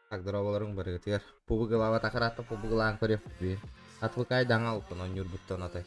Так, дорооболоруҥ барыгытыгар. Пубугылаабатах ыраатта пубугулаан көрүөх. Отвыкай даҥалпын онньуурбуттан атай.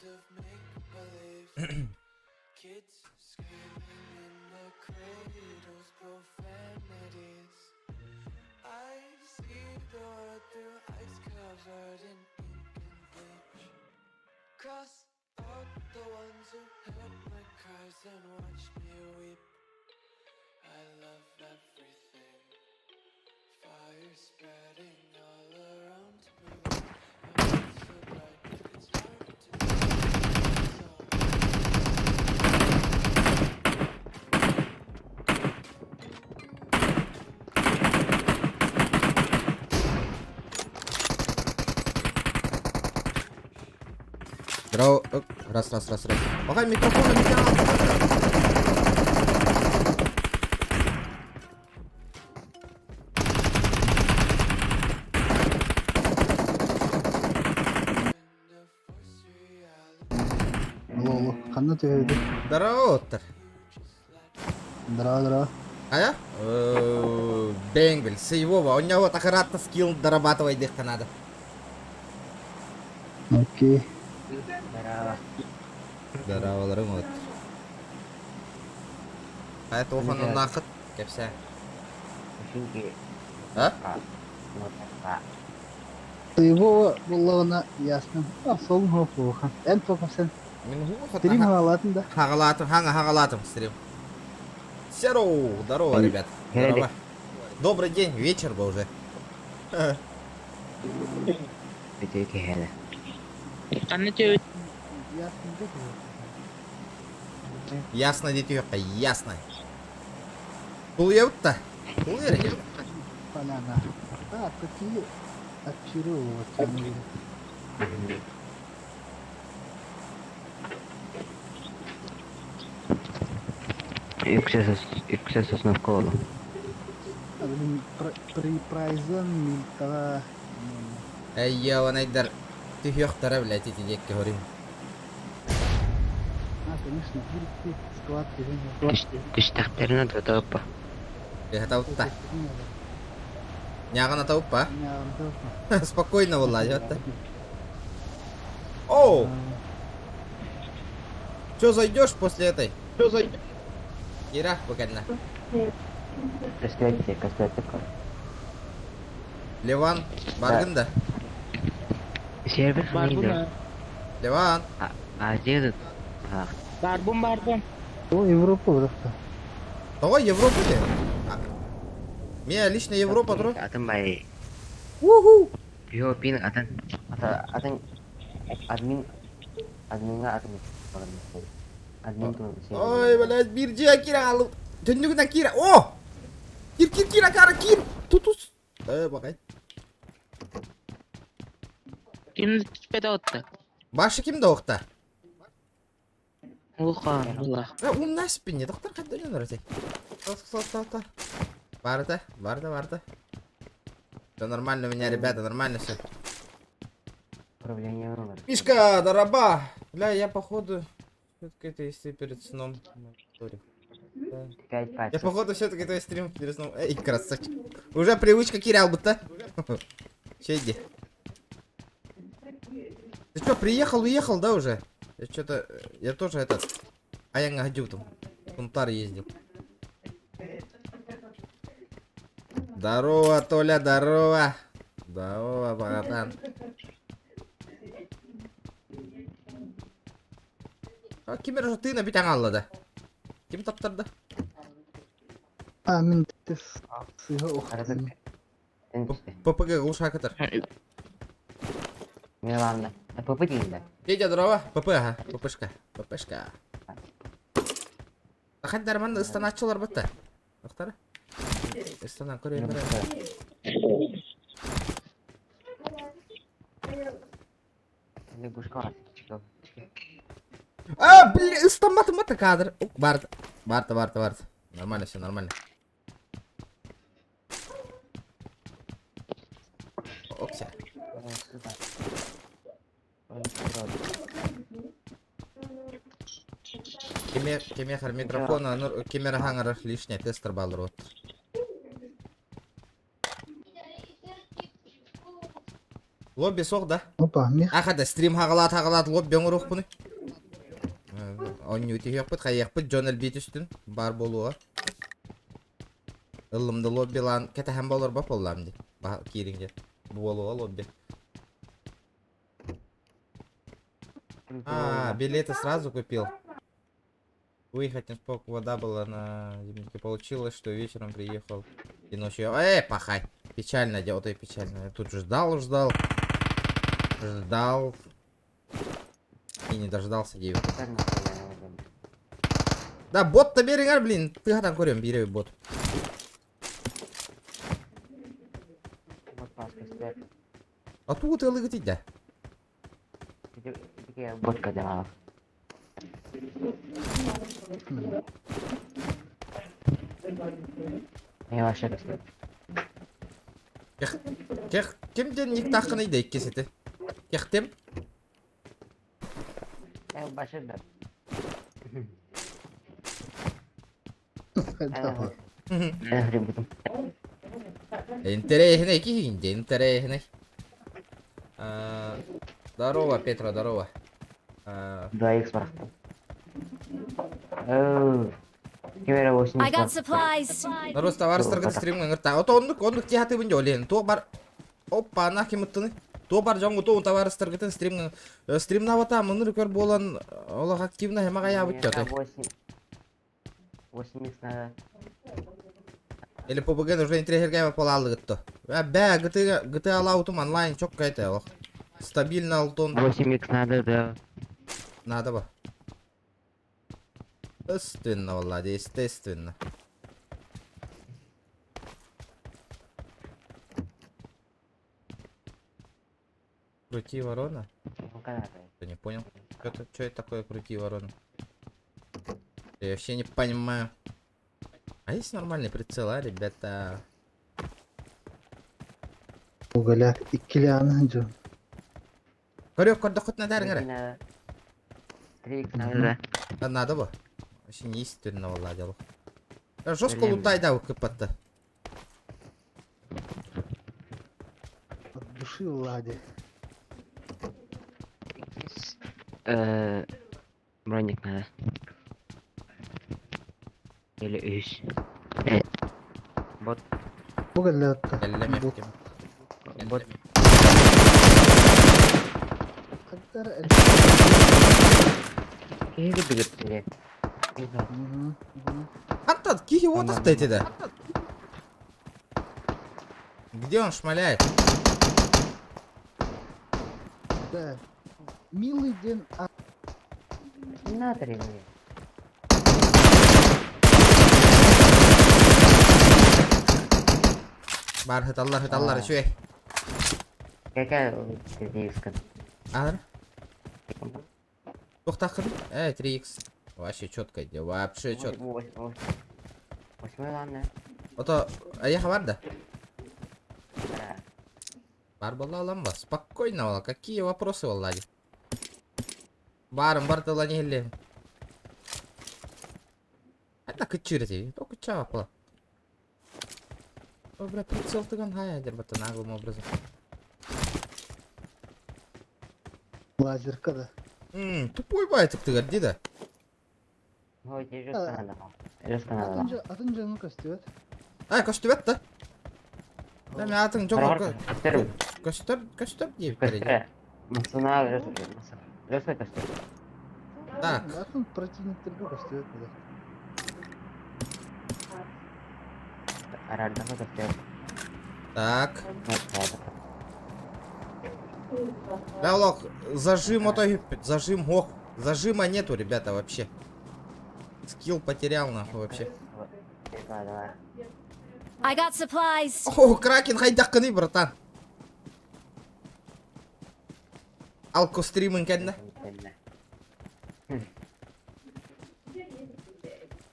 Здорово. Раз, раз, раз, раз. Пока микрофон Алло, алло. Ханна түһэбит? Здорово, оттар. Здорово, здорово. А я? Бэнгель, Сейвова. У него так аккуратно скилл дорабатывай дехта надо. Окей. Здорово. Здороваларым вот. А это охан нахыт кепсе. А? Его буллаҕына ясно. А, сол плохо. Эн тоқсан. Мин Стрим хаалатын да. Хагалатым, ханга хагалатым стрим. Сероу, здорово, ребят. Здорово. Добрый день, вечер был уже. Ясно, дитюха, ясно. Тулуйабыт да. Тулуйар Поляна. А, такие очаровывать. Үксэ сосновка олу. Припрайзан милтаға. Эй, яванайдар түһүөхтэрэ, блядь, ити диэкки хорин. А, конечно, склад Түстэхтэринэ тотоппа. Эһэтаутта. Няҕын атауппа. Спокойно буолла, дьэ. Оу! Че зайдешь после этой? Че зайдешь? Кира, буканна. Көстөөттө, көстөөттө. Леван, баргын да? Сервер ханидо. Леван. Азия. Барбын барбын. О, Европа бырахта. Тоҕо Европа де? Меня лично Европа тур. Атын бай. Уху! Пиопин атын. Атын админ админга атын. Админ Ой, блядь, биржа кира алып. Түннүгүнэн кира. О! Кир, кир, кир, акара, кир! Тутус. Э, бакай. Ким түспэт отта? Башы ким да оқта? Улахан, улах. Э, умна спинне, доктор қайда ойнар Та, Барда, барда, барда. Все нормально у меня, ребята, нормально все. Управление номер. Мишка, дороба! Бля, я походу... Все-таки это если перед сном. Я походу все-таки твой стрим перед сном. Эй, красавчик. Уже привычка кирял будто. Че иди. Ты что, приехал, уехал, да, уже? Я что-то... Я тоже этот... А я на там. Кунтар ездил. Здорово, Толя, здорово. Здорово, братан. А ким эрэ тыына бүтэн хаалла да? Ким таптарда? А, мин сыһа охтум. ППГ глушакатор. Миланна. ПП дейін да. Федя, здорово. ПП, ага. ППшка. ППшка. Ахат дарман ыстанааччылар батта. Охтара. Ыстанан көрөйүн бара. Лягушка. А, блин, ыстамматым батта кадр. Барда. Барда, барда, барда. Нормально все, нормально. Окся. Кеме, кеме микрофона, ну, кемера хаңарар лишний тестер балыр вот. Лобби суох да? Опа, мих. Аха да стрим хаҕалаат хаҕалаат лобби оҥоруохпунуй. Оонньуу түһүөхпүт, хайыахпыт, дьон элбии түстүн, баар буолуоҕа. Ыллым да лоббилаан кэтэһэн болорбот буоллаам дии. Киириҥ диэн. Буолуоҕа лобби. А, билеты сразу купил. Выехать не смог, вода была на зимнике. Получилось, что вечером приехал и ночью. Эй, пахай! Печально дело, то и печально. Я тут ждал, ждал. Ждал. И не дождался 9. Да, бот-то берегар, блин. Ты там көрем, бери бот. А тут ты да. Бот делал. Я вообще көстөр. Тех, ким ден никтахкыный да иккисити. Техтем. Я башы да. Давай. Я Интересный киһи, интересный. Здорово, Петра, здорово. 2х барахта. I got supplies. Народ товарыстаргын стримҥа ыҥырта. Ото оннук оннук тиһатыбын дьолен. Туох бар Оппа, на ким ыттыны? Туох бар дьоҥҥутун табаарыстаргытын стримҥа стримнабата мыныр көр буолан олох активно хемаҕайаабыт дьотой. 8 х надо. Или PUBG уже интересергээбэ полаалыгытто. Бэ, GTA GTA лаутум онлайн чокко это олох. Стабильно алтон 8 х надо, да. надо ба. Естественно, Влади, естественно. Крути ворона? Я не понял. Что это такое крути ворона? Я вообще не понимаю. А есть нормальный прицел, а, ребята? Уголяк иккилээн дьон. Көрүөх көрдөххүт надаар 3 х надо, да. Надо бы. Вообще не естественно, Влади. Жестко лутай да кыпатта. От души Влади. Броник надо. Или үс. Бот. Уголятта. Эллемехтим. Бот. Хаттар Киһи билип. Антон, кихи вот эти да. Где он шмаляет? Да. Милый день. А На три мне. Бар хыталлар хыталлар үчүгэй. Какая 3х? Аар. Туохтааххын? Э, 3х. Вообще четко иди, вообще четко. Восьмой ладно. Ото, а бар да? Да. Бар была ламба. Спокойно, вала. Какие вопросы, Влади? Барым бар тыла не хелле. Это кычырти. То кыча пла. О, бля, прицел тыган хая, дербата наглым образом. Лазерка да. Тупой байтик тыгар, ди да. Ой, жестко надо. Жестко надо. Атын жаны көстүбэт. А, көстүбэт да. Да, мен атын жок. Көстөр, көстөр диэбиттэр. Көстөр. Масына жестко көстөр. Так. Атын противниктерге көстүбэт. Арардаға көстөр. Так. Да, лох, зажим ото зажим ох. Зажима нету, ребята, вообще. Скилл потерял, нахуй, вообще. Давай. I got supplies. О, Кракен, хайдахкыный, братан. Алко стримын кәдді.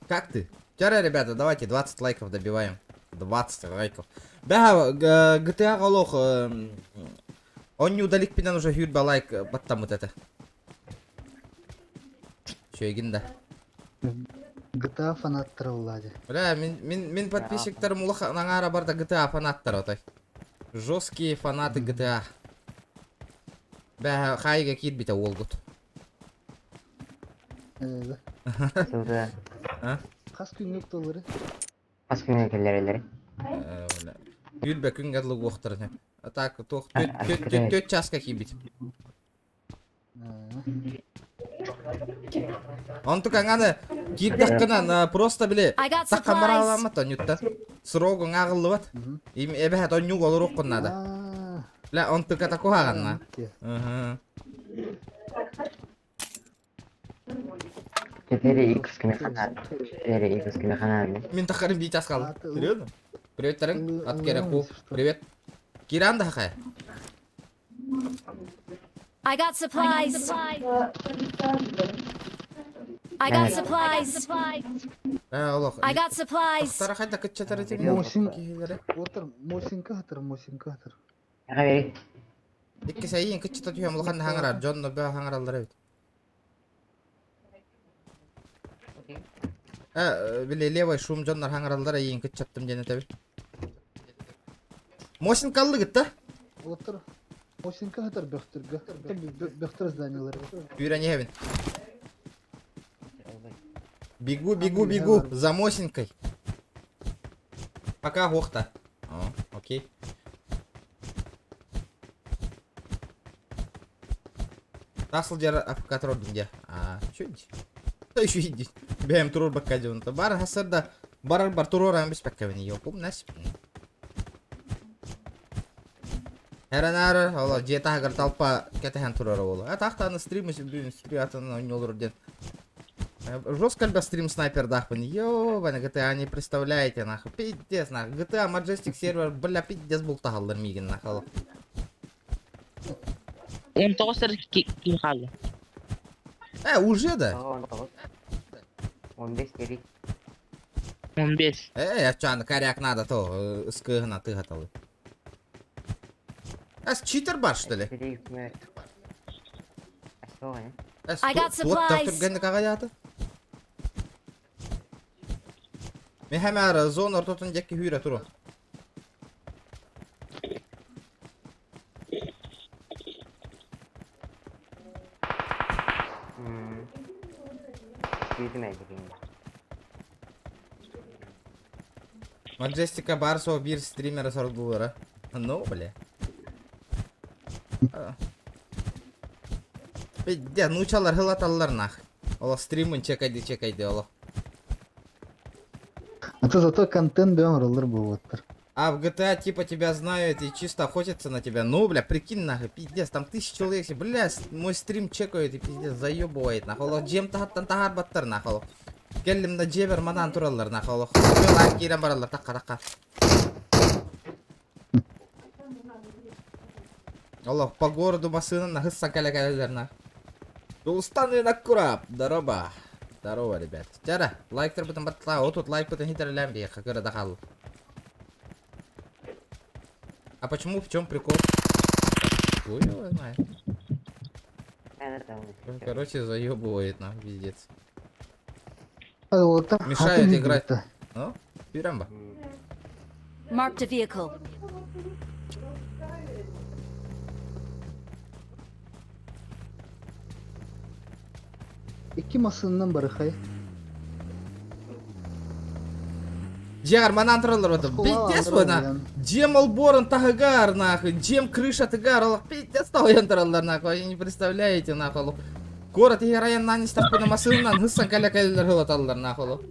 Как ты? Вчера, ребята, давайте 20 лайков добиваем. 20 лайков. Да, GTA олох. Он не удалик пинан уже хюрба лайк баттам вот это. Че, да. GTA фанаттара Влади. Бля, мин, мин, мин подписчиктарым улаха наңара барда GTA фанаттар отой. Жесткие фанаты GTA. Бэҕэһээ хаайыыга киирбитэ уолгут. Сылда А? Хас күҥҥэ укталлары? Хас күҥҥэ кэллэрэллэр? Түүл күҥҥэ дылы уохтарын. А так туох түөрт чааска киирбит. Онтукаҥ аны киирдэххинэ просто били I got сахха supplies. мараламмат онньутта. Срогуҥ ааҕыллыбат. Им эбэһэт онньук олоруоххун наада. Бля, онтуката куһаҕанна. Ыһы. Четыре икс кимехана. Четыре икс кимехана. Мин тахарым биир час хаалла. Серьезно? Привет, Тарыҥ. От Кереку. Привет. Киран да хахая. I got supplies. I got supplies. Ээ, олох. I got supplies. Тахтара хайда кыччатар этим. Мосин. Киһилэри. Отыр, Мосинка хатыр, Мосинка хатыр. Бери. Икки сайын кыччата түһэм улахан хаҥарар. Дьон бөө хаҥараллар эбит. Э, били левый шум дьоннор хаҥараллар эйиин кыччаттым диэн этэбин. Мосинка аллыгыт да? Отыр, Мосинка хатыр бөхтөргө. Бөхтөр зданиялары. Пүүрэн иһэбин. Бегу, бегу, бегу, за Мосинкой. Пока охта. О, окей. Тасыл дьара АФК турдум дьэ. А, чё иди? Да еще иди. Бэйэм туруор бакка дьонто. Бар хасарда барар бар туруоран биспэккэбин ёпум нас. Эрэнээр ол дьиэ таһыгар толпа кэтэһэн турара буолуо. А тахтааны стрим бүгүн стрим атын оонньуулар диэн. Жестко элбэх стрим снайпердаахпын. Ёбаный GTA не представляете, нахуй. Пиздец, нахуй. GTA Majestic сервер, бля, пиздец бултаһаллар миигин, нахуй. 19 эрэ ким хаалла. Э, уже да? 15 кери. 15. Э, ачан, коряк надо то, ыскыгына тыгаталы. Эс, читер бар, что ли? Эс, I got туох supplies. түргэнник аҕайаата? Мен хэмээр зона ортотун диэки хүүрэ туру. Маджестика Барсова биир стримера сордулара. Ну, бля. Пиздец, нуучалар хылаталлар нах. Олох стримын чекайды чекайды олох. А то зато контент бөөн роллар буолуоттар. А в GTA типа тебя знают и чисто охотятся на тебя. Ну, бля, прикинь нахуй, пиздец, там тысячи человек, бля, мой стрим чекают и пиздец заебывает нахуй. Олох дьиэм таһыттан таһаарбаттар нахуй. Олох. Кэллим да дьиэбэр манаан тураллар нахуй. Олох. Лайк киирэн бараллар такка такка. Олох, по городу массыынанан хыссан кэлэ кэлэллэр нах. Дулстан Винокурап, здорово. Здорово, ребят. Чара, лайктарбытын баттаа, отут лайкпытын хитэрэлээн биһиэхэ кыра да хаалла. А почему, в чем прикол? Хуй его знает. Короче, заебывает нам, пиздец. Уолаттар Мешает хатын играть. билбэттэр. Ну, Пирамба. Marked a vehicle. Икки массыынанан барыхай. Дьиэҕэр манаан тураллар вот. Оскуола Пиздец андырар вона. буолан. Дьиэм олбуорун таһыгар, нахуй. Дьиэм крышатыгар, олох пиздец тоһуйан тураллар, нахуй. Вы не представляете, нахуй. Олох. Куорат иһигэр айаннаан истэхпинэ массыынанан хыссан кэлэ кэлэллэр хылаталлар, нахуй. Олох.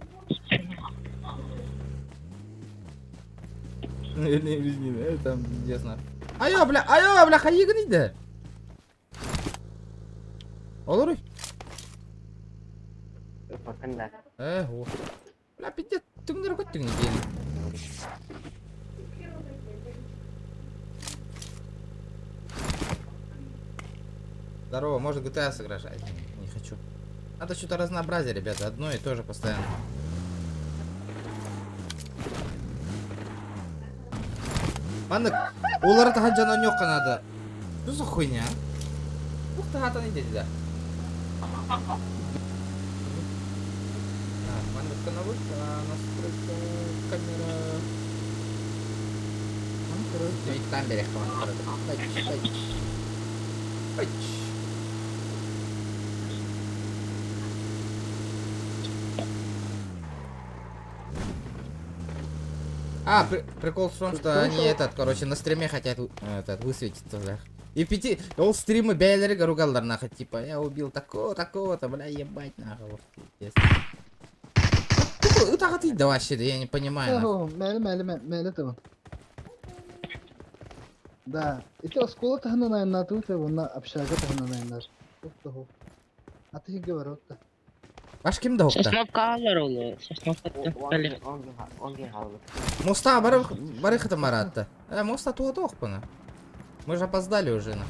Там пиздец, нахуй. Айо, бля, айо, бля, хайыгын иде. Олоруй. Э, о. Бля, пиздец, түҥнэри көттүҥ диэн. Здорово, может GTA сыграешь? Ай, не хочу. Надо что-то разнообразие, ребята, одно и то же постоянно. Маннык, улары таһа дьон надо. Что за хуйня? Ух ты, хатан иди да. Так, маннык навык, настройка камера. Там берег. А, при прикол в том, что они этот, короче, на стриме хотят этот, высветиться, бля. И пяти... Ол стримы бэйэлэрэ ругаллар, нахуй, типа, я убил такого, такого-то, бля, ебать, нахуй. Вот, пиздец. Тупо, да вообще, да я не понимаю, нахуй. Мэли, мэли, мэли табын. Да, ити оскуола таһынан айаннаатыбыт уонна общага таһынан айаннар. Туох Аты сиргэ барабыт да. Баш ким да охта? Сосновка алар ол. Сосновка. Моста бары бары хытым баратты. Э, моста туа туох пына. Мы же опоздали уже на.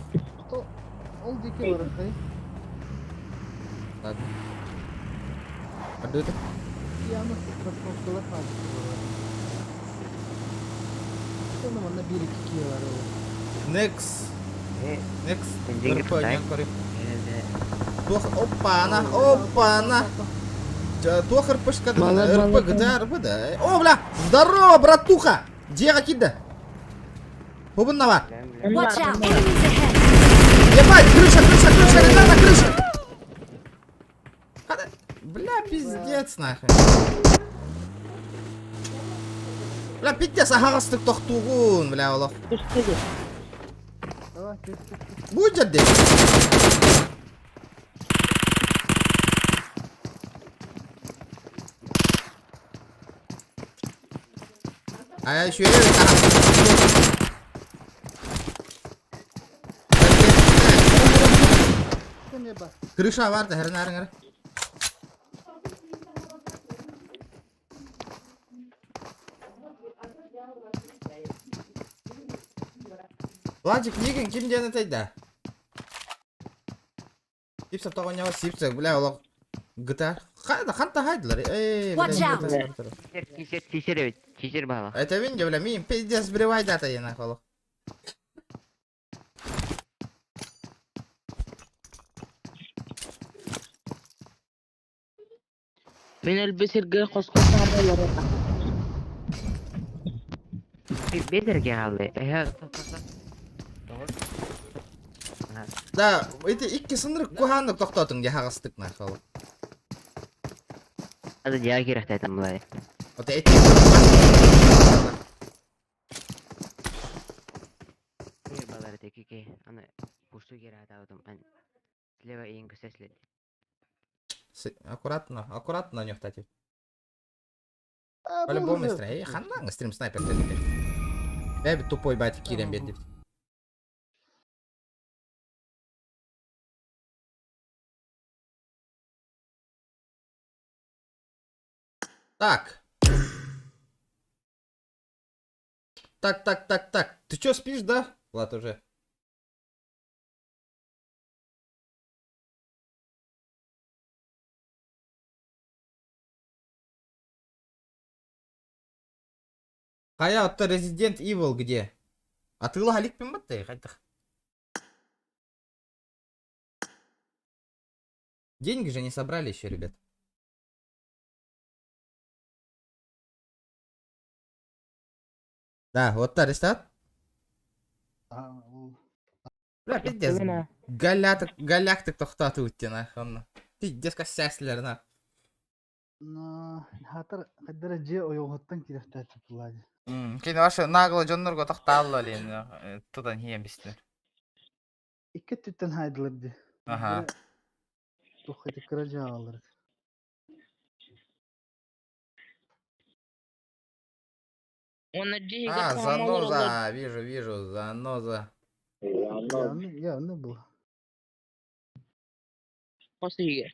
Ол диэки барыаххай. Ладно. Пойду это. Яна Сосновкалар хаалбыт буолар. Сонно манна биир икки киһи бар ол. Next. Next. РП Туох опа-на, опа-на. Туох РПшка РП ГТА РП да. О, бля! Здорово, братуха! Дьиэҕэ киирдэ. Хубуннава. Watch out! Enemies ahead! Ебать, крыша, крыша, крыша, ребята, крыша! Бля, пиздец, нахуй. Бля, пиздец, аһаҕастык тохтуугун, бля, олох. Будет здесь. А я еще Крыша бар да, хернарыңар. Владик, миигин ким диэн этэй да? Сипсов тоҕонньоҕо Сипсов, бля, олох гыта. Ханта хайдылар? Эй, Watch out! Кисер, кисер эбит, кисер баала. Это винди, бля, миин пиздец сбривай дата я нахуй. Олох. Мин өлбүт сиргэ хоско саҥараллар Бедерге хаалды. Эһэ, Да, эти икки сындырык куһааннык тохтоотуҥ дии хаҕастык нахуй. Ады дьиэҕэ киирэхтээтим былай. Вот эти Балар теки аны пусту кире атабытым. Слева иин көсөсле. Аккуратно, аккуратно на кстати. По-любому стрим. Ханнаҥ стрим снайпер дедик. Бэби тупой батик киирэн биэрдибит. Так. Так, так, так, так. Ты чё, спишь, да? Влад уже. Хайа, это Resident Evil где? А ты лагалик пимбатты, хайдах. Деньги же не собрали еще, ребят. Да, вот та рестат. Бля, пиздец. Галятык, галяктык тохтоотубут диэн онно. Пиздец кассяслер на. Хатар хаддара дьиэ ойоҕоһуттан киирэхтээччи буоллаа Кини ваше нагло дьоннорго тохтаалла лин тутан хиэн бистер. Икки өттүттэн хаайдылар дии. Аха. Туох ити кыра дьаалар. Уонна дьиэ А, заноза, вижу, вижу, заноза. Явно, явно был. Хос иһигэр.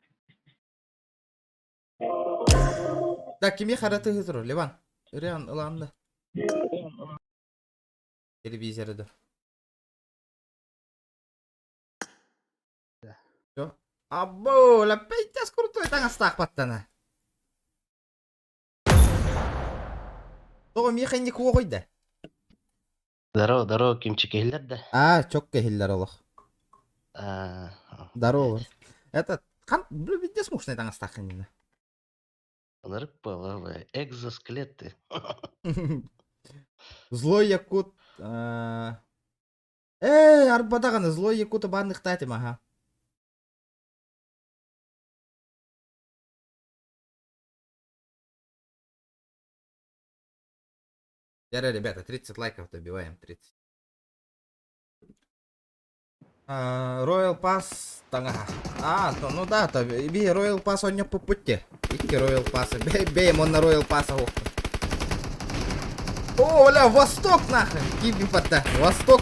Так, кими хараты хытыру, Ливан. Ырыан ыланды. Телевизоры да. Все. Або, ла пиздец крутой таҥастаах баттана. Тоҕо миэхэ инник уоҕуйда? Здорово, здорово, Кимчик иһиллэр да? А, чокка иһиллэр олох. А, Здорово. Это, хан, бля, пиздец мощный таҥастаах иннинэ. Ынырык буолла, экзоскелеты. Злой якут. Ээ, арба даҕаны злой якута баанныхтаатым аха. Дьэ, ребята, 30 лайков добиваем, 30. Royal Pass таҥаһа. А, то, ну да, то би Royal Pass онньоппуппут те. Икки Royal Pass. Бэйэм онно Royal Pass оһуохпун. О, бля, Восток нахрен! Киби патта. Восток.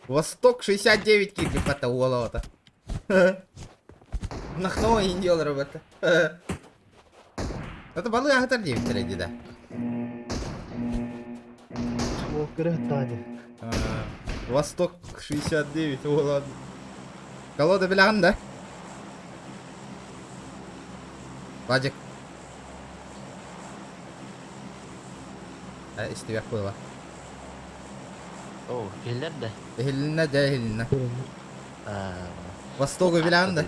Восток 69 киирбит хата уола оҕото. Нахно индиялар работа. Это балык аһатар диэбиттэрэ дии да. Ол көрө таня. Восток 69 уола. Колода билэҕин да? Вадик. Истибэх буола. О, иһиллэр да? Иһилиннэ дьэ иһилиннэ. Востогу билэҕин да?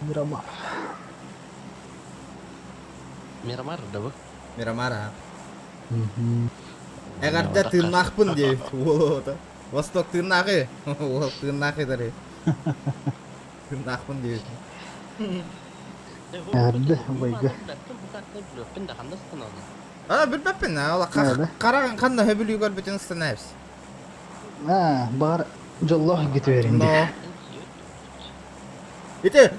Мирамар. Мирамар да бу? Мирамар аха. Эҕэрдэ тыыннаахпын диэбит уол оҕото. Восток тыыннаахы. Уол тыыннаахы дары. Тыыннаахпын диэбит. Эҕэрдэ, убайга. А, билбэппин, ол хараҕын ханна хөбүлүү көрбүтүн станаевс. Аа, баҕар дьоллоох гитверин Но. Ити,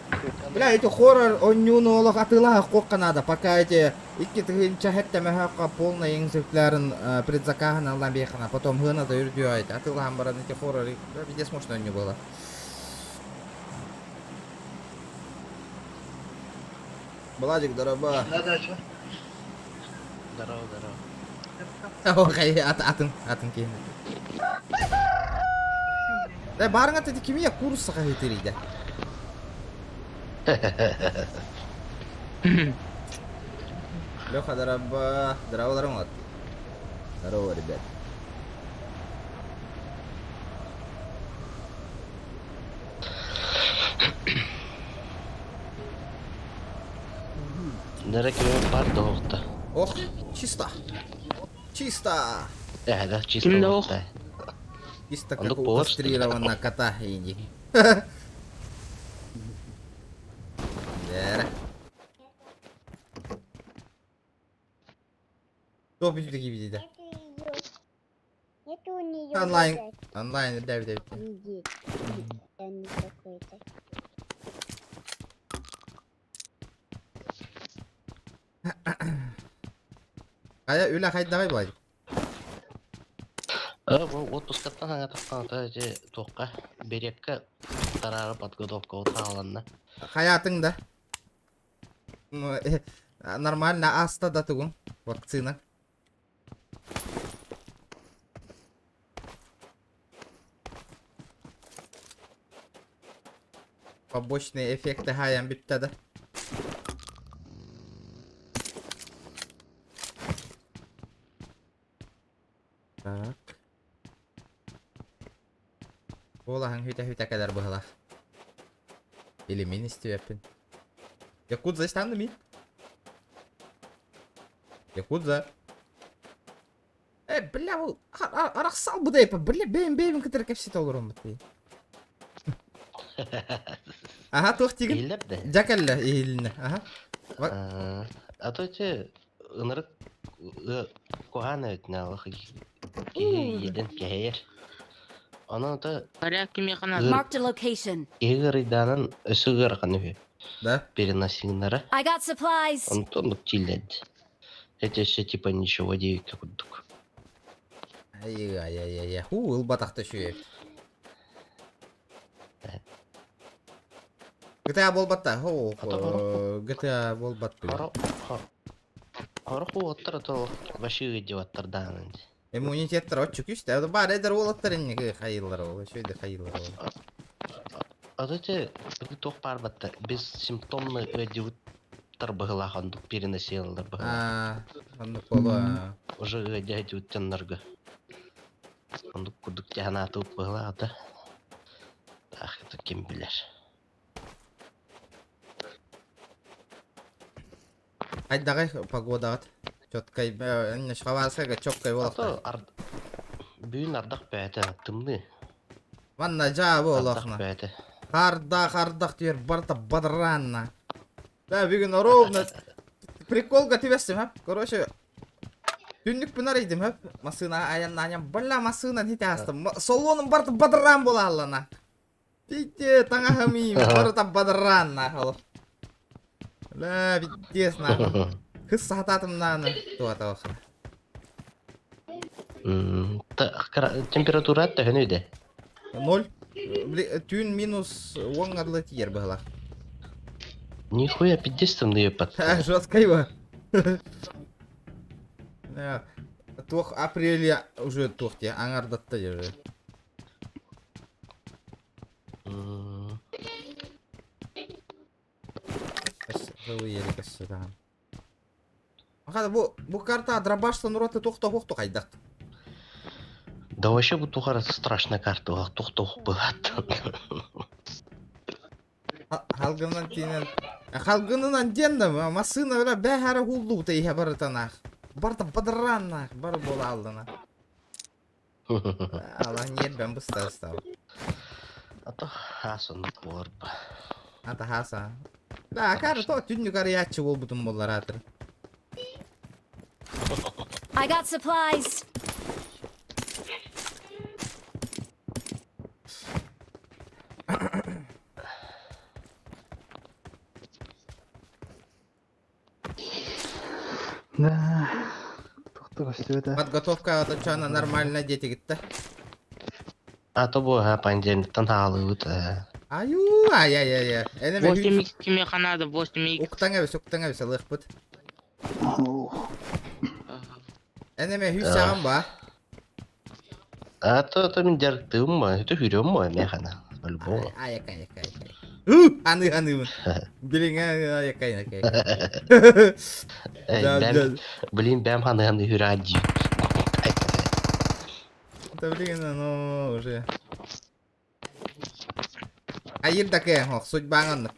бля, эти хоррор онньууну олох атыылаһа хуохха наада, пока эти 2000 хэттэмэһэхха полный экземплярын предзакаһын аллан биэхана, потом хыната үрдүө эти атыылаһан баран эти хоррор везде можно онньуу было. Владик, дороба. Здорово, здорово. Охай, ат, атын, атын киһини. Да барыңа тети кими курса хаһыытырыйда. Леха, дороба. Здорово, здорово. Здорово, ребят. Нэрэ кими бар доҕотто. Ох, чисто. Чисто. Э, да, чисто Ким да ох? оҕотто. Чисто как Оннук у буолар что ли? кастрированного кота иди. Дээрэ. Туох бүтүтэ киирдэ? Нету у нее Онлайн. Онлайн, да, да, да. какой-то. Хайа үлэ хайдаҕай буолай? Э, бу отпускаттан саҥа тахсан ити туохха берекка тараары подготовка саҕаланна. Хайаатыҥ да? Нормально ааста да тугуҥ вакцина. Побочные эффекты хайан бүттэ да. Так. Буолаһыҥ хүтэ-хүтэ кэлэр быһылаах. Или мин истибэппин. Якудза истанды ми? Якудза. Э, бля, ол арахсал бу бля, бэйэм бэйэбин кытары кэпсэтэ олорон бытый. Аха, туох тигин? Иһиллэр да? Дьэ кэллэ, иһилиннэ. Аха. А то эти ынырык куһаан эбит наалах киһи иеден кэһэйэр. Онон то Порядок кимиэхэ наада? Marked a location. киһи ыарыйдаанан өссө ыарахан үһү. Да? Переносиҥнара. I got supplies. Онтон оннук тииллэрди. Это все типа ничего диэбиккэ курдук. Ай, ай, ай, ай, ху, ылбатахта үчүгэй. GTA буолбатта, хо, GTA буолбат Хорох уоттар то вообще ыдьыбаттар даҕаны. Иммунитеттар оччу күүстээх. Баар эдэр уолаттар инники хайыыллар ол, үчүгэй хайыыллар ол. А то эти туох баар батта бессимптомно ыдьыбыттар быһылаах оннук переносилалар быһылаах. Аа, оннук буолуо. Уже ыдьа дьоннорго. Оннук курдук дьаһанаатыбыт быһылаах да. Таах это ким билэр. Хайдаҕай погодаҕыт? Четкай, Хабаровскайга четкай А буолуохтаах. то ар... Бүгүн ардах бэйэтэ тымныы. Манна дьаабы Ардах олохна. бэйэтэ. Хардах, ардах түһэр барыта бадараанна. Да, бүгүн ровно приколга түбэстим, хөп. Короче, түннүкпүн арыйдым, хөп. Массыына айаннааням, бля, массыынан хите астым. Салоным барыта бадараан буолааллана. Пиздец, таҥаһым иим, барыта бадараан нахуй. Бля, пиздец нахуй. Кыс саатаатым нааны туата охра. Температура төһөнүй де? Ноль. Түүн минус уон адлы тиийэр быһылаах. Нихуя пиздец тымныы пат. Жестко его. Туох апреле уже туох те аңардатта уже. Хата бу бу карта дробаштан уроты туох туох хайдах. Да вообще бу тухара страшная карта, туох туох быһат. Халгынан тиинэн халгынынан диэн да массыына бля бэһара хуллуута иһэ барытанаах. Барта бадырааннаах бар буола алдына. Алла ньиэрбэм быста ыстаба. А то хаас оннук буолар ба. Ата хааса. Да, акары то түннүк арыйааччы буолбутум буоллар аатыр. I got supplies. Да. Туох да көстүбэт ээ. Подготовка оточана нормально диэтигит да. А то бу понедельниктан хаалыбыт ээ. Аю, ай ай ай ай. Энеме 8 х кимиэхэ наада 8 х. Уктаҥа бис, уктаҥа бис ылыахпыт. Ох. Энеме хүүс саҕам ба. А то то мин дьарыктыым мо, это хүрүөм мо эмиэхэ по-любому. Ай ай ай ай. Аны аныбын. Билиҥ ай ай ай. Эй, бэм, блин, бэм ханы ханы хүрээ дии. Да блин, ну уже. Айыр такая, ох, судьба оннук.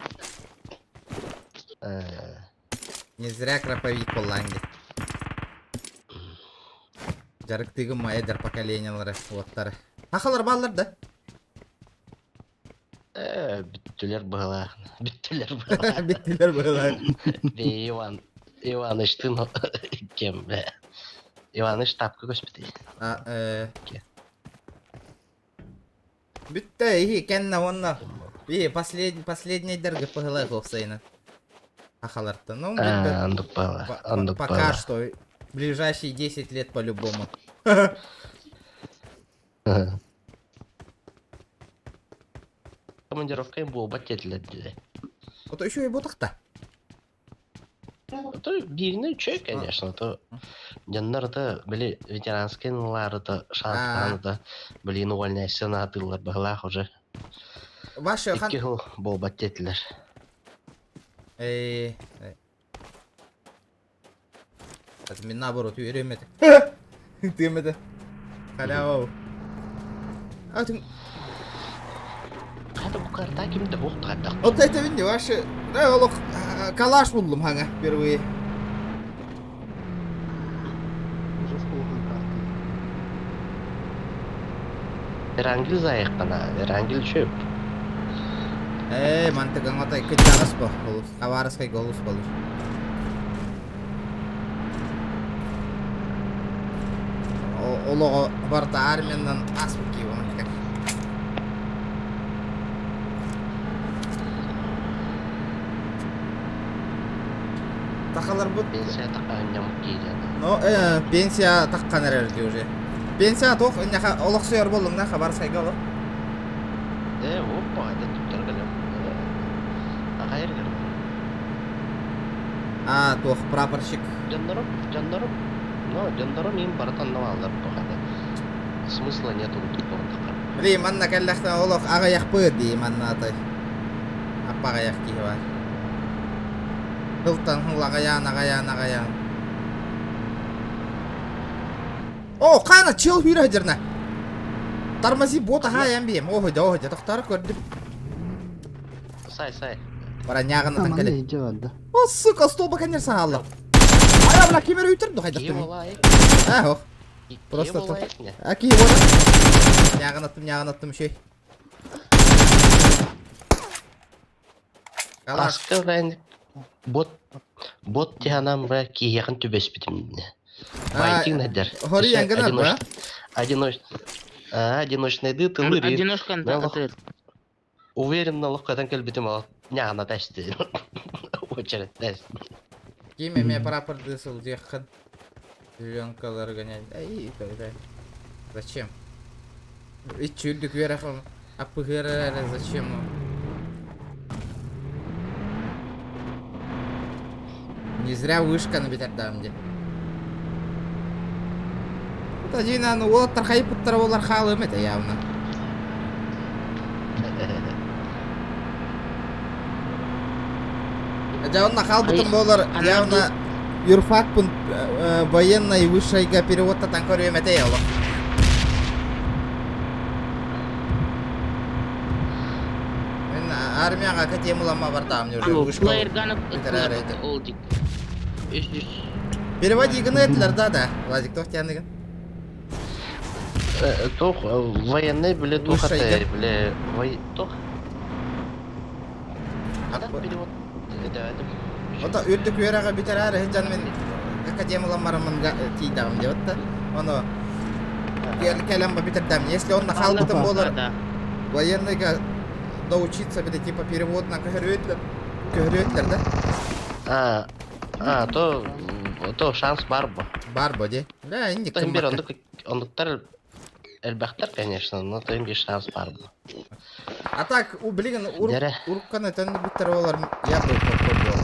Не зря краповик Голландия. Дьарыктыгым эдэр поколениялары, уоттары. Хахалар бааллар да? Э, бүттүлэр быһылаах. Бүттүлэр быһылаах. Бүттүлэр быһылаах. Бээ, Иван, Иваныштын кем, бля. Иваныч тапка көспүтүй. А, э... Бүттэ, иһи, кэннэ уонна. И, послед... последнийдерге пыһылай хлопсайна. Ахаларта. Ну, А, ондук бала, ондук пока бала. что. Ближайшие 10 лет по-любому. Командировка им буолбат диэтилэр дии. Вот еще и ботахта. То бииринэ үчүгэй, конечно, то дьоннор да били ветеранскай ылаары да шантааны да блин увольняйся наатыыллар быһылаах уже. Ваша хан... Икки сыл буолбат диэтилэр. Э, Это мен наоборот үөрүөм этэ. Тыам этэ. Халява. А ты... Хата бу карта ким да ух хайдах. Вот это видите, ваши... Да, олох калаш буллум хаңа впервые. Ужас улахан карта. Эрангил заехпана, Эрангил чөп. Э, мантыгың отой кыдьаҕас бо, олус. Хабаровскайга олус болur. Олоҕо барыта армиянан ааспыт киһи мантыгар. Сахаларбыт Пенсия тахханньамыт киирэн. Ну, э, пенсия таххан эрэр дии уже. Пенсия туох инньэхэ олохсуйар буоллуҥ да Хабаровскайга олох. Э, опа, это туттар кэлем. Аҕайыр гэр. А, туох прапорщик. Дьоннорум, дьоннорум, но дьоннорум им барытан наваллар тухада. Смысла нету туппон Блин, манна кэллэхтэн олох аҕыйахпыт дии манна атай. Аппа аҕыйах киһи бар. Сылтан сыл аҕыйаан, аҕыйаан, аҕыйаан. О, хаана чыл сүүрэ сылдьарна. Тормози бот аһаайан биэм. Оһо, оһо, тохтоор көрдүм. Сай, сай. Бараньааҕын Манна кэле. иһдьэ барда. О, сука, столба конечно саалла. Ая, бля, ким эрэ үтэр хайдах Киһи түмүй? буолаайык. А, ох. Киһи Просто буолаайык не. А, киһи буолар. Ньааҕын аттым, ньааҕын аттым, шей. Калаш. Аска бэйэн бот бот тиһанан бэ киһиэхин түбэспитим. Байтин нэдер. Хори янгына ба? Одиноч одиночныйды тылы Одиночканы атыр. Уверенно лохкатан кэлбитим ол няна тәсти. Очередь тәс. Ким эме прапорды сылдьыаххын. Зеленкалар гонять. Эй, да. Зачем? Иччи үрдүк үөрэх аппыһыара эрэ зачем? Не зря вышканы бүтэрдэҕим дии. Один уолаттар хайыппыттара буоллар хаалыам этэ явно. Дьэ онно хаалбытым буолар явно юрфакпын военной высшайга переводтатан көрүөм этэ олох. Мен армияға академияламма бардаам уже вышка. Плеерганы олдик. Үс Переводи гына этилер да да. Владик туох тианыгын? Туох военный биле туох Высшайга. аты биле вой туох. Перевод Ото үрдүк үөрэҕи бүтэрээр сылдьан мин академияламмарыммын тиийдэҕим диэбит да. Ону кэлэн ба бүтэрдэм. Если он хаалбытым буолар военныйга доучиться били типа перевод на көһөрүөтлэр көһөрүөтлэр да. А, а, то то шанс бар бу. Бар бо ди. Да, инник То бир ондук ондуктар элбэхтэр, конечно, но то бир шанс бар бу. А так, у блин, Дәрә. урукканы төннүбүттэр буолар я бы попробовал.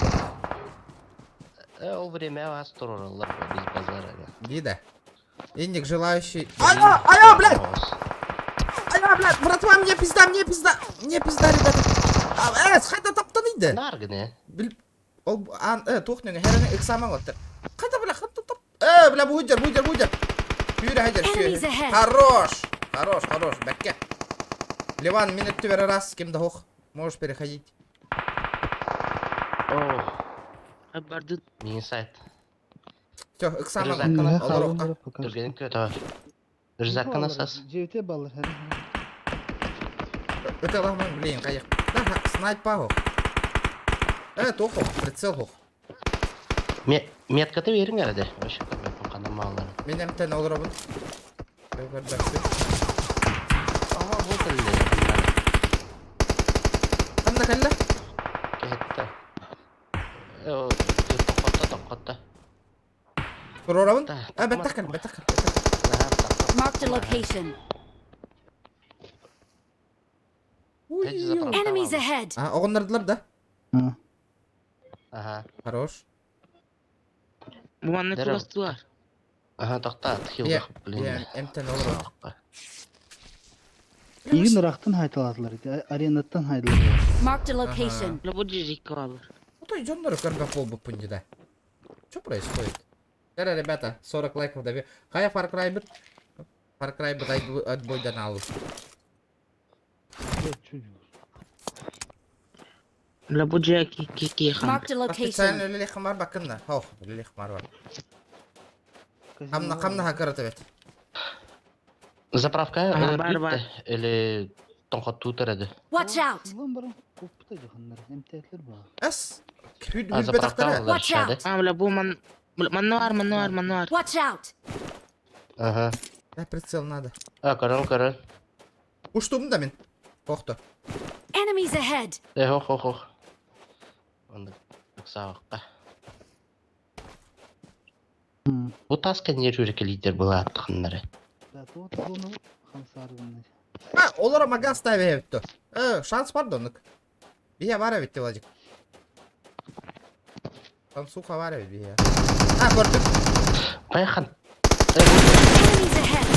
Ол время вас турураллар без базара. Ди да. Инник желающий. Ая, ая, блядь! Ая, блядь, братва, мне пизда, мне пизда, мне пизда, ребята. А, хайда таптан иди. Наргыны. Бил ол ан туох нөҥө херene ыксаамаҥ оттар. Хайда бля, хайда тап. Бля, бу худер, бу худер. Сүүрэ хадер, Enemies сүүрэ. ahead. Хорош! Хорош, хорош, бэкке. Ливан, минут тебе раз, с кем да хох. Можешь переходить. О, Барды мин сайт. Все, ыксаамаҥ. Рюкзак. Олорукка. Түргенин көтө. Рюкзакка насас. Жевте баллар. Это лагман, блин, кайык. Да, снайпа хох. Туох хох, прицел хох. Меткаты бериң әрде. Вообще көрбөппүн кандай маллар. Мен эмтен олоробун. Көрбөппүн. Ага, вот эле. Ханна кэллэ? Кетти. Токкотто, токкотто. Туруорабын? Да, А, бэттэх кэл, бэттэх кэл, бэттэх кэл. Marked a location. Enemies ahead. А, оҕоннордулар да? Ага. Хорош. Буанны Дәрә. чугастылар. Ага, токта, Бия, хилдах, блин. бия, эмтен олорор. Игин ырахтан хайталатылар. Аренаттан хайдылар. Marked a location. Бля, бу жижик алыр. Ну то дьоннору көрбөх буолбуппун дии да. Что происходит? Кэрэ, ребята, 40 лайков добей. Хайа Far Cry бит? Far Cry бит отбойдан алып. Бля, бу жа ки ки ки хан. Marked a Официально location. үлелих бар бакынна. Хох, үлелих бар бар. Хамна хамна хакарат эбит. Заправка Ага, бар, бар. или тоңкоттуу төрөдү. Watch out. Купта жаханнар. Эмтетлер бар. Эс. Хүд А хүд заправка бетактара. алар Watch шады. out. А, бля, бу ман мануар, мануар, мануар. Watch out. Ага. Да, прицел надо. А, көрөн, көрөн. Уштум да мен. Тохто. Enemies ahead. Э, хох, хох, хох. Онда саакка. Бу таска не жүрөкө лидер була аттыгыннары. Да, то зону хамсаргыннар. А, олора магаз стави эбитти. Шанс бар да оннук. Бия бар эбитти, Владик. Там сухо бар эбит бия. А, көрдүм. Баяхан. Enemies ahead.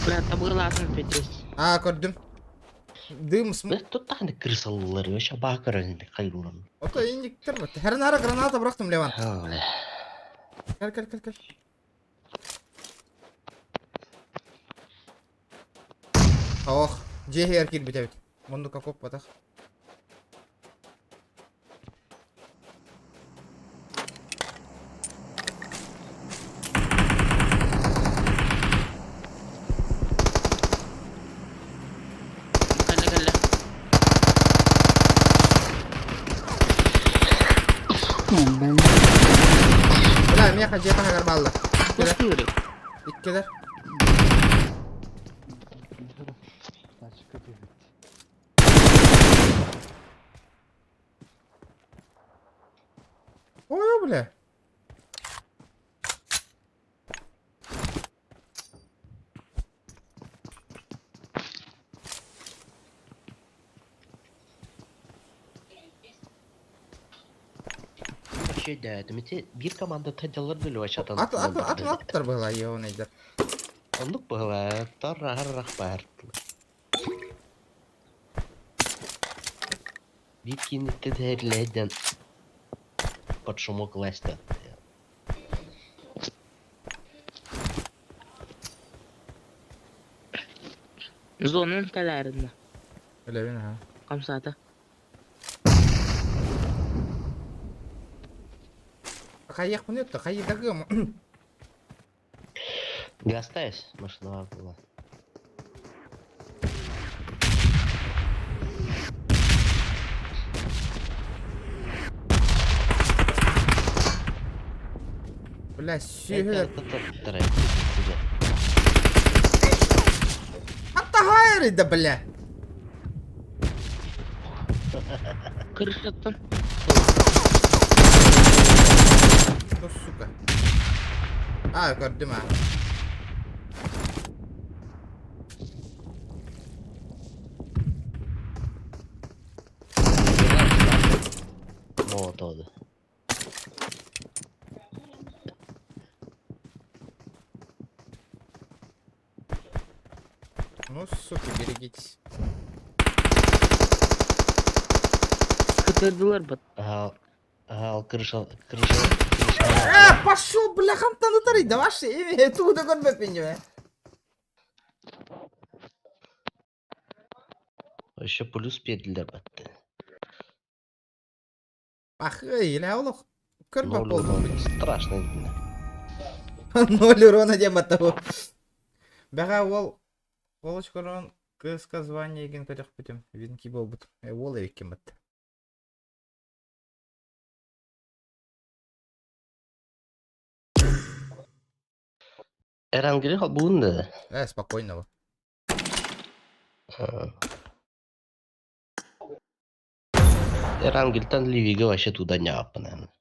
Бля, табырласын Петрис. А, көрдүм. Дым см... Тут тахны крысаллар, вообще баа көрөн кайрулан. Ото инниктер бат. Хернара граната бырахтым, Леван. Бля. Кел, кел, кел, кел. Ох, жехер кил бит эбит. Мунду какоп батах. Биһиэхэ дьиэ таһыгар бааллар. Иккилэр. Квартиры. Иккилэр. Тачка түһүт. Ой, бля. Вообще да, ити биир команда тадьалар били чатан. Ат ат ат аттар была ебаный да. Оннук быһыла, тар рах бар. Биир кинитте тэрлэден под шумок ласта. Зонун кэлээринэ. Өлөбүн аха. Хамсаата. Хайыахпын өттө, хайыдагым. Гастайс машина была. Бля, сүйүһүлэр. Хатта хайры да, бля. Крышаттан. Ну, сука. А, көрдүм а. Молотовды. Ну, суки, берегитесь. Кытырдылар бат. Ага, ага, крыша, крыша, крыша. А, пошел, бля, хантаны тарый, да ваше имя, туда көрбөппүн Еще плюс педлер батты. Ах, эй, иля олох. Көрбөп Ноль болдум. урона. Страшно. видно. Ноль урона диэн баттабы. Бэҕэ уол Волоч көрөн кыска звание еген көтөхпүтүм. Винки болбут. Э, уол эбиккин батта. Эрангели холбуун да. Э, спокойно. Эрангельтан Ливига вообще туда не апа, наверное.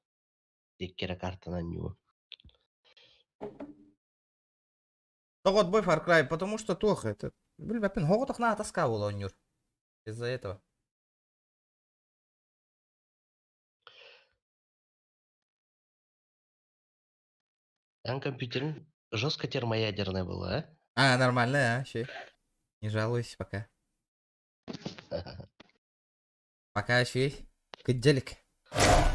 Теккера картана ню. Тоҕо бой Far Cry, потому что туох это. Билбэппин хоҕотох тоска буола оонньуур. Из-за этого. Там компьютер жестко термоядерная была, А, нормально, а, щи. Не жалуюсь пока. а? Пока щи. Кыдделик.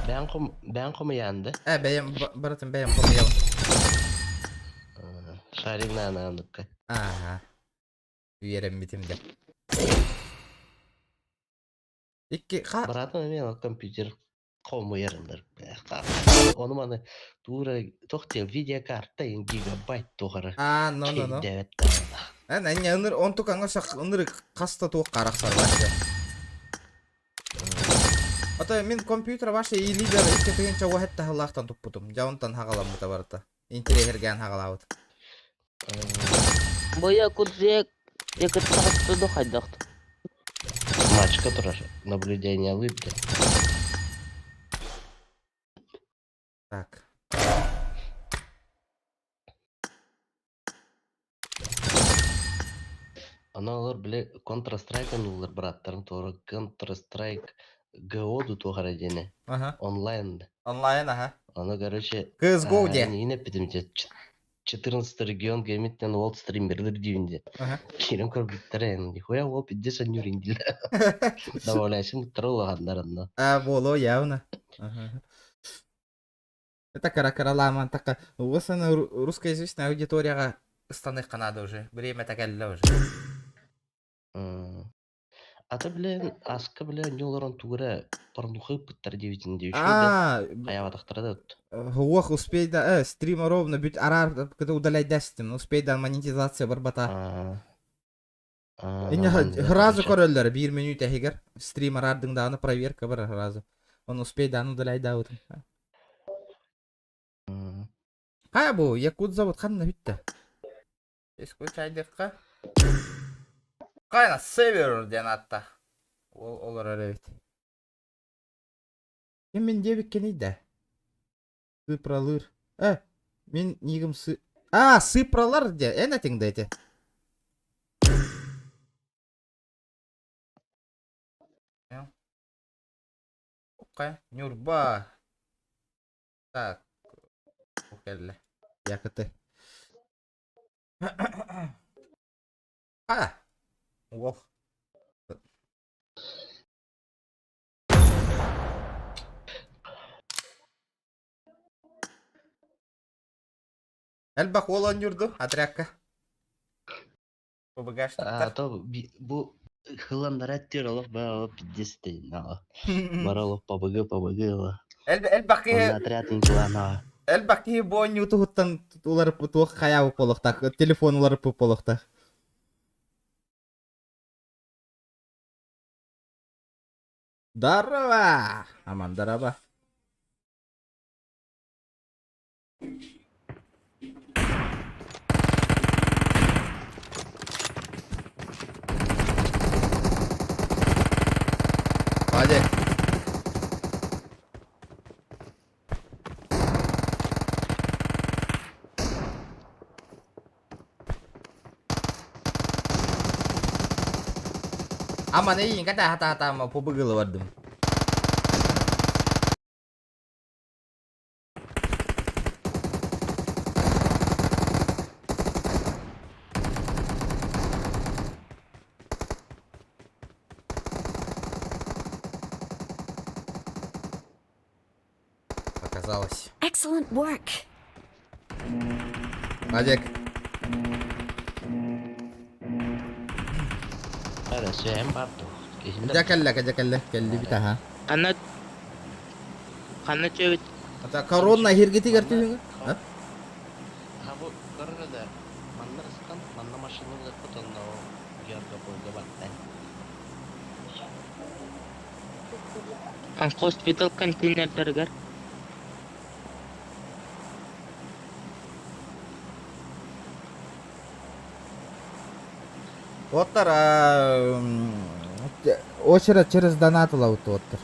Бээн хомуйаанды. Э, бэйэм, барытын бэйэм хомуйабын. Шарик нааныкка. Ага. Үөрэммитим да. Икки ха Братым мен компьютер хомуйарындар. Оны маны тура тохтел видеокарта ин гигабайт тухара. А, ну ну ну. Э, не ыныр онтук аңа ыныр хаста туох карахсар вообще. Ата мин компьютер ваше и лидер икки тыгынча уһатта халлаахтан туппутум. Жаунтан хагаламмыта барыта. Интерьерген хагалаабыт. Бая кудзек якыттагытты хайдахт. Мачка турар. Наблюдение лыпты. Так. Аналар биле Counter Strike анылар браттарым тура Counter Strike ГО ду тухара дене. Ага. Онлайн. Онлайн, ага. Аны, короче, CSGO де. Не питимте. 14 регион геймиттен уол стримерлер дивинде. Ага. Кирим көрбүттер нихуя уол пиздец анюриндил. Добавляйсың троллагандарында. А, боло явно. Ага. Это кара-караламан така. Осыны русскоязычная аудиторияға станых канада уже. Время такая уже. Ата билен аска билен нюлорон тугура порнухы пыттар девитинде еще А, аябатактара да. Ох, успей да, стрима ровно, бить арар, когда удалять дастим, успей да монетизация барбата. Сразу короллер, бир минут эгер, стрим арардың дааны проверка бар сразу. Он успей да, удаляй да. Хайа бу Якутзавод ханна бүттэ? Скучайдыхха. Хайна Север диэн аатта. Ол олорор эбит. Ким мин диэбиккиний да? Сыпролыр. Э, мин нигым сы... А, сыпролар де. Эн этиҥ да эти. Окей. Нюрба. Так. Кэллэ. Якыты. А! Уох. Элбэх уол оонньуурду отрядка. А ПБГшниктар. то бу хыланнара түөр олох бара олох пиздец Бара олох ПБГ ПБГ ыла. Элбэх киһи Онно отряд инкланаҕа. элбэх киһи бу оонньуу туһуттан уларыппыт туох хайаабыт буолуохтаах, телефон уларыппыт буолуохтаах. Здорово! Аман, здорово. Вадик. Аман эйигин ката хата хата побыгылы бардым. Оказалось. Excellent work. Вадик. Эрэ сөһөн бар дуо? Дьэ кэллэ, дьэ кэллэ, кэллибит аха. Ханна ханна түөбүт Ата корона иһиргитигэр түһүҥ. А? Ha бу көрөр да манна ыстан манна машина ылыппыт онно Георгопольга барда. Хоспитал контейнердарыгар Оттар очередь через донат ылабыт оттар.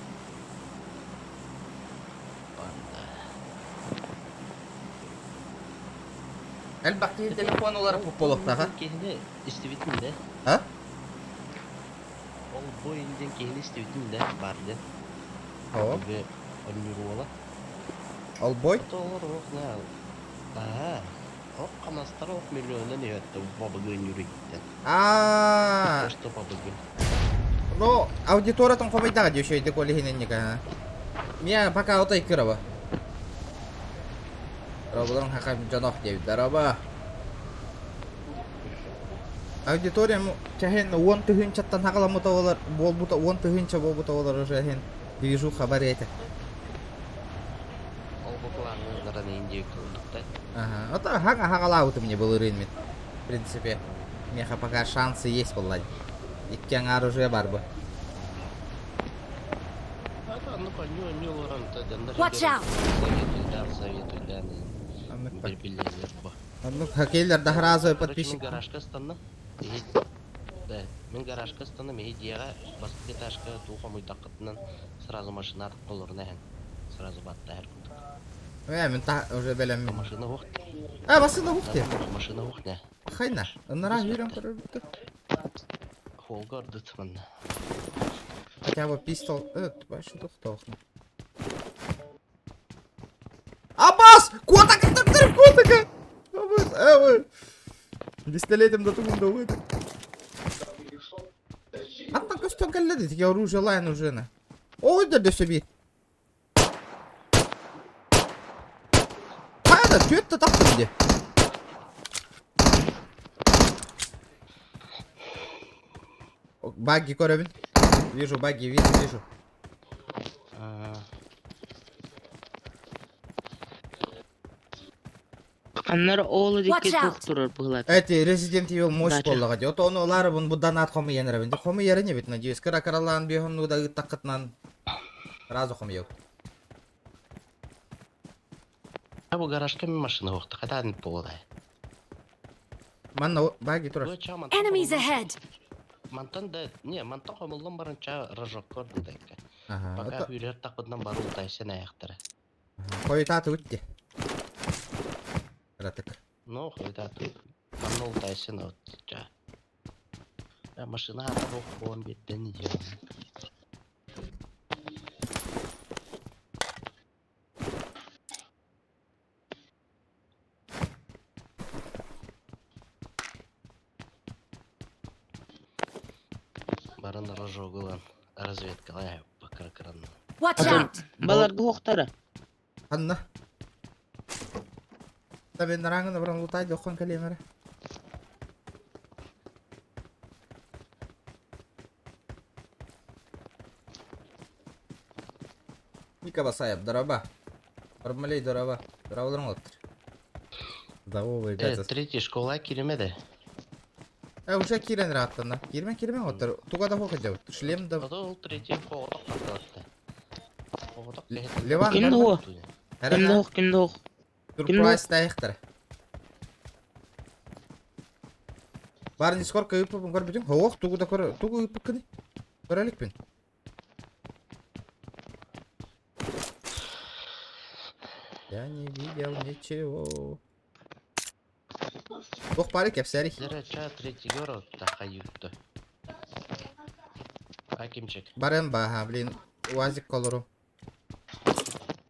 Элбэх киһи телефон уларыппыт буолуохтаах, Киһини истибитин да. А? Ол бу инден киһини истибитин да бар ден. О, Онньур уола. ол бой? Олор ох на. Аа. Ох хамнастара ох миллионынан иһэтте бабыгын юриттен. Аа, Что бабыгын? ну аудиториятын хомойдаҕа дии үчүгэйдик ол иһин инника. Мия пока отой кыраба. Роболорун хакам дьонох диэбит. Дороба. Аудиториям чаһын уон тыһыынчаттан хаҕаламмыта буолар, буолбута уон тыһыынча буолбута буолар уже иһин движуха бар этэ. Ол бу планнарын индия кылдыкта. Ага, ото хаҥа хаҕалаабытым мне былырыын мин. В принципе, меха пока шансы есть буолла. Икки аҥаар уже бар бу. Watch out! Советую, Оннук Оннук хоккейлер да сразу подписчик. Мин гаражка станна. Да, мин гаражка станна, мин дьиэҕэ бастакы этажка туу хомуйдаххытынан сразу машина колорун эһэн. Сразу баттаһар курдук. Э, мин та уже бэлэммин. Машина ух. А, басына ух ты. Машина ух не. Хайна. Ынара жүрем көрөрбүттү. Холга ордут манна. Хотя бы пистол. Э, вообще тохтоохну. Абас! Котака токтор, котака! Абас, э, Пистолетом да тугун да выйти. Аттан көстөн кэллэ я оружие лайн уже на. Ой, да да себе. Хайда, түөттэ таптым де. Багги көрөбүн. Вижу багги, вижу, вижу. Ханнар оолу Watch диэки out. туох турар быһыылаата. Эти Resident Evil мощь Дача. буоллаҕа дии. Ото ону ылаарыбын бу донат хомуйан эрэбин. Хомуйарын эбит, надеюсь. Кыра кыралаан биэһон да ыыттаххытынан сразу хомуйабыт. А бу гаражка мин машина уохта хатаан буолай. Манна баги турар. Enemies ahead! Мантан да, не, мантан хомуллан баран ча рожоккор дудайка. Ага. Пока хүрэр тахпытынан бары утайсан аяқтара. Хойутааты үтте. Ратык. Ну, хойутааты. Манна утайсан от ча. Машина ата бу беттен идет. Баран рожогулан разведкалай бакыркыран. Watch out! Баларга хуохтара. Ханна. Табен раңын баран лутай дохон калемера. Ника Басаев, дороба. Бармалей, дороба. Дорабаларың олыптыр. Здорово, ребята. Третья школа киремеде. Уже кирен раттана. Кирмен кирмен оттыр. Туга да хока жабыт. Шлем да... Ото ол третья хоғоток карталатты. Хоғоток Леван. Ким дуо? Ким дуох, ким дуох. Сюрприз тайықтыр. Барын сколько ыппын көрбүтүң? Хоох, тугу да көр, тугу ыппыккыны. Көрөлүкпүн. Я не видел ничего. Ох, пары кепсәри. Зерача третий город тахаютты. Акимчик. Барым баха, блин, уазик колору.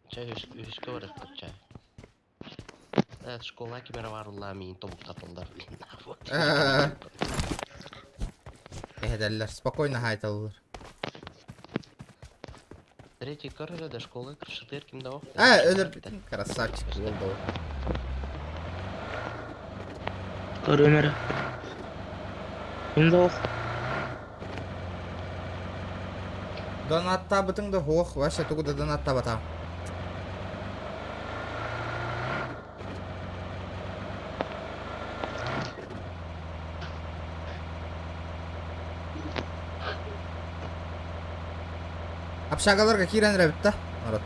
Чай үскө барып чай. Школа кимер барулла мин тобуктатылдар. Эһедәлләр, спокойно хайталылар. Третий коридор до школы крышытыр ким да Ә, өлөр красавчик болды. Көрөмөр. Ким дуох? Донатта бытың да хоох, вообще тугу да донатта батам. Общагаларга кирен рәбитта, народ.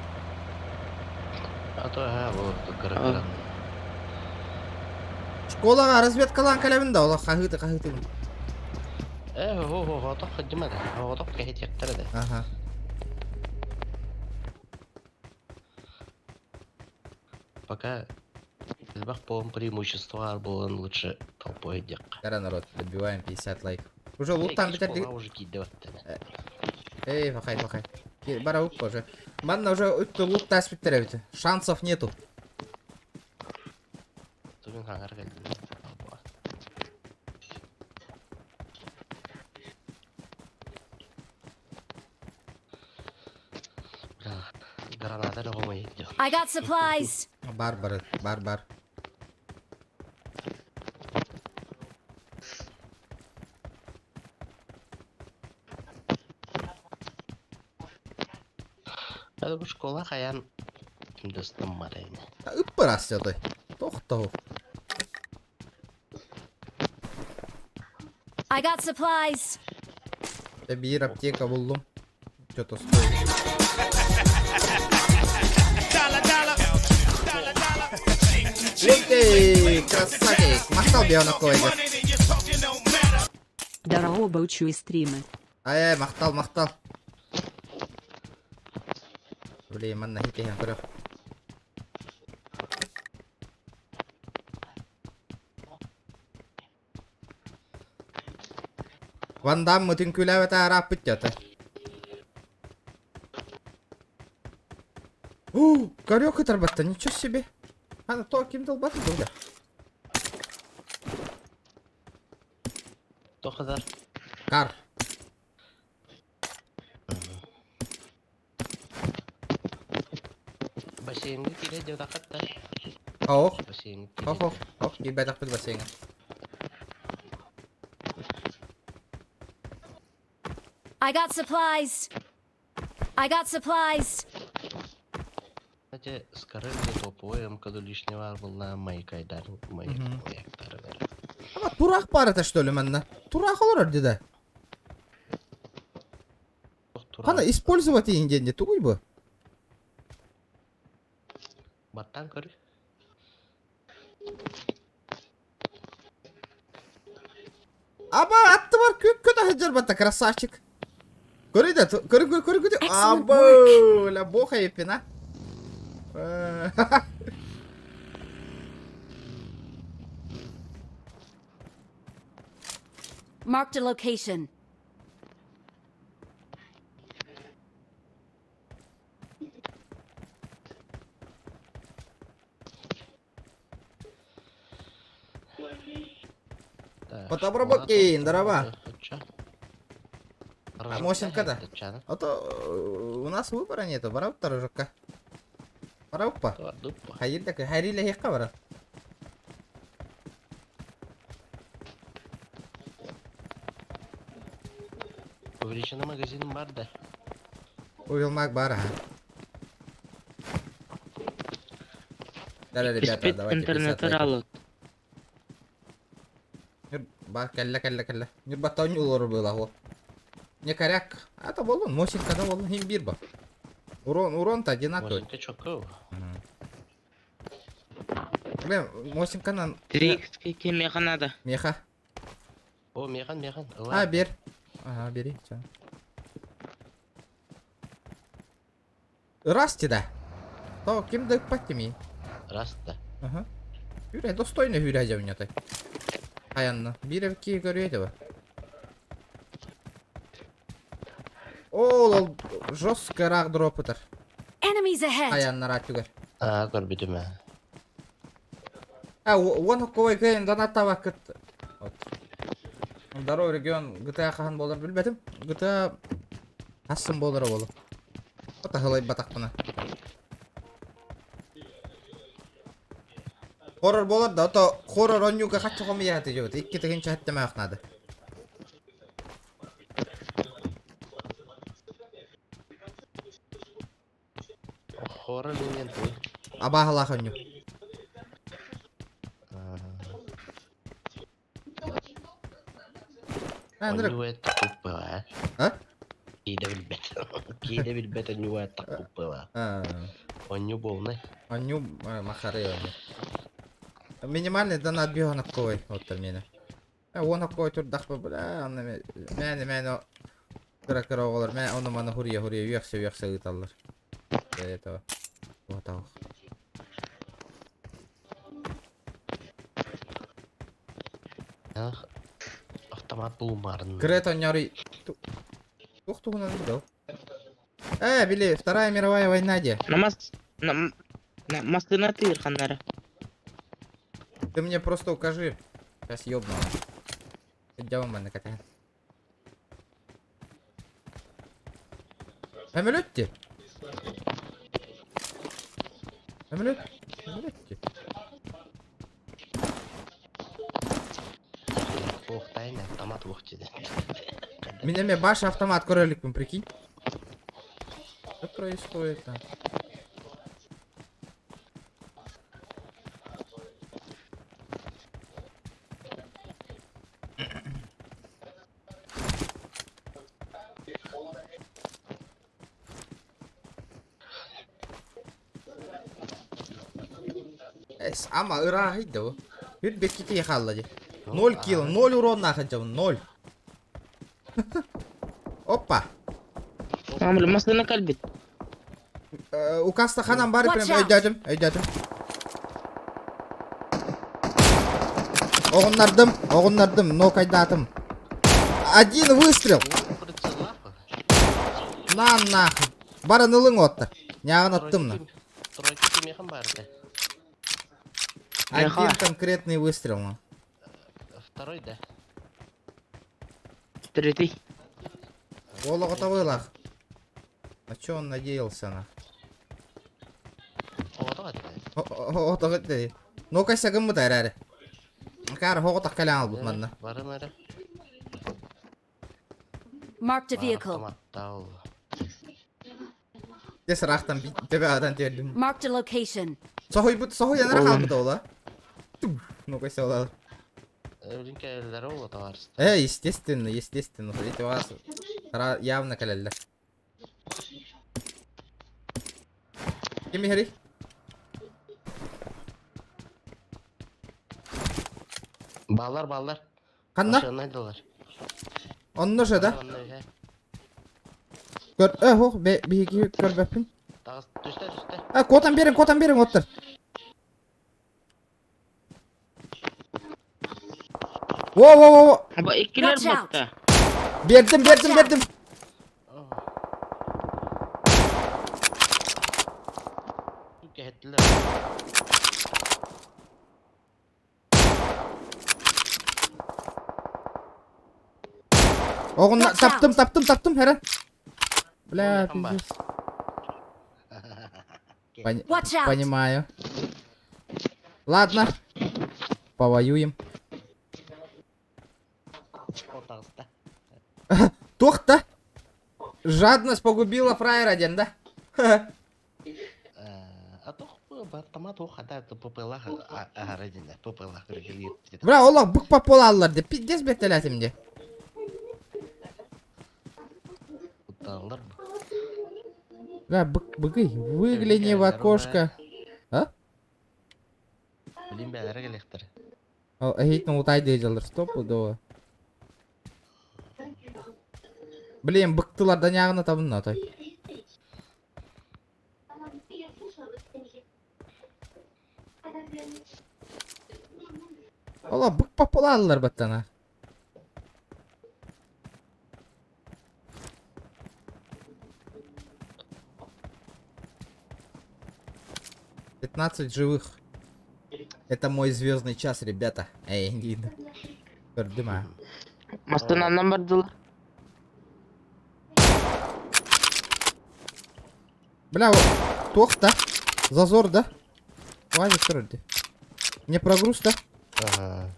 А то ха, вот кыркыран. Школага разведкалан калабын да, ола хахыты хахыты. Э, хо хо хо, тох хадимада. Хо тох кехет яктарда. Ага. Пока Элбах по преимущество болан лучше толпой дек. Кара народ, добиваем 50 лайков. Уже лут там битер уже кидет. Эй, пахай, пахай. Бара уп уже. Манна уже үтті лут тас биттер бит. Шансов нету. Тугин хангар келди. Бля, граната легомай I got supplies! Бар бар бар бар. Это бу школа хаян кимдестым марайны. Ыппырас той. Тохтоо. I got supplies! Бир аптека булдум. Что-то стоит. Лентей, красавчик. Махтал бионок койгар. Здорово, учу и стримы. Ай, махтал, махтал. Блин, манна хитеһен көрөх. Ван Дам мытын күләбәтә араппыт ята. У, горек оторбатта, ничего себе. Ана то ким долбаты долга. Тохадар. Кар. Бассейнге кире деп тақатта. Ох, Бассейнге ох, ох, ох, кибәтәк бит бассейнга. I got supplies! I got supplies! Кстати, скоры топовой МКД лишнего была майкайдар, майктар. Ама турах бар это что ли манна? Турах олар деде. Хана использовать ингенде тугуй бу. Баттан көр. Аба аттыбар күк көтө сылдьар батта красавчик. Көрүй да, көрү көрү көрү көрү. Excellent Аба, ля боха епина. Marked a location. Так, Потобробокин, здорово. Чё? А Мосинка да. А то у нас выбора нету, барап торожокка. Бараппа. Хайыр да хайриле хекка бара. Увеличенный магазин бар да. Уилмак бар, ага. Да, ребята, Испит давайте 50 интернет лайков. алыт. Ба, кэллэ, кэллэ, кэллэ. Ньурбаттан олорор быылаах уол. Не коряк. А то болун, Мосинка да болун, хим бир ба. Урон, урон-то одинаковый. Мосинка чоков. Блин, Мосинканан... 3x кимиэхэ надо. Меха. О, механ, механ. А, бер. Ага, бери. Чё. Расти да. То ким да паттими. Раз да. Ага. Хүрэ достойно хүрэ дьэвнетай. Аянна. Биир киһи көрүө этэ Ол ол жестко ыраах дропытар. Enemies ahead! Аяннар түгэр. Аа, көрбүтүм ээ. А, уон хокковай кыайын донаттаабаккыт. Вот. Здорово, регион GTA хаһан буолар билбэтим. GTA хассын буолара буолуо. Отаһылайбатахпына. Хоррор буолар да, ото хоррор онньууга хачча хомуйааты дьобут. Икки тыһыынча сэттэмээх наада. Хоррор диэн тугуй? Абааһылаах онньуу. Онньуу такуппыла. А? Киидэ билбэт. Киидэ билбэт онньуу такуппыла. Онньуу буолнай. Онньуу махары онньуу. Минимальный донат биһонокковой оттор миэнэ. Уон окковой турдахпа бля, онно мээнэ мээнэ кыра кыра оҕолор мэ ону маны хуруйа хуруйа үөхсэ үөхсэ ыыталлар. Для этого. Вот так. Автомат булумарын. Кырет онньорый. Туох туһунан видел? Э, били, Вторая мировая война де. Намас на массыына тыыр ханнара. Ты мне просто укажи. Сейчас ёбну. Идем мы на кота. Самолетте? Самолет? Самолетте? Ох, тайна автомат уох дии. Меня мне баша автомат көрөлүкпүн, прикинь. Что происходит там? Эс, ама ырааһый да бу. Үр бэккити хаалла дии. Ноль кило, ноль урон нахын дьабын, ноль. Опа. Амыр массыына кэлбит. Укаста ханан бар Watch прям out. өйдөөтүм, өйдөөтүм. Оҕуннардым, оҕуннардым, нокайдаатым. Один выстрел. На нахуй. Баран ылыҥ оттар. Ньааҕын аттым на. Тройка кимиэхэ баар этэ? Один конкретный выстрел. На. Второй да. Третий. Уол оҕото быылаах. На чё он надеялся на? Оҕото этэ. Оҕото этэ. Ну-ка гыммыта эрээри. Каар хоҕотох кэлэн албыт манна. Барым эрэ. Marked a vehicle. Автоматтаал. Дьэ сыраахтан төбө атан тиэрдим. Marked a location. Соһуйбут соһуйан эрэ хаалбыта ола. Ну-ка ола. Өлүн кэлэллэр ол товарищ. Естественно, естественно. Смотрите, вас явно кэлэллэр. Ким иһэрий? Баллар баллар. Ханна? Машина доллар. Онно же да? Көр, э, хох, биһиги көрбөппүн. Тағыс, түстэ, түстэ. А, куотан берин, куотан берин, оттор. Во, во, во, во. Аба иккилэр Watch out. батта. Бердим, бердим, бердим. Кэһэттилэр. Оҕунна Watch out. таптым, таптым, таптым, хара. Бля, Оҕунна пиздец. Пони- Watch out! Понимаю. Ладно. Повоюем. О, таҕыста. Тохта. Жадность погубила фраера один, да? А то автомат хата ППЛ аһара динэ ППЛ Бля, олох бык пополаллар де. Пиздец бетелетим де. Кутталлар. Бля, бык быгый, выгляни в окошко. А? Билин бээлere келехтер. Эһитин утай дежалар, стопудово. Блин, быктылардан ягына табынна атай. Ола бык пополаллар баттана. 15 живых. Это мой звездный час, ребята. Эй, Лида. Көрдүм, а. Массыынанан бардылар. Бля, тохта. Зазор, да? Вазик вроде. Не прогруз, да? Ага.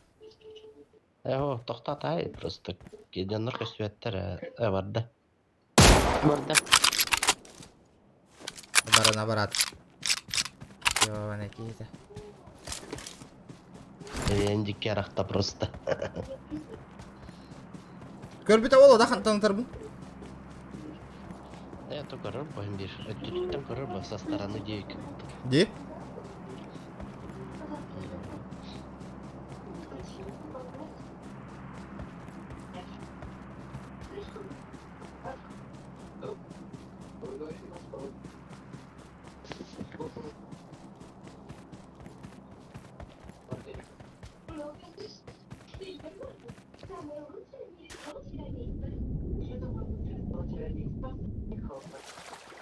Эго, тоқтат ай, просто кеденнер көсүөттер барда. Барда. Бара наоборот. Ёбаный какие-то. Эндикке арахта просто. Көрбүтэ ол да хантан тарбын. Это көрөр бу бир. Өттүттен көрөр бу со стороны дейик. Ди?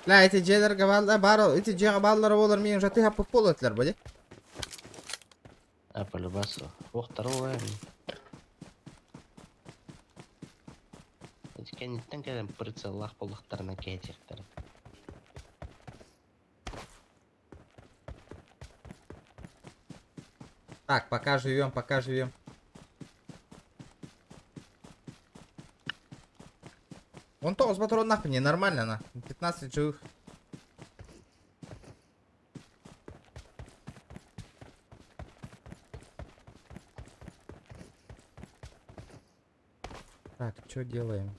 Ла эти дьиэлэргэ бааллар бар ити дьиэҕэ бааллара буолар миин жатыһа пол этилэр бу А по-любасу. Ох, второго. Кенниттен кэлэн прицеллах буоллахтарына кэһэтиэхтэрэ. Так, пока живем, пока живем. Вон то, патрон нахуй, не нормально на. 15 живых. Так, что делаем?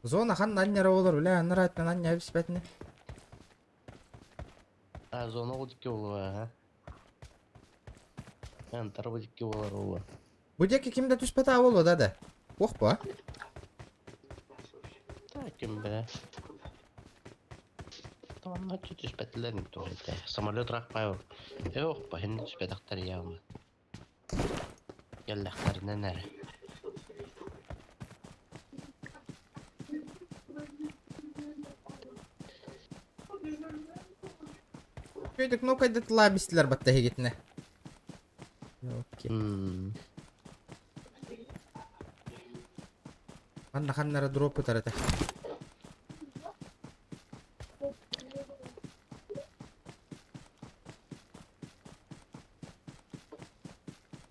Зона хан наннера олар, бля, нырат нання беспятне. А, зона ол дикке болуа, а? Антар ол дикке болар ола. Бу деки кимде түспәтә болу да да. Ох ба. Та ким бе. Тамам түспәтилер туһайта. Самолет рах пай. Ох, ба хин түспәтәхтер яғма. Келләхтәреннән әрі. Көйдік кнопка дытла бистилер батта хегетне. Окей. Ханна ханнара дроп тарата.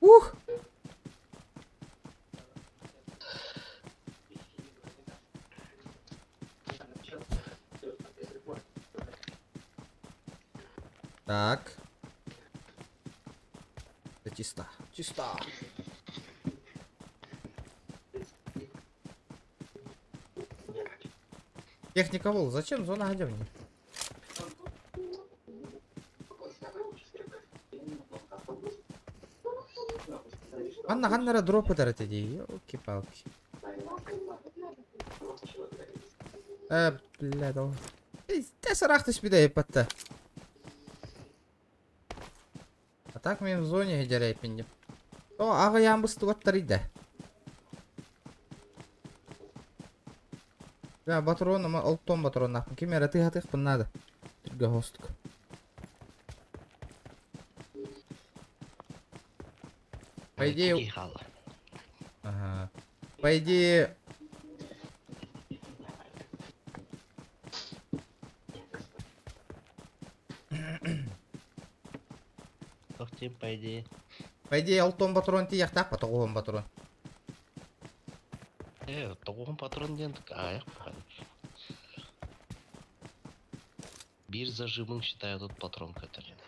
Ух! Так. Это чисто. Чисто. Техника вол. Зачем зона гадевни? Ханна ханна эрэ дроп ытар этэ дии, елки-палки. Э, бля, доо. Тэс ыраах түспүтэ эппатта. А так мен в зоне дьэрэйпин деп. О, аҕыйаан быстыбаттар да. Бля, патрон, олтон патроннаахпын. Ким эрэ тыһатыахпын наада. Түргэ хостук. По идее... Ага. По идее... Тохтим, по идее. По идее, алтон патрон тиийэхтээх ба, тоҕуһун патрон. Э, тоҕуһун патрон диэн аайах Биир зажимын считаю тут патрон көтөрүн.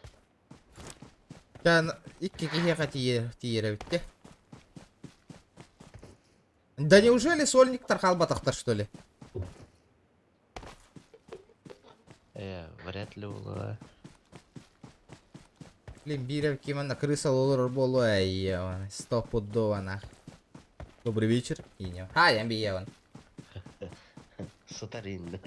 Дьэ, икки киһиэхэ тиийэр эбит Да неужели сольниктар хаалбатахтар, что ли? Э, вряд ли буолуо. Блин, биир ким манна крыса олорор буолуо эй, стопудово нах. Добрый вечер, Иня. Хай, я биеван. Сытар инде.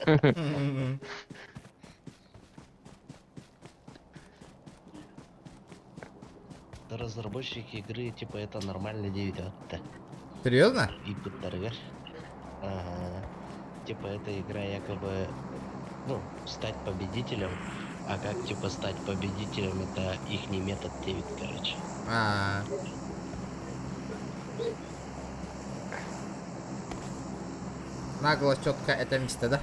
Разработчики игры, типа, это нормально не ведет. Серьезно? И Ага. Типа, эта игра якобы, ну, стать победителем. А как, типа, стать победителем, это их не метод 9, короче. А. Нагло четко это место, да?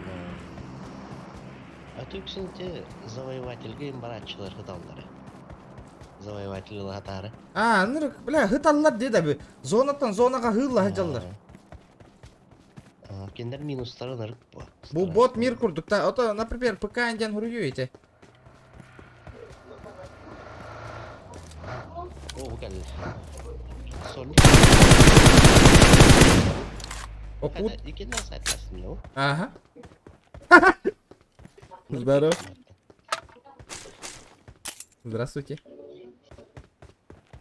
Да. А ты, кстати, завоеватель барааччылар ыталлар. Завоеватель латары. А, ну, бля, ыталлар дии да зонаттан зонаҕа ыһыылла сылдьаллар. Кинилэр минустарын ырык бу. Бу бот мир курдук. Та, ото, например, ПК диэн хуруйу ити. О, бу кэллэ. Соль. Окут. Икиннен сайтласын ну. Ага. Здорово. Здравствуйте.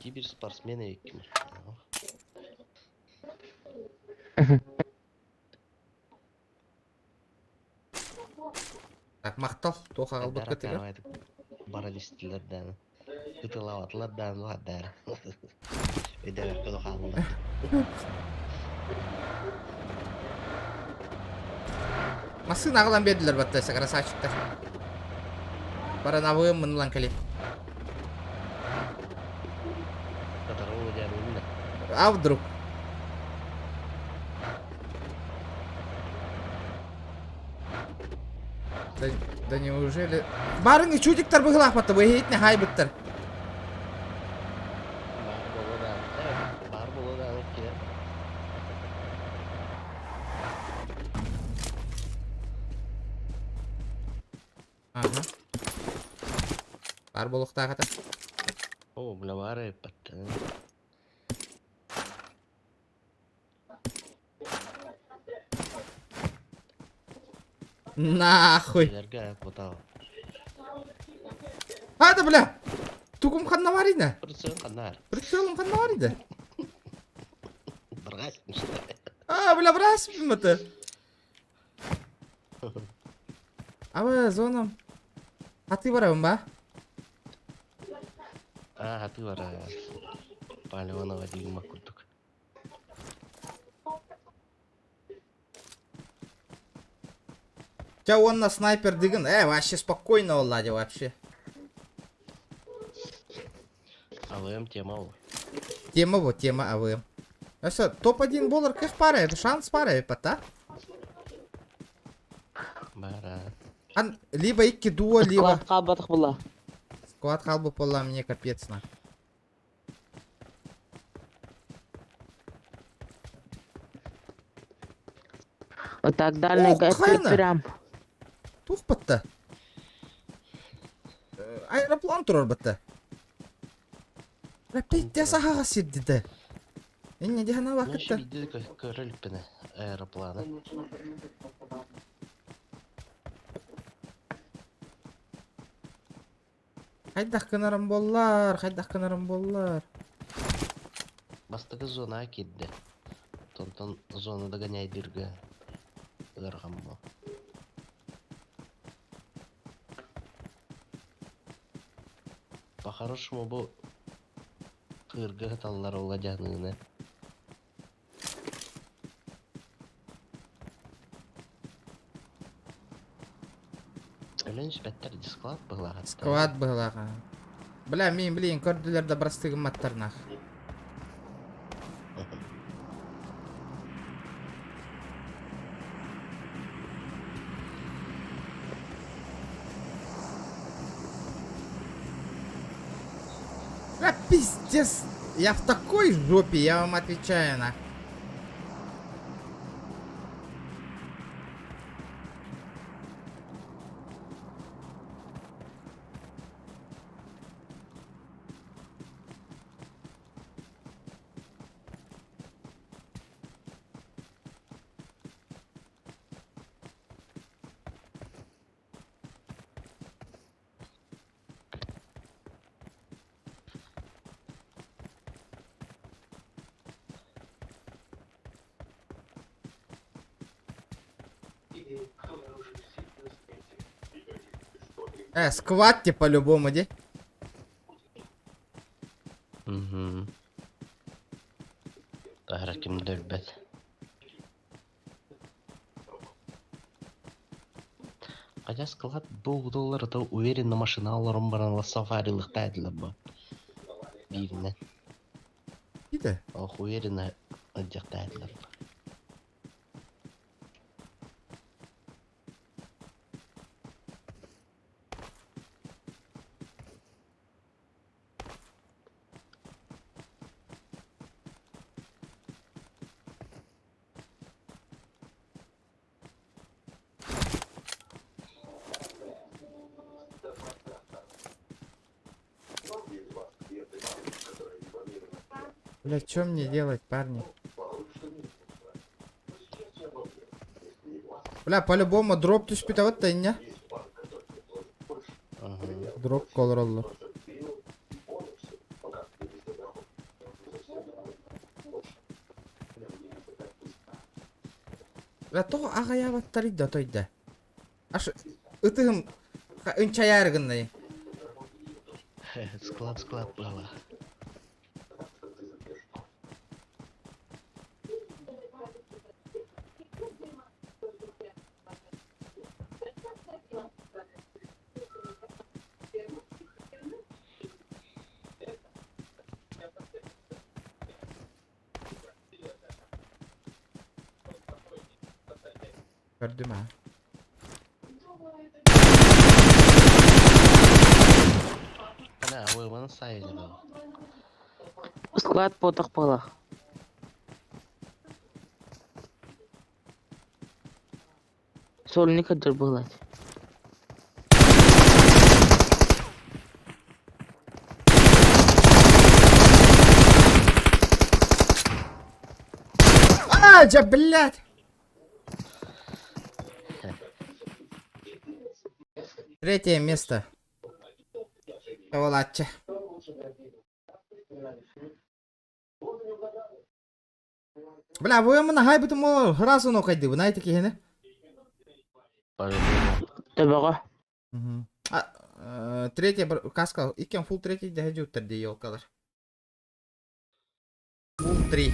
Киберспортсмены иккин. Так, махтал. Туох аҕалбыт кытыгар. Баралистилер дааны. Ытылаватлар дааны ладар. Өйдөбөккө хаалла. Массыына аҕалан биэрдилэр батта красавчиктар. Баранабыым мынылан кэлин. А вдруг? Да, да неужели... Барыҥ чудиктар быһылаахпатта, бу иһитне хайбыттар. Бар болу Бар болу Ага. Бар буолуохтаах этэ. О, бля, бары паттан. Нахуй. А, да бля! Тугум ханна барыйда? Прицел ханнар. Прицелым ханна барыйда? Брать. А, бля, брась это. Аба, зона. А ты барабын ба? А, ты бара. Палеонова дигма курдук. Ча он на снайпер дыгын. Э, вообще спокойно Ладя вообще. АВМ тема ол. Тема вот, тема АВМ. А все, топ-1 болар кых пара, это шанс пара, пота. Бара. Ан, либо икки дуо, либо... Склад хаалбатах буолла. Склад халбы пола мне капец на. Вот так дальний О, прям. Тух батта. Аэроплан турар батта. Рапид сахаға сирдиде. Инне дихана Ну, вакытта. видели көрөлпүнэ аэропланы. Хайдах гынарым буоллар, хайдах гынарым буоллар. Бастакы зонаҕа киирдэ. Онтон зона догоняйдыырга ыарахан буо. По-хорошему бу кыырга сыталлар ол адьаныыны. Өлөн испэттэр дисклад быһылаах. Склад быһылаах. Бля, мин блин, көрдүлэр да бырастыы гымматтар нах. А пиздец! Я в такой жопе, я вам отвечаю на. Сквад те по-любому, де? Угу. Таһара ким да өлбөт. Хотя склад был доллар, то уверенно машина олорон баран сафарилыхта этилэр бу. Бииринэн. Иде. Ох, уверенно ыдьахта этилэр. Бля, что мне делать, парни? Бля, по-любому дроп түспүтэ вот не? Дроп колороллор. Бля, тоҕо аҕайаабаттарый да тойда. Аш ытыһым ынчайаар гыннай. Склад, склад была. Көрдүм аа. Ана, вы ставили был. Склад потах полах. Сольник была. А, дьэ, блядь! Третье место. Тавалачча. Бля, вы мына хайбытым ол сразу нокайды, вы знаете киһини? По-любому. Төбөҕө. А, третье каска, иккен фул третий дэһэ дии елкалар. Фул три.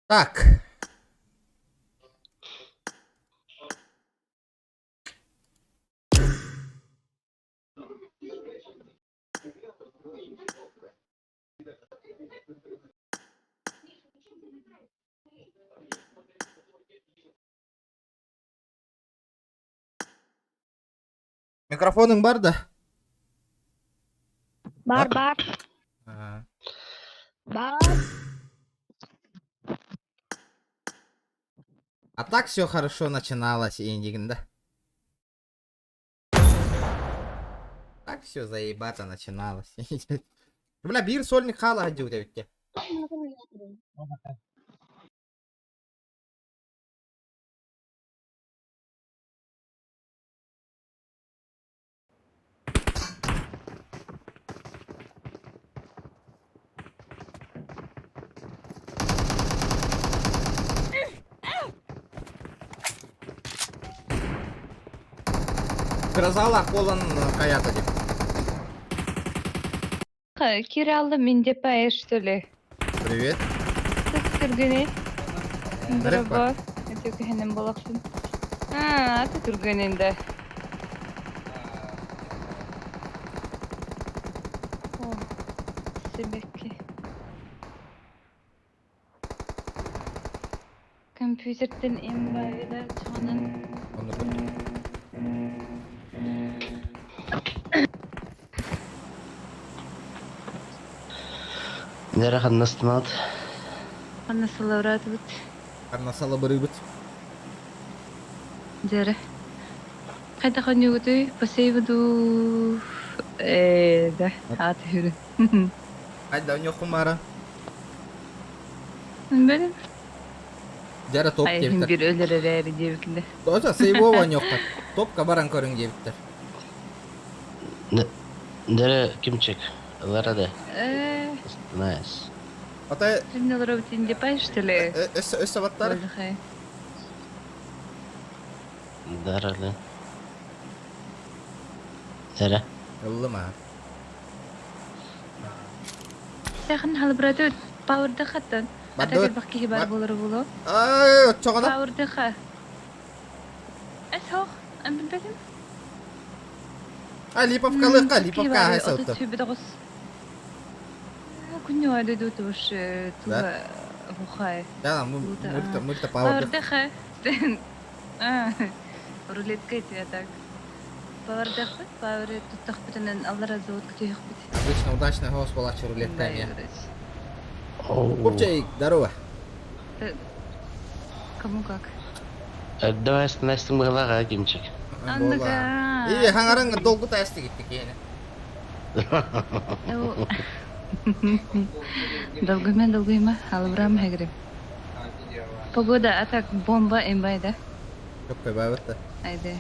Так. Микрофоның бар да? Бар бар. Ага. Бар. А так все хорошо начиналось, Индигин, да? Так все заебато начиналось. Бля, биир сольник хаала дьиут эбитте. Грозалаах буолан хайаата дип. Кираллы Миндепа что ли? Привет. Түргени. Нырык бар. Дорогой. Өтө болақсын. А, аты түргенінде. О, себекки. Компьютерден эмбайда чонун. Онно көрдүм. Нера ханнастанат. Анна салавратыбыт. Анна салабырыбыт. Дьэрэ. Хайдах оонньуугутуй? Посейвду ээ да аата үрүн. Хайда оньохумара. Бэлэн. Дьэрэ топ Айхин диэбиттэр. биир өлөр эрээри диэбикинде. Тоса сейвова оньохтар. Топка баран көрүҥ диэбиттэр. Дэрэ кимчик. Ылара да. Э, Nice. Ата Кимне олоробут депай что ли? өссө өссө баттар. Болдухай. Даралы. Дэрэ. Ыллым аа. Сахан халбыраты пауэрда хаттан. Бардыбыт. Атагыр бак киһи бар болор боло. Ай, оччоҕуна. Пауэрдыха. Эс хох, эн билбэтим. А, Липовкалыхха, Липовка хайсалта. Күннү айды дутуш туга бухай. Да, мы мульта мульта пауэрдыха. Пауэрдыха. Рулетка это так. Пауэрдыха, пауэр туттахпытынан аллара завод күтүөхпүт. Обычно удачный голос была рулетка мне. Купчик, здорово. Кому как? Давай Настя мыглага кимчик. Андыга. И хаңарың долгу тасты кеттик ени. Долгуйма, долгуйма, алыбрам хэгрим. Погода, а так бомба эмбайда. Көп көбәбітті. Айде.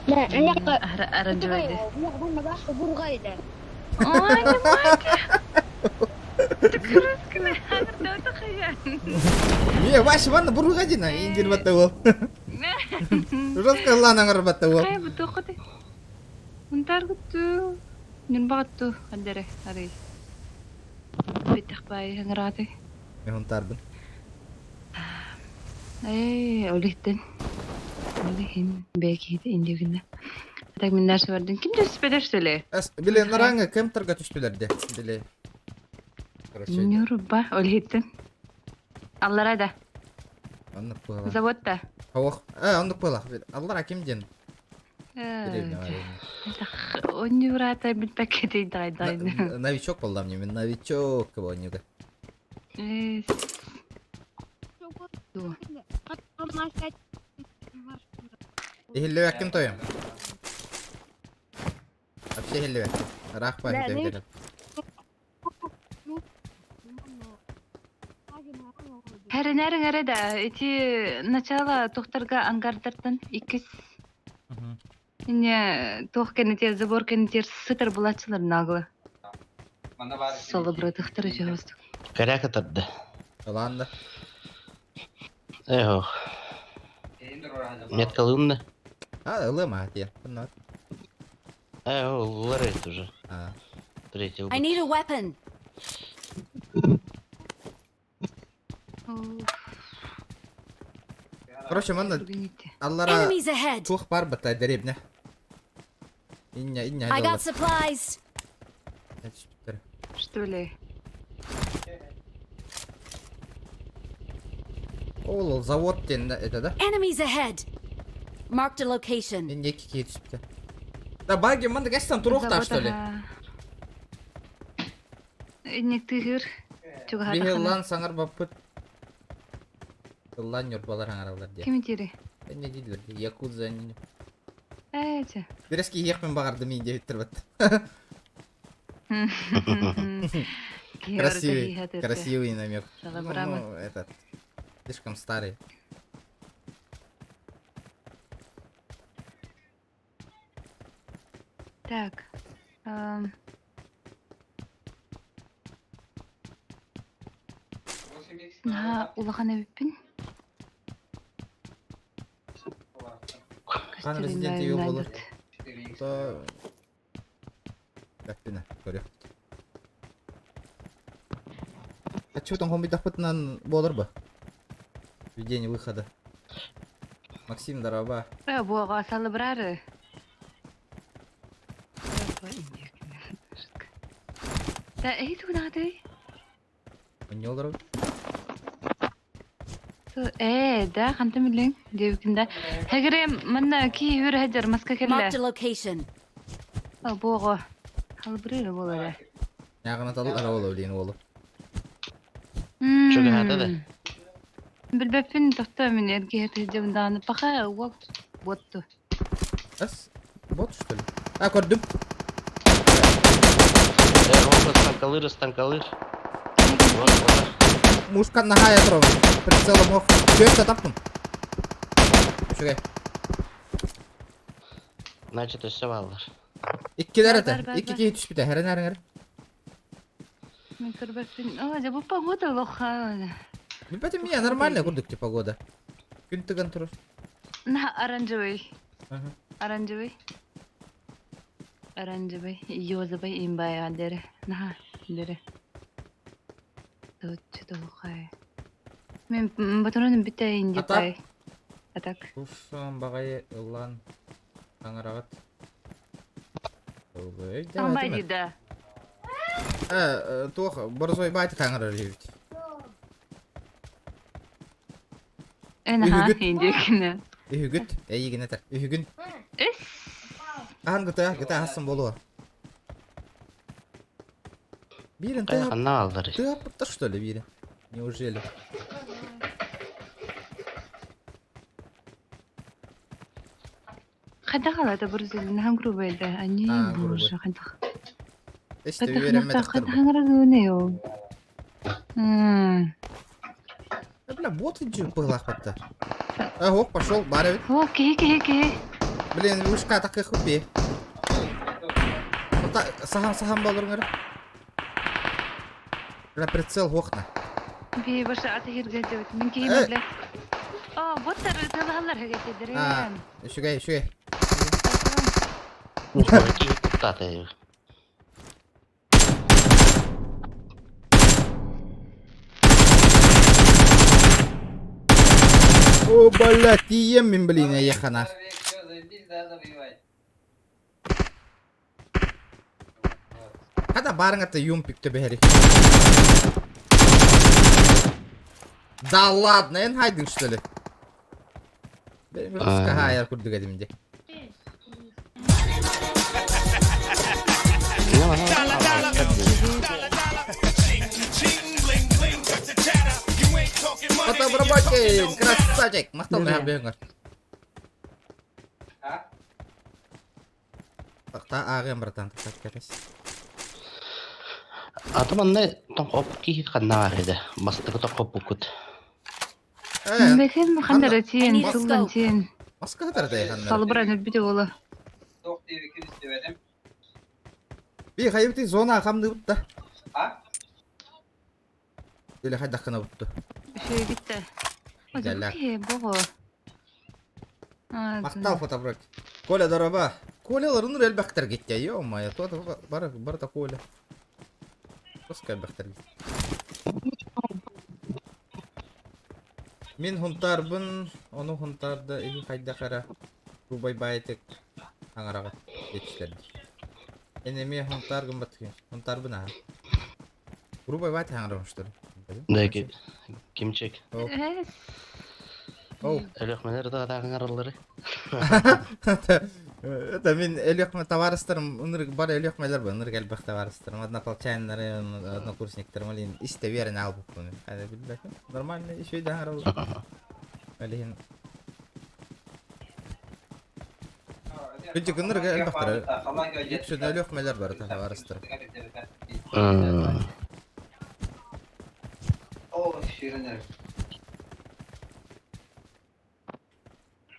لا عندك Аранжуайды. Ой, Е, Вася, ванна буруга дина, индир батта ол. Жестко лана батта ол. Кай бу тоқыты. Унтар гутту. Нүн багатту андере ари. Битах бай хаңраты. Мен унтарбын. Эй, олихтен. Олихин бәки индигинде. Так мен нәрсе бардын. Ким түспеде что ли? Әс, биле нараңы кем торга түштүләрде? Биле. Короче. Нюрба олихтен. Аллара да. Оннук буола. Заводта. Ох, э, оннук буола. Аллара ким ден? Онюрата билбекке дай дай. Новичок болдам мне, мен новичок онюга. Ихиллебеккин тойом. Вообще ихиллебеккин. Рах бар хитем Хәренәрің әрі да, эти начало тохтарга ангардартан иккис. Не тох кенетер, забор кенетер сытыр булачылар наглы. Солы братыхтар жабыстык. Коряка тарда. Ладно. Эх. Метка лымна. А, ылыма, те. Э, ларет уже. А. Третий. I need a weapon. Короче, манна аллара Enemies ahead. тух бар бата деревня. Иння, иння. I got supplies. Что ли? Ол завод ден это да? Enemies ahead. Marked a location. Инне кики түспүтэ. Да баги манда гастан туруохта что ли? Инниктыыр Биһи чугаһаатаххына. ыллаан саҥарбаппыт. Ыллаан ньурбалар аҥараллар диэн. Ким итири? Не дииллэр Якудза не. Ээ чэ. Бирэс киһиэхпин баҕардым иин диэбиттэр бат. Киһи барыта Красивый, киһи атыырга. красивый намек. Ну, Салабырамы. ну, этот, слишком старый. Так. Эм, Наһаа улахан эбиппин. Хан Көстөрүн Resident Evil болар. баайын То... Бэппинэ, көрүө. А чё там хомуйдахпытынан буолар ба? Ведение выхода. Максим, здорово. Э, буоҕа салыбырары. Да, эһи тугунаатый? Онньо олорор. Ээ, да, хантан билиҥ диэбиккин да. Хэгире манна кии үөр сылдьар маска кэллэ. Marked a location. Буоҕа халбырыыр буолара. Нааҕына талар оҕолор диэн уолу. Чугаһаата да. Билбэппин тохтоо мин эргиһэ сылдьабын даҕаны паха уол буотту. Ас, бот что ли? А, көрдүм. Э, Рома, станкалыр, станкалыр. Вот, вот. Мушка наһаа ятырабын. Прицелом ох. Түөртэ таптым. Үчүгэй. Значит, өссө бааллар. Иккилэр Бар, этэ. бар, бар, Икки бар. киһи түспүтэ. Хэрэн эрэҥэр. Мин көрбөппүн. Оо, дьэ бу погода олохха. Билбэтим мия нормально курдук ти погода. Күн тыган турар. На оранжевый. Ага. Оранжевый. Оранжевый. Йозовый имбай дере. На дере. Тут тухай. Мен батырын бите инди Атак. пай. Атак. Туфсан баҕайы ыллаан таҥараҕыт. Тамбай дида. Э, туох борзой баайты таҥарар үһүбүт. Эн ха Үһүгүт. инди кине. Үһүгүт. Эйигин этэр. Үһүгүн. Эс. Аһан гыта, гыта аһасын болуо. Биирин Кай тыа ханна бааллар? тыа что ли биирин? Неужели? Хайда халата борзой нахан грубый да. Они А, грубый. боже, хайда. Эсте Хайда үөрэммэтэхтэр хайда бу. хаңара йоо. М. Э, бля, бот иджи быһылаахпатта. Э, оп, пошел, бар эбит. О, киһи киһи киһи. Блин, вышка такая хупи. Сахан сахан болуруҥар. Бля, прицел хохна. Би баша аты хирге деп. Мин киһи Э. биле. О, боттар талалар хэгэтедер. А, үчүгэй, үчүгэй. Какие куттаты? О, бля, тием мин, блин, ехана. Хата барыңа ты юмпик төбөһөри. Да ладно, эн хайдың что ли? Хайар курдук эдим де. Фотобработин, красавчик. Мактал мэр бөңөр. Та ааҕыам братан, так кэтэс. Аты манна тоҥ киһи ханна баар этэ. Бастакы тоҥхоппуккут. Э, Бэхэн ханнара тиэн, I need a сыллан scope. тиэн. маска хатар ханнар. Салыбыран өлбүтэ буола. Би хайбыты зона хамныбытта. Или хайдахкына бутту. Үчүгэй битте. Дэлэ. Киһи бого. Мактал фотоброк. Коля дороба. Колялар элбэхтэр гиттэ. Ё-моё, то бар барта Коля. Тоска элбэхтэр гитте. Мин хунтарбын, ону хунтарда иһи хайдахара рубай байтык аңарага жетиштерди. Энеме хунтар гымбат хунтарбын аха. Грубай байт аңарамыштыр. Да, кимчик. Эс. Оу. Өлөхмөнөр да тағыңарылары. Это мин Өлүөхүмэ табаарыстарым ынырык бар Өлүөхүмэлэр бар ынырык элбэх табаарыстарым однополчаннарым, однокурсниктарым олин истэ үөрэнэ аалбыппын. Хайда билбэккин. Нормально үчүгэй да аһараллар. Ол иһин Кырдьык ынырык элбэхтэр. Үксүн Өлүөхүмэлэр бар табаарыстарым.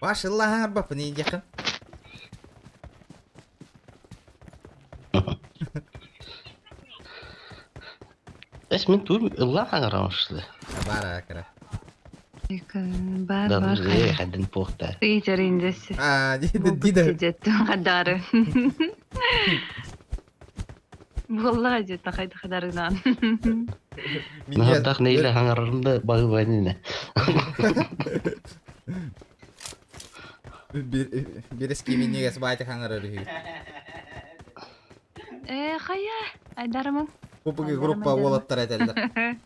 Ваш ыллаһаҥарбаппын индиэххин. Эс мин туум ыллаан хаҥараҕын что ли? Баар кыра. Бар Да, бар э, хадын пуохта. Ыйдарындасы. Аа, дида. Деттим хадары. والله جد خيد خدارنا. Наһардах нейле хаҥарарым да багыбайнина. Бирески миннигес баайты хаҥарар үһү. Э, хая, айдарымын. Купуги группа уолаттар этэллэр.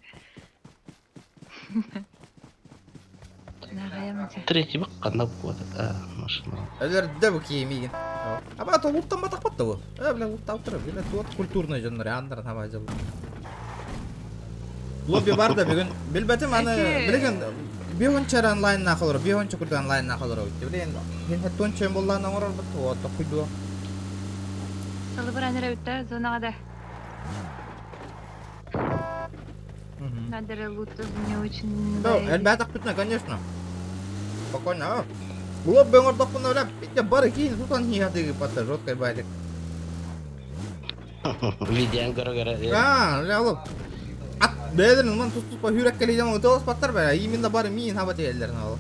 Третий бак ханна буолат. А, машина. Өлөрдө бу киһи миигин. Аба то луттан батахпат да бу. Э, бля, луттап турар. Бля, туот культурный дьоннор аннарын хаба дьыл. Лобби бар да бүгүн. Билбэтим аны билигин биһонча онлайн нахолор, биһонча курдук онлайн нахолор. Билигин хин хеттонча боллаан оҥорор бут, вот тохуйдуо. Салыбыр аныр зонага да. Надо лут мне очень. Да, элбээтэх конечно. Спокойно, а. Лобби оҥордохпуна бля, питте бары киин тутан хиһатыгы патта жесткой байлик. Видеон көрө-көрө. А, бля, олох. Ат, бэйэлэрин ман тус-туспа хүүрэккэлиидэн ытыалас баттар бля, именно бары миин хаба тиэллэрин ол.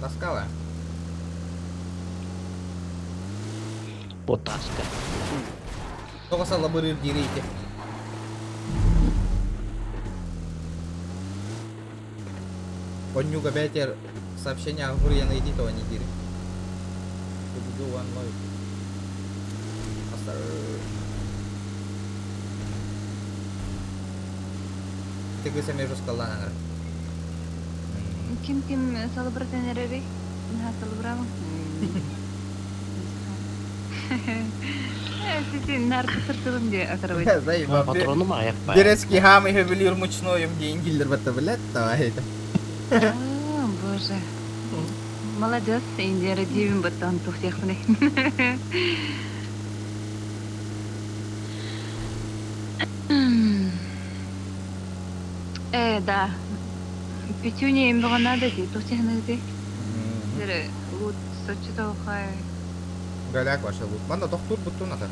Таскала. Вот таска. Тоҕо саллабырыыр диир ити. Онньуга бээтэр сообщение ахуруйан ыйытыы тоҕо не диир. Do one life. Тыгыса между скаллаан Ким ким салыбыртан эрери? Наха салыбырамын. Сиси наркы сыртылым де атарабайт. Заебал. Патрону аяк бай. Дерецкий хамы ювелир мучной им гиллер бата, блядь, давай это. О, боже. Молодец, Индира дивим баттан тухтехмне. Э, да. Петюня им было надо, ди, тухтехны ди. Лут сочетал хай. Голяк ваша лут. Манда тохтур буттун ата.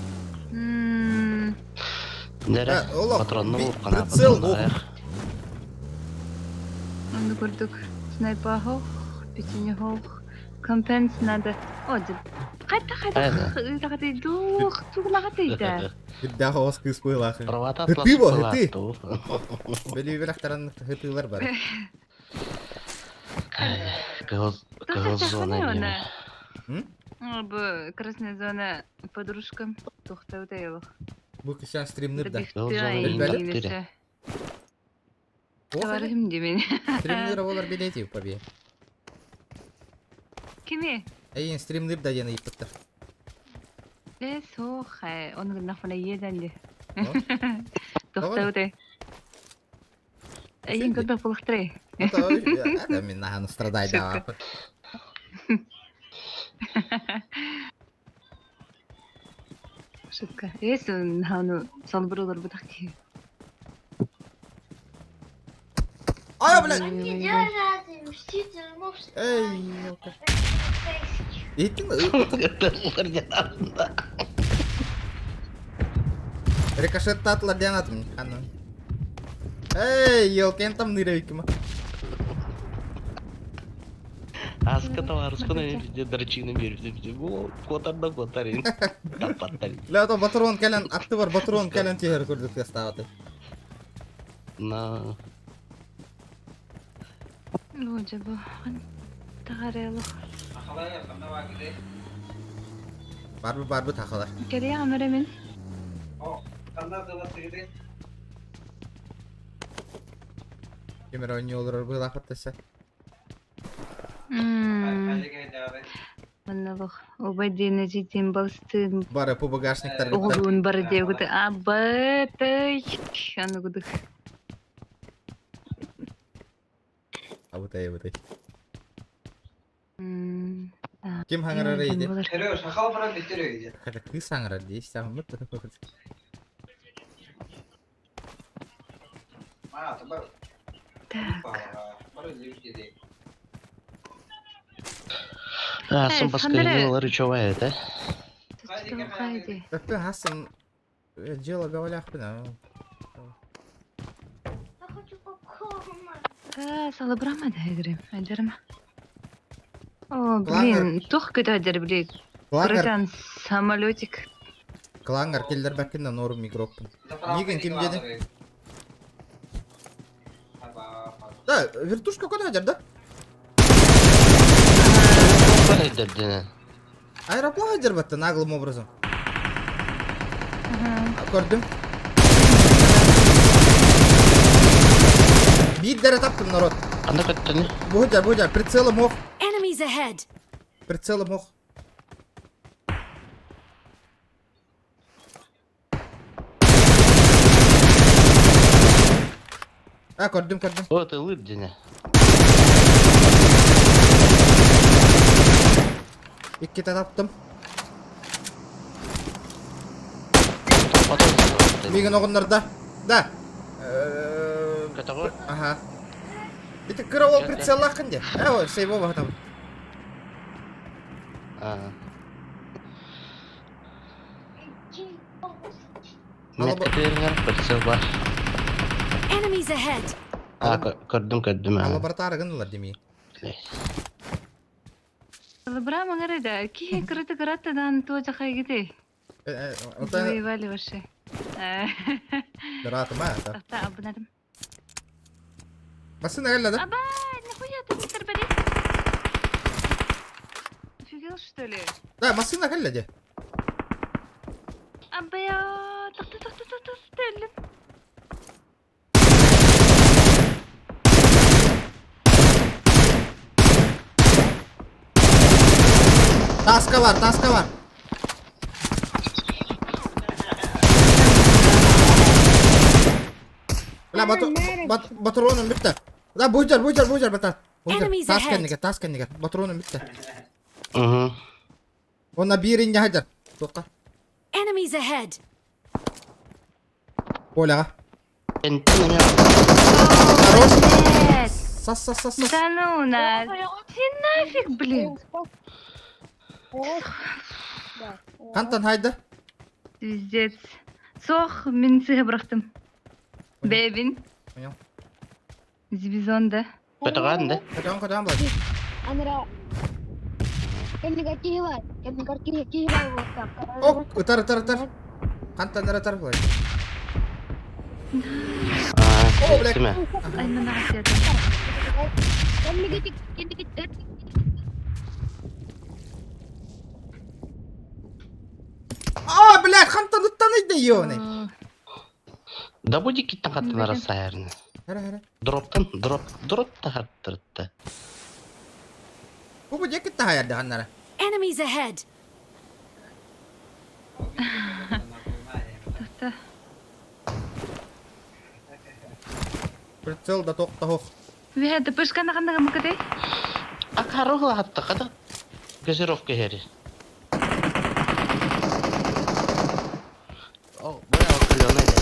Нере Олох, патронну прицел патронну аяк. Онду көрдүк. Снайпа хох, петюня хох. Компенс надо. О, ди. Кайта кайта. Кайта дух, туглагатыйда. Бирдэх оос кыыс быылаах. Правата Хытыы бо, хытыы. Били хытыылар бар. Кыһыл кыһыл зона диэн. Бу красная зона подружка тухтаутайлах. Бу кишан стримныр да. Кыһыл зона Билбэли? Товарым демен. Стримныр болар билети побе. Кими? Эйин стримныр да диэн ыйыппыттар. Э, сох, он гынахмана еденди. Тухтаутай. Эйин көрбөх булахтыры. Это мен нахан страдай да. Шутка. Эс хауну салбырылар бутакти. Ай, блядь! Эй, ёлка. Иттин рикошет татлар диэн атым. Ханна. Эй, ёлка, эн там нырайкима. Аска товарыскын везде дрочины беріп. Бу котарда котарин. Тапаттарин. Ля, то батрон кэлэн, атты бар батрон кэлэн тиһэр көрдүк тестааты. На Ну, жабы. Тагарелох. Барбы барбы тахалар. Келе амаремен. Кемер ойнолор быылаахаттаса. Манналых убай диэн эдьиийдиин балыстыын Бары ПБГшниктар кытта. оҕолуун бары диэбит абытай аныгыдык. Абытай, абытай. М, Ким хаҥарар ким иди? болар? Хотя кыыс хаҥарар дии, истэҕин Так. А, Эй, сам Сандра. рычевая, да? Тут хайди. Өппө хасан дело говоряхпына. А, салабрама да игры. Айдарма. О, Клангер. блин, тух көтөдер, блин. Клангар, Братан, самолетик. клангар келдер бәккин норм игрокпын. Нигин ким деді? Да, вертушка куда хадер, да? Аэроплан хадер батты наглым образом. Ага. Көрдүм. Биддere таптым народ. Анда көттүнү. Буһудьар, буһудьар, прицелым ох. Enemies ahead! Прицелым ох. А, көрдүм, көрдүм. О, ты лып дине. Икките таптым. Потом. Мигин оҕоннорда. Да. Көтөҕөр. Ага. Ити кыра ол прицеллааххын дии. Э, ой, сейво баһатам. А. Ала Меткетергер прицел бар. Enemies ahead! А, көрдүм, көрдүм. Ала бартаары гыннылар деми. Салабрама ngare Ки кырыты кыраттадан туоча хайгите. Ота Воевали вообще. Дыратыма. Ахта абынадым. Басын әлі да? Аба, нихуя ты не терпели? Офигел, что ли? Да, басын әлі де. Аба я, тахта тахта тахта стеллим. Таска бар, таска бар. Бля, бату, бат, батроным битті. Да, буйдер, буйдер, буйдер, бата. Буйдер. Enemies Тас ahead. кэннигэр, тас кэннигэр. Батроным битті. Угу. Онна биирин хадер. Тоққа. Enemies ahead! Оляға. Энтин эме. Хорош. Нет. Сас, сас, сас, сас. Да ну на. Ты нафиг, блин. Хантан хайда. Пиздец. Сох, мен сыға бұрақтым. Бэбин. Понял. Зибизон, да? Көтөҕөн да? Кадам, кадам, блядь. Анра. О, ытар, ытар, ытар. Хантан ытар, блядь. А, О, блядь. тиме. Ай, мына қасиет. А, блядь, хантан ыттан ыйда, ёбаный. Да буди киттен каттын арасайырны. Хара, хара. Дроптан, дроп, дроп тахаттыртты. Бу бу жекит тахаярды ханнара. Enemies ahead! Тоқта. Прицел да тоқта хоқ. Ве, пышканы қандығы мүкіде? А каругла хатта када. Газировка хери. О, бля, клёный да.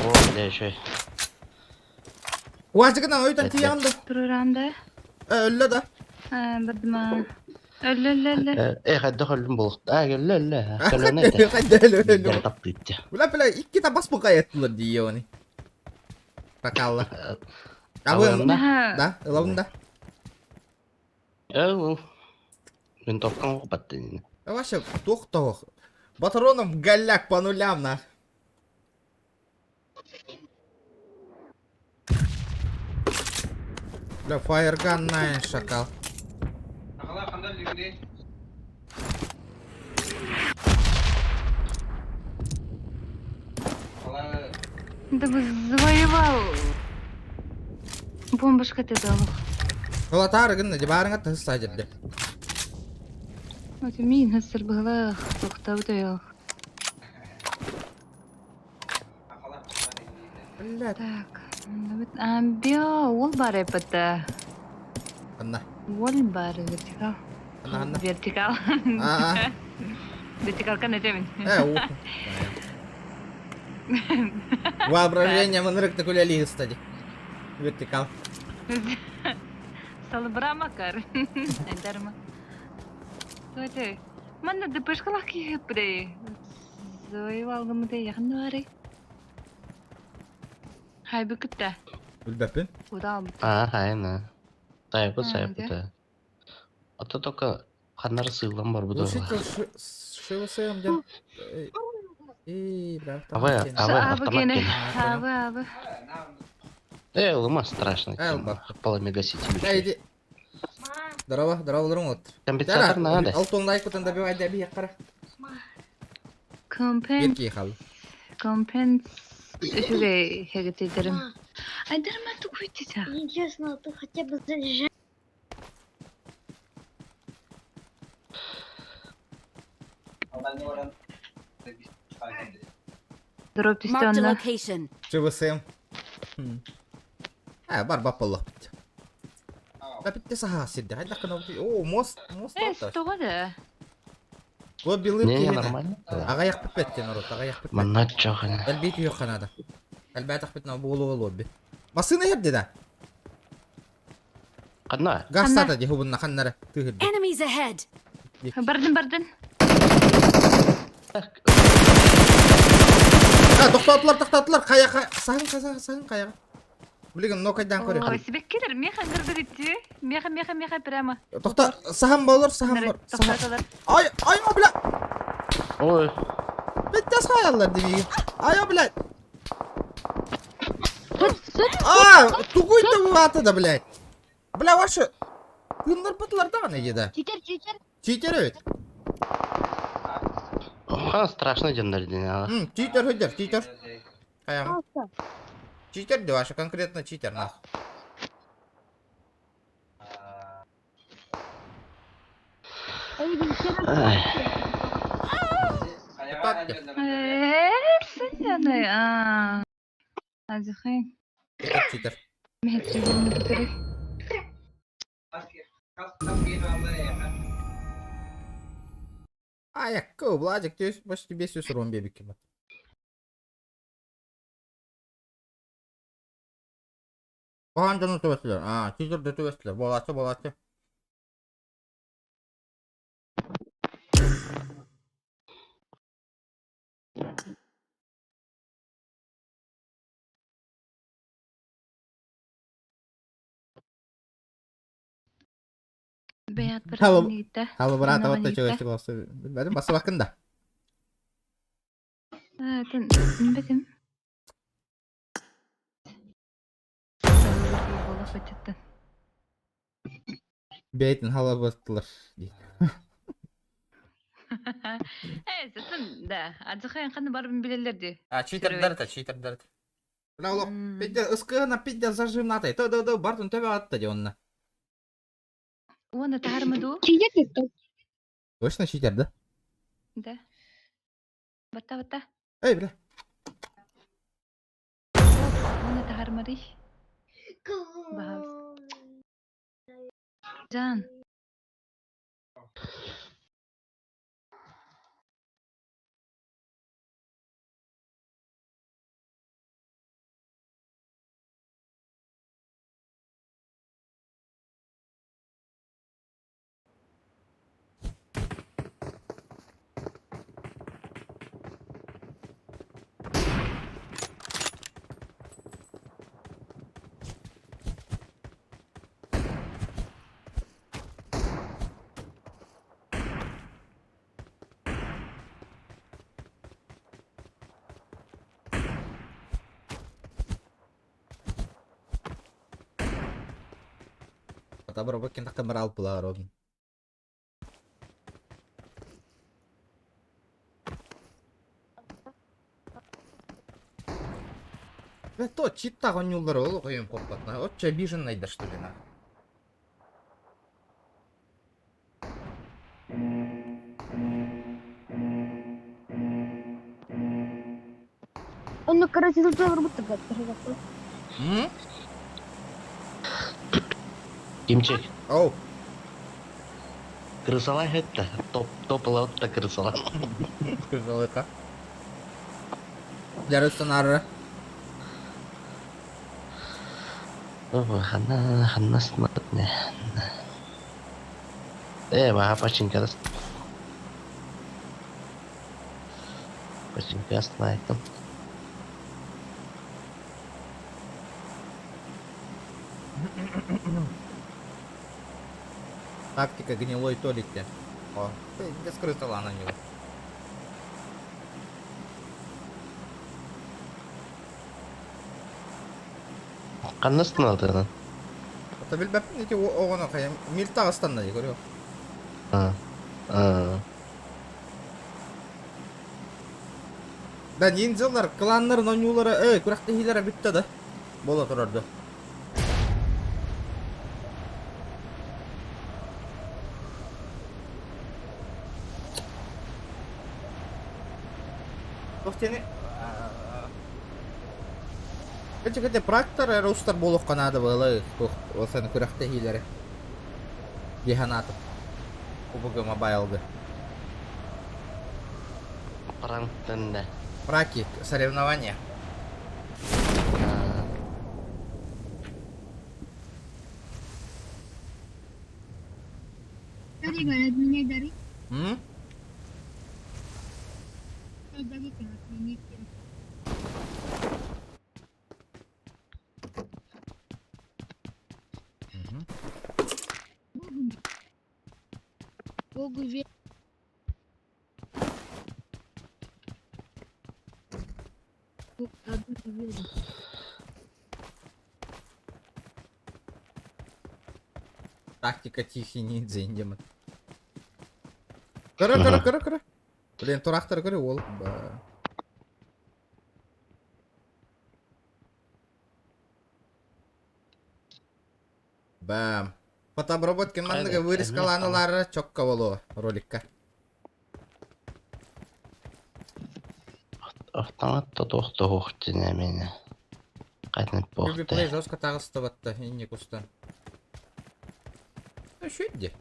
О, бля, еще. Уазыгынан өйтен тиянды. Тұрыранда. Өллө да. Бірдіма. Өлі, өлі, өлі. Э, хадда холлум булук. А, өллө, өллө. Клёный да. Хадда өллө өллө. Бер таптытты. Бля, бля, икки табас бу кайыттылар дейони. Ракалла. Абы, Да? да, ылабын да. Э, ол. Винтовкам окпатты. Вообще, тоқ-тоқ. Патроном голяк по нулям, на. Бля, фаерган на шакал. Да бы завоевал. Бомбашка ты дал. Ылатары гынна, дебарыңа тыс садерді. Вот мин хасыр быһылаах, тохтообут ойох. Блядь. Так, амбио, уол бар эппэтэ. Анна. Уол бар вертикал. Анна, анна. Вертикал. А-а. Вертикалка нэтэмин. Э, у. Воображение мынырык такулялиһы стади. Вертикал. Салыбыра макар. Айдарма. Туйте. Манна ДПшкалах киһиппрей. Завоевалгымыты якын бары. Хайбы кытта. Билбэппин. Удал. А, хайна. Сайбыт, А, сайбыт. да? А то только ханнары сыылан барбыт Глушитель ШВСМ диэн. И, бля, Авы, автомат авы, Абы автомат гене. кене. Абы, абы. Э, лыма страшно. Э, тема. лба. Пламегаситель. Э, иди. Здорово, здорово, олорун от. Компенсатор надо. Алтон лайк добивай добей кара. Компенс. Ерки хал. Компенс. Үчүгэй хэгэтидерим. Айдарма тугуйтиса. Интересно, ты хотя бы заряжай. Дроп Marked a түстэ location. ШВСМ. Э, бар баппаллах бит. Да битте саха сидде. Хайда кына О, мост, мост. Э, тоҕо да. Бу билып Не, киһини. нормально. Аҕыйах бүппэт народ, аҕыйах бүппэт. Манна чохана. Элбиит үйөх надо. Элбээтэх бит буолу буолу би. Массыына иһэрди да. Ханна. Газ Ханна? сата дии хубунна ханнара тыһырды. Enemies ahead! Бардын, бардын. А, тоқтатылар, тоқтатылар, қая, қая, сағын, сағын, сағын, қаяға. Билигин нокайдан көрө. Ой, сибэккилэр меха ыңгырдыр итти. Меха, меха, меха прямо. Тоқта, сахан болор, сахан бар. Сахан. Тоқтаталар. Ай, ай, о, бля. Ой. Беттес хаяллар демиги. Ай, о, блядь. А, тугуй ты вата да, блядь. Бля, ваши. Тыннар бытылар да аны еда. Читер, читер. Читер ведь. Ха, страшно дендер ден. Читер хөдер, читер. Хаям. Читер де ваша, конкретно читер, нах. Э, сыняны. А. Азыхын. Читер, читер. Мехе тревогны көтөрө. А, я Владик, ты почти весь усром бебики. Оған дьону түбэстилэр. Аа, читер да түбэстилэр. Буолааччы, буолааччы. Бэйат Алло. баран Халы брат, Онно вот маньыкта. чего чего. Билбэтим, басыбаккын да. А, тен, бетим. Болох өтөттөн. Бэйтин халы бастылар. Э, сатын, да. Азыхын каны барбын билелерди. А, читердер это, читердер это. Бля, олох, пидде, ыскыгына пидде зажим натай. Тö, тö, тö, бартын төбө атта де онна. Уона таармаду? Читер ты кто? Точно читер, да? Да. Батта, батта. Эй, бля. Уона таармари. Бахас. Жан. Ата бро, кин такка алып булар одун. Бля, то чит онюлдар ол коюм коппатна. Отча обиженный да что ли на. Короче, тут тоже будто бы. М? Кимчик, Оу. крысалай это, топ, топ та крысала. Кызылыка. Жарыстан ары. Ханна, ханна не. Баха пачинка. Пачинка снайком. Тактика гнилой Толики. О, ты не скрытала на него. Ханна снайком. Это билбэппин ити оҕону хайа милтаҕыстанна дии көрүө. А. А. Да ниндзялар кланнарын оонньуулара эй күрэхтэһиилэрэ бүттэ да буола турар дуо. Туох диэни Кэчэ кэчэ практор эрэ устар буолуохха наада буолай туох ол күрэхтэһиилэри дии санаатым. УБГ мобайлга. Пранктенде. Праки, соревнования. Меня дары. М? Мгм. Богу верь. Богу верю. Тактика тихий ниндзя индемон. Көрө, көрө, көрө, көрө. Блин, турахтар көрө, ол. Бам. Фотообработка манныга вырезкаланалары чокка боло роликка. Автомат тохтох тинемени. Кайтнып Юби Плей бохты. жестко тағысты инне кустан. Ну, еще иди.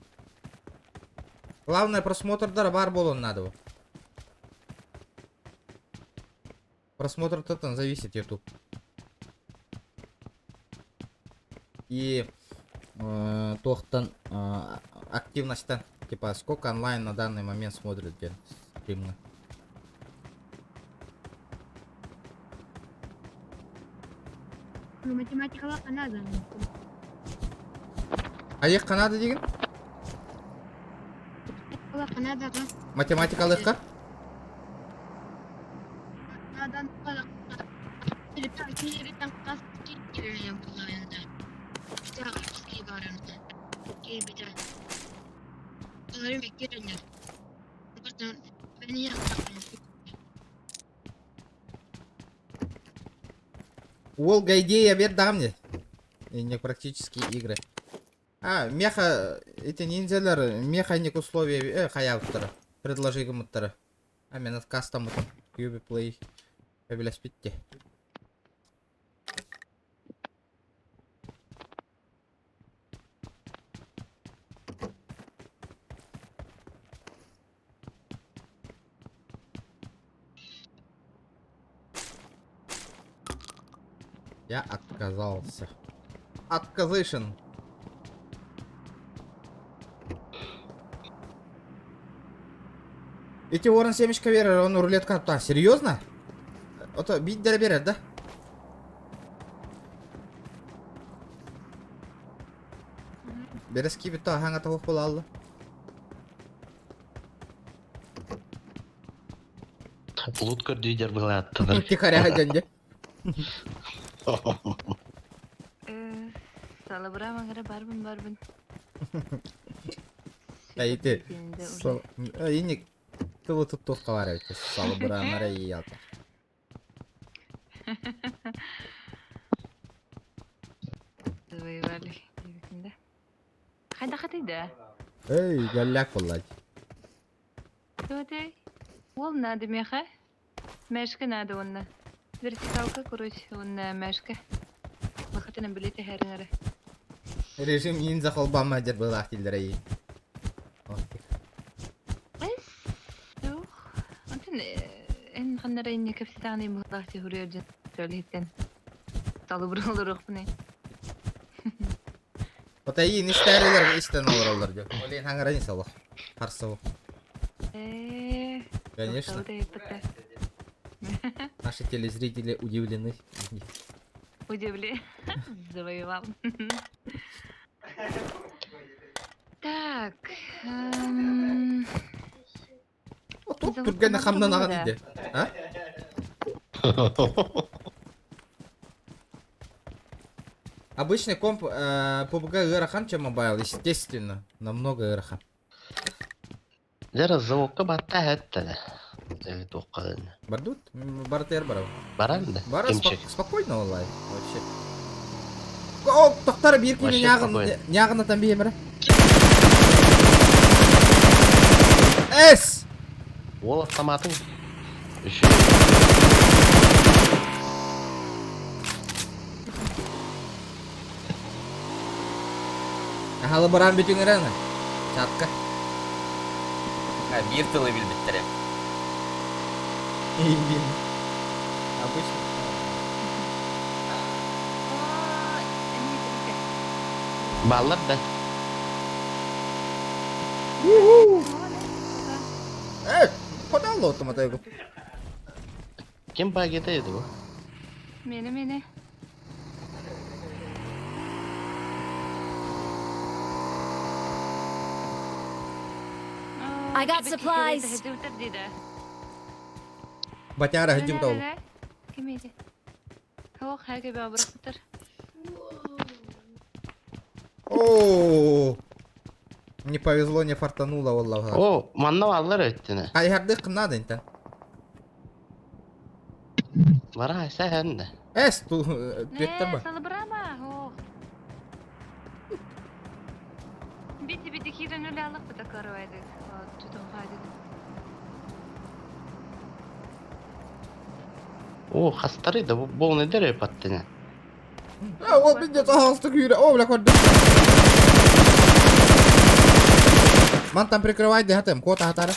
Главное, просмотрдар бар болон надо. Просмотр тотан зависит YouTube. И тохтан активностьтан. Типа, сколько онлайн на данный момент смотрит где стримы. Математикаға Канада. Аяқ Канада деген? Канадаға. Математикалыққа? Канадан Волга идея бер мне. И не практические игры. А, меха, эти ниндзялар, механик условия, хаявтара, предложи гымыттара. А мен отказ там Кьюби Плей. Өбіләспитте. Я отказался. Отказышен. Эти ворон семечка берер, он рулетка. А, серьезно? Это бить берер, да? Берески бит хаңа тавык була алды. Лут көрдүйдер была аттылар. Тихаря дәнде. Салабыра маңара барбын барбын. Әйте. Инник тылы туттух калар әйте. Салыбыра мара ялта. Завоевали. Хайда хатыйда. Эй, галляк буллай. Туатай. Ол надо меха. Мәшкі надо онна. Вертикалка короче уонна мэшка. Бахатынан биле тэһэриҥ эрэ. Режим ниндзя холбамма дьэр быылаах дииллэрэ ии. Эс суох. Онтон эн ханна эрэ инньэ кэпсэтэҕин быһыылаах дьэ дьон төлөһүттэн талыбыр олоруохпунай. Отайын истээрилэр истэн олороллор дьэ. Олен хаҥаран солох. Харсыл. Э, Конечно. Наши телезрители удивлены. Удивили. Завоевал. Так. Эм, Отук түргэн хамнан аҕан иде. А? Обычный комп PUBG ыарахан, чем mobile, естественно. Намного ыарахан. Дьэ, звукка баттаа эттэ. Или туохха Бардут? Бартер барав. Баран да. Бара Кимчик. спокойно олай. Вообще. О, тоқтар бир күнү Вообще нягын спокойно. нягынатан биемere. Эс! Ол автоматын. Еще. Ахалы баран бүтүн эрэн. Чатка. Ha, биир тылы билбиттэрэ. Обычно. Баллар да. Э, подал автомат Ким багета edi bu? Мени мени. I got supplies. Батяра хадим тол. Ким edi? Хоқ, хайга бабырақтар. О, Не повезло, не фартануло, валлах. О, манна баллар өттүнэ. Хайхардык надо инта. Бара сәһән дә. Эс, ту беттер ба. Салыбырама, хоқ. Бити бити кирен өлі алық бұта көріп Түтін қайдық. О, хастары да бу не дере паттына. А, ол бинде тағалысты күйрі. О, бля, көрдім. Ман там прикрывай, дехатым, кота хатары.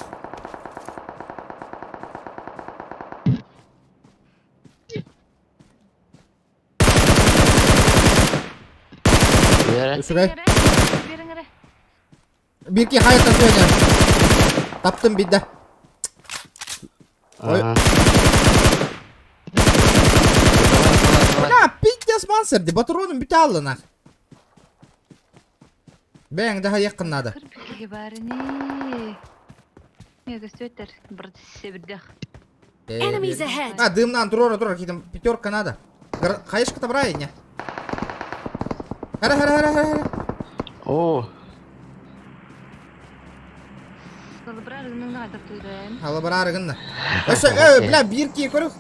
Бере. Үсүгэй. Беріңірі. Бирки хайта сегодня. Таптым бидде. Ой. Ага. Бля, пиздец мансер, де патроным бите алды нах. Бәң, daha yakın надо. Кірпікке барыны. Мега сөтер, бір себірдақ. Enemies ahead! А, дымнан турора турор, какие-то пятерка надо. Хаешка табрай, не? Хара, хара, хара, хара. О, Салыбырар гынның айтып туйдым. Алабарары гынна. Өсө, э, бля, бирки көрүк.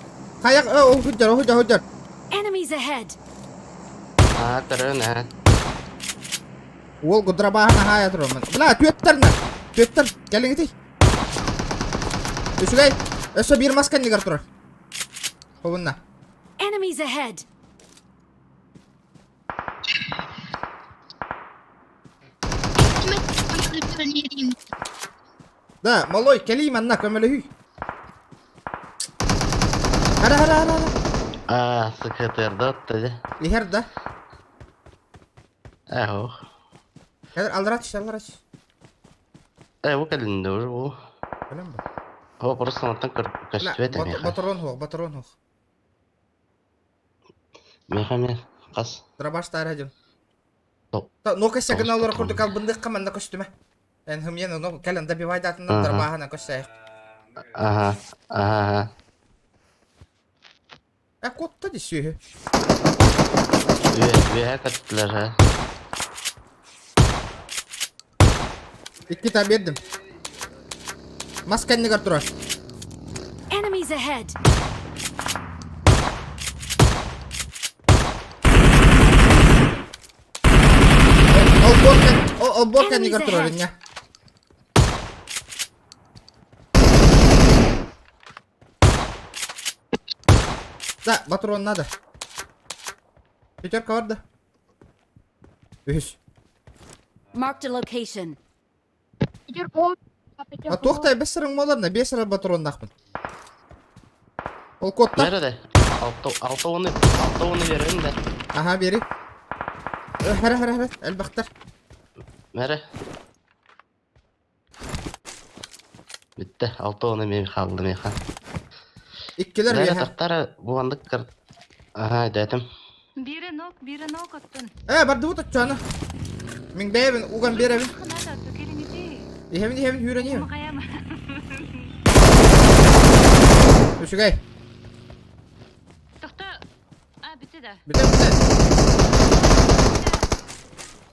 Хаяк, э, о, худжар, худжар, худжар. Enemies ahead! а, көрөн, а. Ол гудрабаһына хая турор. Бля, түөттер на. Түөттер, келиңити. Үсүгэй, өсө бир маска нигер турар. Хобунна. Enemies ahead! Да, малой, кели манна көмөлөһүй. Хара, хара, хара, хара. А, сыкытырды отты. Лихер да. Эх, Хәзер алдырач, алдырач. Э, бу кэлинде уже бу. Беләм бу. О, просто мантан көр Бля, көстүбэт меха. Батырон хук, батырон хук. Меха мех, кас. Драбаш тара жон. Топ. Та, но кәсә гына Тоғыз алар патрон. курдук ал бындык каманда көстүмә. Эн хымьен но кэлен добивай датын Ага. драбахана көсә. Ага, ага. Э, котта ди сүйе. Үе, үе каттылар, ha. Икки та бердим. Маска нигер турар. Enemies ahead! Ол борка, ол борка Enemies нигер турар ahead. инне. Да, патрон надо. Пятерка бар да. Үһүс. Marked a location. А туох бэс сырың моларна, бес сыры патроннаахпын. Ол куотта. Nerede? Алта алта оны алта оны беремин да. Аха, бери. Хара, хара, хара, элбэхтэр. Mere. Bitti. Алта оны мен қалды мен хан. Иккилэр Nerede үөһэ. тақтары буғандық кір. Ага, дәтім. Бире нок, бире нок оттон. Э, бардыбыт оччону. Мин бэйэбин уган биэрэбин. Надо, то келиңити. Иһэбин, иһэбин, үүрэн иһэбин. Махаяма. Үчүгэй. Тохто. А, бите да. Бүтэ, бүтэ.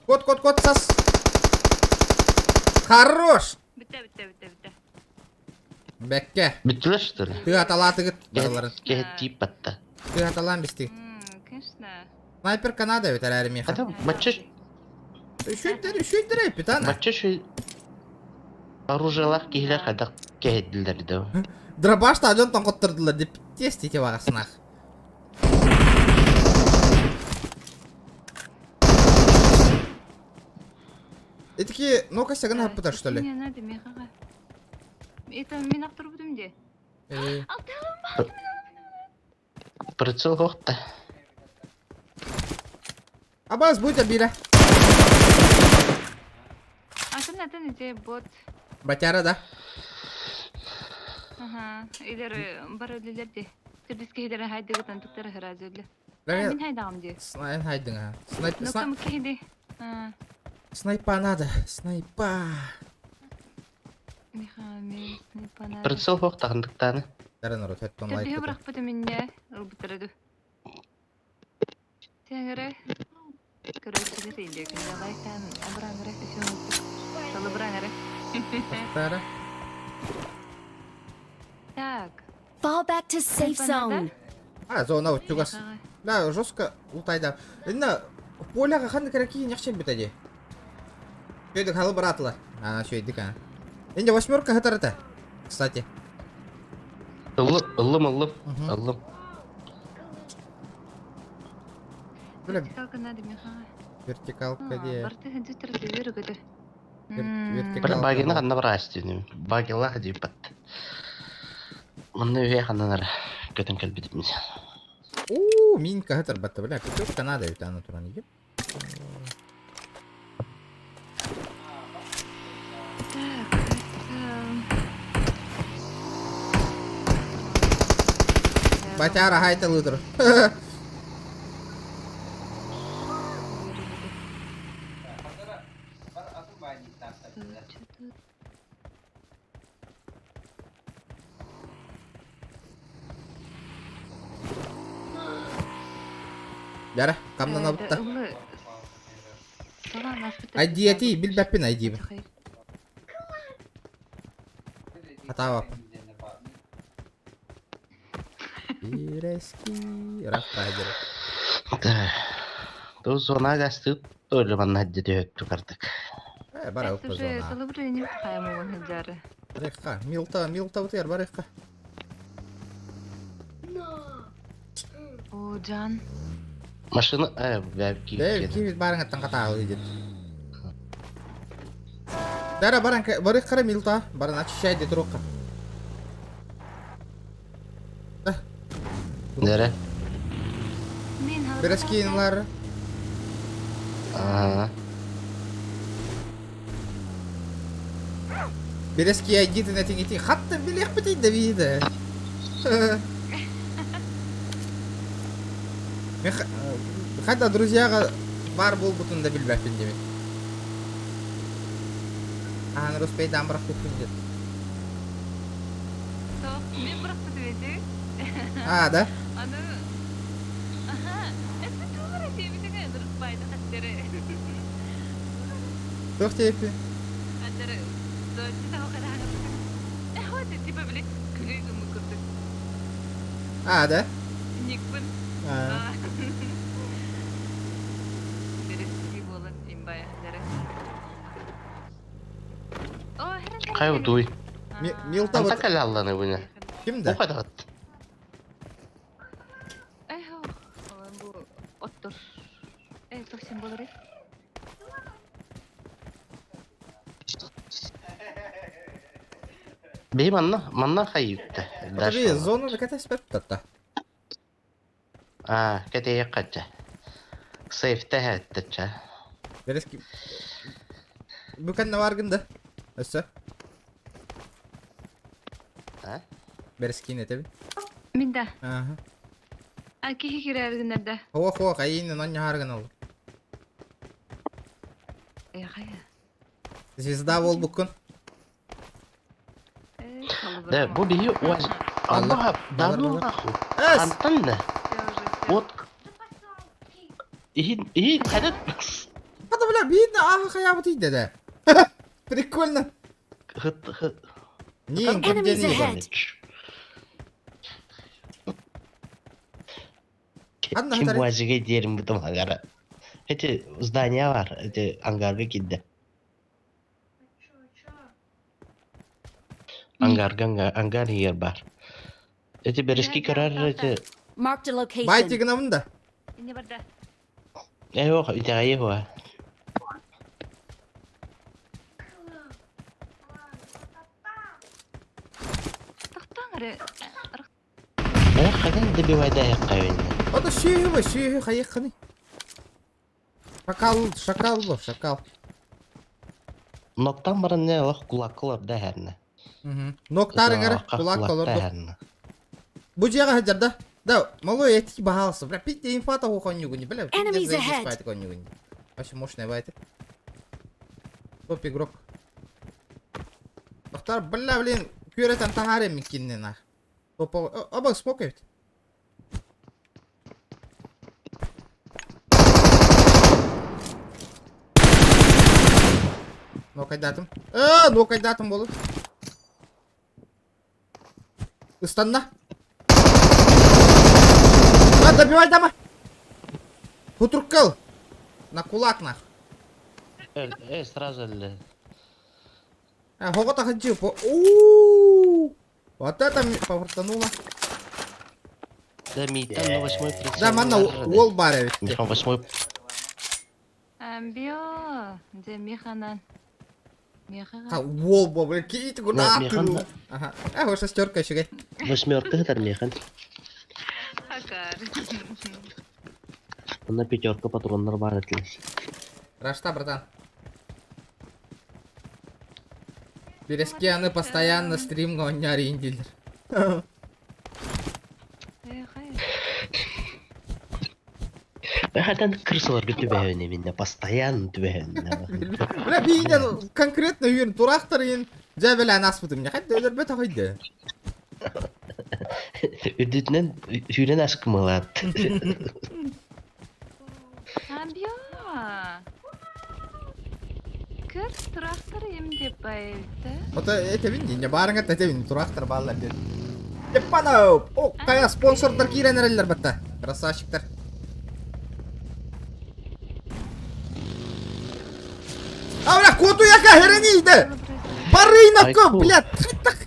Кот, кот, кот, сас. Хорош! Бите, бите, бите, бите. Бэккэ. Биттилер что ли? Тыаталаатыгыт барыларын. Кеһет тиіп батта. Тыаталаан бистигит. Конечно. Снайпер Канада эбит эрээри миэхэ. Хата бачча Үчүгэй үчүгэй эппит ана. бачча şu оружиелах киһилэр хайдах кэһэддилэр да. Дробаш та дьон тоҥхоттордулар деп тиэстите баҕасынах. Итики, ну-ка, сагын хаппыта, что ли? Не надо, мехага. Это мен актырбытым де. Э, Прицел хохта. Абаз, будь обида. Атын атын иде бот. Батяра, да? Ага. Илер бар өлүлөр де. Түрдүскө хидер хайды гытан туктар хыразы өлү. Мен Мен хайдагым де. Снайп хайдың, а. Снайп, Ну снайп, кым кихиди. А, снайпа надо, снайпа. меха мен снайпана. Прицел хохта хандыктаны. Дара народ, хэт тон лайк. Түрдү быракпыты минне ылбытырды. Сеңере. Короче, де күндө лайктан абраңыра өсөң. Салыбраңыра. Дара. Так. Fall back to safe Снайпа надо? zone. А, зона вот чугас. Да, жестко лутайда. Инна, поляга ханды караки не хчел битади. Шөйдік халы баратыла. А, шөйдік, а. Инде восьмерка хатарата. Кстати. Ыллым, ыллым, ыллым, Мгм. ыллым. Бля, Вертикалка надо меха. вертикалка де. Барты ханды түрдү өргөдө. Вертикалка. Бля, багины ханна бар астыны. Багилах дип батты. Мында өе ханнанар көтөн кэлбитим. У, минка хатар батта, бля, пятерка надо ведь она туран еп. Так. Батяра хайта лыдыр. Яра, камнан алыпта. Айдиэти билбэппин айдиибин. Атаабап. Бирэски рафтайдер. Да. Ту зона гасты төлі манна хадди өттү картык. Э, бара уппа зона. Салыбыр не каймы ханжары. Барыхха, милта, милта утер, барыхха. О, Жан. Машина, э, бля, Э, киіп кивит барың аттан катаалы дед. Дара баран барыхха милта, баран очищай дед рукка. Нере? Мен Берескинлар. Ага. Берески айдитин этин ити хатта билех битей да виде. Мен хатта друзьяга бар болбутун да билбеппин деме. Ахан Руспей дамбрах күткүн дед. Мен быракты деп А, да? Аны Аха, это тугара тебитеге ырыспайды хаттере. Туох тепи. Хаттере. Дочи та хара. Э, вот типа биле күлүгү мүкүрдүк. А, да? Никпин. А. Берески болан имбай хаттере. О, хара. Кай утуй. Милта Анта вот калалланы буна. кимде? Бу кайда? Тохсин болары. Бей манна, манна хайыытта. Отаби зона да кэтэспэт татта. Аа, кэтэйэх хачча. Сейфте хэттеччэ. Берески. Бу кэннэ баргын да. Өссө. А? Берескин этэбин. Мин да. Ага. А киһи кирэргинер да. Хуа хуа хайын онньоһаргын ол. Э, хайа. Звезда буолбуккун. Э, Да, бу биһи уаз... Аллах, да ну нахуй. Эс! Антон да. Вот. Иһин, иһин, хадат. Хата бля, биир ааха хайаабыт ийдэ да. Прикольно. Хыт, хыт. Нин, Enemies ahead. Анна Ким хатары. уазиге диэрим бутум агара. Эти здания бар, эти ангарга кидде. Ангарга, ангар, ангар егер бар. Эти берески көрөр, эти... Marked a location. Бай тигинабын да. Не барда. Э, ох, итэҕэйи хуа. Тохтоң эрэ. Э, хадан добивайда яққайын. Ото сүйү бу, сүйү хайыккыны. Шакал, шакал бу, шакал. Ноктан баран не алах кулаккылар да хәрне. Ноктарың эрэ, кулак олорду. Бу дьиэҕэ сылдьар да? Да, малой этики баһаалса. Бля, пить инфата хохоннюгуни, бля, Enemies ahead. конюгуни. Вообще мощная байт. Топ игрок. Доктор, бля, блин, күрәтән тахарем микинне нах. Топ, оба смокает. Нокайдатым. Э, нокайдатым болу. Ыстанна. А, добивай дама. Хутуркал. На кулак нах. Э, сразу ли. А, хогота хаджи по. У. Вот это мне повортануло. Да, митан на восьмой прицел. Да, манна уол бар ведь. Михан восьмой. Амбио. Де механан. Мехаға. А, уол бо, блин, кит куда Михан ты? да. Ага. А, вот шестерка еще. Восьмерка это механ. Акар. На пятерка патроннар бар этилес. Рашта, братан. Березки, они постоянно стрим гоняри индилер. Э, хайа. Хадан крысалар түбәһүнэ минне постоянно түбәһүнэ. Бля, бейінен конкретно үйін турақтар ен жабел аспытым. Не хайда өлөр бет хайда. Үрдүтүнэн сүүрэн аскымылат. Амбио. Көр трактор им деп байты. Ото этебин не барыңа тетебин турақтар баллар дед. Деппана! О, кая спонсордар кирен эреллер батта. Красавчиктар. А, бля, коту яка херени иде. Барыйна кө, Айку. бля, так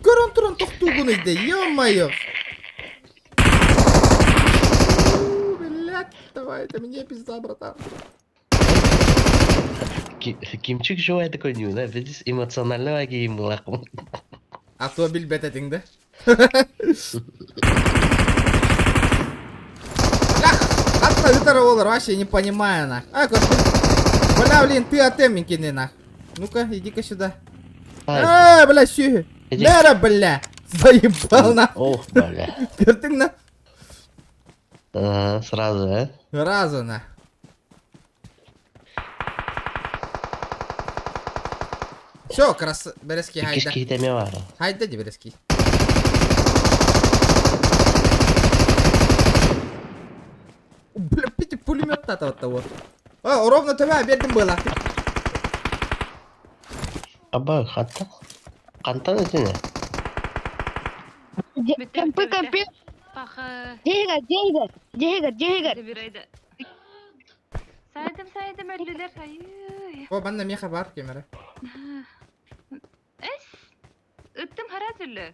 көрөн туран токтугун иде. Ё-моё. Блядь, давай, это мне пизда, братан. Кимчик живая такой не да, видишь, эмоционально кийим булакым. А то билбет этиң да. Ах, Хатта ытар олар, вообще не понимаю нах. А, кот, бля, блин, ты атеммикини нах. Ну-ка, иди-ка сюда. А, бля, сүй. Иди. Лера, бля. Заебал нах. Ох, бля. Көрдүң на? Ага, Сразу, э? Разу на. Все, крас... Березки, Иккис хайда. киһитеме бар. Хайда, де Березки. Бля, пить пулемет от того. А, ровно тебя бердим было. Аба, хатта. Кантан этине. Кемпи кемпи. Паха. Дьиэгэр дьиэгэр дьиэгэр дьиэгэр. Бирайда. Сайдым сайдым өллүлэр. Айы. О, банна меха бар камера. Эс. Ыттым хара зүллү.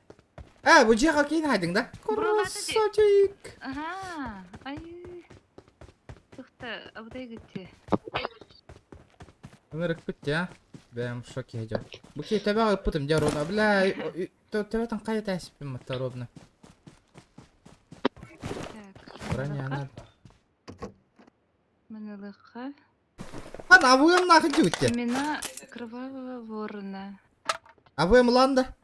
А, бу жега кейин хайдың да? Бурулады ди. Красавчик. Аха. Айы. Батта абытай гытти. Ынырыкпыт я. Бэм в шоке идет. Бу киһи төбөҕө ыппытым дьэ ровно. Бля, төбөтөн хайа тээспин матта ровно. Так. Броня надо. Манылыха. Хан АВМ нахуй дьүтте. Имена кровавого ворона. АВМ ланда.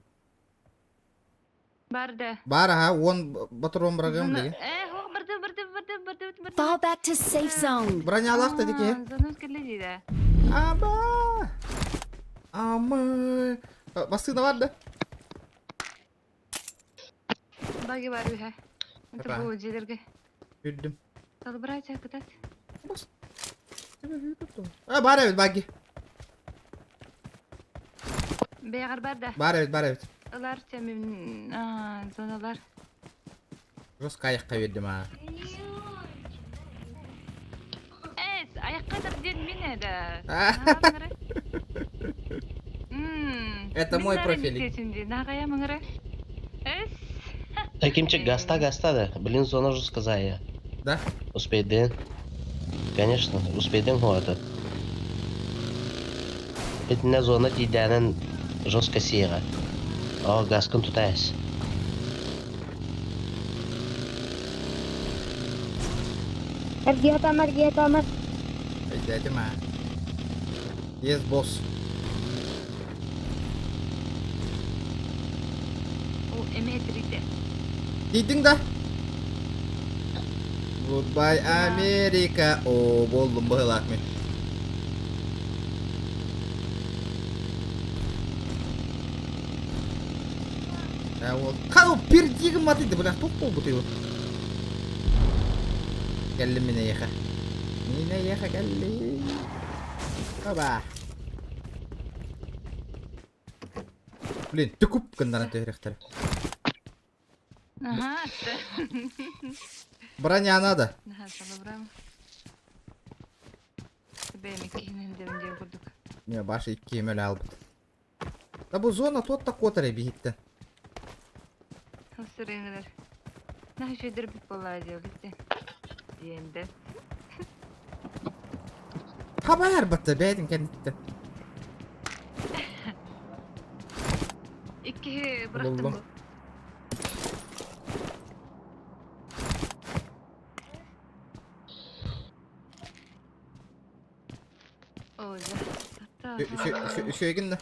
Барда. Бар аха, уон батрон бырагым билигин. Э, хох барды барды барды барды барды. Fall back to safe zone. Бронялаах да дики. Занос кэллэ диде. Аба. Ама. Бассына бар да. Баги бар үһэ. Это Опа. бу дьиэлэргэ. Үрдүм. Салбырай кытат. А, бар эбит баги. Бэйэҕэр бар да. Бар эбит, бар эбит. Ылар тэмим зоналар. Жестко айыққа бердім а. Эс, аяққа тар диэн мин эдэ. Это мой профиль. Нағая маңыра. Эс. Такимчик гаста гаста да. Блин, зона же сказала. Да? Успейден. Конечно, успейден хуата. Итинне зона тиидэнэн жестко сиэҕэ. Оо, газкын тутаайас. Эргиэ тамар, эргиэ тамар. Өйдөөтүм а. Yes, boss. О, эмиэ тирийдэ. Тиийдиҥ да? Goodbye, Америка. О, буоллум быһылаах мин. Ә, ол Хау, пердигім матыйды, бля, туох буолбутуй бу? Кэллим мин эйиэхэ. Мин эйиэхэ кэллим. Оба. Блин, түкүп гыннаран түһүрөхтөр. Аха. Броня надо. Наһаа салыбырам. Бэйэм иккиһинэн дэбин диэн курдук. Не, баша икки мөлө албыт. Да бу зона тот та котаре биһиттен. Сырыҥылар. Наһаа үчүгэйдэр бит буоллаҕа дии ол диэн да. Хабар батта бэйдин кэнниттен. Иккиһи бырахтым Буллум. бу. Оо, дьэ. Үчүгүн да.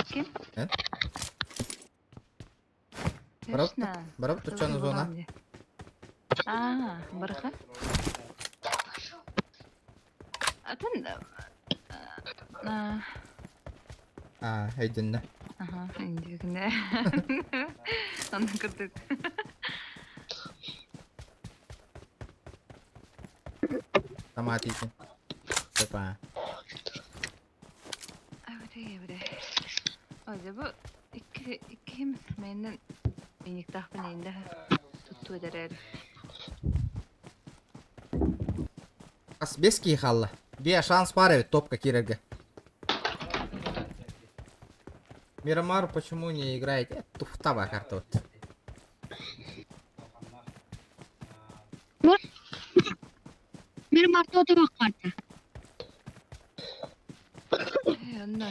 Ким? Эн? Барабыт Точно. Барабыт тучаны зона. Аа, барыха. Атын аа Аа, өйдөннө. аха, индигинэ. Онно курдук. Томатики. Опа. Абыдай, абыдай. Оо, дьэ бу икки иккиһим мэйнэн иниктаахпын эйндэ туттуу эдэрээр. Ас бес киһи хаалла. Биэ шанс баар эбит топка киирэргэ. Мирамар почему не играете? Туфтаба карта вот. Мирамар туох карта. Ээ, онно.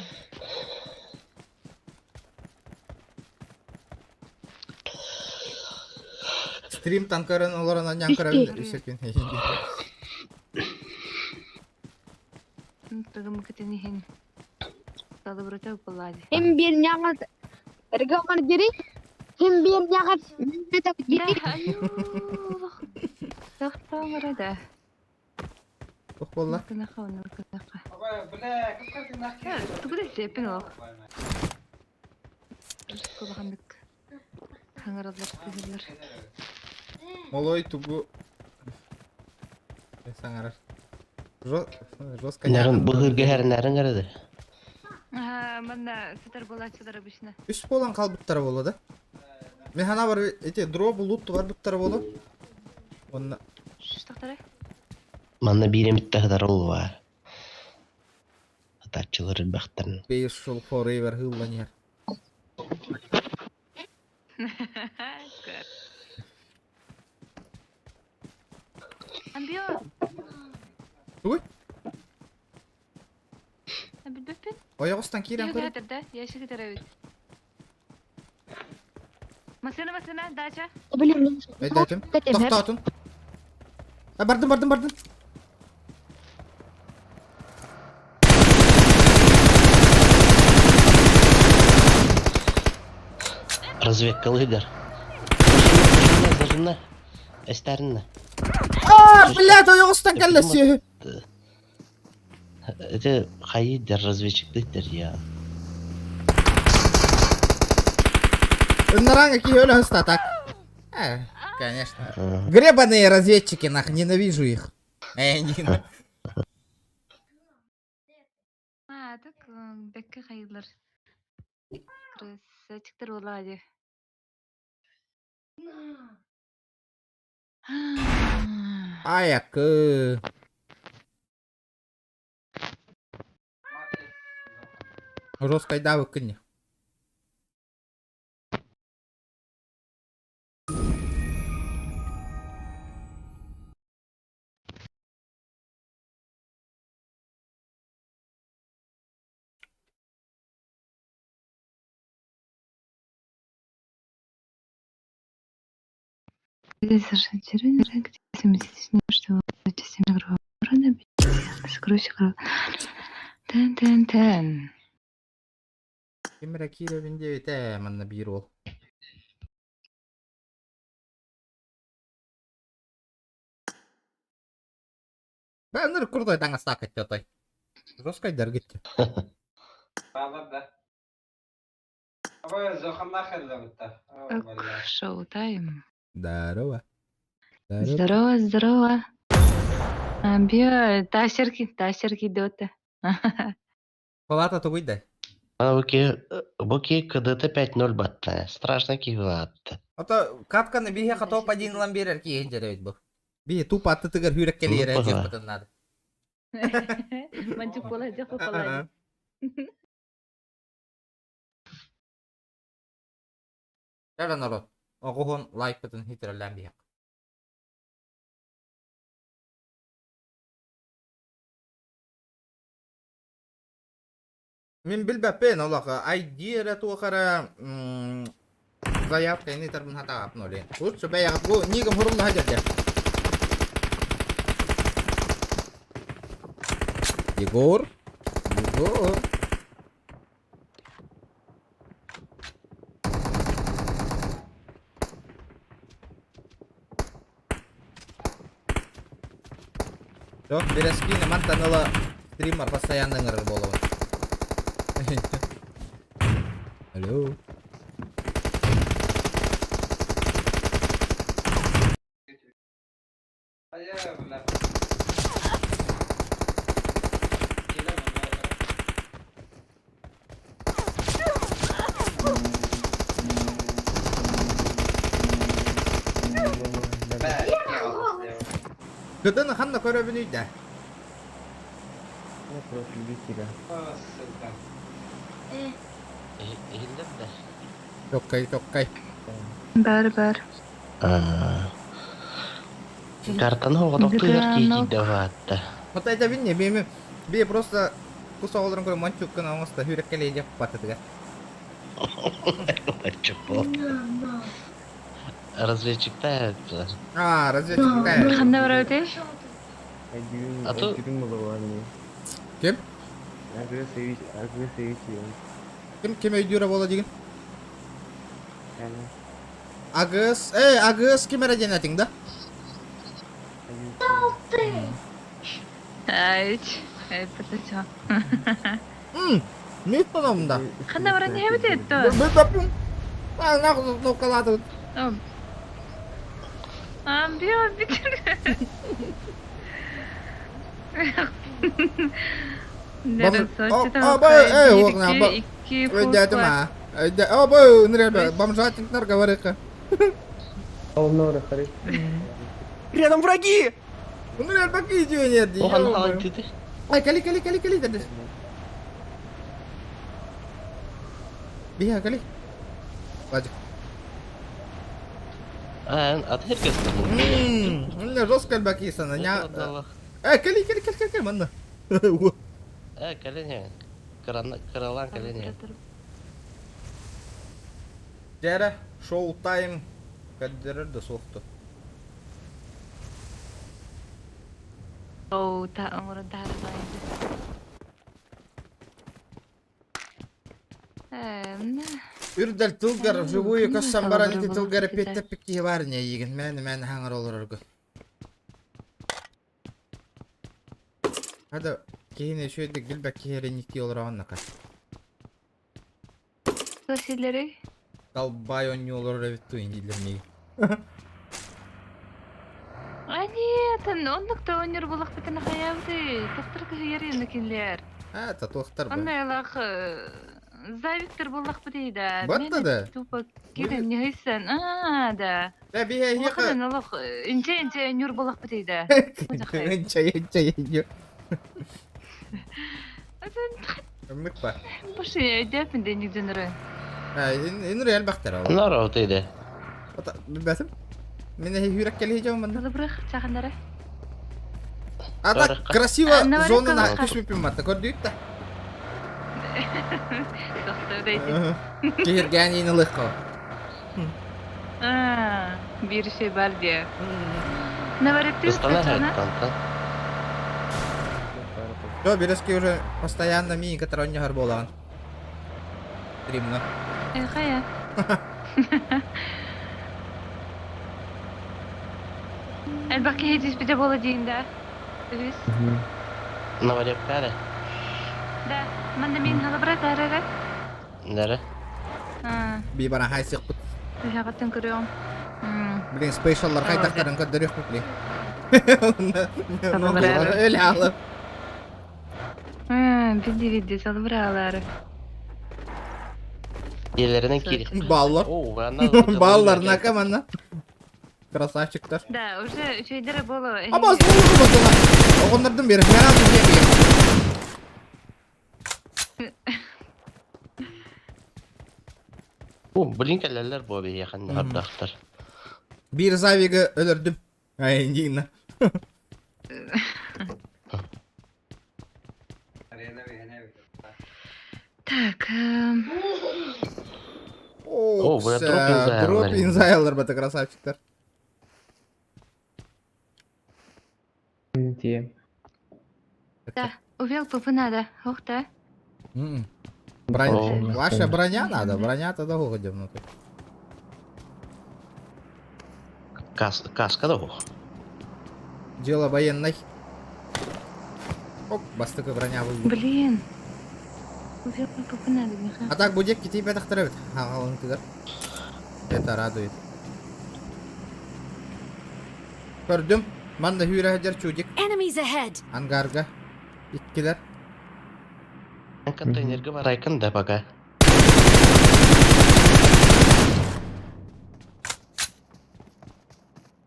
Стрим танкарын олорон анньан көрөбүн үсөкүн. Тыгым кытын иһин. Салыбырата буоллаа дии. Хим биир ньаҕат эргэ дири. Хим биир ньаҕат дири. Да, айуу. Тохтооҥор да. Туох буолла? Кынаха онно кынаха. Тугу да сиэппин олох. Кулаханнык хаҥыраллар тыһыллар. Молой тугу саҥарар. Жестко Нарын быһырга һэрнэрин эрэ Аа, манна сытар буолааччылар обычно. Үс буолан хаалбыттара буолла да. Мин санаабар эти дроп лут барбыттара буолуо. Онно Штахтары? Манна биир эмит таһытар ол баар. Атааччылар элбэхтэрин. Бейшул forever хыллан иһэр. Көр. Амбио. Тугуй? Билбэппин. Ойоҕостон киирэн Киһи көр. кэһэтэр да, ящик этэрэбит. Машина, машина, дача. Блин, Өйдөөтүм. Тохтоотум. А, бардым, бардым, бардым. Разведка лидер. Зажимна, зажимна. Эстәринна. А, блядь, ойоҕостон кэллэ сүөһү. Это хайдер разведчик лидер я. Ыннараҥа киһи өлө сыста так. Э, конечно. Гребаные разведчики, нах, ненавижу их. Э, не- А, так, бэккэ хайылар. Красавчиктар буоллаҕа дии. Айакы. Жесткайдаабы күнне. Тэн-тэн-тэн. Ким эрэ киирэбин диэбитэ манна биир уол. Бэннер крутой таҥастаах кэттэ отой. Жесткайдар гитте. Ок, шоу-тайм. Здорово. Здорово. Здорово, здорово. Амбио, тасерки, тасерки дота. Палата тугуй да. Ана буки буки КДТ 5-0 батта. Страшно киватта. Ото капканы биһиэхэ топ-1 ылан биэрэр киһи дьэрэбит бу. Биһи тупо аттытыгар хүрек кэлиэрэ Ну, дьиэхпитин наада. Манчук буола дьэ хопалаады. Чэ народ, оҕуһун лайкпытын хитирэлээн биһиэх. Мин билбэппин олох ID эрэ туох эрэ заявка ини тарбын хатаҕаппын олен. Лучше бэйэҕит бу нигым хуруллаһа дьэрдэр. Егор? Егор? Жоқ, Березкина мантан ыла стример постоянно ыҥырар буолабын. Алло. Кытын ханна көрөбүнүй да? Иһиллэр да? Токкай, токкай. Бар, бар. Картаны оҕотохтугар киирдэ баатта. Вот это бинне, би би просто кус оҕолорун көрө мончуккун оҥосто хүреккэлээ диэх батытыгар. Чупо. Разведчикта А, разведчикта. Ханна барабытай? А то Ким? Ким ким өйдүүрэ буола дигин? Агыс, эй, Агыс ким эрэ диэн этиҥ да? Айч. Это чё? М, мит потом да. Ханна баран иһэбит это? Бүппүн. А, нахуй кнопкалаатыбыт. Амбио битир. Өйдөөтүм аа. Өйдө, о, бу, ныря, бомжатник говорит. Рядом враги! Ныря, баки нет. Охан халантыты. Ай, кали, кали, кали, кали, деді. Биха, кали. Владик. А, атын Мм, жестко бакисана. Ня... Э, кели, кели, кели, кели, манна. Э, кэлин Кыралаан кэлин Дьэрэ, шоу тайм көрдөрөр да суохту. Оу, та оҥорон таһаарар Үрдэл тылгар вживую көссөн баран ити тылгар эппиэттэппит киһи баар ини эйигин мээнэ мээнэ хаҥар олорорго. Хада киһини үчүгэйдик билбэт киһи эрэ инниктии олороҕун нака. Силери? Далбай оонньуу олорор эбит дуу дииллэр миигин. А нет, оннук да оонньуур буоллахпытына хайаабытый? Тохтор кыһыйар кинилэр. А, татуахтар бу. Онно ылах завиктер буоллахпытый да. Батта да. Тупо кирен ньыһыйсан. А, да. Да, биһэ Улахан олох инче-инче оонньуур буоллахпытый да. Инче инче инче. Өммүк ба. Башы өйдөпүн де ньүдүнөрө. Инр элбэхтэр ол. Нара отыйды. Билбэтим. Мин эһи хүрек кэлиһи дьон манна. Тылыбырых чаханнары. А так красиво зона на түспүппүн матта көрдүүт да. Тохтоо дейти. Киһиргээн иин ылыхха. Биир şey бар диye. Навареттин Все, Березки уже постоянно мини, который не гарболан. Стримно. Хайа. Элбэх киһи түспүтэ буола диин да. Үһүс. Наварепкаре. Да. Манна мин халабра тарара. Нere? Би бара хай сыппыт. Үһэҕиттэн көрүөм. Блин, спейшаллар хайдахтарын көрдөрүөхпүт, блин. Өлө алып. Види види салбыралары. Дьиэлэринэн киир. Баллар. Баллар нака манна. Красавчиктар. Да, уже үчүгэйдэрэ буолуо. Абаз буолуо буолуо. Оҕоннордун бери. Мен алты Бу блин кэлэллэр буо биһиэхэ ардахтар. Биир завигы өлөрдүм. Ай, Нина. Так. О, дроп инзайлар бата красавчиктар. Да, увел пупы надо. Ух ты. Броня. Ваша броня надо, броня тогда уходим внутрь. Кас, каска да ох. Дело военной. Оп, бастыкы броня был. Блин. Увел пупы надо, Миха. А так будет кити бетахтырыбыт. Это радует. Көрдүм. Манна хүүрэ сылдьар чудик. Enemies ahead. Ангарга. Иккилэр. Контейнерге барайкын да пока.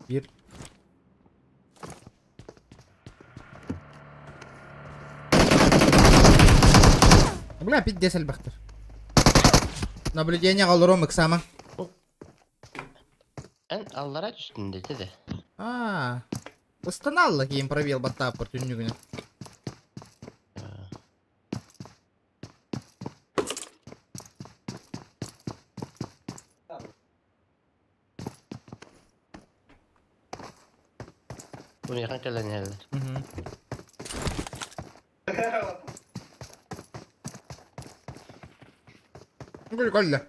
Бир. Бля, пиздец элбэхтэр. Наблюдение олором ыксама. Эн аллара түстүн дети де. А, ыстаналла кийин пробел баттааппыр түннүгүнэ. Бу миэхэ кэлэн иһэллэр. Прикольно.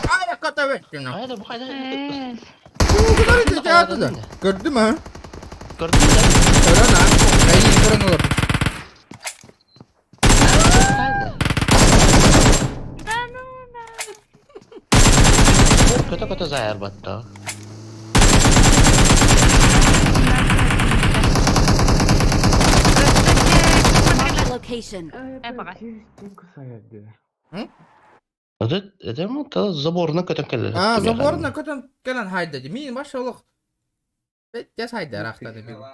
Ай, котовечкина. Хайда бу хайда. Көрдүм а? Көрдүм да. Көрөн а? Әйин көрөн олор. Да ну да. Көтө-көтө зайар батта. Marked a location. Это это му та заборна көтөн кэлэр. А, заборна көтөн кэлэн хайда ди. Мин баш олох. Тес хайда рахтаны бил.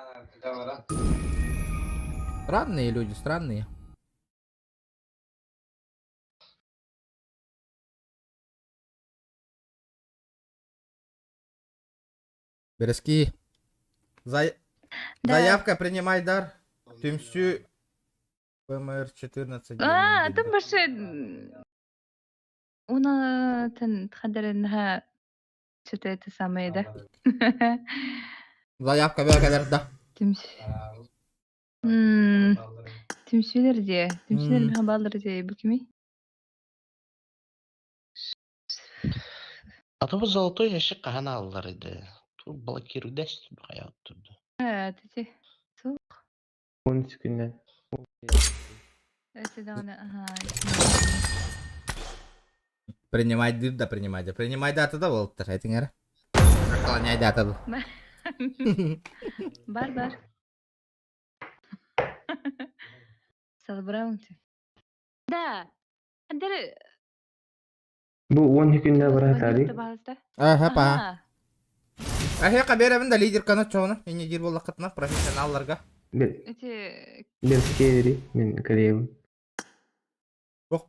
Странные люди, странные. Бэрэскии. Зай... Да. Заявка принимай дар. Түмсүү ПМР-14. А, атын больше уна تخدر انها что-то это самое, да? Заявка бөҕө кэлэр да. Түмс. М, Түмсүүлэр дии. Түмсүүлэр М. миэхэ бааллар дии. Бу кимий? А то бу золотой ящик хаһан ааллар edi. Тур блокируйдас хайа турду. Э, Ити. Суох. 13 күннен. Өссө даҕаны аһаа. Принимай дыр да принимай да. Принимай дата да буолуттар этиҥ эрэ. Наклоняй дата да. Бар бар. Салбырауҥ Да. Андер Бу 12 күннен баратари. Аха па. Ахе беребин да лидер канат чоҕуна. Инне диир буоллаххытына профессионалларга. Эти Берскери мен Кореябын. Ох.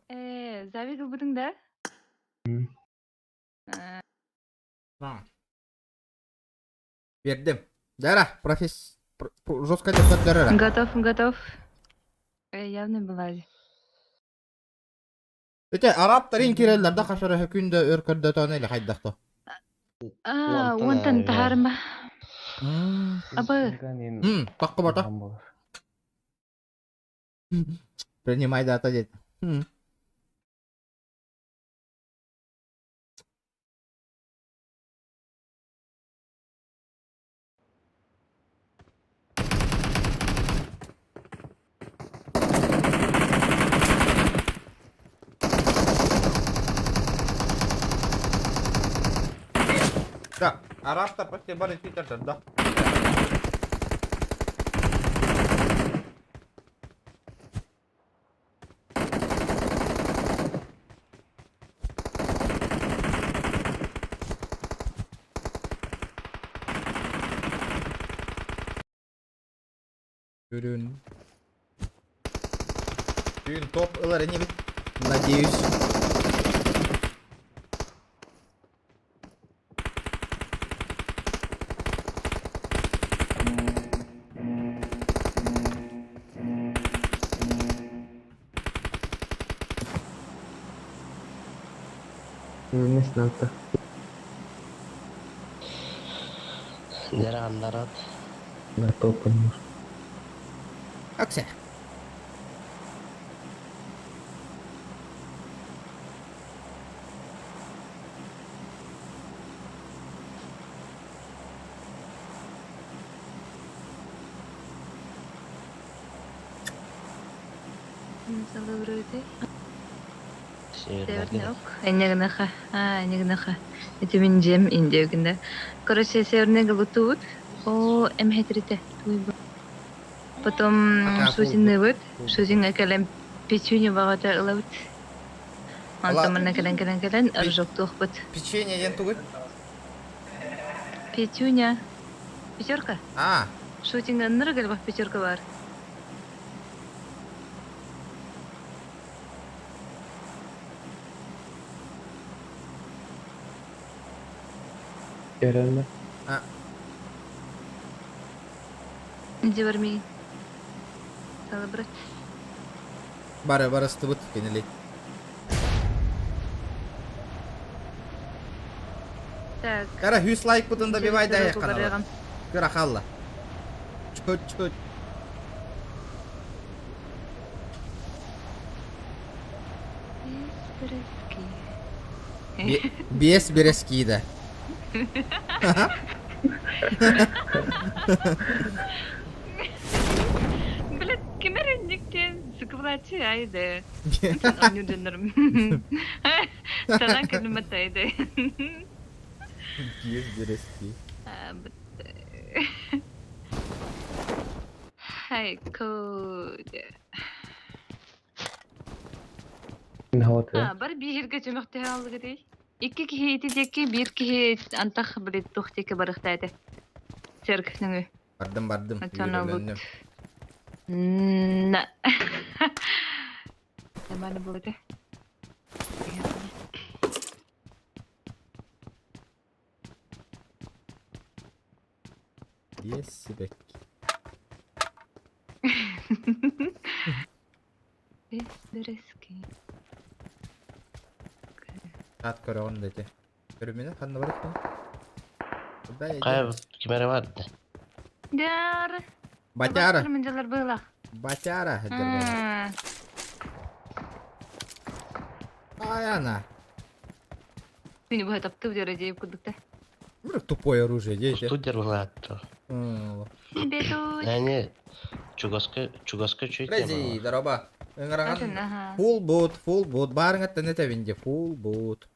э завид ылбытыҥ да? Бердим. Дара, професс... Жестко деп көрдөрөр. Готов, готов. Э, явно была. Ити арабтарын киреллер да хашара күндө өр көрдөтөн эле хайдахто. А, Уонтан уонтан авиа. таһаарма. Абы. Такка бата. Принимай дата дед. Да, арабтар почти бары Твиттердер, да. Үрүн. Түүн топ ылар инибит. Надеюсь. Не знаю. Дера андарат. На топ Аксе. Салыбырыты. Северный Северный ок. Энегнаха. А, энегнаха. Эти мин жем индиогында. Короче, северный галутут. О, эмхетрите. Потом Пока шутинныбыт. кул- Шутинга кэлэн печенье багата ылабыт. Ала- Онтон манна кэлэн кэлэн кэлэн ыржоктуохпут. Печенье ден тугут. Петюня. Пятерка. А, Шутинга ныргал пятерка бар. Görevler. Иди барми. Салыбырыт. бары барыстыбыт кенели. Так. Кара хүс лайк бутын добивай да Жер канала. барыгам. Кара халла. Чуть чуть. Без березки да. Блядь, кимер инниктен сыквлачы айды. Онюденерм. Санан кэлмэт айды. Без березки. Хай, код. Хаваты. А, бар биһирге чөмөхтөһө аллыгы Икки киһи ити диэки, биир киһи антах блядь тух диэки барыхта этэ. Церковь Бардым бардым. Оччоно Үйрөлөннүм. На. Нормально было это. Биэс сибэкки. Биэс бэрэски. Ат көрөҕүн да ити. Көрүмүнэ ханна барыттан? Куда Кая идем? кимере бар да. Дяр. Батяра. Мындалар быылах. Батяра. Ай она. Күнү быһа таптыы дьара дьиэп курдукта. Тупое оружие, дети. Студер была-то. Не, чугаска, чугаска чуть Рези, дороба. Ыҥыраган Ага. фул бут, фул бут. Барыңаттан этебин де, фул бут.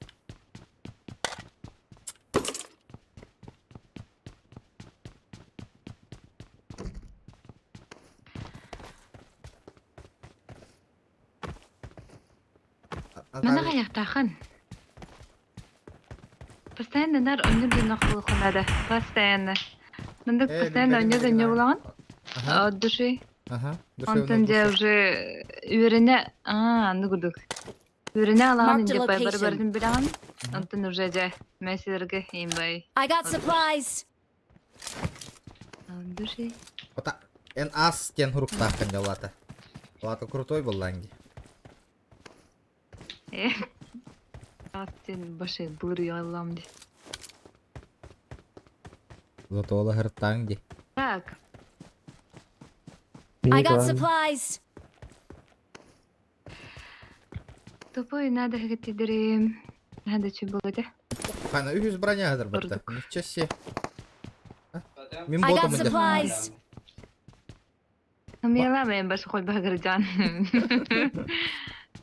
Мана хаяқтахан. Постоянно нар оннур дьоннох буолуоххун Постоянно. Мындык постоянно оннур дьонньо буолаҕын. От души. Ага. Онтон дьэ уже үөрэнэ аа анны курдук. Үөрэнэ алаҕын Marked a инде бай location. бар бардын билэҕин. Онтон уже дьэ мессерге имбай. I got supplies. От души. Ота эн ас тен хуруктааххын дьаллаата. Лата крутой буллаанги. Э. Аттен башы былыр яллам ди. Зато ола хыртаң ди. Так. I got supplies. Тупой надо хэтидерим. Надо чуть было да. Хана үһүс броня хазыр батта. Ничего себе. Мин I got ботом иде. supplies. Мила мен башы хоть багыржан.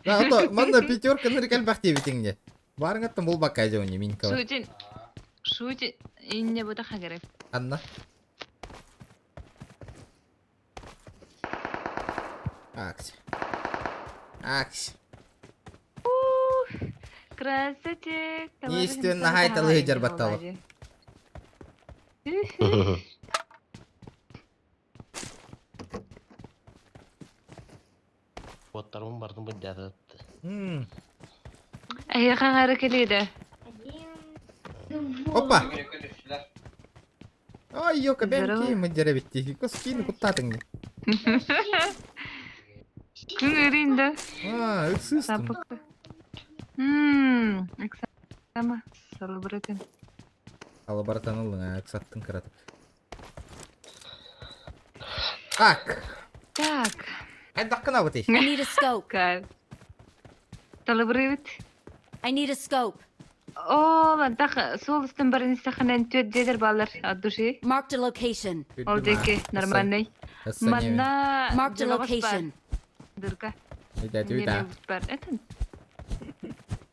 Да, а то манна пятерка ныркал бахти битиңде. Барыңаттан бул бакка жауни минка. Шутин. Шутин. Инне бута хагырып. Анна. Акс. Акс. Красотек. Естественно, хайталы хыджар батталы. Боттарым бардым бу дядат. Әй, хаңары келеді. Опа. Ай, ёка, Здорово. бәнки мы деребитти. Коскин куттатың. Күн өрінді. А, ыксыстым. Сапык. Ммм, Оксана, салыбыратын. Алабартан ылың, ыксаттың кыратык. Так. Так. Айдаққына бытый. I need a scope. Кайф. Салыбырыбыт. I need a scope. О, мантах сол үстін бірін саханан төт жедер балар от души. Marked a location. Ол деке нормальный. Манна Marked a location. Дырка. Үйдә, үйдә. Бар. Это.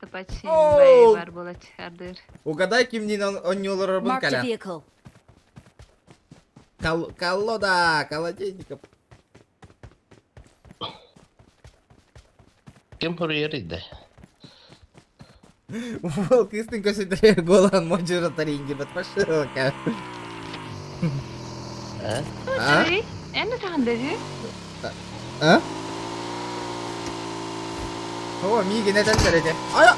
Тапачин Оу! бар болат ардыр. Угадай, кимнин оннюлар бун Marked a каля. vehicle. Кол колода, колодейников. Ким хурьер иде? Волк истин көсөтөр голан мочура таринги бат пашылка. А? А? Эми тагын деди? А? О, миги нетен береде. Ая!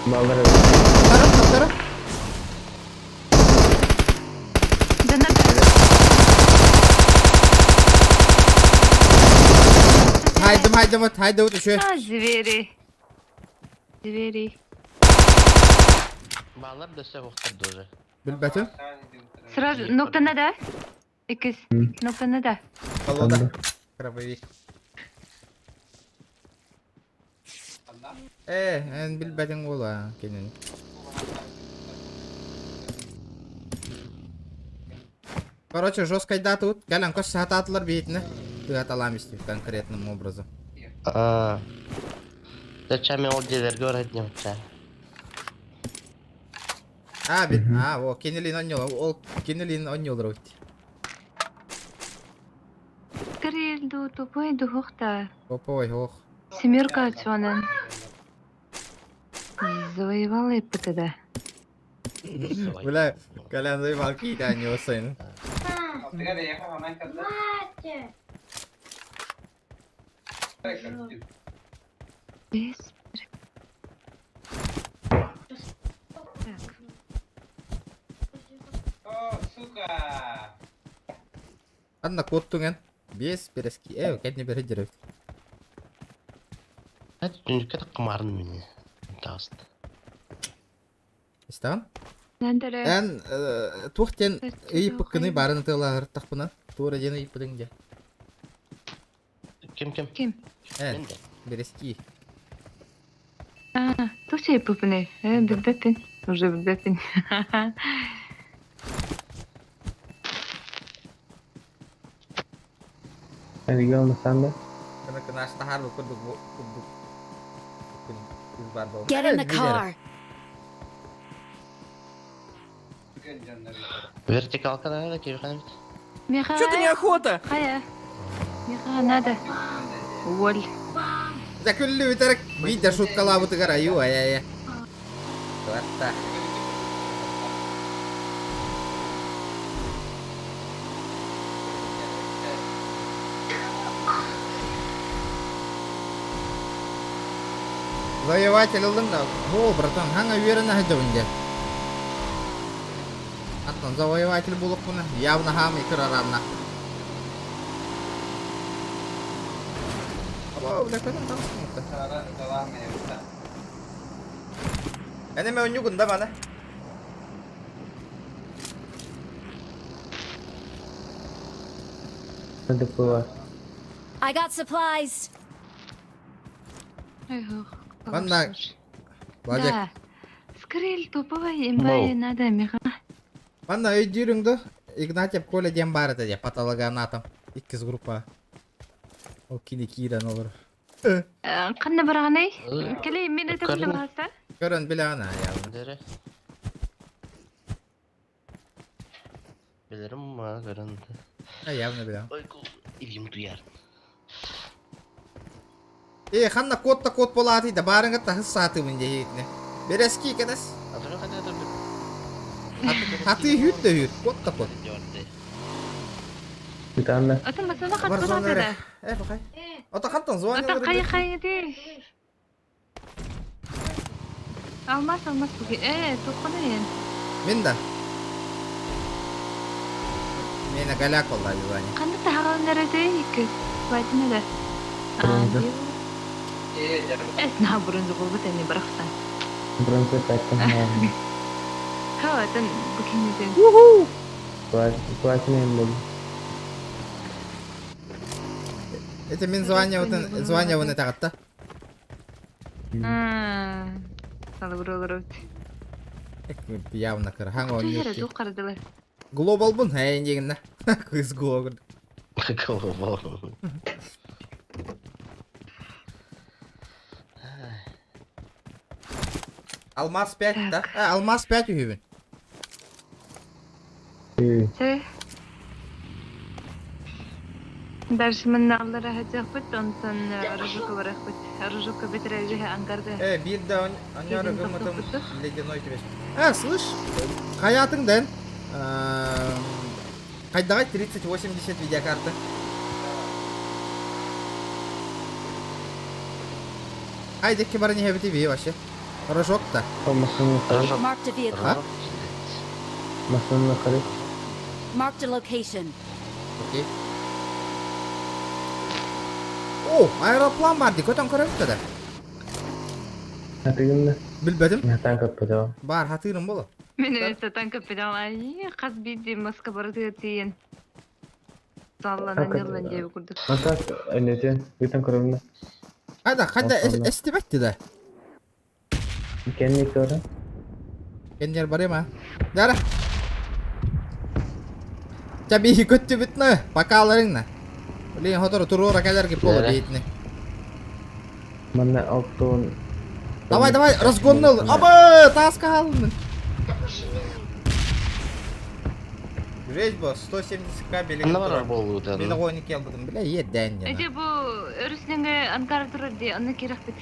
Балдар. Тара, тара. Хайдым, хайдым, хайдым, үшө. А, звери. Звери. Балар дөсө оқтар тоже. Билбәтим. Сразу ноктана да? Икис. Ноктана да. Колода. Крабовик. Э, эн билбәтиң була кенен. Короче, жесткая дата тут. Галян, кош сататлар бейтіне. Ты аталамисти конкретным образом. А. Зачем я ол жерлерге барат не А, бит, а, о, кенелин онньол, ол кенелин онньол рут. Кирилл тупой духохта. Опой, ох. Семерка чонан. Завоевала и ПТД. Бля, Колян заебал какие-то они сын. Без. Так. Анна куоттуҥ эн. Биэс бэрэски. Э, кэнни бэрэ дьэрэ. Түнүккэ таккамаарын мини. Тааст. Истэҕин? Нандere. Эн туох диэн ыйыппыккыный баарын ытыалаһыртахпына? Туора диэн ыйыппытыҥ дьэ. Ким ким? Ким? Эн, бэрэски. А, туох ыйыппыппыный? Э, билбэппин. Уже билбэппин. Регион Масанда. Кына кынаш тахар курдук курдук. Get in the car. Вертикалка надо, киви Миха. Что-то неохота! Хайа. Миха надо. Уоль. Дьэ күллүбүтэр биир шуткалаабытыгар айуу ай-ай. Туатта. Завоеватель ыллыҥ да? О, братан, хаҥа үөрэнэ сылдьабын дьэ. Аттан завоеватель буолуохпуна, явно хаамый кырараанна. Аба, бля, көтөн таҕыстым Эн эмэ онньугун да маны. Надо было. I got supplies. Манна Владик. Да. Скриль туповай имбай надо миха. Манна өйдүүрүҥ да Игнатьев Коля диэн баар этэ дии патологоанатом. Иккис группа. Ол кини киирэн олорор. Ханна бараҕаный? Кэлий мин этим да баһаста. Көрөн билэҕин аа явно. Билэрим ма көрөн. Явно билэҕин. Илиим туйар. Э, ханна кот та кот буолаатый да баарыҥа таһыс саатыбын диэһитинэ. Бэрэски кэтэс. Хатыы үүт да үүт, кот да кот. Итанна. Ата масана хат да. Э, бахай. Ата хантан звонил. Ата кай кай ди. Алмаз алмаз буги. Э, тоххоно Мин да. Миэнэ голяк буолла Ваня. Ханна таһаҕаланар этэй икки? Платина да. Бронза. Эт наһаа бронза буолбут эни барахсан. Бронза пяттан Ха, этен бу кинитин. Платина им был. Это мин звание звание вон это Салыбыр Явно кырхан Туйара ду карадылар. Глобалбын, әйін дегенне. Кыз глобал. Глобал. Алмаз 5, да? А, алмаз 5 үһүбүн. Се. Дальше мы аллара хачахпыт, онтон рожука барахпыт. Рожука бетережиһе ангарда. Э, биир да оньор гыммытым ледяной тебе. А, слышь, хайатың дэн. Хайдагай 3080 видеокарта. Ай, декке бары не хэбити вообще. Рожок-то. Marked a vehicle. Машина харит. Marked a location. Окей. О, аэроплан бар ди, көтөн көрөбүт да. Хатыгын Билбетим. Танк аппыта. Бар, хатыырым боло. Мен өстө танк аппыта. Ай, хас биирдии маска барытыгар тиийэн. Салланан ньыллан диэби курдук. Атак энетен, бүтэн көрөмнө. Хайда, хайда эстибетти да. Кенни көрө. Кеннер барыма. Дара. Чаби көттүбүтнө, бакаларыңна. Блин, хотору туруора кэлэр кип боло бейтне. Манна оптон. Давай, давай, разгоннул. Аба, таска халын. Жесть бо, 170к белеги. Анна барар болду Мен ойны келдим, бля, еден. Эже бу өрүснеңе Анкара турар ди, аны керек бит.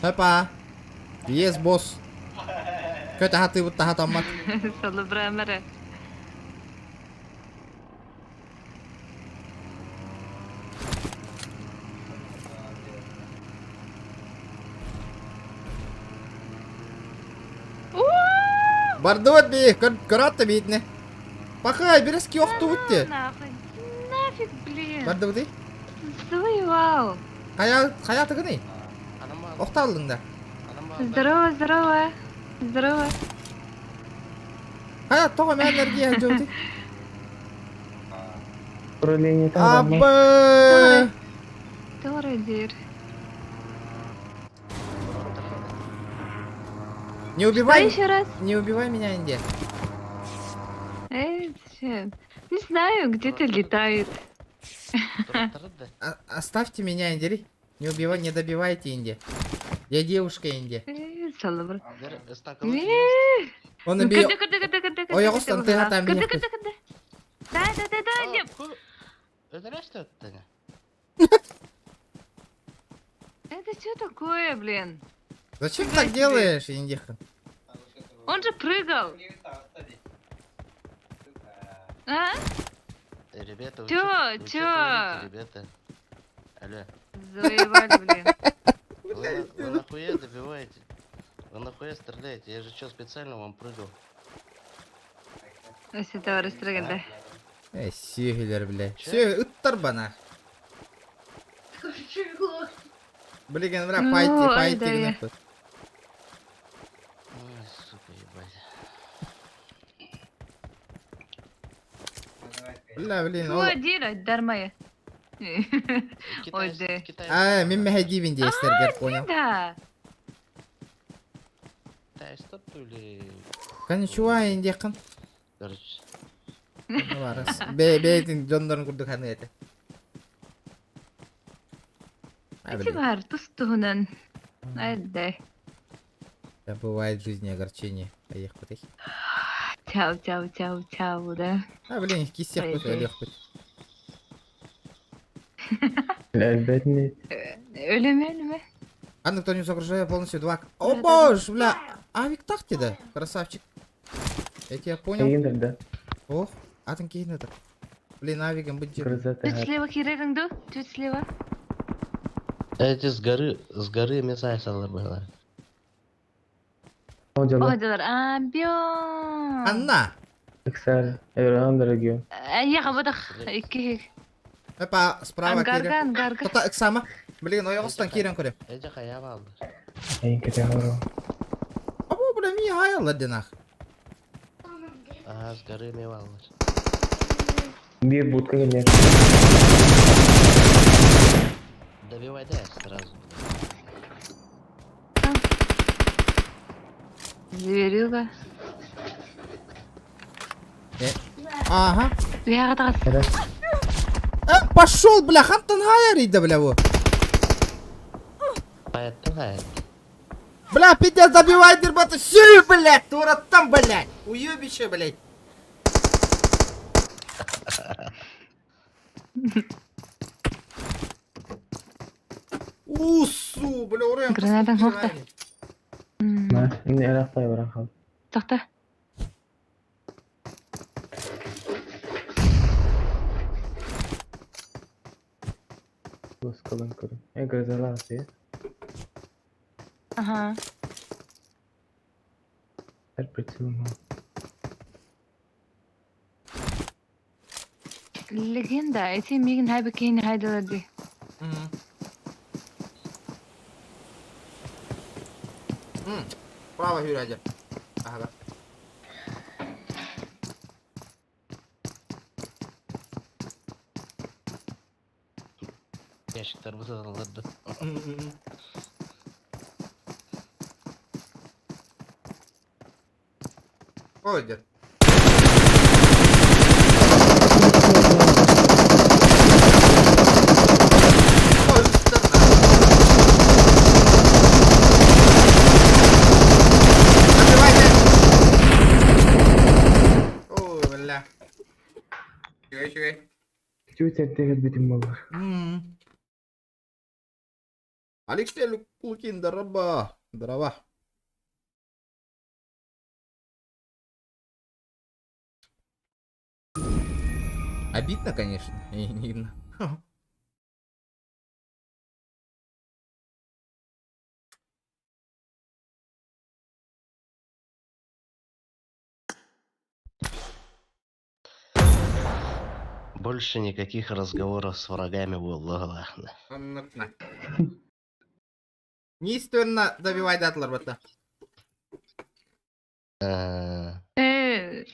Хопа. Yes, босс. Көтө хатыбыт тахатаммат. Салыбырамара. Бардыбыт би, көратты биитне. Пахай, березки охтубут те. Нахуй. Нафиг, блин. Бардыбытый? Завоевал. Хайа, хайа тыгыный? Охталлың да. Здорово, здорово. Здорово. Хайа, тоҕо мэ энергия дьоути? Управление там. Абы! Тора дир. Не убивай. Что еще раз? Не убивай меня, Инди. Зачем? Не знаю, где-то летает. Оставьте меня, Индири. Не убивай, не добивайте, Инди. Я девушка, Инди. Салабр. Он убил. Ой, я ты там меня. Да, да, да, да, нет. Это что это? Это что такое, блин? Зачем так делаешь, Индиха? Он же прыгал. А? Ребята, вы Чё, вы чё? творите, ребята? Алло. Завоевали, блин. Вы нахуя добиваете? Вы нахуя стреляете? Я же что, специально вам прыгал? Ось это растроганда. Эй, сүйелер, бля. Сүйе, ыттар бана. Блин, бля, Ну, пайти, ай, пайти да, я. гнеппет. Ой, сука, ебать. Бля, блин, ол... Ой, дира, дармая. Ой, да. А, мен мәхәдибин дейстер, понял. Да. Китай, стоп или... Кончуа, Индихан. Короче. Барас. Бе, бе, дьоннорун курдук ханы это. Эти бар, тус туһунан. Ай, да. Да бывает в жизни огорчение. Поехали. Чао, чао, чао, чао, да. А, блин, кисех хоть, олег хоть. Әлбәтне. Өлеме, өлеме. А, ну кто не загружает полностью два. О боже, бля. Авик так да, красавчик. Я тебя понял. Кейиндер да. Ох, а там кейин это. Блин, авиком быть. Чуть слева киреріңді, чуть слева. Эти с горы мяса было. О, дела. О, делар, амбион. Анна. Excel. Эвран дорогие. Я хабадах, икки. Опа, справа Ангарга, ангарга. Кто-то Эксама. Блин, ну я остан кирен көрем. Эти хаява алды. Эйн кете хору. Або, бля, ми хаялла динах. Ага, с горы мивалды. Бир будка келер. Добивай, да, сразу. Зверюга. Ага. Я Пошел, бля, хантан хайер, бля, во. Поэтому Бля, пиздец, добивай, дербата, сю, блядь, тура там, блядь, уебище, блядь. Усу, бля, ура. Граната хохта. Ма, не арахтай баран хал. Тоқта. Лоскалан көрүн. Э, грозалар си. Ага. Әр прицелым. Легенда, эти мигин хайбы кейн хайдаларды. Право, Юрядя. Ага. Ящиктар бузаларды. Ой, дед. Ой, бля. Чугай, чугай. Чуйте тегет битим болар. Алексей Лукин, здорово. Здорово. Обидно, конечно, и не видно. Больше никаких разговоров с врагами буолла. Оннукна. Неистовенно добивайдаатылар бата. Э,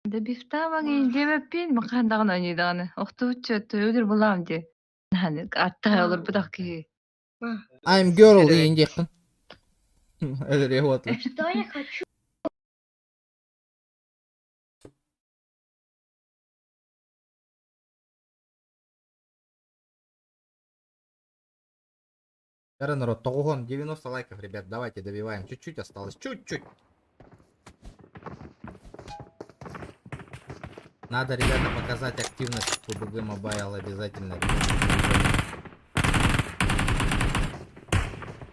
Добивтаабаҥ диэбэппин, хаһан даҕаны аньыы даҕаны. Охтубуччу өлөр буоллаҕым дии. Аттаһа олорбутах киһи. I'm girl диэн диэххин. Өлөрүө уотлар. Что я хочу? Бары народ, тоҕуһун 90 лайков, ребят, давайте добиваем. Чуть-чуть осталось, чуть-чуть. Надо, ребята, показать активность в PUBG Mobile обязательно.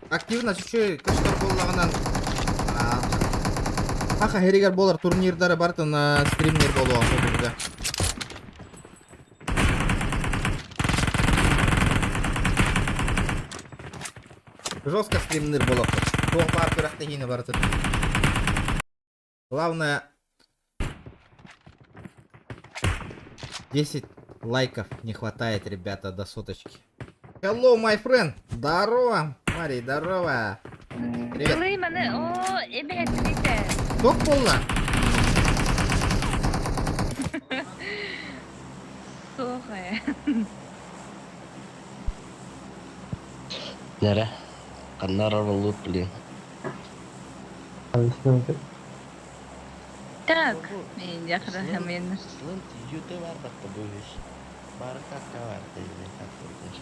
Активность еще кышта буоллаҕынан Саха сиригэр буолар турнирдары барытын стримнер буолуо PUBG. Жестко стримнер буолуохпут. Туох баар күрэхтэһиини барытын. Главное 10 лайков не хватает, ребята, до соточки. Hello, my friend! Здорово! Марий, здорово! Привет! Ылый маны, оо, эбэһэтилитэ. Туох буолла? Суох ээ. Нэрэ. Ханна лут, блин. Так, мен яхрахамын. Слынт юты бар батта бу вещь. Бар как бар ты как ты.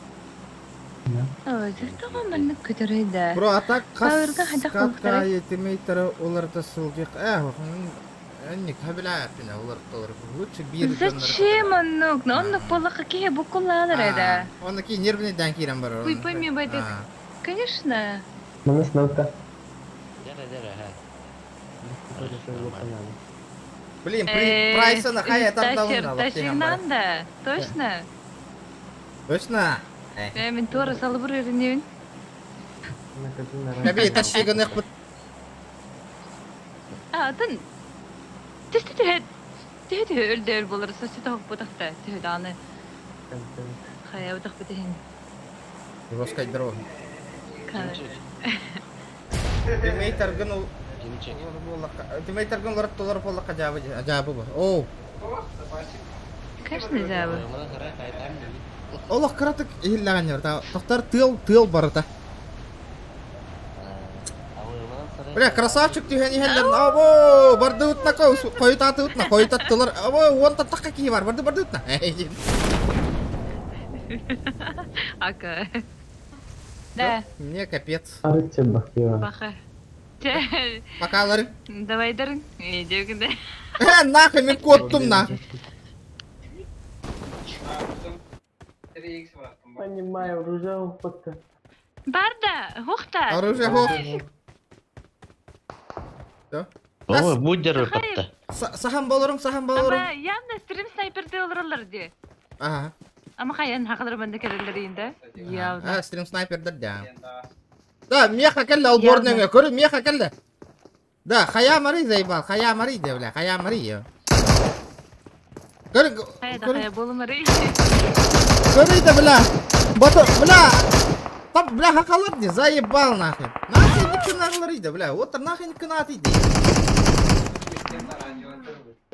Ой, тоҕо маннык көтөрөй да. Бро, а так хас Бауырга хайдах катка буолуохтарай? тиммейтары уларыта сылдьык. Э, энник хабилааппина уларытталар. Лучше биир Зачем оннук? Оннук буоллахха киһи буккуллаалар ээ. Онно ки нервный дан киирэн барар. Хуй пойми, байдык. Конечно. Маны сновка. Дера, дера, ха. Блин, прайсына хая тардалына. Тащигнан да, точно. Точно? Э, мен туора салыбыр эринебин. Каби, тащигынык бут. А, атын түстү түһэ түһэ түһэ өлдөөр буолар соччо тоһуппутахта түһэ даҕаны хайабытах битиһин. Жесткая дорога. Тиммейтаргын ол Тиммейтаргын уларыттылар буоллахха дьаабы дьаабы бу. Оу. Конечно, дьаабы. Олох кыратык иһиллэҕин Тохтар тыал тыал барыта. Бля, красавчик түһэн иһэллэр. Або, бардыбытна хойутаатыбытна, хойутаттылар. Або, уон таттахха киһи бар, барды бардыбытна. Ака. Да. Мне капец. Баха. Пока, Лары. Давай, дарын. Иди, Нахуй, мен куоттум нахуй. Понимаю, оружие хотта. Барда, хухта. Оружие хох. Все. Ой, будь подта. Сахан болорум, сахан болорум. Ама явно стрим снайперде олороллар ди. Ага. Ама хайан хакалар банда келелер инде. Явно. А, стрим снайпердер да. Да, меха келли алборныңа, көрү меха келли. Да, хая мари заебал, хая мари де, бля, хая мари. Көрү, Хая да хая болумары. көрү да, бля. Бата, бля. Там, бля, хакалар де, заебал нахуй. Нахуй никыналар иди, бля. Вот нахуй никынат иди.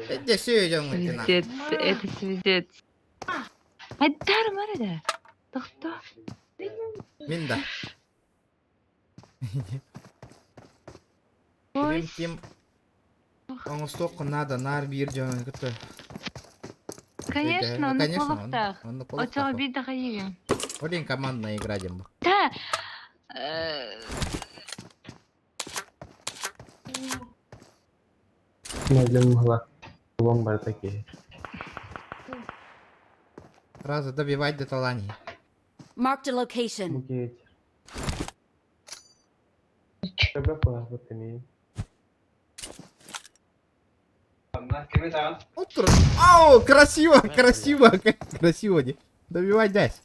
Эдде все идем Пиздец, это пиздец. Айдар мары да. Тохто. Мин да. Ой. Тим Оңостуохха надо, нар биир дьон кытта. Конечно, он Конечно, колохтах. он Очоҕо биир да хайыгын. Блин, командная игра дем. Да. Могла. Ломбар такие. Сразу добивать до талани. Marked a location. Мукетер. Тебе паспортами. Утро. Ау, красиво, красиво, красиво. не. Добивать дать.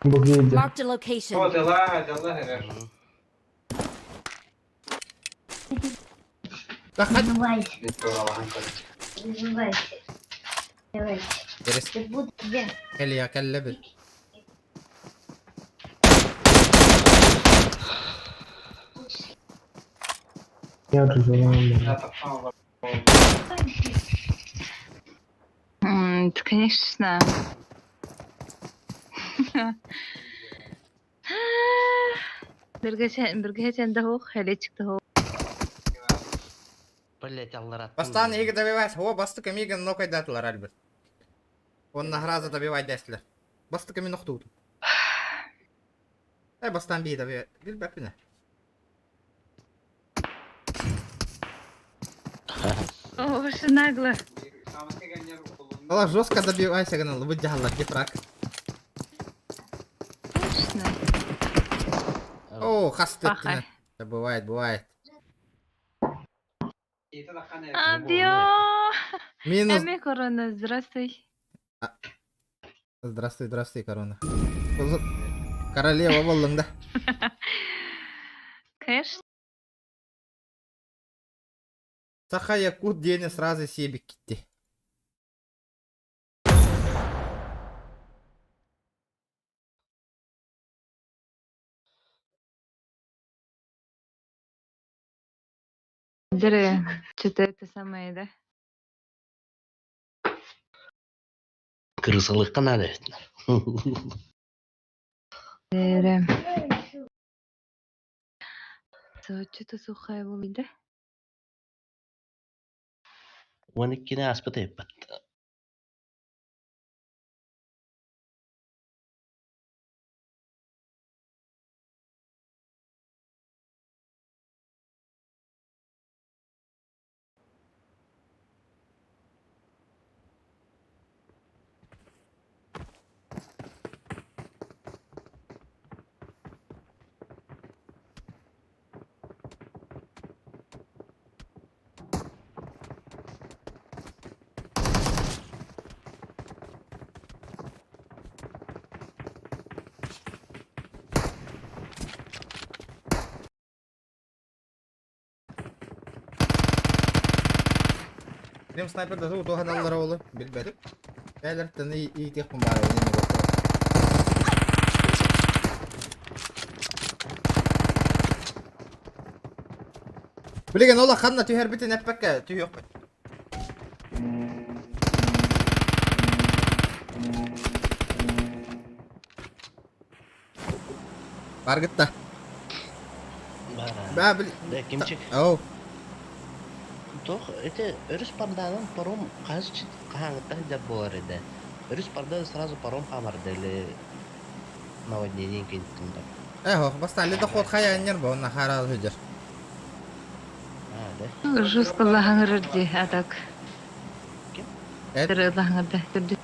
Бугеди. Marked a location. Да хоть... Вызывайся. Вызывайся. Давай. Через Ты буду тебя. кэлиэ кэллэбит. Я оружие. Да, конечно. Бирге дохух, дохух. Блять, аллараттым. Бастаан эһиги добивать. О, бастыка миигин нокайдаатылар Альберт. Уонна сразу добивать дэстилэр. Бастыка мин охтуутум. Э, бастаан бии добивать. Билбэппин. О, уж нагло. Ала жестко добивайся гынан, лыбыт дьаһаллар дефраг. Точно. О, хас Пахай. Да бывает, бывает. Абио! Минус. Эми корона, здравствуй. Здравствуй, здравствуй, корона. Королева буоллуҥ да. Конечно. Саха Якут диэни сразу сиэбиккит. Дыры, что-то это самое, да? Крысалыкка надо. Дыры. Что-то сухая была, да? 12-ни ааспыт эппит. Прям снайпер даже утуһаналлара олу билбэтим. Бээлэртэн иитиэхпин баар ол Билигин ола ханна түһэрбитин эппэккэ түһүөхпүт. Баргытта. Бара. Ба бил. Да, кимчик. Оу. Тох, это өрүс парданын паром хас хааңыттан дьар буолар этэ. Өрүс пардан сразу паром хаамар или наводнение кэнниттэн. Эхо, бастаан ледоход хайаанньар бу онно хараал сылдьар. А, да? Жестко лахаңырыр а так. Ким? Дыры лахаңырды. Түрдү.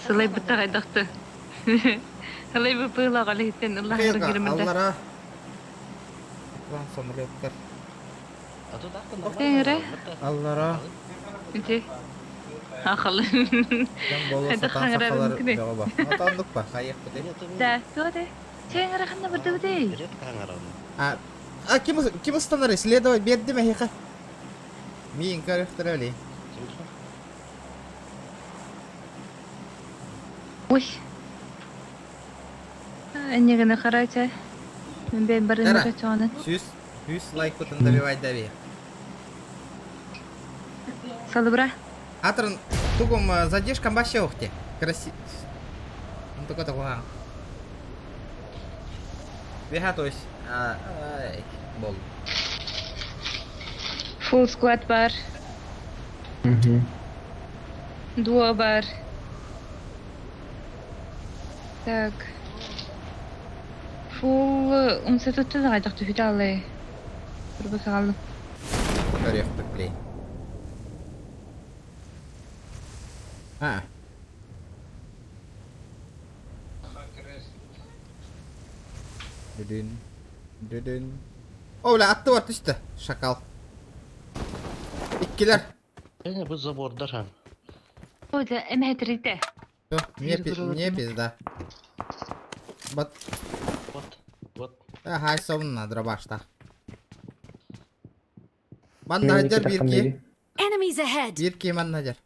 Сылай бытта кайдакты. Сылай быпыла галихтен лахаңыр кириминде. Аллара. Экран самолеттер. А тут акты Тэҥэрэ. Аллара. Ити. Ахал. Дьон буолуо Хайдах сатаан хаҥырарын сахалар күнэ. бөҕө ба. Отондук ба, хайыахпыт Да, туоте. Тэҥэрэ ханна бардыбытэй? Редко хаҥараны. А, а ким ким ыстанар исследовать биэрдим эһиэхэ. Миин көрүөхтэрэ билий. Ой. Эннегене карача. Мен бен барын Эра. чоонун. Сүүс сүүс лайкпытын добивать дави. Салыбра. Атрын тугум задержкам вообще ухте. Краси. Ну только такого. Веха, то есть. А, ай, бол. Full squad бар. Угу. Дуо бар. Так. Full умсатутта да кайдак түһүтэ алай. Турба сагалым. Көрүөхпүт, блин. А. Дүдүн. Дүдүн. О, бля, аттыбар түстэ. Шакал. Иккилэр. Эне бу забордар хан. Ой, да, эме хетрите. Всё, мне, мне пизда. Бат. Вот, вот. Ага, сонна дробашта. Манна сылдьар биир киһи. Enemies ahead! Биир киһи манна сылдьар.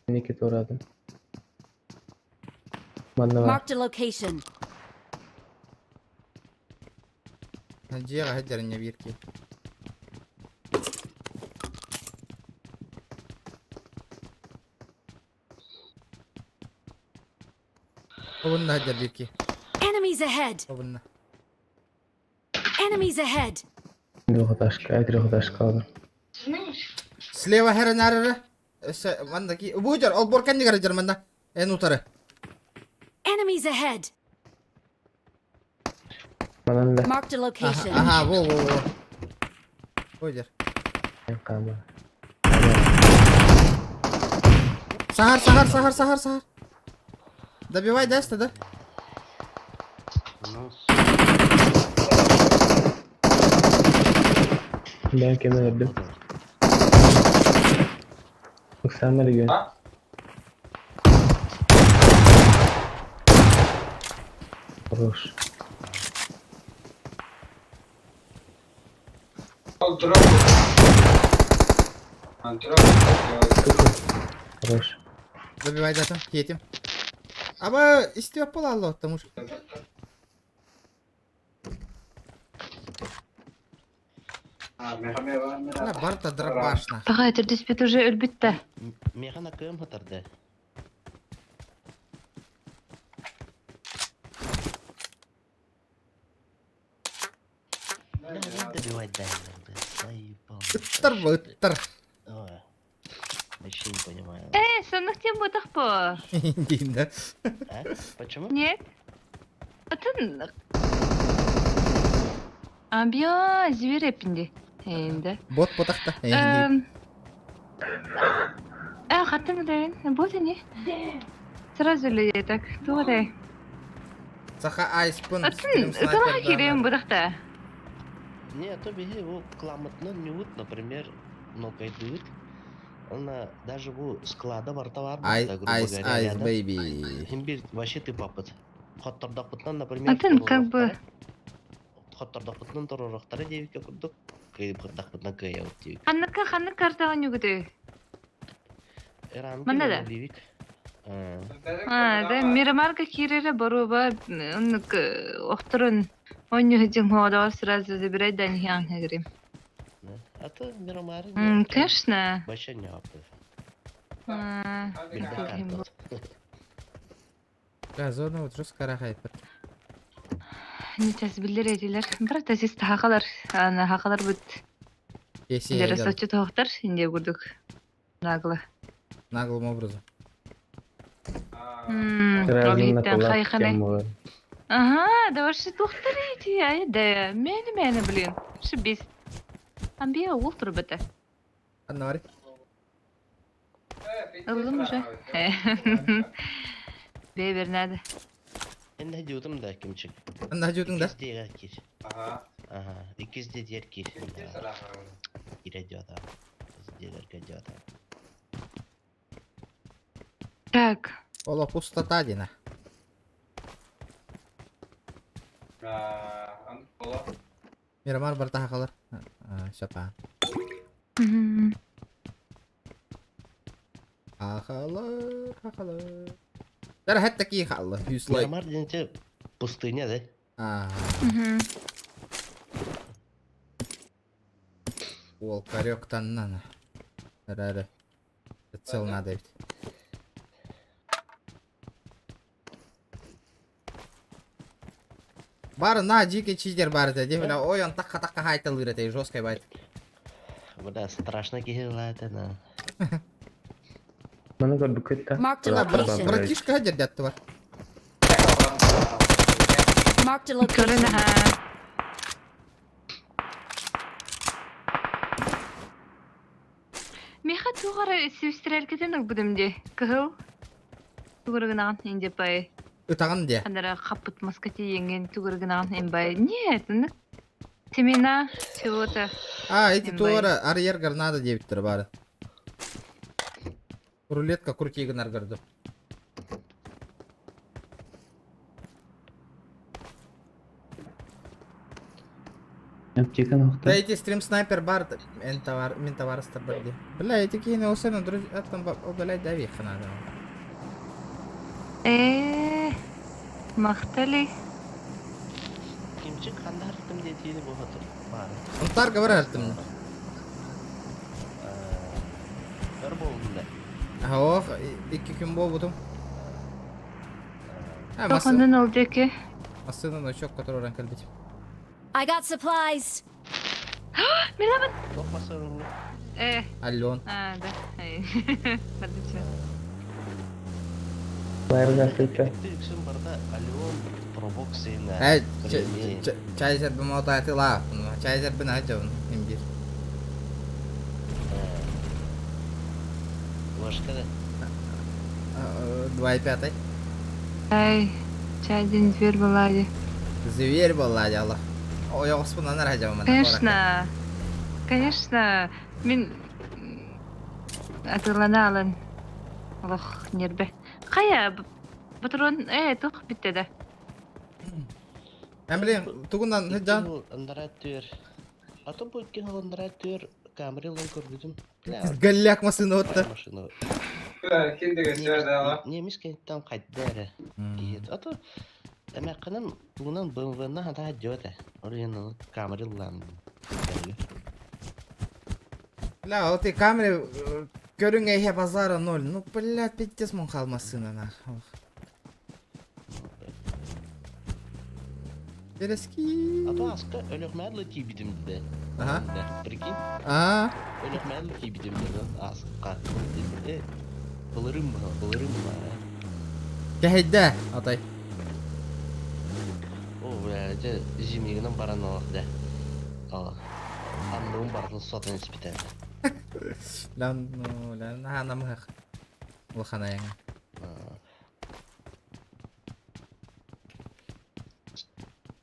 Ники турадым. Манна бар. Marked a location. Дьиэҕэ сылдьар инньэ биир киһи. Обунна сылдьар биир киһи. Enemies ahead! Обунна. Enemies ahead! Трехэтажка, трехэтажка олор. Слева херенарара. Өссө манна ки бу дьар олбор кэннигэр дьар манна. Эн утары. Enemies ahead! Манан да. Marked a Аха, location. аха, во, во, во. Бу дьар. Хаама. Сахар, сахар, сахар, сахар, сахар. Добивай, даст, да? Ну, Бэйэм кэми өлөрдүм. Ыксаама регион. Хорош. Хорош. Добивай, да, там, едем. Аба, истиэп буолаллар, потому что... На барта дробашна. Паҕа төрдүспүт уже өлбүт да. Миэхэ накыам хатарды. Добивать дай, заебал. Ыттар бу, ыттар. Ой, Вообще не понимаю. Э, соннук диэн буотах буо. Диин да. А? Почему? Нет. Атын... Абья, зверь эпинди. Энди. Бот ботахта. Эм... Э, хаттым да Вот они. Сразу ли так? Тугай. Саха айспын. Атын, ыталаха кириэн бутахта. Не, а то беги его кламатно не вот, например, нокайдует. Она даже бу склада бар товар Ай, грубо айс, говоря, айс, рядом. бэйби. Имбирь вообще ты папыт. Хоттордохпутнан, например, Атын как бы... Хоттордохпутнан торорохтары девикке курдук, кыйбырдахпытнан кыйабыт девик. Ханныка ханнык картаҕа ньугуты. Эранки Манна да? Ливик. А, да, Мирамарга киирэрэ боруоба оннук охторун онньуһу дьиҥ хоодоҕор сразу забирай да нихиаҥ хэгирим. А то Мирамары Конечно. вообще не апы. А, Билбэт Да, зона вот жестко рахайпыт. Сейчас биллер этилер. Брат, сис тахалар, ана хахалар бут. Если Дere сочу тоохтар, инде курдук. Нагло. Наглым образом. Сразу на Олиттен кулак хайханы. тему. Ага, да вообще тухтар эти, ай да, мени мени, блин. Шибис. Амбия уул турбата. Анна Варя. Ыллым уже. Бебер надо. Энде дьутум да кимчик. Анна жутуң да? Иккизде кир. Ага, иккизде дер кир. Кире дьота. Дедерге дьота. Так. Ола пустота дина. Мирамар барта хакалар. Шапа. Ахалар, хахалар. Дара хатта ки халла. Who's like. Мирамар денте пустыня, да? А. Ол корек таннана. Рара. Цел надо ведь. Бар на дикий читер бар это, бля, ой, он так так хайтал это жесткой байт. Бля, страшно киһи это на. Маны көрбүккүт да. Marked a location. Братишка хадер дятты бар. Marked a Көрөн location. аха. Миха тугара сивстрелкетен ылбыдым ди. Кыһыл. Тугырыгынаан инде пай. Ытаган де. Анара хаппыт маскати енген тугырыгынаан имбай. Нет, ну семена чего-то. А, эти Имбай. туара арьер гарнада девиттер бары. Рулетка крути наргарду. Аптека нохта. Да эти стрим снайпер бар, эн товар, мин товарыстар бар ди. Бля, эти киһини осена друзья там удалять давиха надо. Ээ, махтали. Кимчик хандарттым диэтиини буһатыр баар. Онтар говорартым. Өр буоллун да. Ох, икки күн буолбутум. А, Тохонун ол диэки. Массыына ночок, который оран кэлбит. I got supplies. Милабын. Туох массыына Э, Аллон. а, да. Бардычы. Байырга сылча. Үксүн барда Алион Пробокс Э, чай сербин мотааты лаа. Чай сербин ажабын имбир. Ложка да. 2,5. Ай, чай день зверь была. Зверь была дьала. Ойоҕоспунан ажабын. Конечно. Конечно. Мин атылана алан. Олох нербе. Кая патрон э тух битте да. Мен блин, тугунан жан. Андара түр. А то бу икки хыл андара түр камералан көрбүтүм. Галляк машина отта. Машина. Немис кенттен кайтты эрэ. А то эмэкканан тугунан БМВ-на хата дьоте. Орыйын камералан. Бля, вот и камеры көрүҥ эйхэ базара ноль. Ну, блядь, пиздец мунхал машина нах. Перески. А то аска өлөхмәдлі тибидим де. Ага. Прикинь? А. Өлөхмәдлі тибидим де аска. Былырым былырым. Кәһәйдә, атай. О, бля, же зимнигинен баран алах да. Алах. Андыгын барын сотын испитен. Лан, ну, лан, хана мых. Улхана яңа.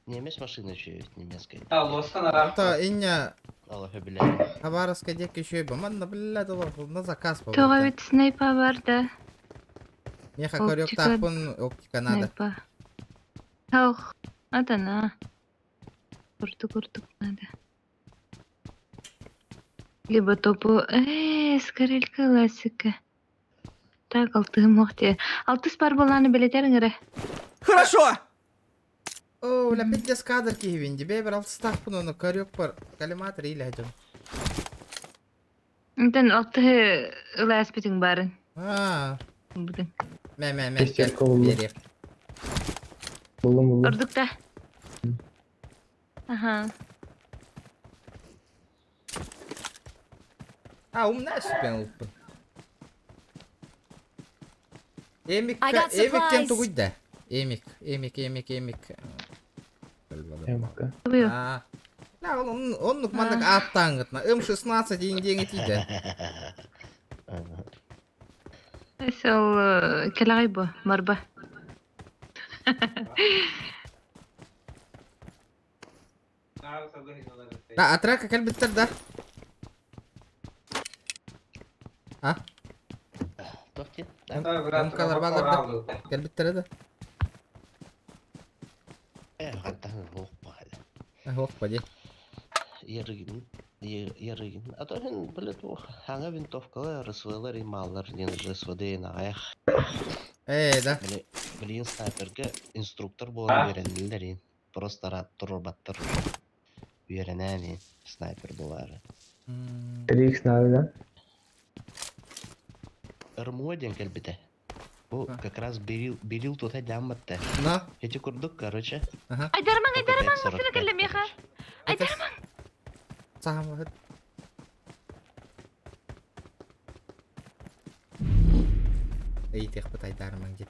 Немец машина еще есть, немецкая. То иння Аллах, бля. Хабаровская дека еще и баманна, блядь, на заказ по. Туга бит снайпа бар да. Меха корёк Оптика. тахпын, оптика надо. Снайпа. Ох, это на. Куртук, куртук надо. Либо топу. Скорелька классика. Так, алты мохте. Алтыс бар боланы билетериңер. Хорошо! О, бля, пиздец кадр киһибин, бе бір алты тахпын, оны корёк бар, коллиматор или один. Интен алты ылаас битиң барын. А, Будын. мә, мә, мә, Пестерка булды. берек. Булдым булдым. Ордук та. Ага. А, умная шпен улпын. Эмик, I got эмиктен supplies. тугуйда. Эмик, эмик, эмик, эмик. МК. Тугую. А. Да, он, он, он мандак аттаңыт на М16 индеңи тиде. Сол келагай бу, марба. Да, атрака кэлбиттер да. А? Тохти? МКлар балар да. Кэлбиттер да. Э, хаттан лох бахады. Господи. Ярыгин, ярыгин. А то хин, блядь, ханга винтовкалар, РСВлар и маллар, не РСВД на аях. Э, да. Блин, снайперге инструктор болан үйренилер. Просто рад турбаттыр. Үйренәни снайпер болары. 3х надо, да? РМО ден кэлбите. Бу как раз берил, берил тута дямматта. На. Эти курдук, короче. Ага. Айдарман, айдарман, 45, машина келе меха. Айдарман. Сахам. Эй, тех айдарман дед.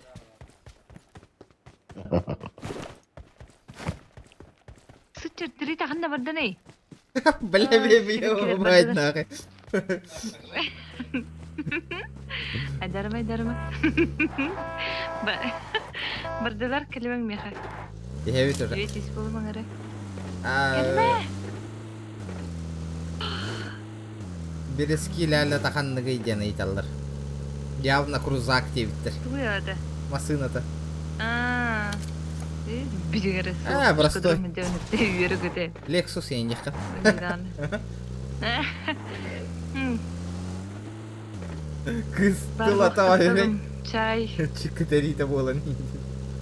Сучер три таханда барданай. Бля, бля, бля, бывает нахуй. Айдарма, айдарма. Бардылар келбең меха. Ехебит уже. Жетис болмаңары. А, Берески ляля таханныгы иден ыйталлар. Явно крузак тебиттер. Туяды. Машина-то. А. Бүтүгэр А, простой. Үөрү-көтө. Lexus иэниэххэ. Кыыс тыл атаҕа Чай. Чиккэтэриитэ буолан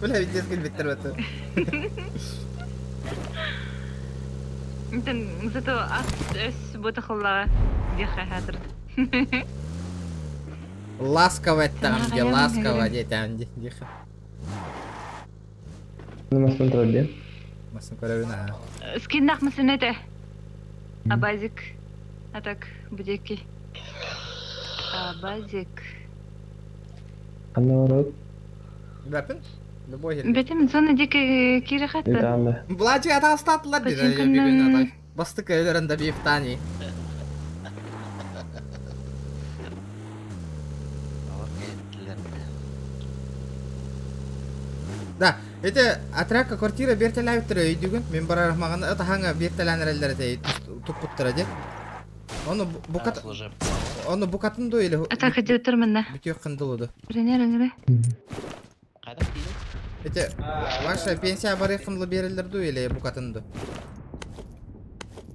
Бля, видец кэлбиттэр бата. Интен зато ас өс ботахыллаҕа диэххэ хаатыр. Ласково эттэҕим дии, ласково диэтэҕим дии, диэххэ. Масын турар диэн. Масын көрөбүн аа. Скиннах масын этэ. Абазик. А так, будеки. Абазик. Ханна барабыт? Бэпин? Любой жерге. Бетим зона диэки киирэ хатта. Итаанда. Былаачык атаастаатылар дии бүгүн атай. Бастык өлөрөн да бифтани. Да, эти отрядка квартира бертелээбиттэрэ өйдүүгүн. Мин барар маҕан ытаһаҥа биэртэлээн эрэллэр этэ туппуттара дии. Ону букат ону букатын дуу или Ата кадютер манна. бүтүөх дылы ду. Тренер ыңыры. Эти ваша пенсия барыаххын дылы биэрэллэр дуу или букатын дуу?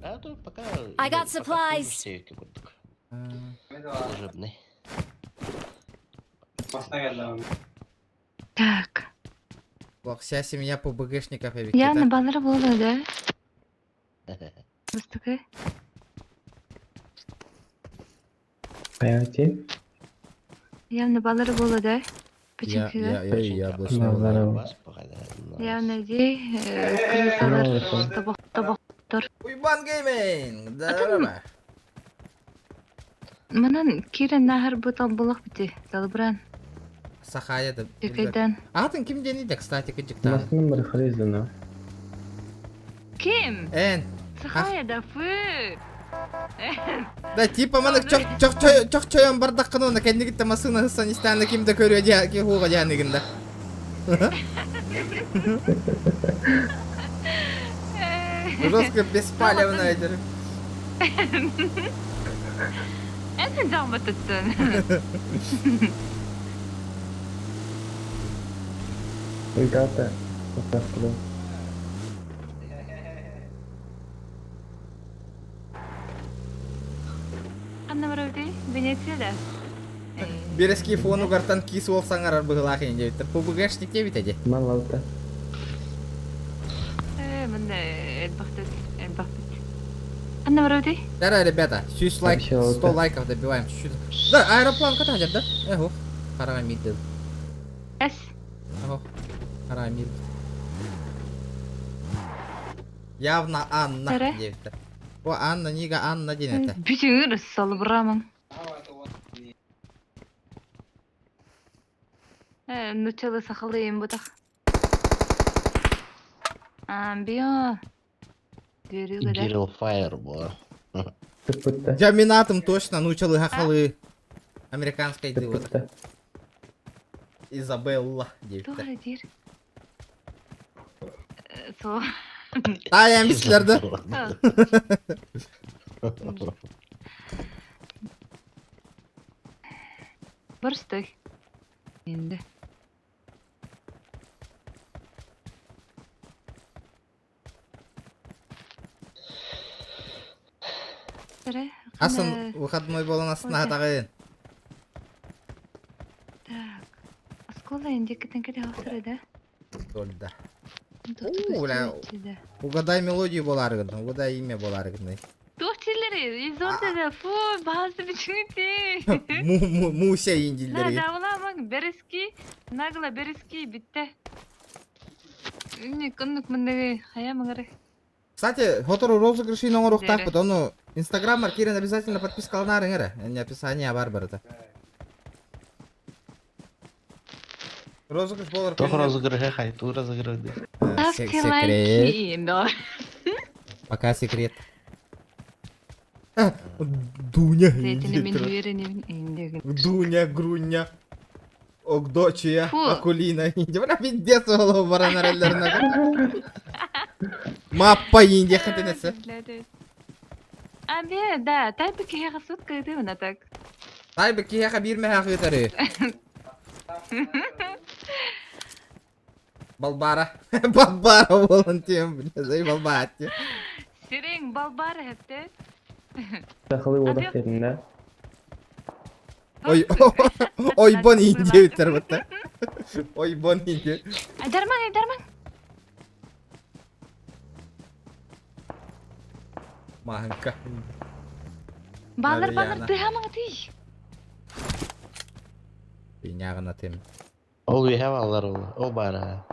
А то пока... I got supplies. Служебный. Так. Ох, вся семья ПБГшников эбикки, Я да? на баллара буолла да? Бастакы. Хайати. Явно баллара буолла да? Я, Почему? я, я, яблочный Баллара. Явно ди крысалар тобох тобохтор. Уйбан Гейминг! Здорово! Манан кирен нахар бутал булах бити. Талбран. Сахая да. Текайдан. Атын ким дени да, кстати, кыджыктан. Масын бар харизана. Ким? Эн. Сахая да фы. Да, типа маны чок чок чок чойон бардаккын оны кэннигитте масына хыссан истааны ким да көрүө дия ки хуга дияныгында. Жестко беспалевно эдер. Эн жамбатыттын. Итаата. Отаккылы. Ханна барабыты? Венецияда. Берески фону гартан кис ол саңарар быгылаах диэбиттер. ПБГшник диэбит эди. Малалта. Э, мында элбахтыт, элбахтыт. Ханна барабыты? Да, ребята, 100 лайк, 100 лайков добиваем чуть-чуть. Да, аэроплан катадер, да? Эх, харамид. Эс. Ох, харамид. Явно Анна диэбиттер. О, Анна, Нига, Анна диэн этэ. Бүтүн салбырамын. Э, нучалы сахалыйым бутах. Амбио. Гирл Фаер была. Джаминатым точно, нучалы хахалы. Американской дылы. Изабелла диэбиттер. Туох дир. Со. Таайан бистилэр да? Барстай. Инде. Асын выходной болан астына хатагын. Так. Оскола инде китен кете хастыр да? Толь да. Бля, угадай мелодию боларгын, угадай имя боларгын. Туох чилери, изонте фу, базы бичүнти. Муся индиллери. Да, уламың берески, нагло берески битте. Үнүк оннук мындагы хая маңары. Кстати, хотору розыгрышын оҥоруохтаахпыт, ону Инстаграммар киирэн обязательно подпискаланаарыҥ эрэ. Не описание бар барыта. Розыгрыш болар Туох розыгрышы хайтуу розыгрыды. Ставьте лайки. Да. Пока секрет. Дуня. Дуня, Груня. Огдочия, Акулина. Бля, пиздец, голову баран эрэллэр. Маппа инде хатынасы. Абе, да, тайбы киһиэхэ сутка ыытыбын так. Тайбы киһиэхэ биир мэһээх ыытары. Балбара. Балбара буолан тиэм, бля, зай балбаатти. Сирең балбар хепте. Сахалыы уодах диэтин да? Ой, ойбон индиэбиттэр бытта. Ойбон индиэ. Айдарман, айдарман. Маһынка. Баллар, баллар, Нарьяна. тыһамаң тый. Пиняҕына тим. Ол үөһэ бааллар ол. Ол баара.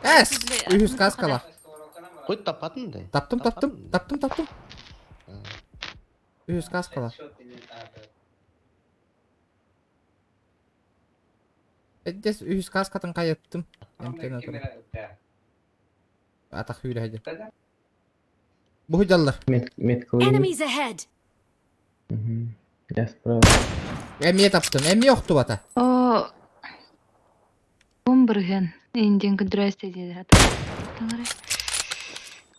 Эс! Үһүс каскала. Хоть таппатын да. Таптым, таптым, таптым, таптым. Үһүс каскала. Эддес үһүс каскатын хайаттым. Эмтен отура. Атах hüyle hadi. Бу худаллар. Меткалыы. Enemies ahead! Я справа. Эмиэ таптым. Эмиэ охтубата. О, Бумбыргын. Индиан күндүрәсте диде. Таңры.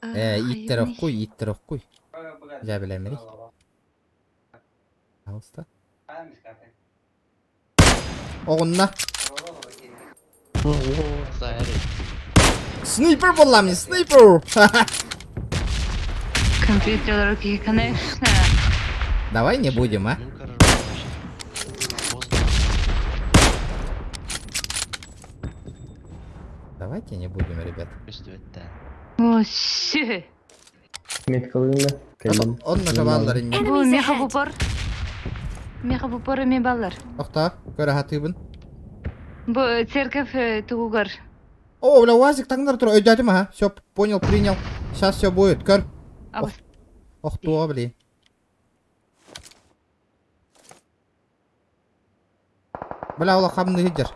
Э, иттер охкуй, иттер охкуй. Жа билемери. Пожалуйста. Оҕунна. Снайпер буоллам не снайпер. Компьютер руки, конечно. Давай не будем, а? Давайте не будем, ребят. О, сü. Меткалыын да. Кэллим. Онно табаллар инне. Бу меха бупор. Меха бупор эме баллар. Охта, көрө хатыыбын. Бу церковь тугугар. О, бля, УАЗик таҥнар тур, өйдөөтүм аха. Все, понял, принял. Сейчас все будет, көр. Абыс. Охтуо, блин. Бля, олох хамны сылдьар.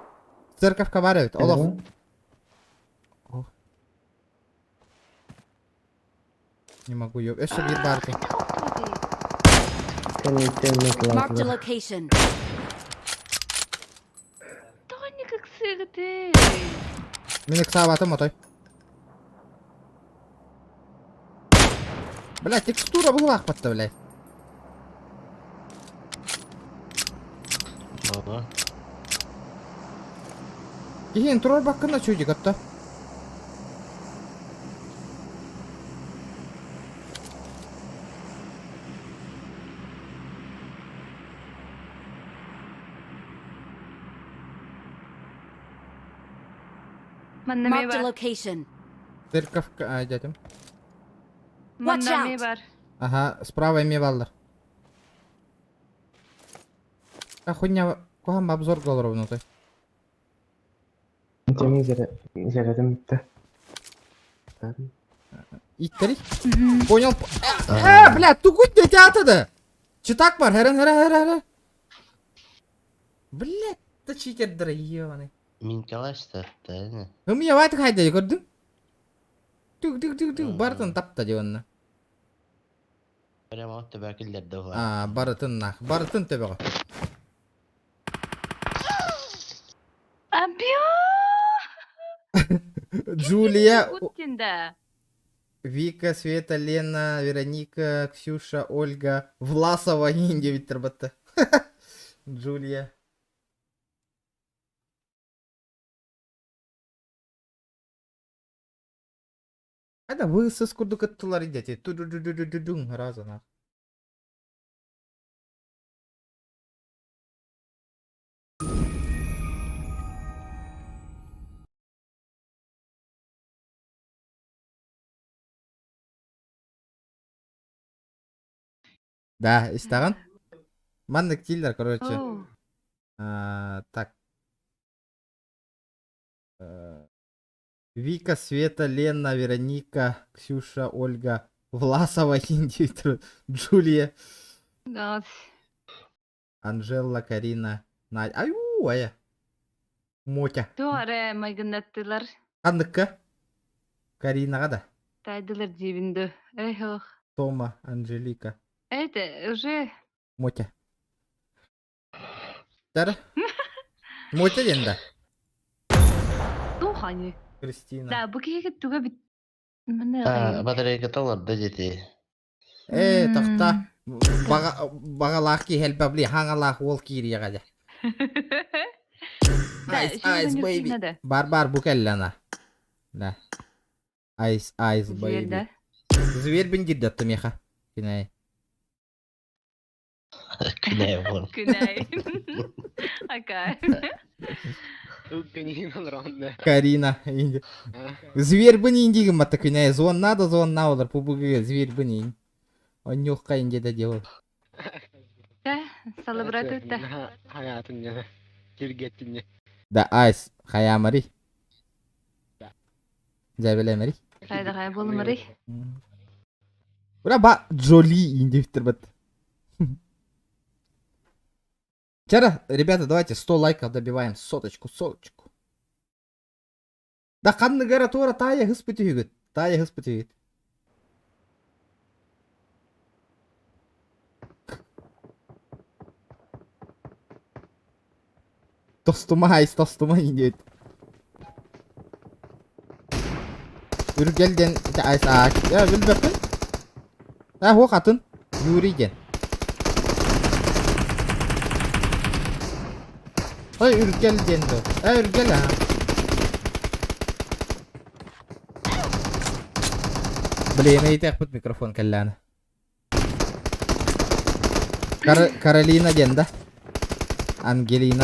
Церковка бар эбит, олох. Не могу ее. Өссө биир баар этэ. Кэнниттэн Marked a меткалаатылар. location. Тони как сыгды. Мин ыксаабатым отой. Бля, текстура быһылаахпатта, бля. Ага. Киһин турар баккына чуйдик атта. Манна ме Marked a бар. location. Церковка, а, дядям. Watch Манна ме out. бар. Ага, справа эме баллар. А хуйня, куһам обзор головну той. Темин зарядым бүттэ. Иттери? Понял. Э, бля, тугут дети да. Читак бар, херен, херен, херен, херен. Бля, да читердер, ебаный. Минкалаш да, Хым яват хайда көрдүң? Түк түк түк түк барытын тапта дионна. Прямо от тебя киллер А, барытын нах, барытын төбөҕө. Абио! Джулия, Гуттинда. Вика, Света, Лена, Вероника, Ксюша, Ольга, Власова, Индия Виттербатта. Джулия. Ада высос курдук ыттылар идети. Ту-ду-ду-ду-ду-дун раза нах. Да, истаҕын? Маннык киллер, короче. Оу. А, так. Вика, Света, Лена, Вероника, Ксюша, Ольга, Власова, Индия, Джулия, Да. Анжела, Карина, Надя. Аю, ая. Мотя. Туаре майгыннаттылар. Ханныкка? Каринаҕа да. Тайдылар дибинді. Эх, ох. Тома, Анжелика, Это уже Мотя. Тара. Мотя диэн да. тухани. Кристина. Да, бу киһи туга бит. Міне А, батарейка талар да дети. Э, тохта. Баҕалаах киһи элбэбли, хаҥалаах уол киириэҕэ дьэ. Ice, ice, baby. Бар бар бу кэллэ ана. Да. Ice, ice, Зверь, baby. да? Зверь бин дирдатты меха. Кинай. Күнәй буолан. Күнәй. Акай. Карина. инди. Зверь бин индигим батта күнәй. Звон надо, звон на олар. Пубугы зверь бин ин. Онюхка инде да делал. Салыбырат өттө. Да, айс. Хаямари. Жабелемари. Хайда хай болмары. Бра ба Джоли индивтер бат. Вчера, ребята, давайте 100 лайков добиваем. Соточку, соточку. Да ханны гара тура тая хыспытыгыт. Тая хыспытыгыт. Тостума айс, тостума индиет. Үргэлден айс а. Я билбеппин. А хо хатын. Юрий ден. Ой, Үргэл диэн дуо? Э, Үргэл аа. Блин, ыйытыахпыт микрофон кэллэҕинэ. Кар Каролина диэн да? Ангелина.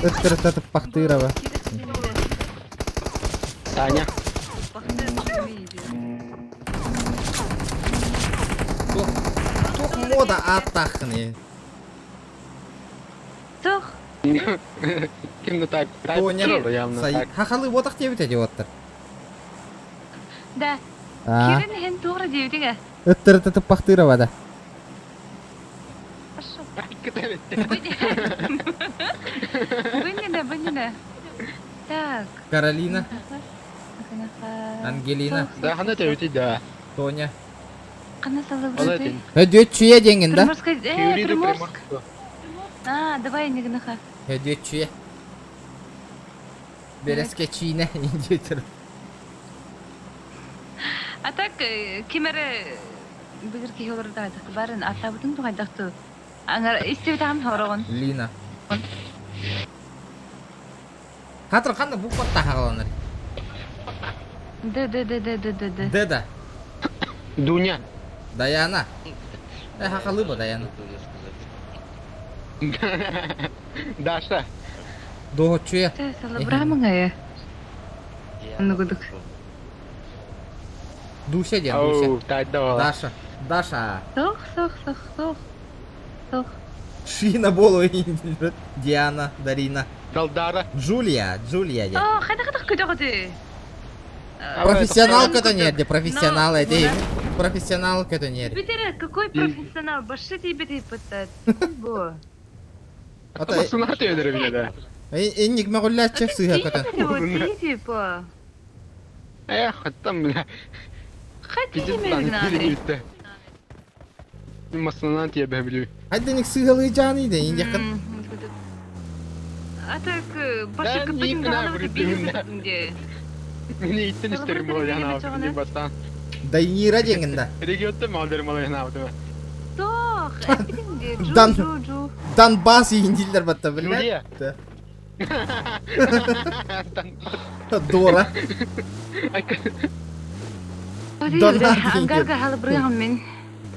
Ыттырыта туппахтыырова. Таня. Туох, туох мода ааттааххыный? Туох. Ким так? Тоня. Хахалы буотах диэбит идиоттар. Да. Аа. Кирин иһин туох эрэ диэбитиҥ ээ? Ыттырыта туппахтыырова да. Хорошо. Быннина, быннина. Так. Каролина. Ангелина. Да, хана тэбити да. Тоня. Хана салыбырды. Өдүөччүйэ диэҥҥин да? Приморская, э, Приморск. А, давай нигнаха. Өдүөччүйэ. Бэрэскэ чиинэ индиэтэр. А так, ким эрэ билэр киһи олордо барын аттаабытын туһайдахту. Аңар истибитаҕым хороҕун. Лина. Хатыр ханна букватта хагаланар. Д Д Д Д Д Д Д. Д да. Дуня. Даяна. Э, хахалы Даяна. Даша. Доһоччуя. Тэ салабыраамыңая. Оннугудук. Дуся диэн, Дуся. Оу, тайда Даша. Даша. Сох, сох, сох, сох. Сох. Шина болу Диана, Дарина. Далдара. Джулия, Джулия диэн. Оо, хайдах көтөҕөтүй? Профессионал көтөнүөр де, профессионал эти. Профессионал көтөнүөр. Бүтэрэ, какой профессионал? Башы тиийбит ыйпыттар. Бу. Ата Суната өдөрө биле да. Инник мөҕүллээччи сыыһа көтөн. Типа. Эх, там бля. Хотите Масынан тиэбэ билүү. Хайденик сыыһалыы жааны да индиэххин. А так башы кыппытын даҕаны биир Мини иттен истерим буолан бастаан. Дайнира диэҥин да. Региоттан маалдерим буолан Тох, Дан Донбасс индилер батта билбэт. Дора. Ангарга халыбырыгым мин.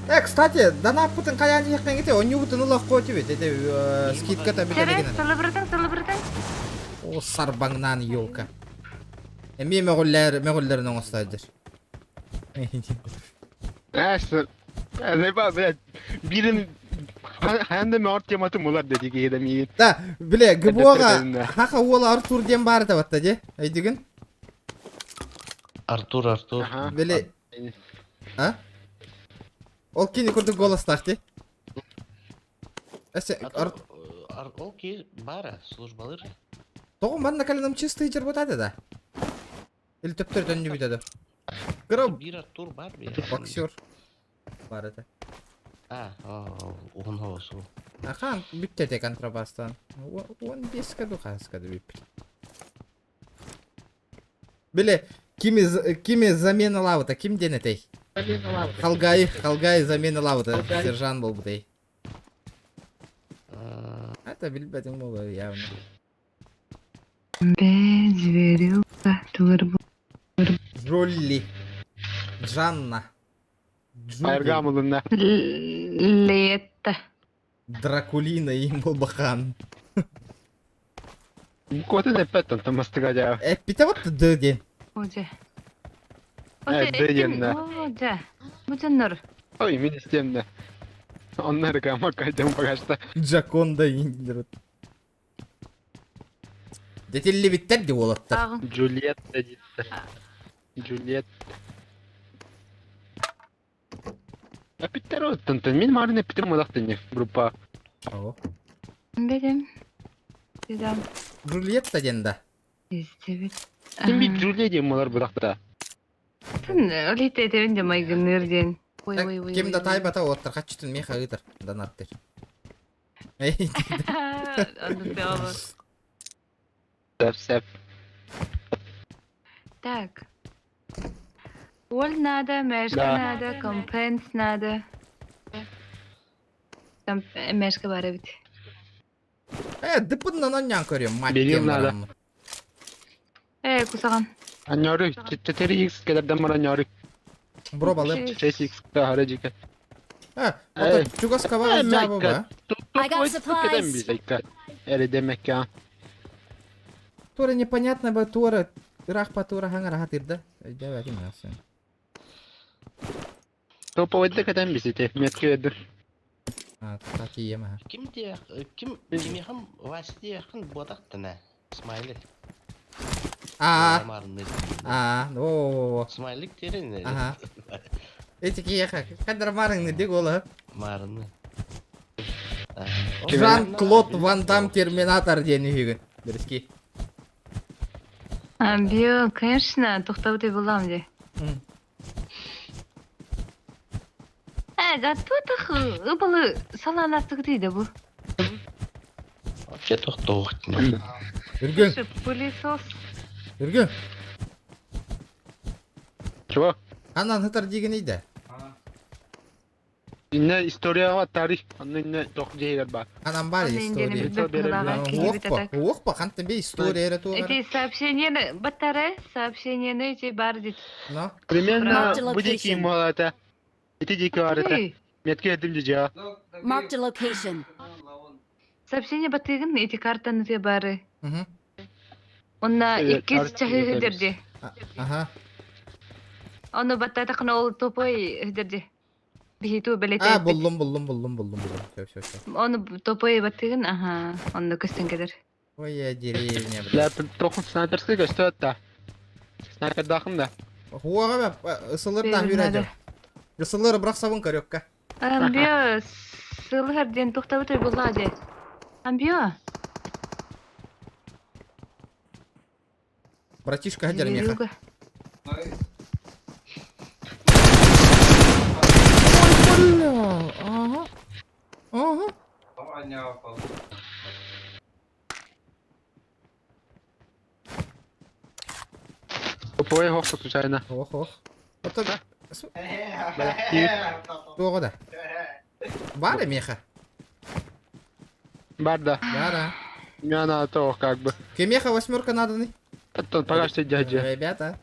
Э, кстати, дана путын каян иһэххин ити онньугутун ылах куотубит. Ити скидка Сэрэ, салыбырытың, салыбырытың. О, сарбаңнан елка. Эмиэ мөҕүллэр мөҕүллэрин оҥостойдур. Эс, Леба, блядь, бирин хаянда мөр тематы мулар деди киһи миин. Да, биле, ГБО-га хаха уола Артур диэн баар этэ батта дии. Өйдүгүн? Артур, Артур. Биле. А? Ол кини курдук голостаах дии. Эсе, Ар... Ол ки бара, службалыр. Тоҕо манна кэлэн чистый жер да? Или төптөр төннүбүтэ да. Кыра Бир Артур бар би. боксер бар этэ. А, уһун хоосу. Ахан бүттэ контрабастан. Он беска духаска да бүппүт. Биле, кими кими замена лавыта, ким диэн этэй? Халгай, Халгай замена лавыта, сержант буолбутай. Это билбэтим буолар явно. Бэ, зверюга, тугар Джолли. Джанна. Джуди. Айыргам ылынна. Лето. Дракулина им Балбахан. Куотун эппэт онтон мастыга дьаа. Эппитэ вот д диэн. О, дьэ. Э, Д диэннэ. О, дьэ. Бу дьоннор. Ой, мин истиэмнэ. Онно реклама кайдам багашта. Джаконда Индер. Дэтиллибиттэр ди уолаттар. Ааҕыҥ. Джульетта диттэ. Джульет. Эпиттер оттон мин марын эппитим модах тинни группа. О. Бэдим. Дедам. Джульетта диэн да. Истибит. Ким бит Джульет диэн болар будахта. Олите этебин де майгынныр диэн. Ой, ой, ой. Ким да ой, ой. тайбата уолаттар хаччытын меха ыытар. Донаттыр. Эй, Оннук да Сеп сеп. Так. Оль надо, мэшка Да. надо, компенс надо. Там мэшка бар эбит. Э, дыпыннан онньоон көрүөм, мать Берил диэн надо. бараммын. Э, кусаҕан. Аньоры 4x кедерден бар аньоры. Бро балым. 6x да хара жика. А, Эй. ото чугас кабаҕас Э, дьаабы Майка. ба. I got supplies. Эре демек я. Тура непонятно бы тура. Ыраах па тура хаҥар хатырда. Өйдөөбөтүм асы. Топовойда кеден бисите. Метке ведер. А, такие ма. Ким диэх, ким кимиэхэм Вася диэххин буотахтана. Смайлик. А, Марны. а, о, Смайлик терин. Ага. Эти киеха, кадр марыңны дик ола. Марны. Жан-Клод Ван Дам Терминатор диэн үһүгүн. Дөрүски. А, био, конечно, тохтабыт булам ди. М. Э, да тутах ыбылы салаластык дейdi бу. Вообще тохтоохтина. Үргүн, Шы пылесос. үргүн. Чего? Анан хытар дигин иде. Инне история тарих. Анны инне тох жейгер бар. Анан бар Онно история. индиэни билбэт киһибит Уохпа, атак. уохпа, хантан бе история эре тугар. Эти сообщениени баттары, сообщениени эти бар дейт. Но. Примерно Marked a бу дики location. молата. Ити дики бар это. Ой, Метке ведим жа. Marked a location. Сообщение баттыгын эти картаны те бары. Мгм. Онна Э, иккис карта чахы өтөбүз. дерди. Ага. Оны баттатакын ол топой дерди. Бихиту белете. А, буллум, буллум, буллум, буллум, буллум. Все, все, все. Оны топой баттыгын, ага, онны көстөн келер. Ой, я деревня, бля. Бля, тохун снайперский көстөт да. Снайпер дахын да. Хуага бе, ысылыр да хүрәдө. Ысылыр бирок сабын көрөккө. Амбио, сылхар ден токтабыт була де. Амбио. Братишка хадер меха. Зверюга. Бля, ага. Ага. Топовой хохто случайно. Ох, ох. Ото Бля, тиит. туга да. Бар меха. Бар да. Бара. Мне надо то как бы. Кемеха восьмерка надо. не? Оттон пока что дядя. Ребята.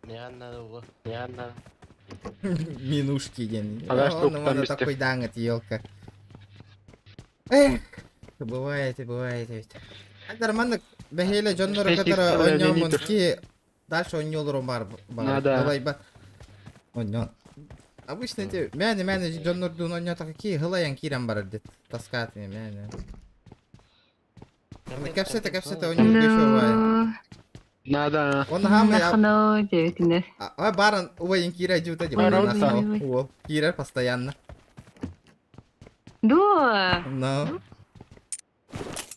Мианна. Минушки день. Ага, что Он там вместе. такой дангот, елка. Эх, бывает, бывает ведь. Нормально, бехеле Джоннор, Шесть который икс, он нем, он литр. ки дальше он нем бар, бар. Надо. Давай, ба. Он нем. Обычно эти мяне мяне Джоннор дун он нем такие гылаян киран бар дет. Таскат мяне. Кәпсете, кәпсете, он нем еще бай. Ну, Надо. Он хамы нахно девятине. А баран убайын кира жута деп. Баран О, кирер постоянно. Ду. Но.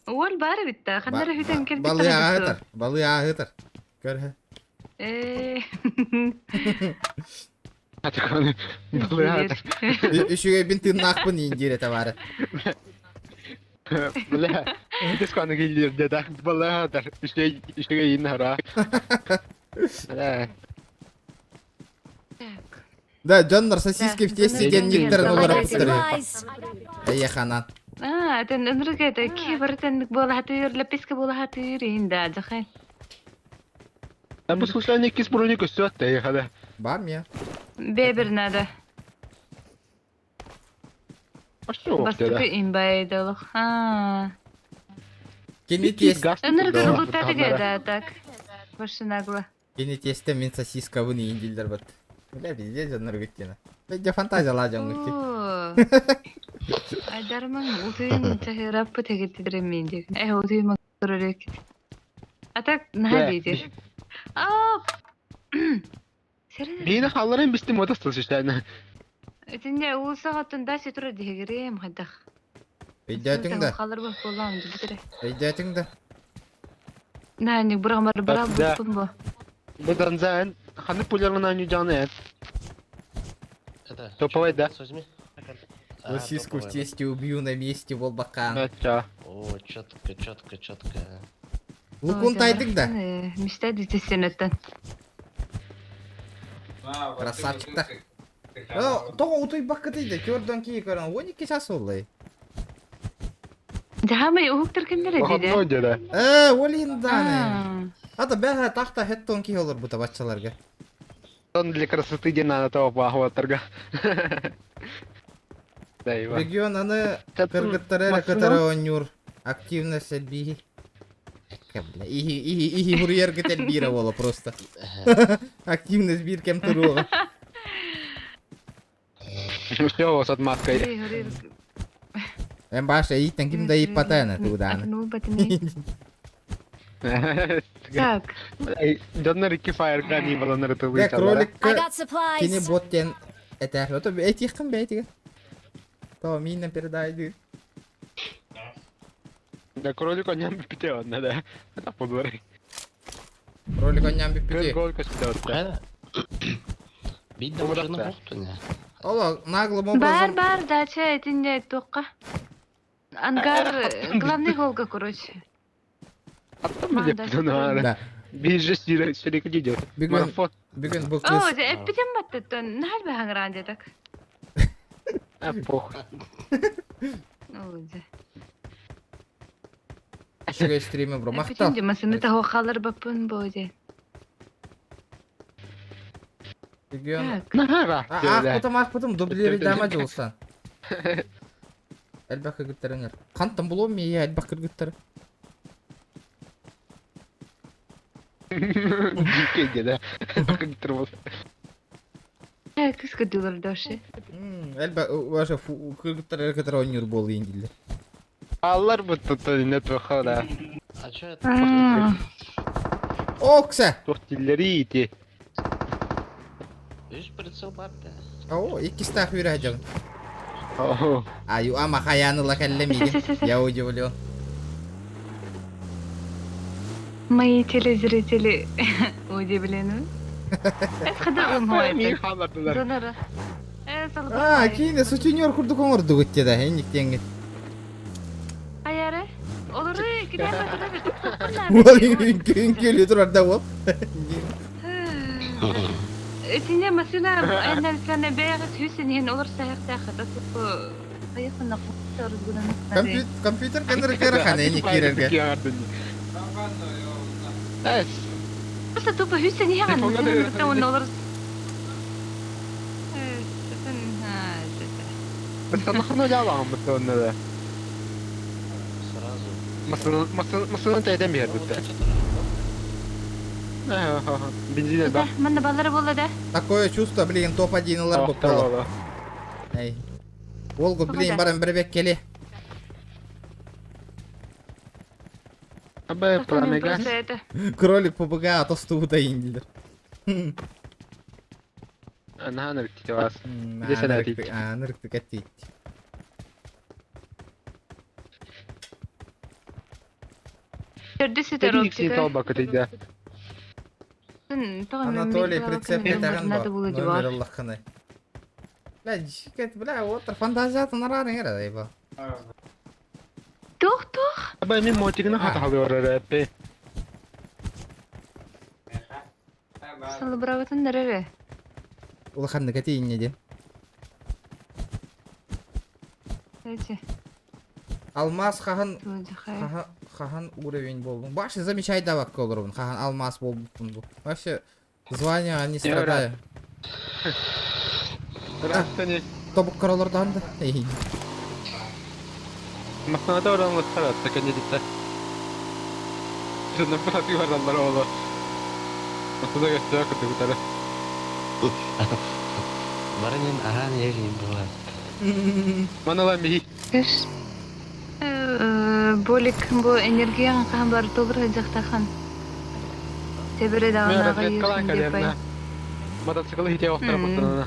Ол бар битте. Ханнара хүтен келбит. Балы ағытыр, балы ағытыр. Көр. Э. Атаканы. Бля, Үшіге бин тыннақпын индире табары. бля. Дисканы келдер деді. Бля, үшке үшке ин хара. Бля. Так. Да, дьоннор сосиски в тесте диэн никтэрин I got олороппуттар. supplies. Эйэханан. Аа, тэн ынырык это ки барытын буолаһатыыр, лэппискэ буолаһатыыр иин да дьахай. А бу случайно иккис броня көстүөт да хада. Бар мия. Бэбир надо. А что Бастакы имбайдалых. Аа. Кини тиэс Ынырык ылбыттатыга да так. Машинагла. Кини тиэстэ мин сосискабын иин дииллэр бат. Бля, пиздец дьоннор гыттина. Бля, фантазия дьон гытти. Айдарман утуйун чахыраппы тегиттирем мен деп. Э, утуйун көрөрөк. А так наһаа диир. Аа. Серен. Биini халларын бистим ота слышишь. Итинне уулсаҕаттан дальше турар диһигириэм хайдах. Өйдөөтүҥ да. Халыр бах боллаам дибитире. Өйдөөтүҥ да. Наани бырагамар бара Да. буппун бу. Бу данзан ханы пулярына не жаны. Это, Топовый, да? возьми. А, Сосиску в топовая, да. тесте убью на месте, волбакан. Ача. О, четко, четко, четко. Лукун тайдык да. Мечтай дитесенеттен. Красавчик-то. Тоҕо утуйбаккытый да, көрдөн кии көрөн, 12 час оллай. Жахамай уһуктар кимдер Выходной диде. деді. Э, олин даны. Ата бэһэ тахта хеттон кии олор бута баччаларга. Он для красоты ден надо того пахватарга. Да, Ива. Регион аны кыргыттары эрэ кытары оонньуур. Активность элбииһи. Бля, иһи иһи иһи хуруйаргыт элбиирэ буола просто. Активность биир кэм туруоҕа. Все, с отмазкой. Эн баша ииттэн ким да ииппатаана туудааны. Так. Дьоннор икки фаерка не баланары Бля, тылы I кроликка got кини supplies. бот диэн этээр. Ото этиэххин бэйэтигэр. То миинэн передайдыы. Да кролик он ням пите он да. Это подворы. Кролик онньоон бүппүтүй. Кролик көстө Правильно? Бить да Добро, машина да. бухтуня. Оло наглым Бар образом бар дача этинне тоққа. Ангар главный холга короче. Да. Да. Бежи сирек идет. Бүгүн Марафон. бүгүн бу О, кыз эппитем баттаттан нахал бахангран дедак. А похуй. О, үчүгэй стримы бро махтал. Эппитем жамасыны тахо халар баппын бо де. Регион Так. Нахара. Аахпытым аахпытым дублири дама дьулсан. Элбэх кыргыттарыңар. Хантан булуом мия элбэх кыргыттары. Дикий да. Кыска дулар доши. Элбэх ваша кыргыттар кытары оонньуур буолуйун дииллэр. Аллар бу тут не твоха А чё это? Окса! Тух тиллери ити. Видишь, прицел бар да. Оо, иккистээх үөрэ дьон. О. Аю ама хаяны лакалла мигин. Я удивлен. Мои телезрители удивлены. Это Мин халардылар. Донора. А, киинэ сутенер курдук оҥордугут да, энниктеңҥит. Аяры. Олору киде Уол үҥкүүлүү турар да уол. Этине машина айналсана бэҕит хүсин иһин олор саһыктаах тасып хайыхына Компьютер компьютер кэннэр кыра энник киирэргэ. Просто тупо хүсин иһин олор Санахны жалағым бұтты да. Сразу. Масыны тәйден бер Ну, бітті. вот это работает. Бензин да. Манна баллары болла да. Такое чувство, блин, топ-1 ылар боп боло. Эй. Волгу, блин, баран бирбек кели. Абы пламега. Просто это. Кролик ПБГ, а то стууда индилер. Ананы бітті вас. Здесь она тить. Анырыктык аттить. Төрдү ситер оптика. бакыт Анатолий прицеп этеген бо. Номер Аллахыны. Бля, жикет, бля, отыр фантазиятын арарын эре дейбо. Тух тух. Абы мен мотигini хата алıyor әппе. Салыбырабытын нерere. Улаханнык этиинньэ диэн. Эти. Алмаз хаһан Туодьахай. хаһан хаһан уровень болдуң? Вообще замечай давакка олоробун. Хаһан алмаз болбуппун бу. Вообще звание не страдаю. Растани. Тобуккар олордоон да. Масаната оранлаттар атта кандидатта. Сонно быһаты бараллар оҕолор. Масана көстөөх кытыгытара. Барынын аһаан иһэр буолар. Маналан биһи. Кыш. Болик бу энергияң хаһан бар толур сылдьахтахан. Тебере Мен даҕаны разведкалаан аҕай кэлиэмнэ. диэпай. Мотоциклы хитэ охтор бутанана.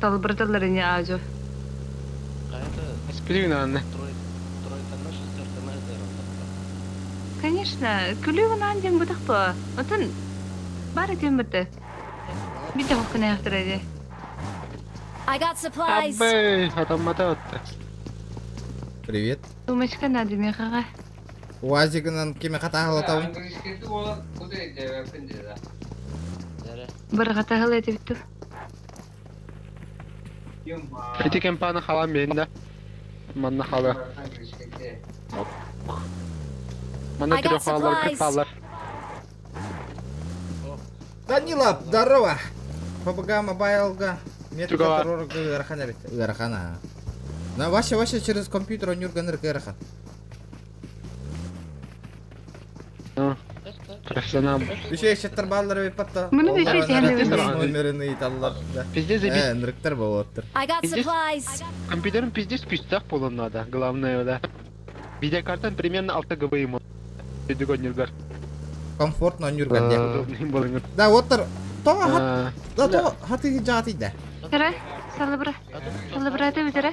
Талбырдаллар ини аажо. Хайата Спилигин тройканна шестерканна ыдырыллар. Конечно, күлүү гынан диэн бутах по. Отон бар этим бытты. Бите хоккуна яхтара ди. I got supplies. Аббей, атаммата отта. Привет. Тумачка надо мехага. УАЗигынан кеме хатаалатабын. Баргатахыл этибитту. Ити кемпаны халам бейінде. Манна халы. Манна I got түрі халалар, supplies. кырт халалар. Данила, здорово! ПБГ Мобайлга. Метка Тугава. террорга ыарахан эбит. Ыарахан аа. На вообще вообще через компьютер онюрганыр ыарахан. Профессионал. Еще ещеттер баллар эбит патта. Муну еще тиһэн Номерин ыйталлар. Да. Пиздец забить. Э, нырыктар болоттыр. I got Здесь- supplies. Компьютером пиздец күйстах болон надо, главное, да. Видеокартан примерно 6 ГБ ему. Дегонергар. Комфортно онюрган де. Удобный болыңыр. Да, оттар. То хат, да то хаты жааты да. Тара, салыбра. Салыбра ты битера.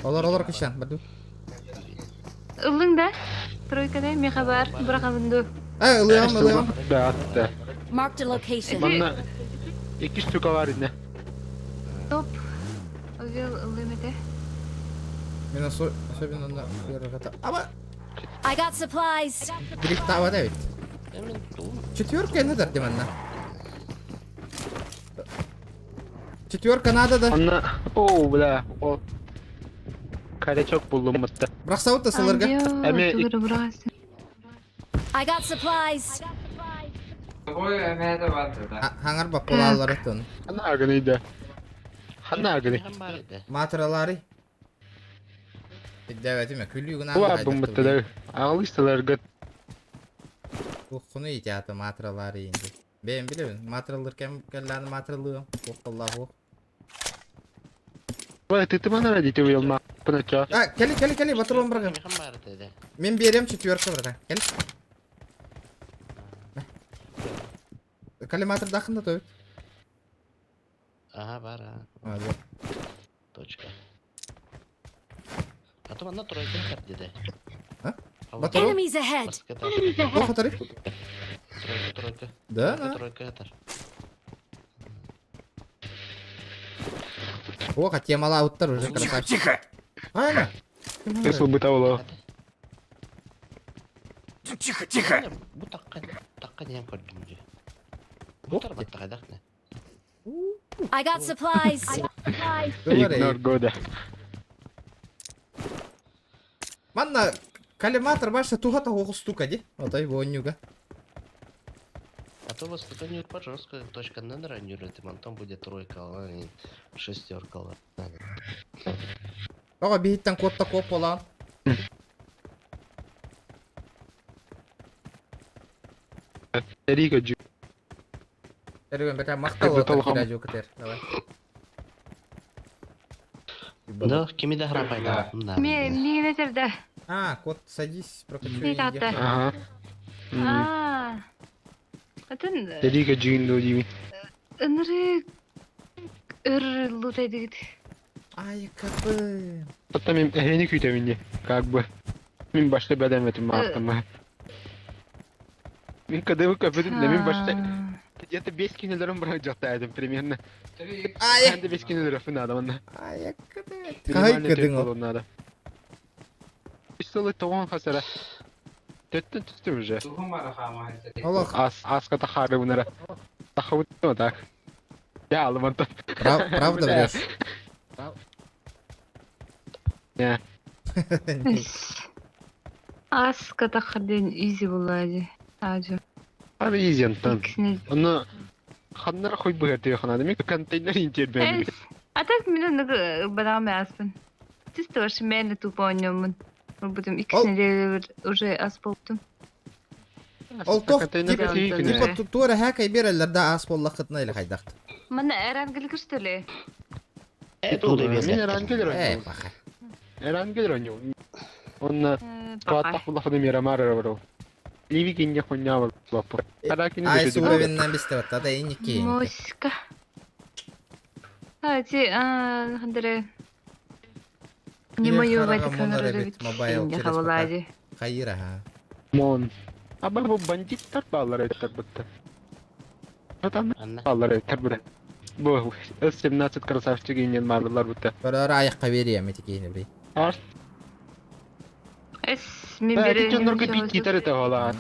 Олар олар кышан, баду. Ылың да. Тройкада меха бар, бұрақабынду. Э, ылыам, ылыам. Да, атты. Marked a location. Манна 2 штука бар ине. Топ. Овел ылымете. Мен особенно на первый Аба, I got supplies. дрифтава да ведь. Четверка надо, Диманна. Четверка надо да. Анна, о, бля, о. Карачок булдум мытты. Брахсаута сылырга. Эми I got supplies. Хаңар баппалалары тон. Ханна агыныйды. Ханна агыны. Матыралары. Иддәбәтиме күлүгүн Буа буммытты да. Аңлыйсылар гыт. Тухкуну итяты матыралары инде. Бен билебин. Матыралыр кем келләне матыралыгым. Тухкаллаху. Бай, ты ты родите уелма. Пынача. А, кели кели кели батырон биргем. Мен берем четверка бирге. Кел. Коллиматор дахында той. Ага, бар, а. А, вот. Точка. А то манна тройка картиде. А? А Батырон? Enemies ahead. О, хатары. Тройка, тройка. Да, Тройка, да. тройка, атар. О, темала уттар уже красавчик. Тихо! Айна. Ты бытового. Тихо, тихо! Бу такка, такка не көрдүм же. Бу тарбатта кайдакны. I got supplies. Игнор года. Манна коллиматор баша туха того стука ди. Отай вонюга. А то вас тут не жестко точка на ранюрит, там будет тройка, а шестерка. Ага, биттен котта коп болан. Рига джу. Эрген бета мактал Кырды толхам. киражу кетер. Давай. Да, кими да храпайда. Да. Ме, миметер да. А, кот, садись, прокачу. Бит атты. Ага. А. Атын Рига джин до дими. ыныры ыр лутай дигит. Ай, капы. Hatta мен эхени күтеминде, как бы. Мен башта бәдәмәтим мактама. Мен кадыбы көпөтүм, мен башта где-то 5 кинелерим бар жакта примерно. Ай, Мен де 5 кинелер надо манна. ай, капы. Кай кыдың ол. Надо. Пистолет тогон хасара. Төттөн түстүм уже. Олох. Ас аска тахаарыбынара. Тахабыт так. Я алымантан. Правда врешь? Не. Аска тахадын изи булади. Ажы. Ар изи антан. Оны ханнар хуй быһыр ханады. Мен контейнер интербен. А так мен барамы аспын. Чисто ваш мен тупо ойномун. Будем икс неделя уже ас болдум. Ол тох типа туора хакай берелер да ас боллахытна или хайдахт. Мана эрангел кыштылы. Мен эрангел Э, паха. Эрангел ойню. Онна куаттах буллахыны мирамар бару. Ливи кинья хуйня лаппу. Ай, уровеннан бисте батта да иники. Моська. А, ти, а, хандere. Не мою вайта камера Мобайл через хавалади. Хайра, ха. Мон. Аба бу бандиттар баллар эттер бутта. Атан баллар эттер бутта. Бу С-17 красавчик инен марлар бутта. Барар аяққа берем эти кейini бри. Ар. Эс мен бере. Дьоннорго бит гитар эте хола.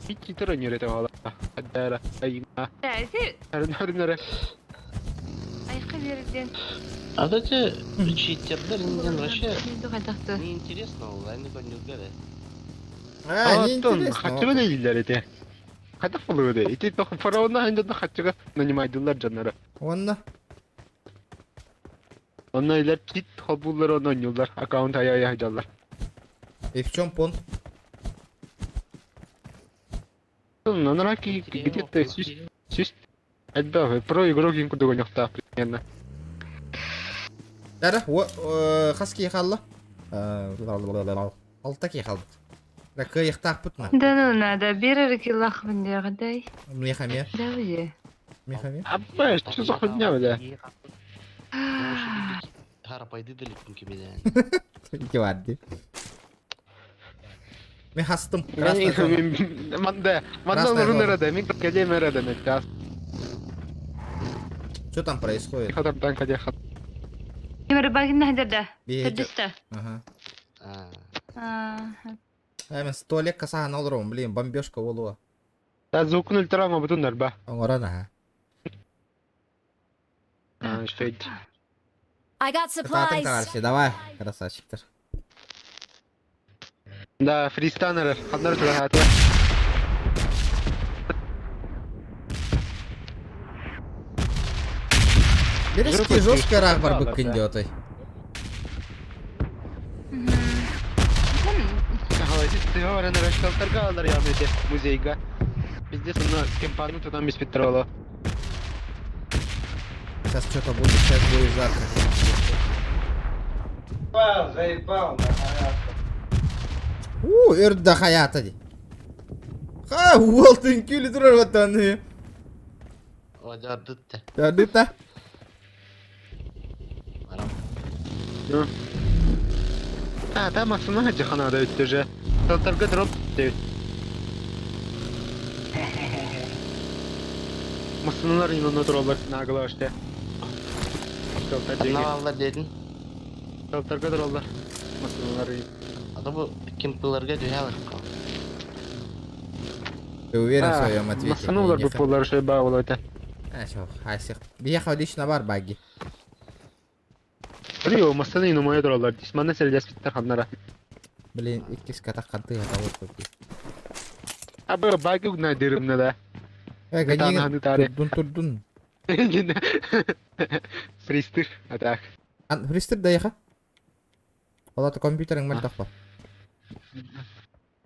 Бит гитар өнөр эте хола. Аддара айма. Эти Нары. аяққа берден. А вот эти читердер вообще неинтересно, онлайн конюгары. А, неинтересно. Хачыга дейлер эти. Хата фулуды. Ити тох фараона ханжада хачыга нанимайдылар жаннары. Онна. Онна илер чит хобуллар онна ойнулар. Аккаунт ая ая жаллар. И в чем понт? Нанараки где-то сүс элбэх про игрок ин курдук ойнохтаах примерно. Дара, хас кии халла? Алта кии халбыт. Да кыйыктаахпытна. Да ну надо, берер киллахмын дегдай. Мехаме. Да уе. Мехаме. Абба, что за хуйня, бля? Харапайды далекин кимеден. Киварди. Мен хастым. Красная зона. Манда, манда рунера мен кадемера да мен тас. Что там происходит? Хатардан каде хат. Кемер багин хадерда. Төрдүстэ. Ага. А. Мен столик касахан олорум, блин, бомбежка болуа. Та звукун ультра бутундар ба. Оңорон аха. А, что это? I got Кытаатын supplies. товарищи, давай, красавчиктар. Да, фристанер, ханнар тура Берешки жестко рах бар быккын диотой. Музейга. Пиздец, она кемпану туда мисс Петрола. Сейчас что-то будет, сейчас будет жарко. Заебал, У, өрдө хаята ди. Ха, уолтын күлі тұрар ватаны. Одярдытта. Жардытта. А, там основная джихана дают уже. Только дроп дают. Масыналар инон отыралар нагло işte. Одного дедин. Толтарга дыралар. Масыналар. А то бу кемпилерге дүйәлер. Ты уверен в своем ответе? Масыналар бу полар шай ба олайта. А, чё, хайсих. Бияха лично бар баги. Рио масыны иномая дыралар. Дисманы селдес биттер ханнара. Блин, иккис катак канты это вот тут. А бу баги угна дырымна да. Э, гони, турдун, турдун. Фристер, а так. Фристер да яха? Олата компьютерің мал тақпа.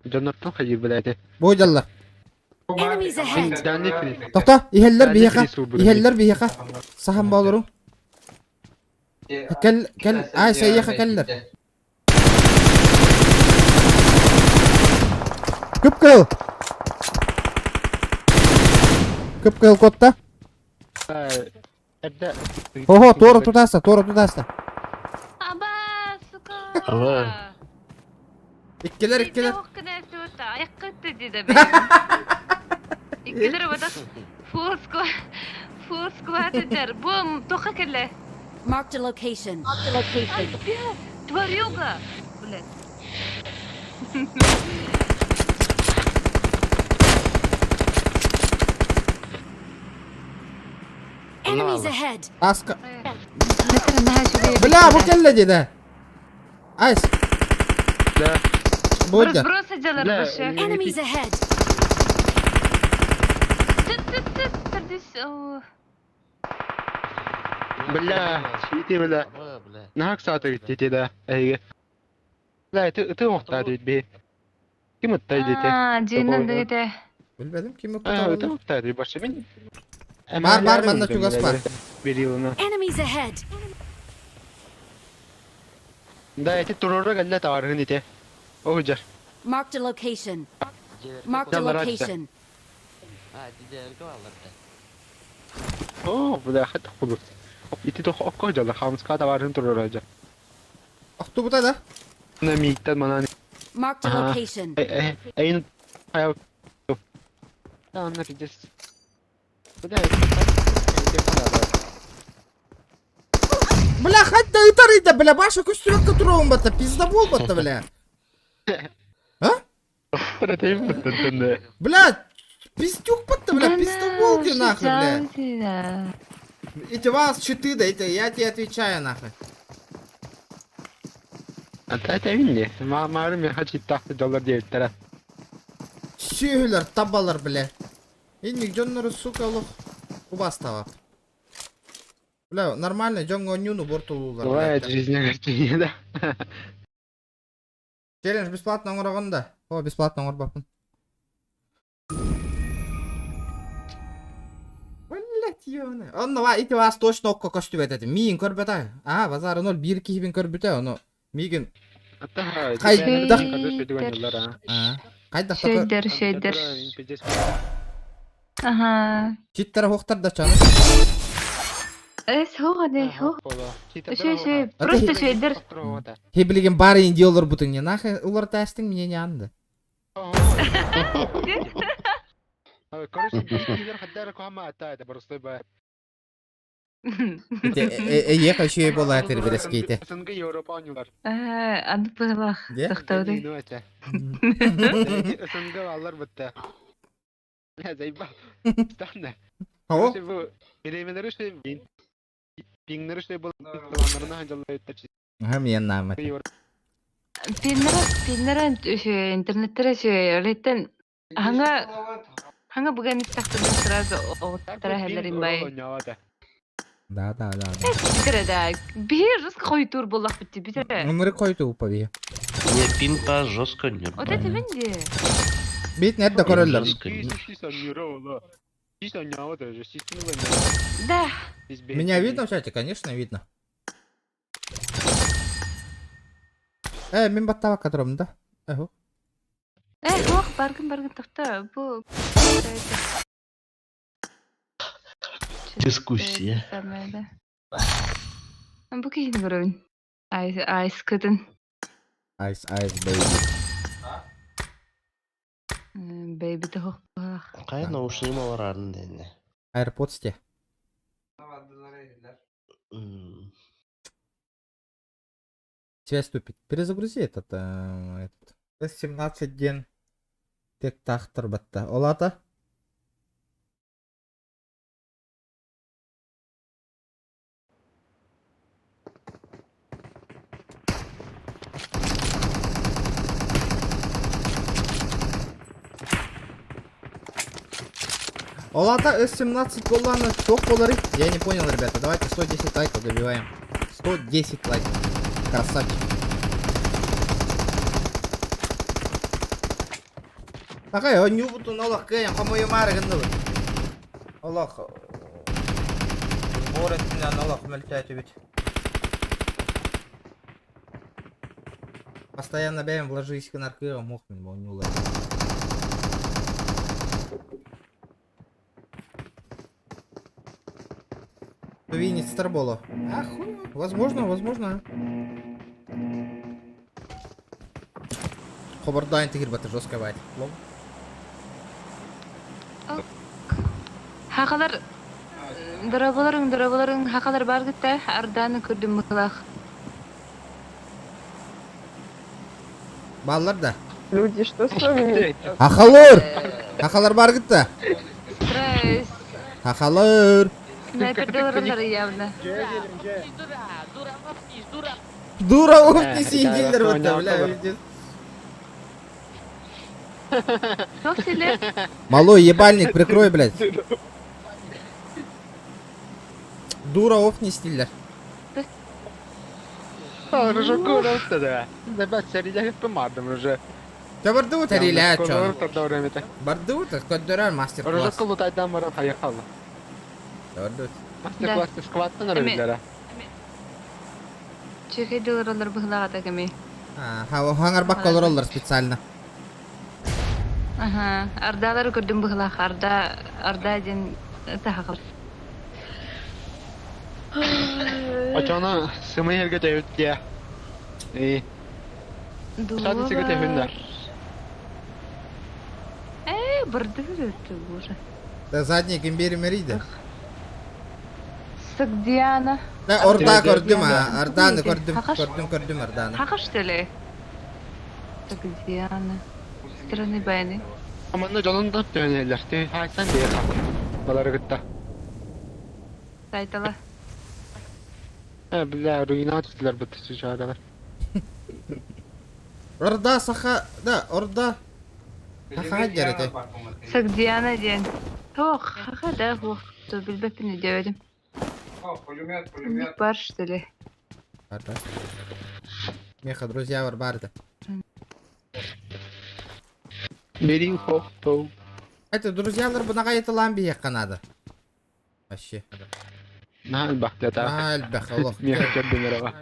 Жоннортон хайыр билете. Бу жаллар. Enemies ahead. Тоқта, ихеллер бияха. Ихеллер бияха. Сахан болурум. Кел, кел, ай сейяха келлер. Күп кыл. Күп кыл котта. Хо-хо, тора тутаста, тора тутаста. Аба, сука. Аба. Иккелер, иккелер. Иккелер бадак full squad. Full squad дер. Бум, тоха келе. Marked a location. Marked a location. Тварюга. Блядь. Enemies ahead! Аска. Бля, бу кэллэ дии Айс. Да. Будь. Разбросы делар башы. Enemies ahead! Түт түт түт түрдүс. Бля, ити бля. Нахак сааты ити да. Эйге. Бля, ити ити оқтады бит би. Ким ыттай дите? Аа, жиннен дегете. Билбедим ким Аа, ити ыттай. оқтады башы мен. Бар бар манна чугас бар. Берилна. Enemies ahead! Да, ити турора галла таваргын ити. Оһужар. Marked a location. Marked a location. А, дидерге алырды. О, бля, хат хулус. Ити тох окко жала хамска таваргын турора жа. Охтубута да? На миттен манан. Marked a location. Эйн аял. Да, на пиздец. Бля, Бля, хатта ытар бля, баша көстүрөккө туругун батта, пиздабол батта, бля. А? Бля, пиздюк батта, бля, пиздаболки нахуй, бля. Эти вас читы, да, это я тебе отвечаю нахуй. Ата винни. Маарым мен хачи тахты доллар диэбиттэрэ. Сүйүлөр, табалар, бля. Инник дьоннору, сука, олох убастава. Бля, нормально, дьоҥҥо нюну бортулуулар. Бывает в жизни огорчение, да? Челлендж бесплатно оҥороҕун да. О, бесплатно оҥорбоппун. Блять, ёбаный. Онно ва ити вас точно окко көстүбэт этим. Миин көрбөтэ. А, базар ноль биир киһибин көрбүтэ, ону миигин Хайдах? Хайдах такой? Шөйдер, шөйдер. Ага. Читтер хуохтар да чаны. Эс хоға хо. Шөй, шөй, просто шөйдер. Хе билигин бары инди олор бутун не нахэ улар тастың мне не анды. Короче, кигер хаддар кухама ата это просто ба. Э хочу бола этер берескейте. СНГ Европа онюлар. Э, аны пылах. Тохтауды. СНГ алар бітті. Бля, заебал. Странно. О? Бу биремелери шей бин. Пиңнери шей был. Планнарына ханжалай Ага, мен намат. Пиннера, пиннера интернеттер шөй, ханга ханга бүгін истақтыны сразу оғыттара хәлерин бай. Да, да, да. да. Битере да. Бир жестко хойтур боллах битти, битере. Номеры койду упави. Не, пинта жестко не. Вот это винди. Бит нет да короллер. Да. Меня видно в чате? Конечно, видно. Э, мен баттава которым, да? Эху. Э, ох, баргын баргын тохта. Бу Дискуссия. Бу кихини көрөбүн. Ай, айс кытын. Айс, айс, baby. Baby тохох. Кай наушник алар дени. AirPods те. Связь тупит. Перезагрузи этот, этот. S17 ден тек тахтар батта. Олата? Олата S17 голлана тоқ болары. Я не понял, ребята. Давайте 110 лайков добиваем. 110 лайков. Красавчик. Такай, о нюбутун Аллах кыйын, комою марыгынды. Аллах. Сбор этинен Аллах мөлтәтү бит. Постоянно бәйм вложись наркыга мох мин бу нюла. Винец Старболо. А хуй, возможно, возможно. Хобардайн тигр бата жестко бать. Лол. Хақалар дорабаларың, дорабаларың, хақалар бар гитте, арданы көрдүм мылах. Баллар да. Люди, что с вами? Ахалар! Ахалар бар гитте. Стресс. Ахалар. Снайперде олороллор явно. Дура офни синдилер вот бля, пиздец. Туох силер? Малой ебальник прикрой, блядь. Дура офни стиллер. Уже. Табардыбыт эрилээ чон. Бардыбыт көрдөрөр мастер-класс. Табардыбыт. Мастер-класс скваттан өрүллэрэ. Чөкөйдө олороллор быһылаҕата кэми. Хаҥарбакка олороллор специально. Аха, ардаалары көрдүм быһылаах, арда арда диэн таһаҕал. Очоно сымый эргэ төбүт дия. И. Сады сигэ төһүннэр. Э, бырдыгыр өттү уже. Да задний ким беримерийdi. Сагдиана. Да орда көрдүм а, Арданы көрдүм, көрдүм, көрдүм Арданы. Хахаш теле. Сагдиана. Страны байны. Аманна дьонун да төһөнөллөр. Төһ хайсан дия. Балары кытта. Сайтала. Э, бля, руина түстүлэр бу түчү Орда саха, да, орда. Саха дьэрэтэ. Сагдиана диэн. Туох, хаха да хуох. То билбэппин диэбэтим. Бар что ли? Орда. Меха, друзья, бар барды. Бери хохтоу. Это друзьялар бунага етылан биһиэххэ надо. Вообще. Наһаа элбэх Наһаа элбэх олох. Меха көрдүнэр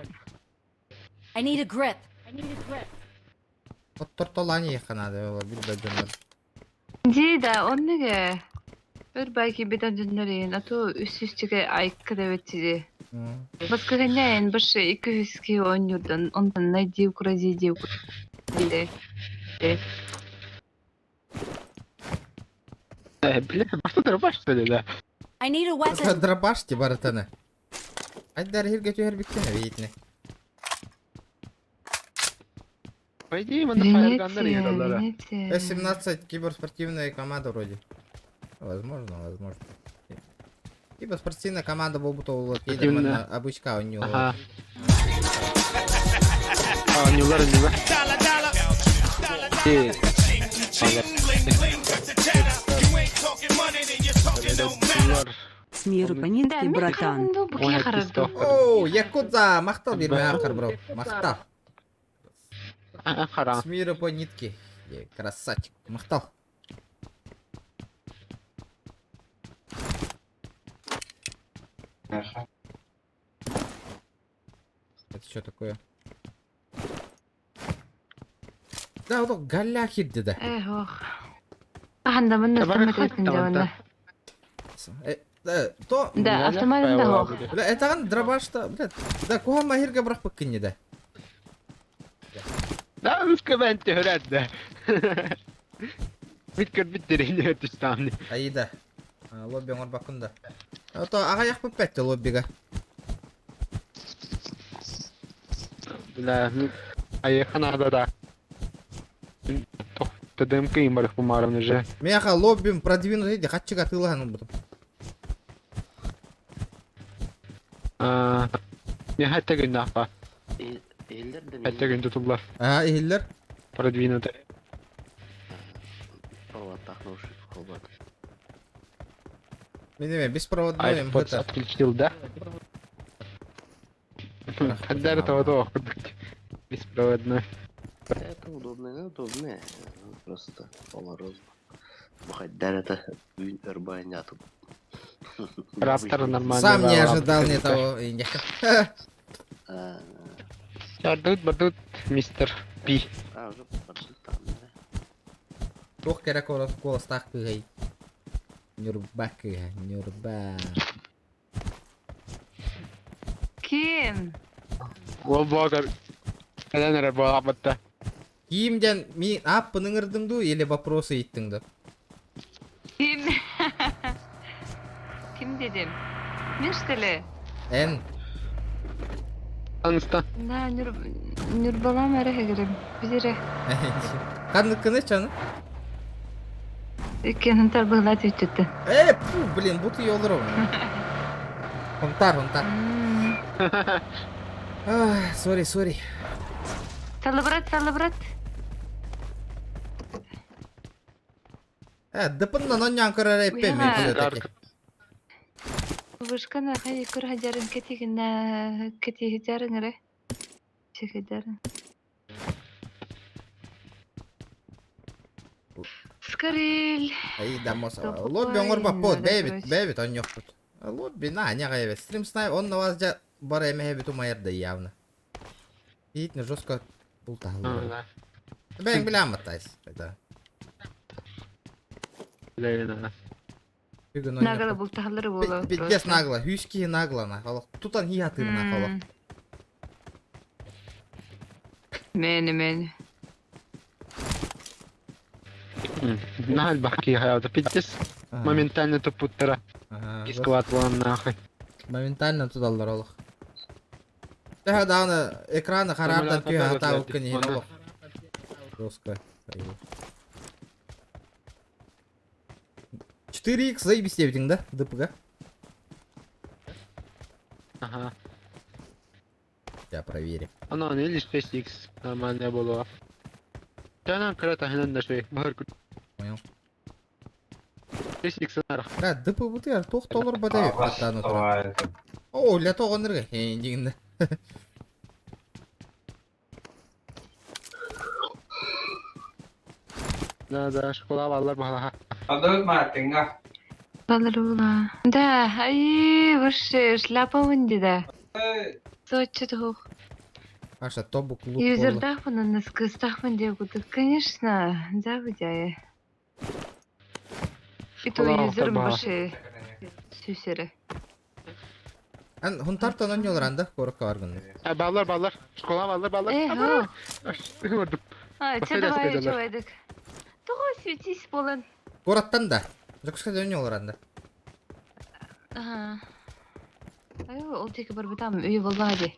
I need a grip. Оттортолаан иһиэххэ надо ол билбэт дьоннор. Дии да, оннук Өр байки битен дьоннорин, а то үс үстүгэ айкка дэбэтсиди. Баскыгanya башы екі үске оонньуурдан, онтон найди укради дии диде. Э, бля, что дробаш что ли, да? I need a weapon. Дробашти барытаны. Айдар хирге түһэр бүккене бейтне. По идее, мы на фаерганнар Венеция, игралара. Венеция. С-17 киберспортивная команда вроде. Возможно, возможно. Киберспортивная команда буолбута ол Спортивная. обычка у него. Ага. А, нюлар, нюлар. Э, С миру по Да, нитке, мен братан. қарағанды букия қарарды. Оу, Якудза, махтал берме арқар, бро. Махтал. Хара. С мира по нитке. Е, красавчик. Махтал. Это что такое? Да, вот галя хирди да. Эх, ох. Аханда мын автомат өтінде Э, да, то... Да, автомат да ох. Бля, это он дробаш-то, бля, да, куха махирга брах пыккинни да. Да, үскә бәнте хөрәт да. Бит көр бит дерейне өтүстамны. Аида. Лобби оңор бакында. А то ага пөппәтте лоббига. Бля, айхана да. ТДМК им барых бумарым же. Меха лоббим продвинутый иди, хатчыга тылахан бутум. А, не хәтта гын нафа. Хәтта гын тутулар. А, ихиллер. Продвинутый. Мен беспроводной iPods отключил, да? Когда этого того беспроводной. Это удобно, ну, удобно. Просто полорозно. Хоть это урбаняту. Раптор нормально. Сам не ожидал не того. Бардут, бардут, мистер Пи. А, уже бардут там, да? Тух керек голос так кыгай. Нюрба кыга, нюрба. Ким? Ол блогер. Кәлән була Кимден ми аппының ду или вопросы иттиң Ким? Ким дедим? Мен что ли? Эн. Анста. Да, нюр нюрбалам әрі хегерим. Бире. Канныкыны чаны? Иккенин тарбыгла түйтүттү. Э, пу, блин, бут йолдуру. Хонтар, хонтар. Сори, сори. Салыбырат, салыбырат. Э, дыпыннан онньоон көрөр эппин мин все-таки. Вышканы хай көр хадьарын кэтигинэ кэтиһидьарын эрэ. Чехидьарын. Скорель. Ай, дамос. Лобби оҥорбоппут, бэйэбит, бэйэбит онньохпут. Лобби, на, няҕа эбит. Стрим снайп, онно вас дьа бар эмэһэбит умайар да явно. Действительно жестко бултаһаллар. Бэйэҥ билээн тайс. Это. Бүгүн Нагло бултаһаллар буолуо. Пиздец нагло, үс киһи нагло на холох. Тутан хи атыыр на холох. Мени мени. Наһаа элбэх киһи хайаата пиздец. Моментально туппуттара. Исклад буолан нахуй. Моментально туталлар олох. Төһө даҕаны экраны хараардан түһэ сатаабыккын иһин олох. Жестко. 4х заебись диэбитиҥ да, ДПГ? Ага. Я проверим. Ана или 6х нормальная была. Да нам кыра таһынан да шей. Баар Понял. 6х нарах. Да, ДП-бытыгар туох толорбот эбит баттаан утаран. Оо, үлэ тоҕоннорго диигин да. Да, да, школа баллар баһалаха. Баларула. Да, ай, вообще, шляпа вынди да. Сочи тух. Аша, тобу клуб буолла. Юзердахпын, наскыстахпын диye кудук. Конечно, да, выдяя. И то юзерым башы сүсері. Эн хунтартан онньолор анда куоракка баргын. Баллар, баллар. Школа баллар, баллар. Э, хо. Көрдүм. А, че давай, чуайдык. Тоҕо светись болан. Куораттан да. Дьокуускайда онньолор анда. Ага. Ай, ол тек барбытам үй болла ди.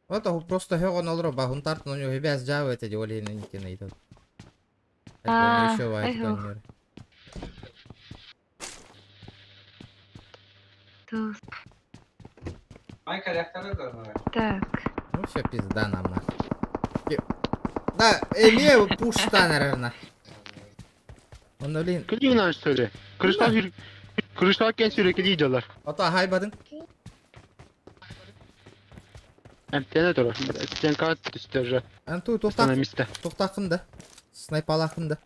Вот просто хөҕөн олоро ба хунтартан онньо хибээс жаабы эте ол иһин интин ыйтат. А, Еще ай, хо. Так. Ну все, пизда нам нахуй. Да, эмиэ пуштан наверное. Онно блин. Кылыынан сөре. Кырыштал жүр. Кырыштал кен сүрекли дьалар. Ото хайбадың. Эмтене турар. Стенка түстөр. Анту тухтак. Тухтакын да. Снайпалакын да.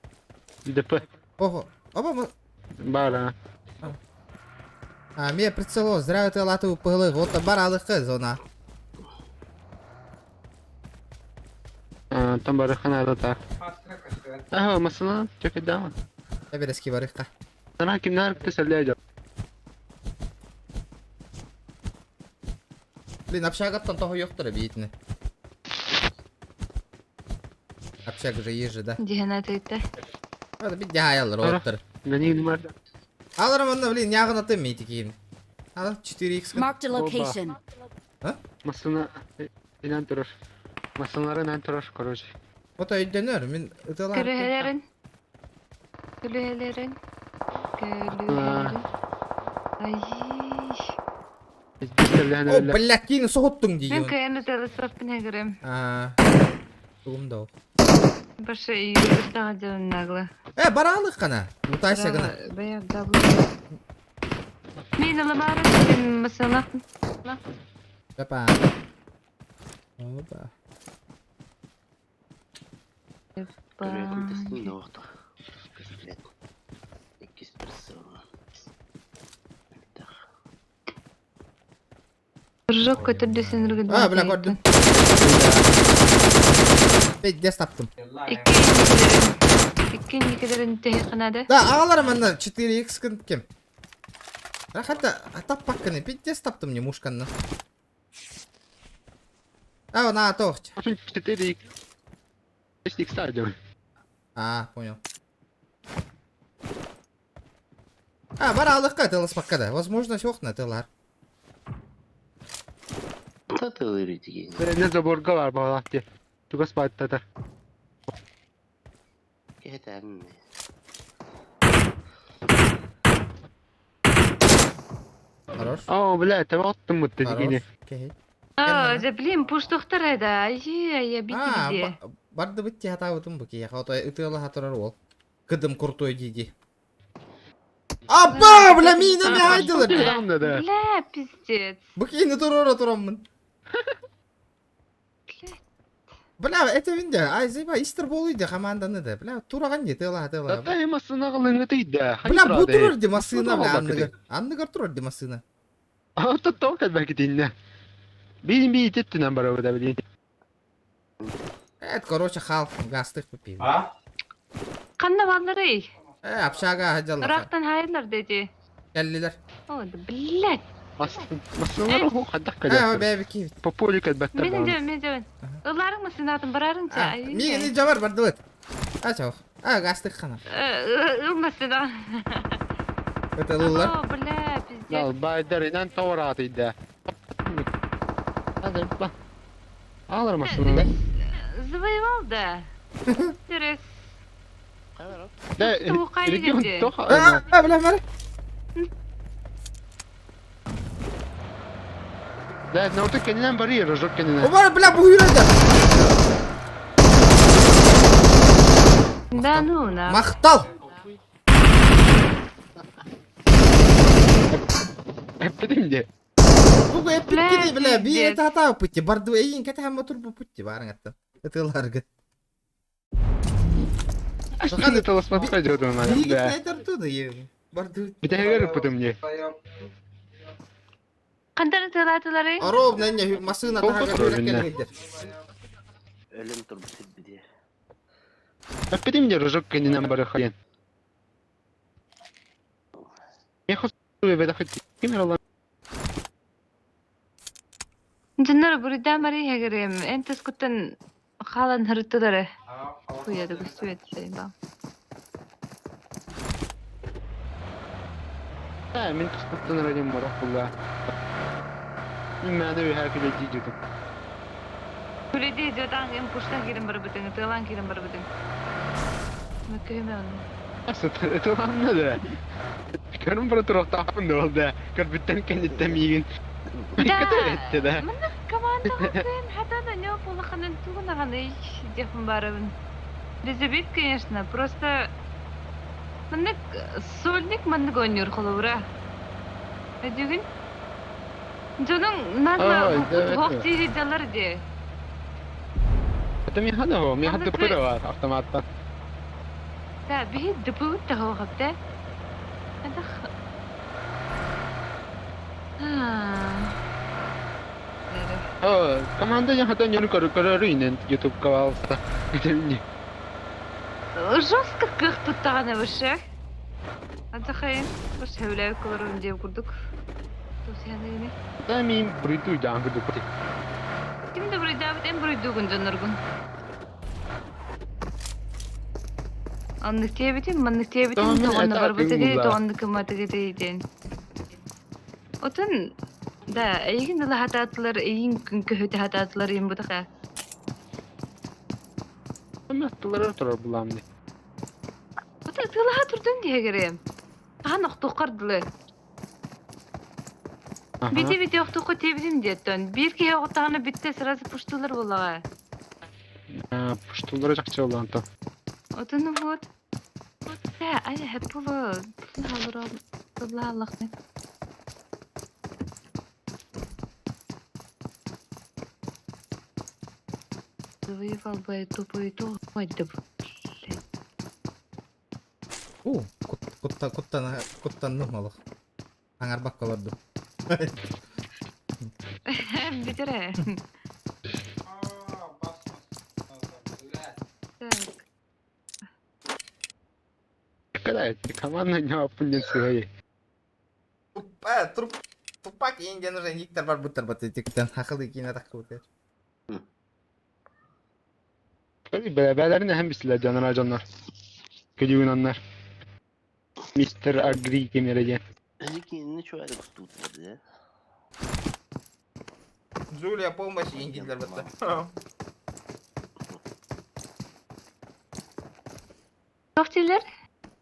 ДП. Ого. Оба. Бара. А, мне прицело, зря ты лату пылы, вот баралыхы зона. А, там барыха надо так. Ага, масына, чекай дама. Я берески барыхка. Сана кимнер тесерлейdi. Блин, общагаттан того yo'qdir бейтini. Общак же есть же, да? Дихана тыйта. Это бит дяялар оттыр. Гани numara. Аларым онно, блин, нягын аты мейти кийин. Ала 4x. Marked a location. А? Масына инен турар. Масыналары инен турар, короче. Вот өйдөнөр, мен ыталар. Көрүһэлэрин. Көрүһэлэрин. Көрүһэлэрин. Ай. О, блядь, кийин соһуттуң Мен дейін. каяны телесоппын хэгерем. А, тугум да. Башы юзертага дьон нагло. Э, баралык кана. Утайся гына. Бая даблы. Мен аламары мен масалах. Опа. Опа. Жок көтөрдөсүн үргүн. А, бля, көрдүм. Пиздец таптым. Икки никелерин техи Да, агаларым анда 4x кын кем. Рахата таппаккыны пиздец таптым не мушканны. А, на, тохч. 4x. 6x делай. А, понял. А, баралыкка тылыспакка да. Возможно, на тылар. Не заборга бар балак де. Тугас баттатар. Хорош. О, бля, это вот там вот Хорош. ты Окей. А, дьэ, блин, пуштуохтар ээ, айыы, айа, бити А, бити. барды битти хатаабытым бу киһиэхэ. Ото ытыалаһа турар уол. Кыдым куртой дии-дии. Абба, бля, миинэ миһайдылар. Да. Бля, пиздец. Бу киһини туруора тураммын. Бля, это винде, ай, заеба, истер болуй де команданы да. Бля, тураган де, тыла, тыла. Да массына кылыңы да. Бля, бу турар де массына, бля, Бу анныгар. Анныгар турар де массына. А то тока бакитинне. Бин би теттинен барабы да билин. Это, короче, хал, гастых попил. Ханна баалларый? Общага хаджалла. Ыраахтан хаайылар дии. Кэллилэр. О, да, блядь. Массыналар ху хадак Э, калят. бэби киевит. По полю калбаттар. Мен дьэ, мен дьэ. Ылларыҥ массыынатын барарыҥ чэ. айыы. Миигин жабар бардыбыт. А, чау. А, гастых хана. Ыл массыына. Это лулар. О, бля, пиздец. Ал байдар инан товар да. Hadi ба. Алар массынаны. Завоевал, да. Интерес. Да, Туухай регион дии. тоха. А, бля, мара. Да, но ты кенен бари, рожок кенен. Обар, бля, бу юрады. Да ну на. Махтал. Эппетим Бу эппит бля, би это хата путти. Барды эйин кете хамма турбу путти барың аттан. Ытыларгы. Саханы таласмат кайдырды ана. Биги Да. снайдер туда е. Барды. Битәгәр путым не. Хантан тылаатыларый? Ровно не машина Сколько тага турбина? жүрөк Өлім турбут биде. Эппетим де рожок кенен бары хаен. Я хос беда хот. Ким алла. Дьоннор буруйдаамары иһэгэрим. Эн тускуттан хаалан һырыттылар. Хуя да көстүбэт ба. Да, мен тускуттан радим барак булла. Мен мәне бе хәкиле дижетим. Күледи жотаң эм пуштан кирен барбытың, тылан кирен барбытың. Мөкөймө оны. Это ладно да. Көрүм бара турук тапын да болду. Көрбүттен кенеттен миген. Да. Этте да. Мына командаға кын хатана не полаханын тугунаганы дехун барыбын. Без обид, конечно, просто мынык сольник мынык ойнор холобура. Өдүгүн? Жонун назла Ой, да, хок это. тири жалар де. Это ми хада хо, ми хада Аны пыра бар автоматтан. Да, биһи дыпыбыт да хоохап да. Адах. А. О, команда я хата не көрө көрөр инен YouTube кабалса. Это не. Жестко кых туттаганы выше. Адахайын, баш хәүләй кылырын деп курдук. Тусяны Да ми бриду жангы дупти. Ким да буруйдаабыт, эн буруйдугун дьонноргун. Оннук диэбитим, маннык диэбитим, Тоҕо мин тоҕонно этэ барбытыгый, атыылла. тоҕонно кымматыгый диэн. Отон, да, эйигин ыла хатаатылар, эйигин күн көһүтэ хатаатылар им бутаха. Мен аттылар турар буламны. Ото ытыылаһа турдун диһэгэрим. Ахан охтуоххардылы. Бити бити охтуохха тиэбитим диэттэн. Биир киһи оҕуттаҕына бүттэ сразу пуштуулар буоллаҕа. Пуштулары жакчы болду анто. Отон вот. Да, ай хэппулу. Тыллааллахны. Завоевал бы тупой то, ой, да, блядь. У, кутта куттан куттанным олох. Аңар баккаларды. Битере. Так. Когда это команда не опунет свои. Тупа, труп тупак инден уже никтер бар буттар бат тиктен хакылы кине так бутер. Бәләрен һәм бисләр жанар жаннар. Күлүгүн Мистер Агри кемереге. Ничего, это тут, да? Джулия помощь индилер батта. Тохтилер?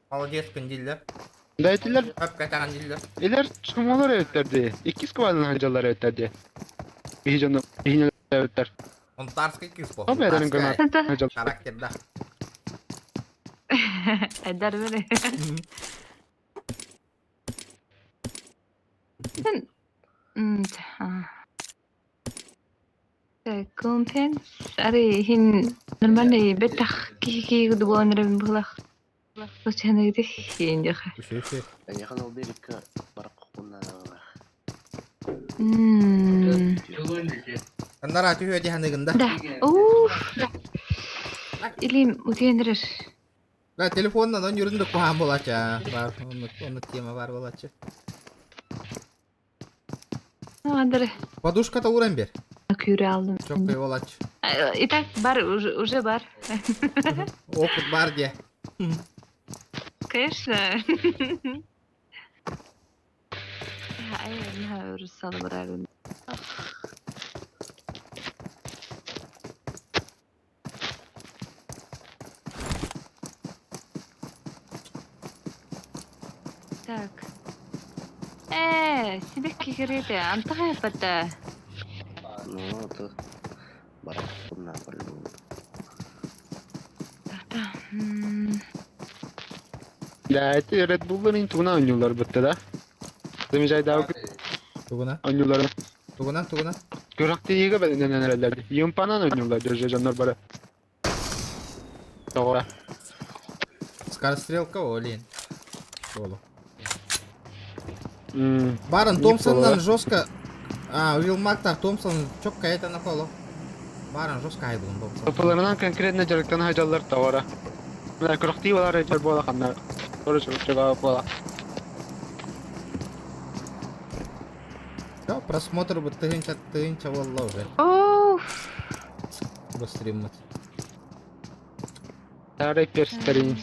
Молодец, күндиллер. Да этилэр Хөп кэтэҕин дииллэр. Илэр чумолор эбиттэр дии. Иккис квадран сылдьаллар эбиттэр дии. Биһи дьону биһини эбиттэр. Унтарский кыыс бо. Ол бэйэлэрин Унтарская. гранат сылдьаллар. Характердаах. Эдэр били. Компенс ари хин нормальный бетах кихи дугуан булах. Үчүгэй. Эйиэхэ ол биэриккэ барах Аннара түһүө дии саныыгын да? Да. Уф. Илим утиэнирэр. Да, телефонна он юрун да куһаан буолааччы. Бар, оннук оннук тема бар буолааччы. Андре. Подушката ууран бер. Күүрэ алдым. Чоккай буолааччы. И так бар уже, уже бар. Опыт бар диэ. Конечно. Ай, не Так. Э, сибэкки кэриэтэ, антах айпата. Ну, это барахна по-любому. Та-та. Да, это Red Bull'ların тугунан ойнуулар бытты да. Замечай да Тугунан? ойнуулары. Тугунан, тугунан? Күрэхтэһиигэ бэлэмнэнэн эрэллэр. Юмпанан ойнуулар дьэ дьоннор бары. Тоҕо? Скорострелка, олин. Олу. М, Барон Не Томпсоннан пола. жестко... А, Уилл Мактар Томпсон четко это на полу. Барон жестко айдун Томпсон. Топаларынан конкретно дьарыктана сылдьаллар тоҕо? Мына күрэхтии балар дьар буола ханна. Короче, буола. Все, просмотр бы тыһыынча тыһыынча буолла уже. Оф. Бу стриммыт. Тарай перстерин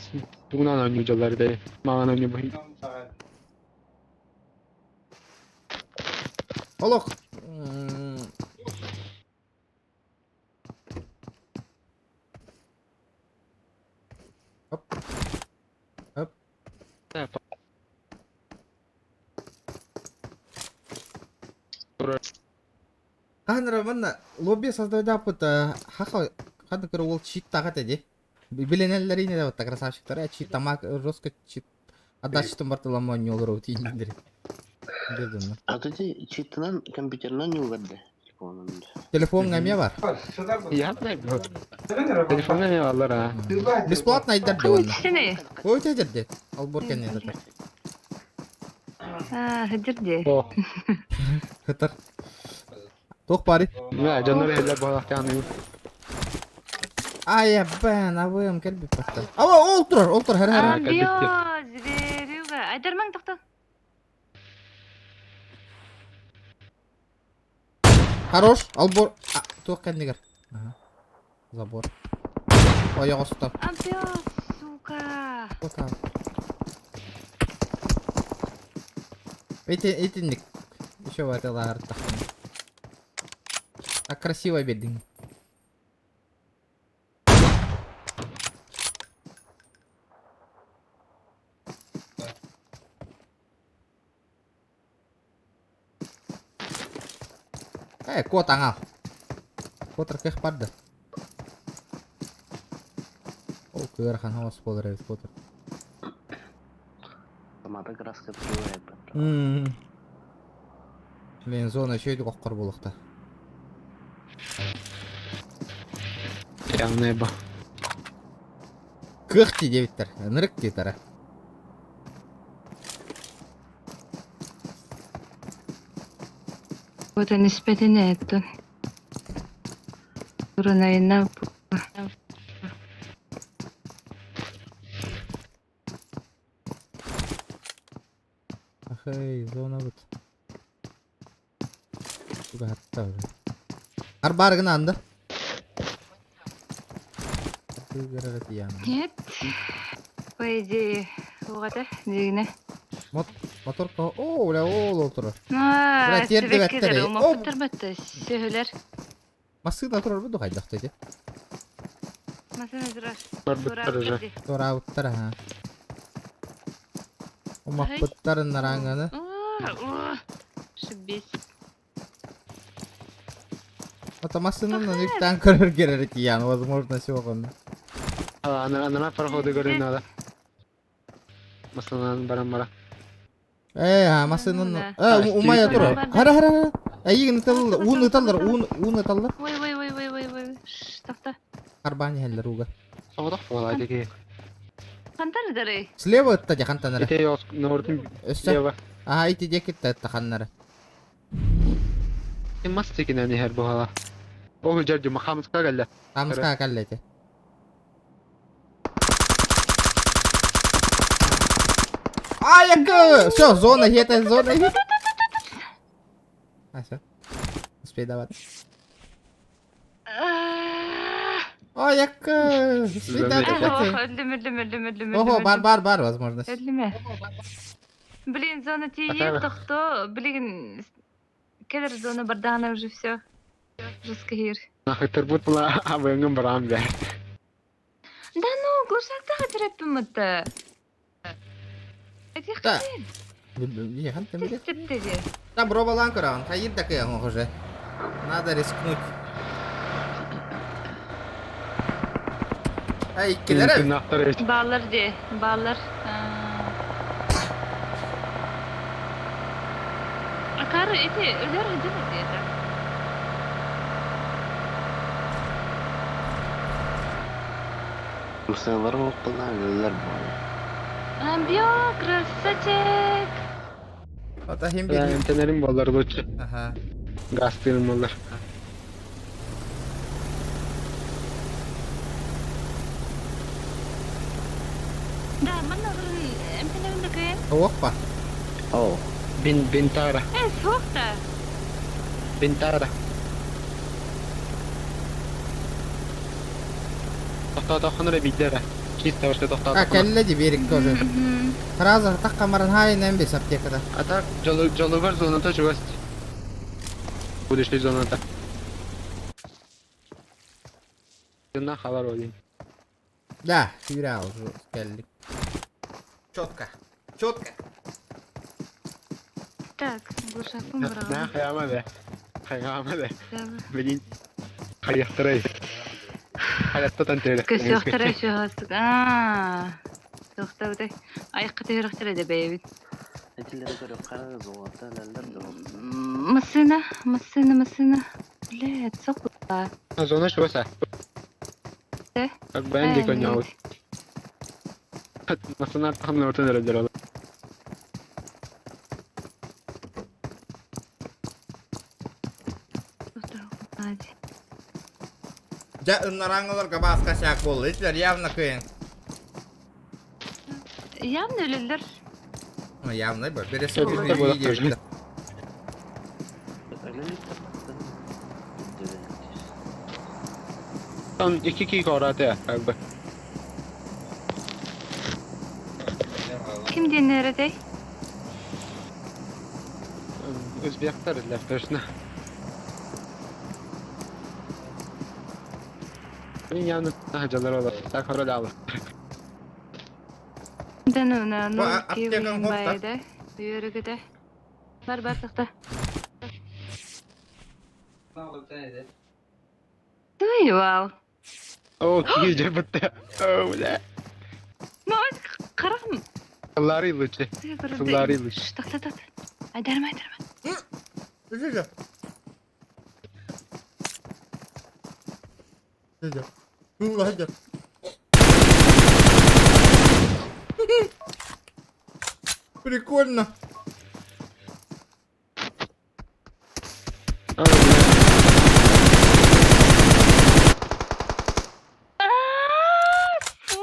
тугунан ойнуулар дии. Маҥан ойнуу Олох. Оп. Оп. Хаһан манна лобби создайдааппыт хаха ханна көрө ол чит тагат эди. Биленеллерine да вот красавчиктар чит тамак жестко чит отдачытын бартылама ойнолор тииндер. Дедим. А то ти читтынан компьютерынан не угадды. Телефон эмиэ бар. Я знаю. Телефонна не алар а. Бесплатно айдар де онна. Сени. Ой тедерде. Албор кенне это. А, хадирде. О, Хытар. Тох пари. мына дьоннор эллер буолахтааны. Ай, бен, абым келби патта. Ава, ол турар, ол турар, хара хара. Амбио, зверюга. Айдармаң тохто. Хорош, албор. А, туох кэннигэр. Ага. Забор. Ойоҕосто. Амбио, сука. Вот Эти, этинник. Еще в это Так красиво бедин. Э, кот аңал. Кот ракех парды. Ол кыарахан хауас болар эбит котор. Самата краска открывает. Ммм. Блин, зона еще иди коккор булукта. Явно ба. Кых ти дебиттер. Нырык ти тара. Вот они спетине это. Туранайна. Ахай, зона вот. Туга хатта уже. Арбаргын анды. Нет. По идее, угада, дигне. Мотор ко... О, бля, ол олтурар. А, Бля, терди бәттер, эй. О! О, сөһөлөр. Масына турар бу хайдахты эти. Масына турар. Барбыттар уже. Тура уттар, ага. Умаппыттарын нараанганы. Шибись. Ото массыынанан үктээн көрөр керер тиийэн, возможно, суох онно. Анара проходы көрүн надо. Массыынанан баран бара. Э, а массыынан... Э, умайа тур. Хара, хара, хара. Эйигин ыталлар, уун ыталлар, уун, уун ыталлар. Ой, ой, ой, ой, ой, ой. Тохто. Харбаан иһэллэр ууга. Соҕотох буолаа диги. Хантан ытарый? Слева ытта дьэ хантан эрэ. Ити нордун Өссө. слева. Аха, ити диэки ытта ханнары. Мас тикинэн иһэр буһала. Ол дьэр дьума хамыска кэллэ. Хамыска кэллэ ити. Ай, якы! Все, зона хета, зона хета. А, все. Успей давать. Ай, якы! Успей давать. Өлдүм, өлдүм, өлдүм, өлдүм, Ого, бар, бар, бар, возможность. Өлдүм. Блин, зона тиийиэ тохто. Блин, кэлэр зона бардана уже все. Жестко хир. Нахытырбыт була абыҥын бараан бэ. Да ну, глушактаха тераппымыта. Да. Там робалан көрөҕүн, хайыр да кыаҕыҥ уже. Надо рискнуть. Ай, иккилэр Баалар дии, баалар. Акары ити өлөр ыдын ити это. Мусалар оқылар өлөр буолар. Амбио, красавчик! Ата хим бир. Эмтенерим болар лучше. Ага. Гастыным болар. Да, манна олорон эмтенерим да кыйын. Опа. О, Бин бинтара. Э, суох да. Бинтара. Тохтоотоххун эрэ биирдэ эрэ. Чисто вообще А, тохтоотоххуна. кэллэ ди берег тоже. Сразу так камаран хай нэм бис аптекада. А так дьолугар зоната чугас. Будешь ли зоната? Жына халар один. Да, сүүрэ уже кэллик. Четко. Четко. Так, глушакпын На быраҕан. хайама бе. Хайама бе. Блин. Хайахтарай. Хайаттатан тиэрэ. Көсүөхтэрэ сүһөстүк. Аа. Суохтабытай. Айыкка түһүрөхтэрэ да бэйэбит. этилери көрүп караңыз золото өлөлөр да. Массыына, массыына, массыына. Блядь, сокла. Зона чугас. Э? Как бенди коняут. Масына тахын ортон өрөлдөр ол. Дьэ ыннараҥыларга бааска сяк буолла. Итилэр явно кыйын. Явно өлөллөр. Ну, явно бу. Всё, Бересэ буолар видео. Там iki ки кораты как бы. Ким диэн эрэтэй? Өзбектер для точно. Мен явно жалар олар. Так хоролалы. Да ну на Бу ну аптекаң хоп та. байды. Үйөрүгүтэ. Бар бар тахта. Туй вау. О, киги жабытты. О, бля. Мамас карахым. Сыллары лучше. Сыллары лучше. Тахта тахта. Айдарма айдарма. Жүжү. Жүжү. Жүжү. Прикольно. О, бля. Фу,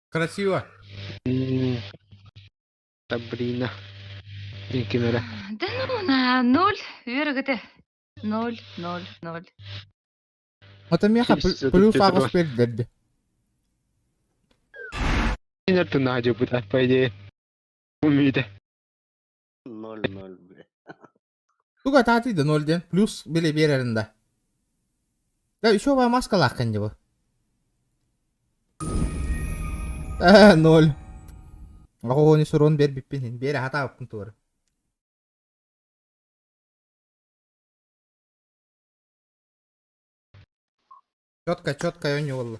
Красиво. Да блин. Кинере. Да ну на ноль. Үйөрүгүтэ. Ноль, ноль, ноль. Это меха Всё, плюс тут агус пердерди. Кинер тунаа жабыта, по идее. Умиде. 0-0, бля. Туга таати да ноль ден. Плюс биле берерин да. Да еще ва маска лахкан дебо. Ноль. Оҕоҕону суруон биэрбиппин иһин биэрэ сатаабыппын туора. Четко, четко оонньуу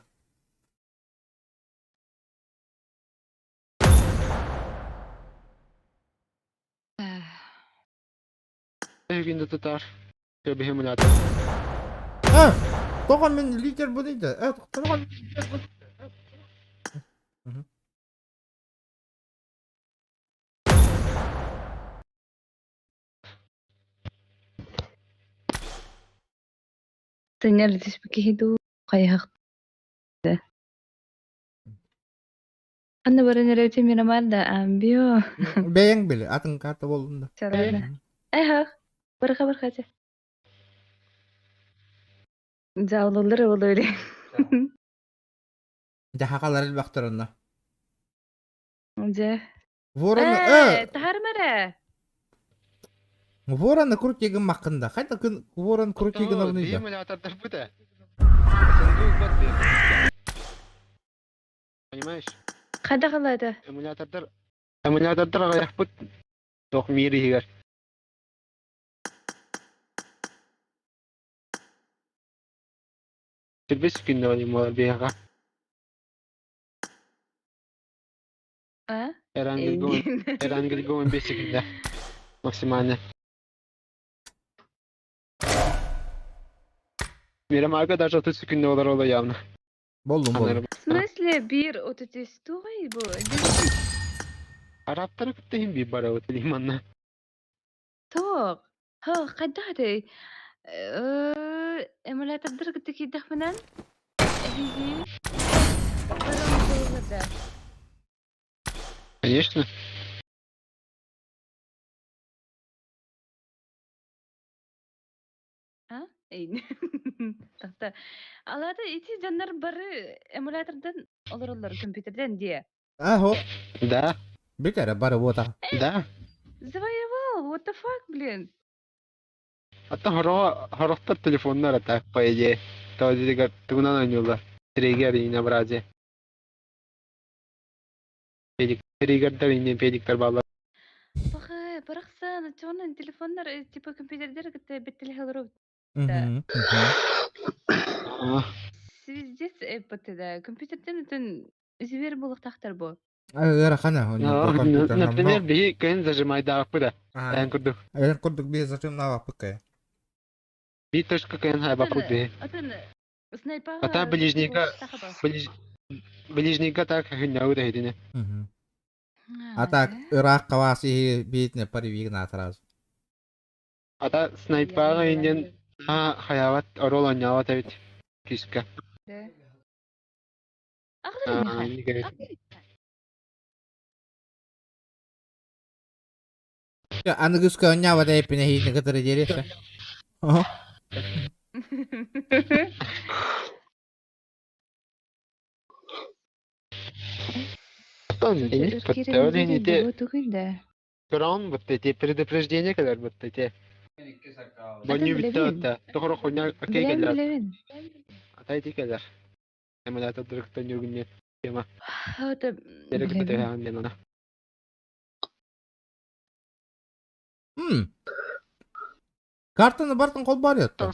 Эһигин да тутар. Көбүһүм улаатар. А, тоҕо мин лидер буду да? Э, тоҕо Тыҥар түспүт киһи дуу хайыһах да. Ханна баран эрэбитин Мирамар да амбио. Бэйэҥ били, атын карта буоллун да. Чалана. Эһах, барха барха чэ. Дьаалылар олори. Дьаһакалар элбэхтэр онно. Дьэ. Ворон, Ээ, таһаарма эрэ. Ворон крутигын маккында. Хайда күн ворон крутигын орнуйда. Эмулятордар бу СНГ угбат Понимаешь? Хайда халаата? Эмулятордар эмулятордар аҕыйахпыт туох мир иһигэр. Сирбис күннэҕин буолар биһиэхэ. А? Эрангельгон 5 секунда. Максимально. Мирамарга даже 30 секунда олар ола явно. Болдум болдум. В смысле бир отут тугай бу? Арабтары кытта иһин биир барабыт лиманна. Тоқ. Ха, хайдах Эмулятордар кытта киирдэхпинэн эһиги да. Конечно. А? Тахта. Алата ити дьоннор бары эмулятордан олороллор компьютерден дие. Ахо. Да. Битәрә бары вот. Да. Завоевал, what the fuck, блин. Аттан хорохтор телефоннар ата, по идее. То тугунан ойнулар. Триггер и набразе. Педик, триггердер и не педиктер баллар. Пахай, барахсан, чонын телефоннар типа компьютердер кытта беттеле Свиздец да. Компьютерден өтөн зивер булуктахтар бу. Ыарахана. Например, биһи кыһын зажимайдаахпы да. Эн курдук. Эн курдук биһи зажимнаабаппыт Би точка кыһын хайбаппыт биһи. Атын снайпага. Ата ближника ближника так хыннау да хитине. А так ыраах каваас иһи биитине паривигна сразу. Ата снайпага инен а хаяват орол онняват эбит киска. Аныгыска онняват эппине хиитин кытары диэриэхэ. Гран вот эти предупреждения кэлэр вот эти. Бонню бүтте Тоҕоро хуйня окей кэлэр. Ата ити кэлэр. Эмулятор дырыктан юргүнне тема. Керек бите Картаны бартын кол бар ятты.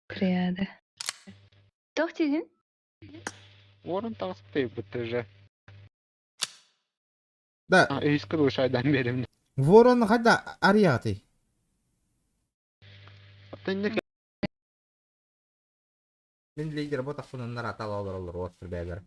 Криада. Тох тигин? Орын тағысты бітті же. Да. Үйіскі душайдан беремін. Ворон қайда арияты? Мен лидер ботақ құнындар атал олар олар отыр бәлер.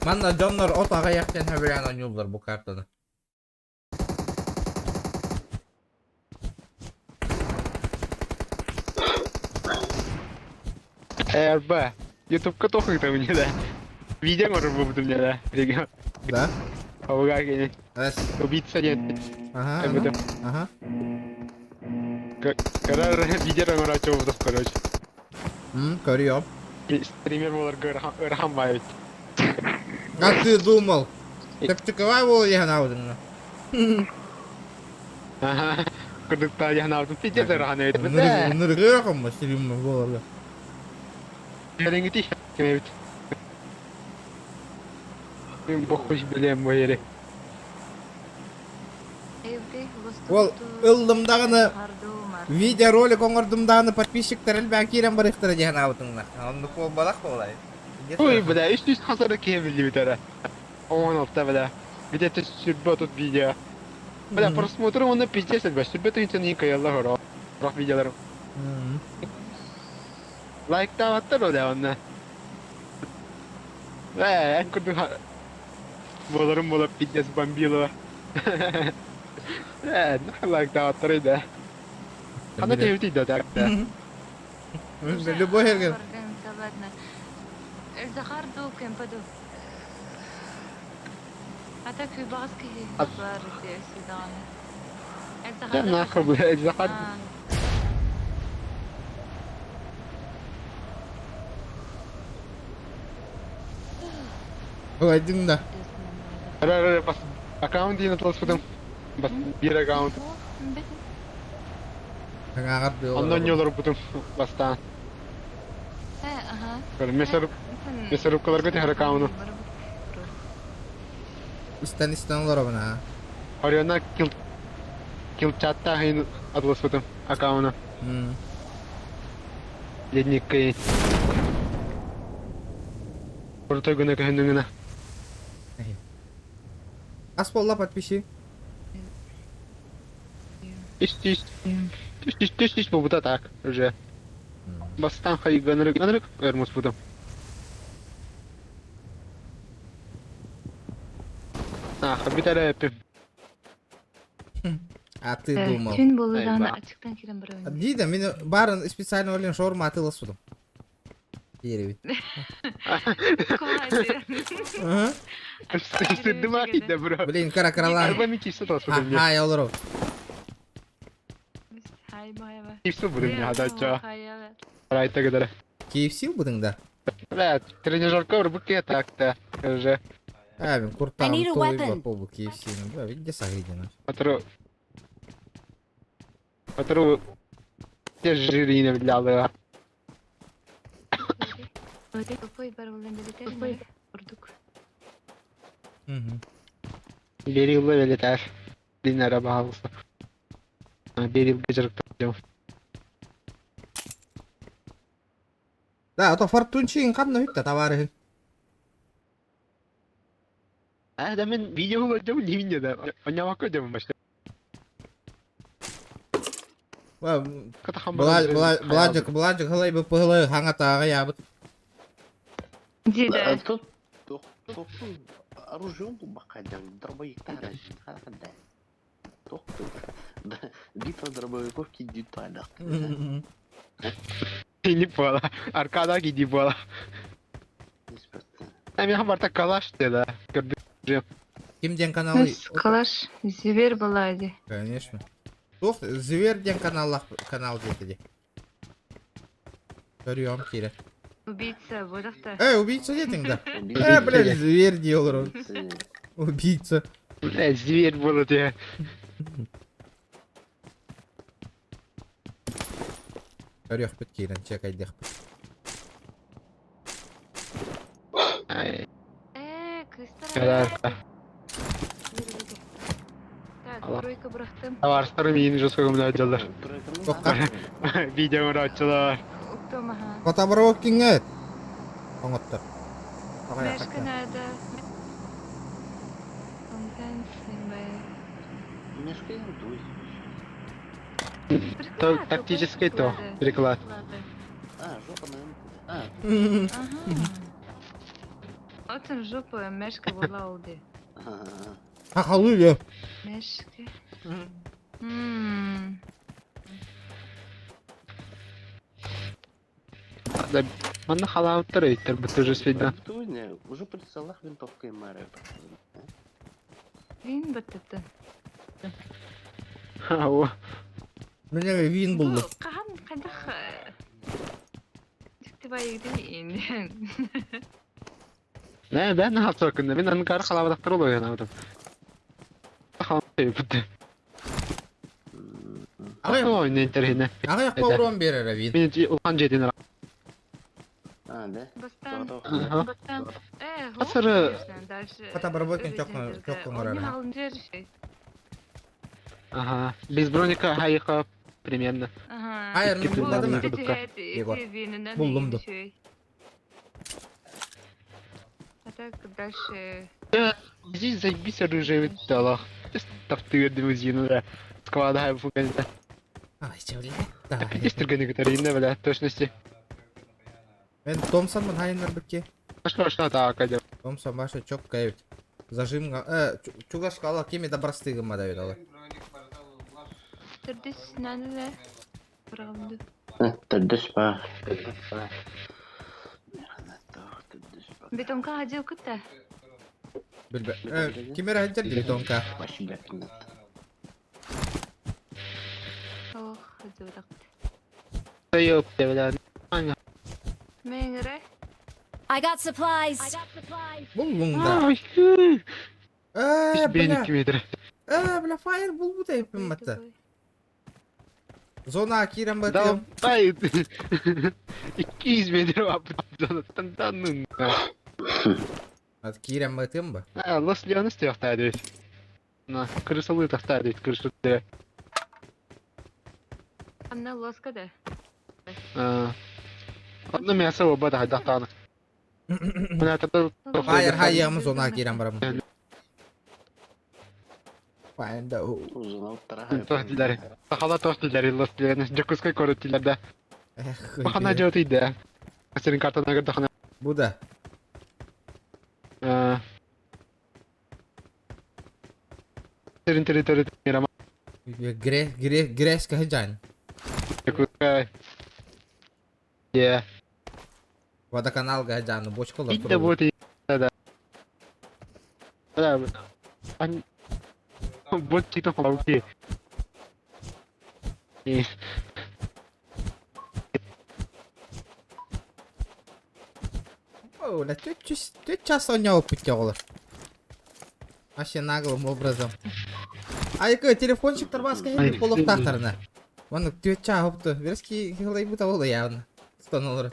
Манна дьоннор от аҕыйахтан сөбүлээн оонньууллар бу картаны. РБ. Ютубка тохуйта мне, да. Видео может быть у меня, да. Да? Помогай, Убийца нет. Ага, Эбэтэ. ага. Кыра видео оҥорооччу буолбутум, короче. Көрүөм. Стример буоларга ыарахан баайбыт. Как ты думал? Тактиковай буол яһанаабытыҥна. Аха. Кырдыктаа яһанаабытым пиздец ыарахан эбит. Ныргыахамма стример буоларга. Кэлиҥҥити кимэбит. Мин бохуй билиэм бу ери. Ол ыллым даҕаны видеоролик оҥордум даҕаны подписчиктар элбээн киирэн барыахтара диэн аабытыҥна. Оннук буолбатах буолай. Ой, бля, үс хасара киһи биллибит эрэ. Оҥон алта, бля. Где-то сүрбэ отут видео. Бля, просмотры уонна пиздец элбэх. Сүрбэ тыһыынчаны иин кыайаллар хороо. Сорох видеоларым. Лайктаабаттар ол онно. Ээ, эн курдук буоларым буолар пиздец бомбилова. Ээ, нахуй лайктаабаттарый да. Ханна тэйбитий да так да. Любой эрген. Захар ду кемпаду. Ата күйбаҕас киһи бар даҕаны. Да нахуй, блядь, Захар. Ылайдыҥ да. Ара, ара, бас аккаунт диэн атыласпытым. Бас биир аккаунт. Аҥааҕар Онно олорбутум бастаан. Мясорубкаларга түһэр аккауну. Истэн истэн олоробун аа. Орионна кил килчаттаах иһин атыласпытым аккауну. Ледниккэй. Крутой гына көһүннүҥүнэ. Ас буолла подписи. Ис ис түс түс түс түс буолбута так уже. Бастаан хайыганырык ынырык өр муспутум. Аха бүт эрэ эппим. А ты думал. Күн буолудаҕына ачыктан киирэн барабын. Дии да, мин баарын специально олен шаурма атыыласпытым. Диэрэбит. Сырдыма киирдэ бро. Блин, кара-каралаан. Арба ми чисто тосудум. Ай, олору. KFC будем не хадача. Райта гыдара. KFC будың да? Бля, тренажерка урбуке так-то уже. А, мен куртагым толуй болбу KFC-ны. Бля, видите, сагридина. Атру. Атру. Те жирина для Берилла велетер. Динара баһалыста. Берилга дьарыктанным. Да, а то фортунчиин ханна бүттэ товарыһын. А, да мен видео көрдüm, не видео да. Онньамакка көрдüm башта. Бладжик, Бладжик, хылай бы пыһылы хаҥа тааҕа ябыт. Дида. Тут оружием бахадям, дробовиктар, Битва дробовиков кидиталях. Не поняла. Аркада киди буола. Мен барта калаш да. Көрдүм. Ким диэн каналы? Калаш, зверь была ди. Конечно. Туох, Зверь диэн каналлах канал диэти ди. Көрүөм киирэ. Убийца, буолахта. Эй, убийца диэтиҥ да? Э, блядь, зверь дии олорор. Убийца. Блядь, зверь буола дии. Көрүөхпүт киирэн, чекайдыахпыт. Ай. Э, кыстар. Так, тройка бырахтым. Товарыстарым иин жестко көмөлө дьаллар. Видео оҥорооччулар. Уктум, аха. Котабаров кинге? Оҥоттор. Мешка надо. Онтан сымбай. Мешка Тактический то, переклад. А, жопа на А. Отын жопа мешка була олди. Хахалуя. Мешка. Да, манна халаабыттар өйттер бу тоже свидно. Уже прицелах винтовкой мэра. Вин баттыты. Оо. Мен вин буллум. Хаһан хайдах дьикти байыгдын иин. Нэ, бэн хаалсыбаккын мин аны халаабатахтар олоруйан Хаалбыт. Аҕай Ой, интэриэһинэ. Аҕыйах поврон биэрэр вин. Мин улахан дьиэтин А, да? Бастан, Ага. бастан. Э, Асыры- дальше. Хата барбакын чоккон орар. Ага. Без броника хайыка примерно. Ага. Айыр, Икки ну булладым. тылдан Егор. Буллум да. А так дальше. Здесь заебись оружие дала. Таптыгыр музейну да. Склада хай фуганда. Ай, чё, бля. Здесь түргені көтәрейін бля, точности. Мен Томпсон хайыннар бікке. Что, что так, кадя. Томпсон башы чок кайбит. Зажим, чугаш кала кеме да брастыгыма да бит Төрдүс наны Бырагымды. Төрдүс ба. Бетонка хадил кытта. Билбе. Кимер хаджар бетонка. Ох, хадил дакт. Йоп, бля. Меңре. I got supplies. Буллуң да. Ай, Бля. 2 метр. Бля, фаер бул бу тейпим матта. Зона кирен батыям. Давай. 200 метр зона тантанын. Ат кирен батыям ба. Лос Леонес тахтады. На, крысалы тахтады, крысу да. Анна лоска да. Одно мясо оба да тахтаны. Мына тата Фаер хайямы зона кирен барам. Фаер да. Тохтилер. Сахала тохтилер, Лос Леонес, Жакускай көрөтилер да. Эх. Бахана жотыйда. Сенин картана көрдөхнө. Бу да. Сенин территория мирама. Гре, гре, грес кахаджан. Жакускай. Yeah. Водоканал гажан, бочкалар. Итте вот и да. Да. Ан Вот типа пауки. И О, ля, ты час онял путёлар. Вообще наглым образом. Айка, телефончик тарбаска хеп полох тахтарна. Вон тюча хопты. Верски хилай бута ола явно. Станолар.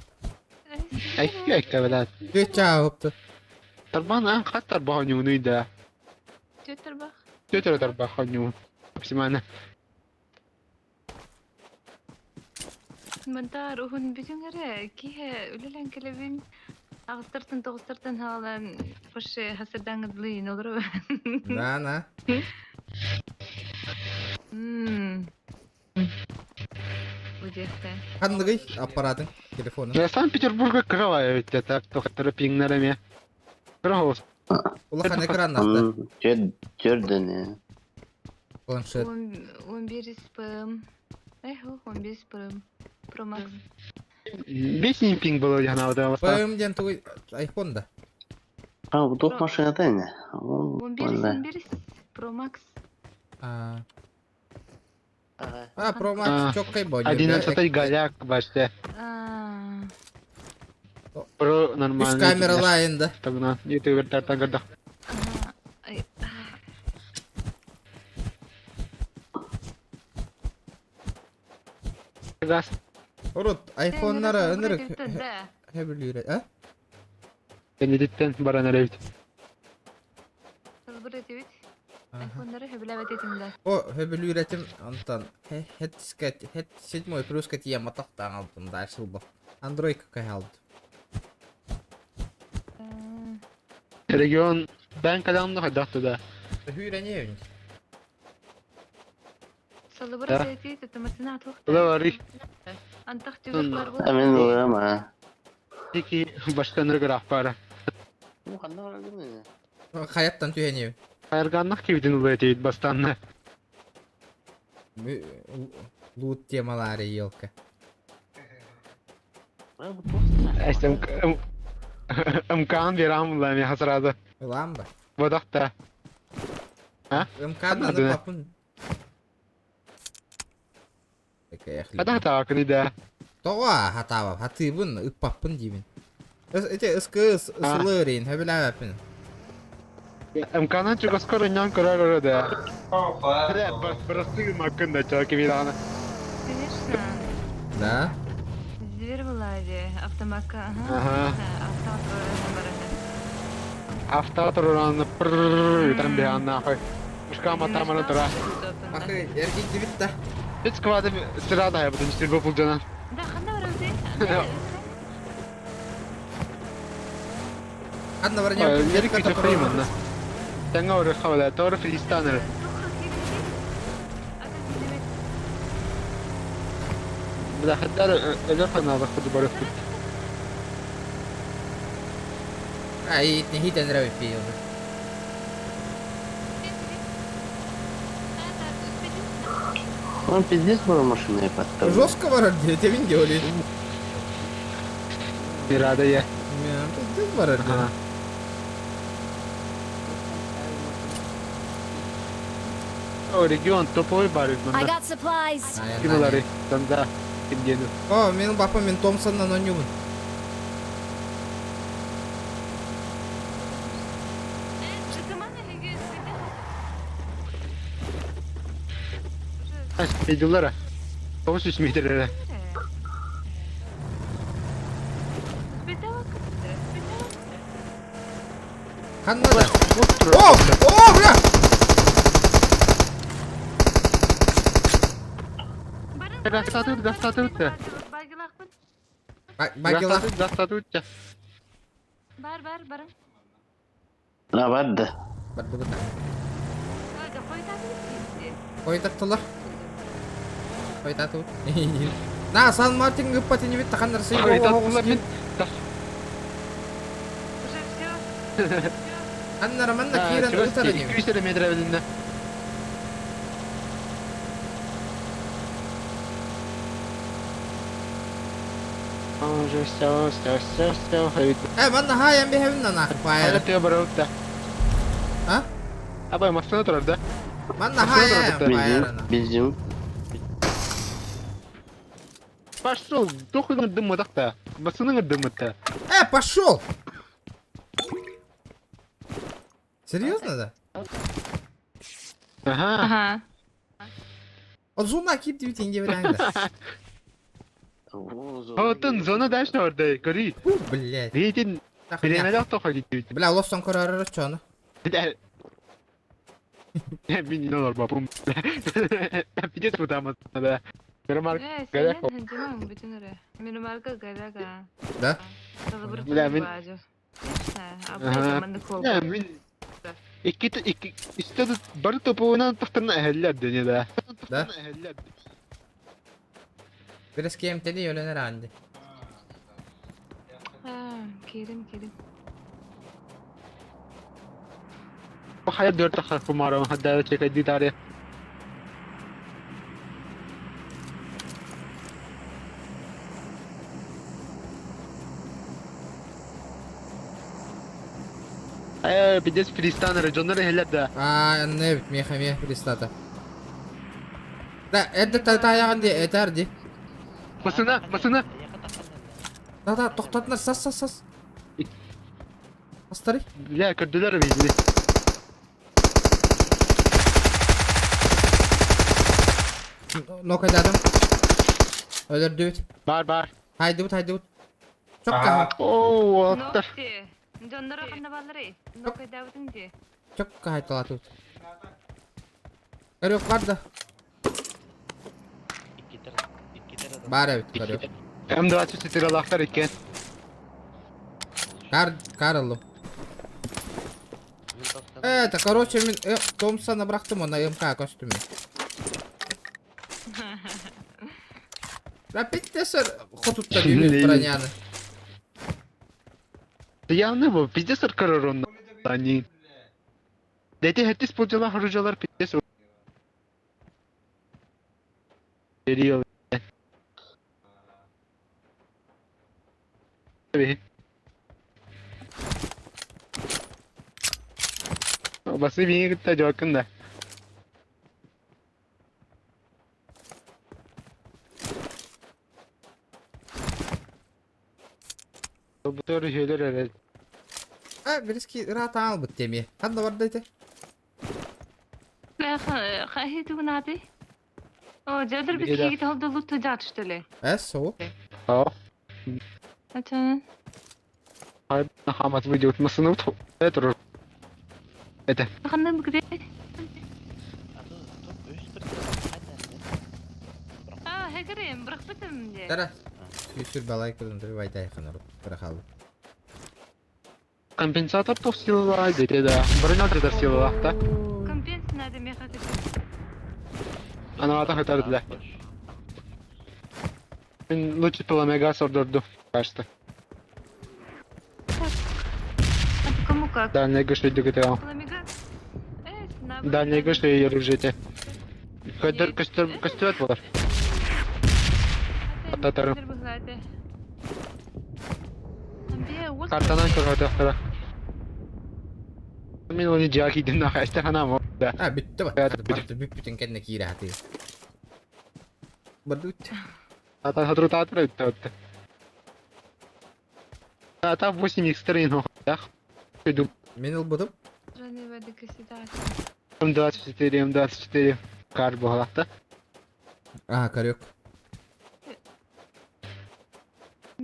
Айка айка бля. Тюча хопты. Тарбан а хат тарбан юну да. Төтөр бах. Төтөр тарбан ю. Максимально. Мантар ухун бүтүңөрө киhe үлелен келебин. Агыстыртын тоғыстыртын халан поше хасырдаңыдлыйын олору. Да, на. Удехте. Ханныгый аппаратын, телефоны. Я Санкт-Петербурга крывая ведь это тохтары пиңнәрәме. Крывос. Улахан экран насты. Төрдүн. Планшет. 11 ПМ. Эх, 11 ПМ. Pro Max. Бесин пинг было я на вот ПМ ден тугый айфон да. А, тух машина тайна. 11 11 Pro Max. А. А, Pro Max чоккай бо. 11 голяк баште. А. Про нормально. Үс камера лайында. Тогда ютубер тартагырда. Газ. Урут айфоннары ынырык хөбүлүүрэ, а? Бенедиктен баран эребит. Сылбыр этибит. Айфоннары хөбүлэбэт этимде. О, хөбүлүүрэтим онтон хет хет седьмой плюс катия матахтан алдым дальше бу. Android какая алды. Регион бен каламды хайдахты да. Хүрәне Сылбыр Да. эти тымысына тух. Ула бар. Антах түгөр бар бу. Мен улама. Тики башка ныргырақ бара. Хаяттан түйәне. Айырганнах кибитин ула этейт бастанны. Лут темалары елка. Эстем МК-н берам ула мен хасырады. Ламба. Бодақта. А? МК-ны папын. Хата хатаакыный да. Тоҕо хатаабап, хатыыбын, ыппаппын диибин. Ити ыскы ысылы өрейин, хөбүлээбэппин. МК-нан чугаска оройнон көрөр да. Бырастыы гыммаккын да, чоо кимидаҕына. Конечно. Да? Зверь была же, автоматка, ага. Автомат барата. Автомат туран там биһаннаахай. Ушка матамана тура. Ахы, эргийдибит да. Үт сквады сыра да хайбытын сирбе пулдьанан. Да, ханна барабыты? Ханна баранья? Нерик күтөккөйманна. Тэҥэ оры хавала, торы филистаныр. Бля, хаддар өлөр ханаалах курдук барыппыт. Ай, хитен рәвиппи уже. Он пиздец был машиной подставил. Жестко барар диye temin diyor. Ирада я. Пиздец барар диye. О, регион топовый бар I got supplies. Кималары, танда, кимдену. О, менин папам мен Томпсоннан ойноймун. Пейдилара. 900 метр. Ханна да. О! О, бля! Гастатут, гастатут. Багила. Гастатут. Бар, бар, бар. А, бар да. Бар бүгін. Қойтаттылар. Қойтатут. На, Сан Мартин гыппа тенебит тахандар сый. Қойтаттылар мен. Уже все. Аннара манна кирен ытары неме. 200 метр билинне. Уже все, все, все, все. Э, манна хаян бехевин на нах пайыр. Хайа бараута. А? Абай машина турар да? Манна хаян пайыр. Бензин. Пошел, тохуй дымы так-то. Машина дымы-то. Э, пошел! Серьезно, да? Ага. Ага. Зона кип деп теңге береңді. Отын зона дальше ордай, көри. Блять. Рейтин Биремелек тохой дейт. Бля, лосон көрөр чону. Мин не олар бапым. Пиздец бутамыз да. Мирамар горяк. Мирамарга горяга. Да? Бля, мин Ага. Мин Икки икки исте бары топуынан тахтырна әһелләр дени да. Да? Бирес кемтени өлөнөр анди. Керим, керим. Хайа дөрт тахар кумара хадда чекай таре. Э, пиздец фристан регионнар әһелләр да. А, не бит меха мех фристата. Да, это таяган ди, этер ди. Масына, масына. Да, да, тоқтатынар, сас, сас, сас. Астары. Бля, көрдүлөр бизди. Нокайдадым. Өлөрдүбүт. Бар, бар. Хайдыбыт, хайдыбыт. Чок каха. Оо, аттар. Дьоннор ханна баллары. Нокайдабытың ди. Чок кахайталатыбыт. Көрөк бар да. Бар эбит, көрөк. М24 алактар экен. Кар, Карлу. Это, короче, мен Томпсона бырахтым, он на МК костюме. Опять сэр, хотутта дүймет броняны. Явно бу, пиздец аркарар Они. Дети хеттис пулжала харужалар пиздец. Период. Басы бейін кітті жауакын да. Бутөр үһүөлэр эрэ. А, бириски ыраатаан албыт теми. Ханна барда ити? Хайы тугунаты? О, дьадыр бит Биһиги киһи толду луту жат, что ли? Э, со. Аа. Это Хамат выйдет масыны это Это. ханна бгде? А то, а то үс бір А, хэгэрем, бырахпытым де. Тара. Үсүр балай кылын дыр вайдай ханар. Бырахал. Компенсатор тоқ силала дете да. Бронятор да силала да. Компенс надо меха кете. Ана ата хатар да. Мен лучше пиламега сордорду, кажется. А кому как? Дальний гышли дегете. Пламега? Э, Дальний гышли оружие. Көтөр көстөр көстөт болар. Татарым. Картанан көрөтө хара. Мен оны жаки дин на хана мо. Да. А, бүтті ба. Барды бүт бүтін кәдіне кире хаты. Барды үт. Ата хатру татра үттө. Ата 8 x3 но. Да. Иду. Мен ыл бұдым. М24, М24 кар болақта. А, корек.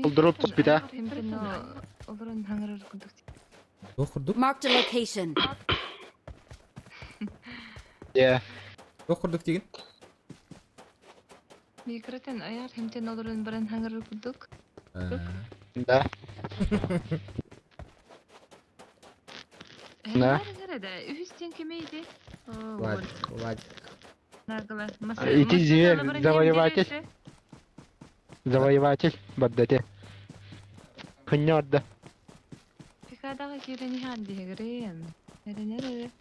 Ол дроп түспейді, Оқырдық. Marked a location. Иә. Оқырдық деген. Микротен аяр хемтен олорун баран хаңырыр курдук. Да. Да. Үстен кемейди. Владик, Владик. Ити зверь, завоеватель. Завоеватель, баддате. Хыннёрда. Пикадаға келені хан дегірем. Нәре-нәре.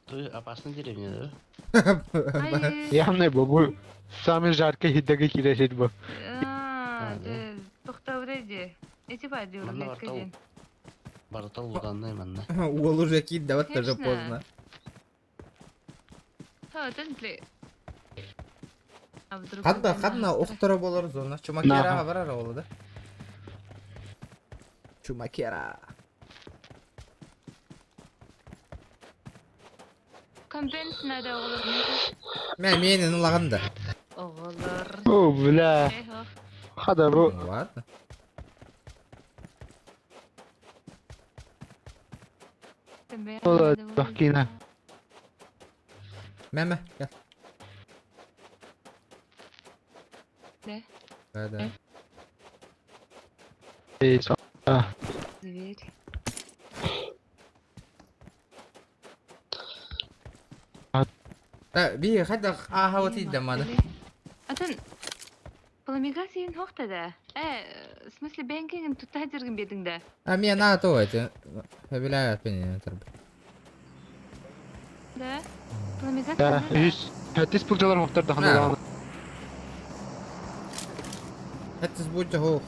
Ты опасная деревня, да? Явно бу самый жаркий хиддеги кирешет бу. А, тоқтауреде. Эти ба Манна бартал. Бартал уданный манна. Уол уже кит, давай тоже поздно. Хадда, хадна, охтора болар зона. Чумакера барар ола да. Чумакера. Компенс надо оғылыр. Мә, менен ылағанда. Оғылыр. О, бля. Хада бу. Ладно. Ола, бакина. Мә, мә, гел. Да? Да, да. Эй, а. Дверь. Да, би, хада, аха, вот иди мада. Атын, пламигасиин хоқтада. Э, в смысле, бэнкингин тутта жүрген бедіңді. А мне на то это. Хабиля пене тарб. Да? Пламигасиин. Да, үс. Хәттис пулжалар хоқтар да хана. Хәттис будь хох.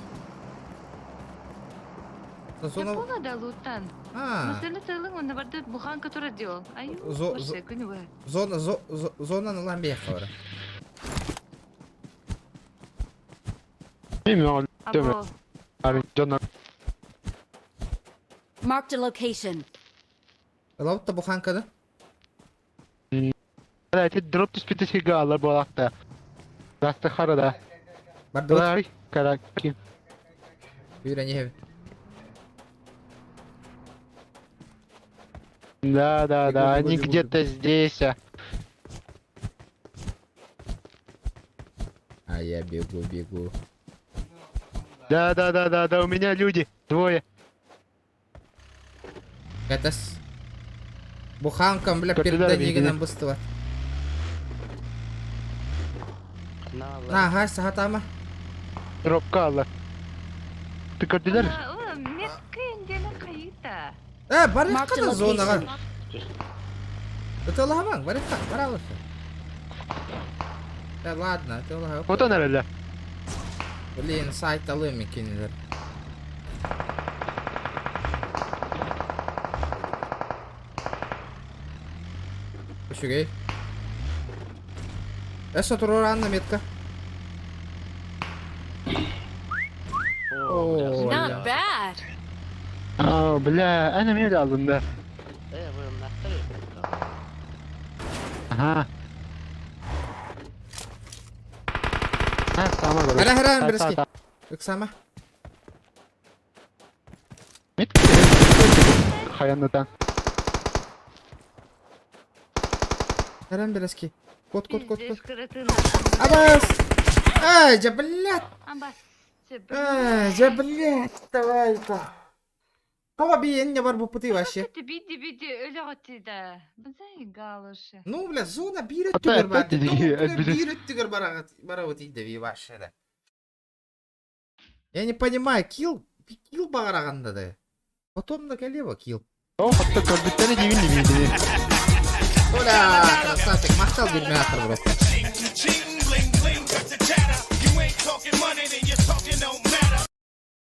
Зона... Пола луттан. А. Масыны тылың онда барды буханка тура дел. Аю, күні бар. Зона, зона на ламбе хавара. Marked a location. Лаутта буханка да? Это дроп түспіті сигалар болақта. Расты харада. Барды. Лар, караки. Үйрене. Да, да, да, они где-то здесь. А я бегу, бегу. Да, да, да, да, да, у меня люди. Двое. Это с... Буханкам, бля, перед быстро. На, ага, сахатама. Дропка алла. Ты көрдүлөр? Э, барык кана зонага. Это ламан, барык, баралышы. Да ладно, это лаган. Вот он эле. Блин, сайт алым экенилер. Үчүгэй. Эсо турар анна метка. О, Not bad. А, бля, эн эмиэ алдын да. Э, вы нахтары? Ага. А, сама говорю. Хара хара брески. Ыксама. Мит. Хаяннатан. Харан брески. Кот кот кот кот. Пиздец, кыратын. Абас! Ай, да блядь! Амбас. Ай, да блядь, давай-то. Кого биен не бар бупыты вообще? Биди биди өлөҕөттү да. Бызай галышы. Ну, бля, зона бир Ата, өттүгөр бар. ата, диги, Бир өттүгөр барабыт ийде вообще да. Я не понимаю, килл, килл багараганда да. Потом на колево килл. О, хатта көрбүттері дивин дивин. Оля, красавчик, махтал губернатор просто.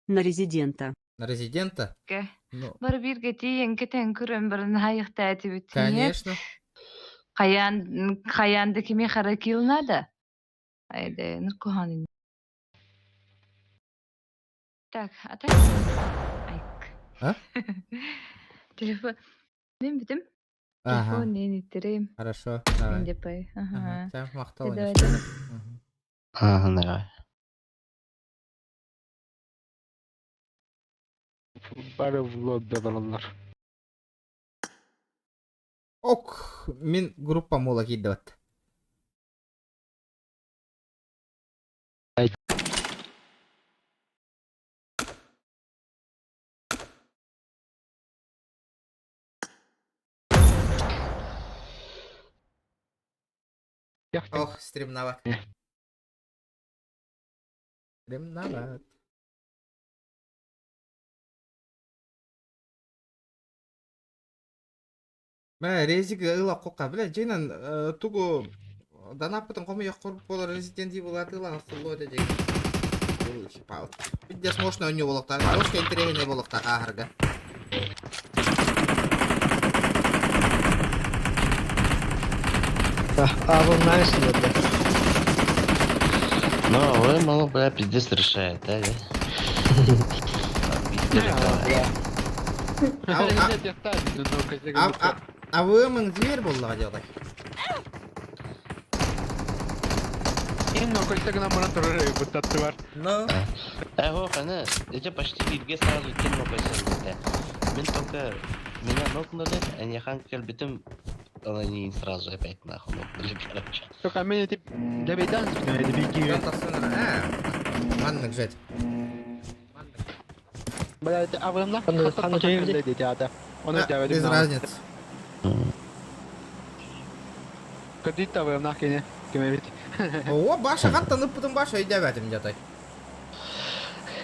На резидента. На резидента? Ну, Бар бирге тиен кетен көрөн барын хайыкта этибит. конечно. Каян каянды кими хара килл надо? Айде, нуркуханын. Так, а так? Айк. А? Телефон. Мен битим. Ага, Телефон не нитерем. хорошо, давай. Мен пай. Ага, Ага. Сен мактал. Давай, конечно. Мгм. Ага, давай. Бары влог дадалалар. Ок, мин группа мола кидыват. Ох, стремноват. Стремноват. Мә, резик ыла кока, бля, жейнан тугу данапытын коми яккор болар Resident Evil атыла сулло дежек. Пиздец мощно у него болоктар. Жестко интересный болоктар ахырга. А, вы знаешь, бля. Ну, а вы, мало, бля, пиздец решает, да, да? А вы мы дверь болла делай. Ну. Эх, она, это почти бирге сразу кино косил, Мен только меня нокнули, а не хан битым, они сразу опять нахуй нокнули, короче. Только мен эти дебейтан бики. Маннык жать. Блядь, а вы нахуй Без разницы. Кредит вы нахуй не кемебит. О, баша хаттан ыппытын баша үйдәбәтим жатай.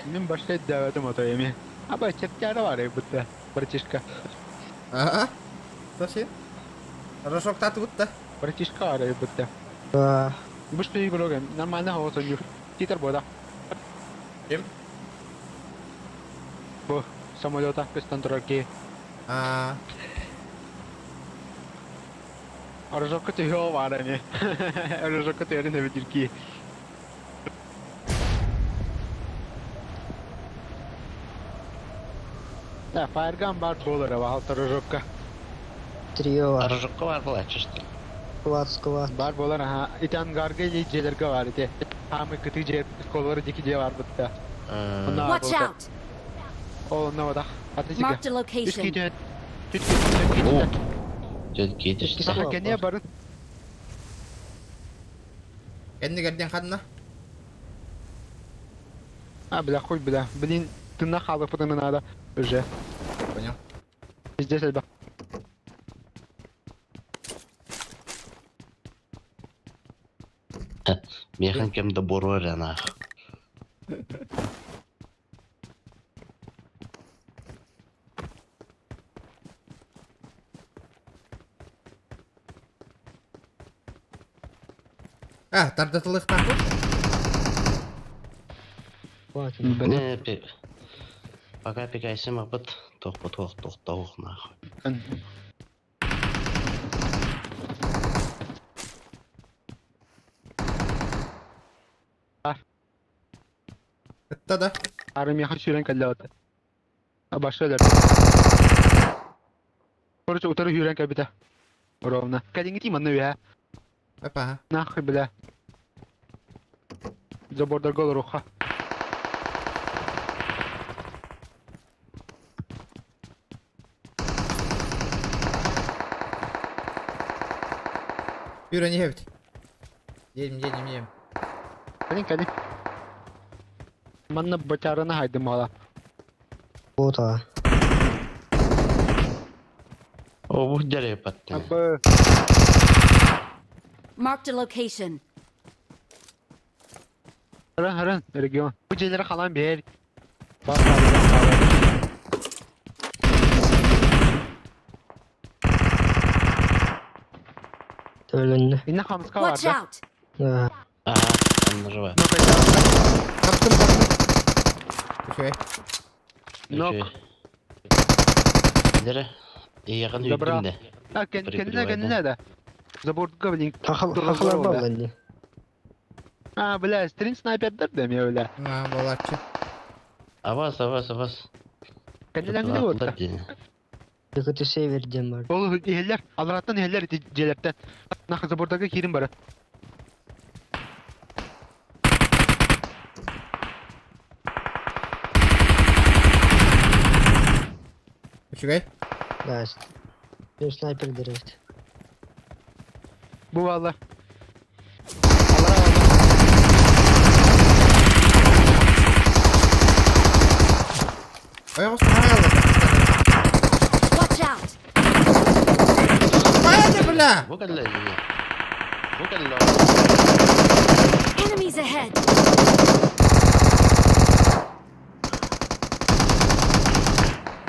Мен башка үйдәбәтим ото эми. Аба четтері бар будто, братишка. Ага. Совсем? Рожок татып да. Братишка бар будто. Бушты игрогем, нормально хавос онюр. Титер бода. Ким? Бу самолета көстөн турар ки. А. Рожокка түйөө бар эми. Рожокка түйөрүн эбитир ки. Да, фаерган бар болар, а рожокка. Трио бар. Рожокка бар была, что ли? Склад, склад. Бар болар, ага. Итан гарга или желерге бар ите. Хамы кыты жер, колоры дики же бар бутта. Watch out! О, ну да. Отлично. Marked a location. Все-таки едешь. Кене барын. Энни герден ханна. А, бля, хуй, бля. Блин, ты нахал, потом надо. Уже. Понял. Здесь, ребят. Механ кем до бороря нах. А, тардатылых нахуй. Не, пока пикайсым абыт, тох тох тох тох нахуй. Да-да. Армия хочу рынка для этого. Баша өлөрдө. Короче, утары сүүрэн кэлбитэ. Ровно. Кэлиҥҥи манна үһэ. Опа. Нахуй, бля. Забордарга олоруохха. Юра, не хэбит. Едем, едем, едем. Кэлин, кэлин. Манна бачараны хайдым ала. Ота. О, bu деревья подтяни. Абы. Marked a location. Харан, харан, регион. Бу дьиэлэри халаан биэр. Бар, бар, бар, бар. Төлөннө. Инне хамска Watch бар да. out! Ага, там наживаю. Ну, кайда. Таптым, таптым. Окей. Нок. Дere. Yakın Добра. үйдüm de. А, кэннэ Прикрывай, да. кэннэ да. Заборга, блин. Хахал Турган хахалар бля. балланды. А, бля, стрим снайпердер да мне, бля. На, болачы. Авас, авас, авас. Кэннелеңди отта. Көтө северден бар. Ол иһэллэр, алараттан иһэллэр ити дьиэлэртэн. Нах забордарга киирин бары. Үчүгэй. Да. Мен снайпер деревит. Бу баллар. Ой, господи, Watch out! Поедем, бля! Bu kadar iyi. Bu kadar. Enemies ahead!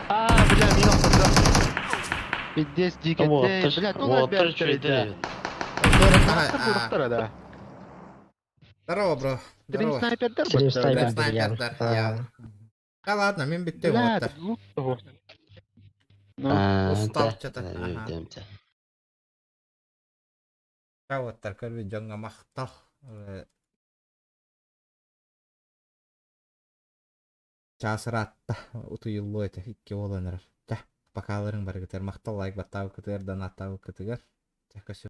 А, бля, мин охтордо. Пиздец, дикетте. Бля, тула Вот, бля, чуйды. Здорово, да. Здорово, бро. Стрим Здорово. снайпердер Стрим бу. снайпер. Бля, снайпердар. Я. Да ладно, мин битте Бля, вот. лут того. Ну, Устал что-то. Ага. Ага. Каваттар көрбү дьоҥҥо махтал. Чаас ыраатта утуйуллуо этэ икки буолан эрэр. Чэ, покаларыҥ барыгытыгар махтал лайк баттаабыккытыгар, донаттаабыккытыгар. Чэ, көрсү.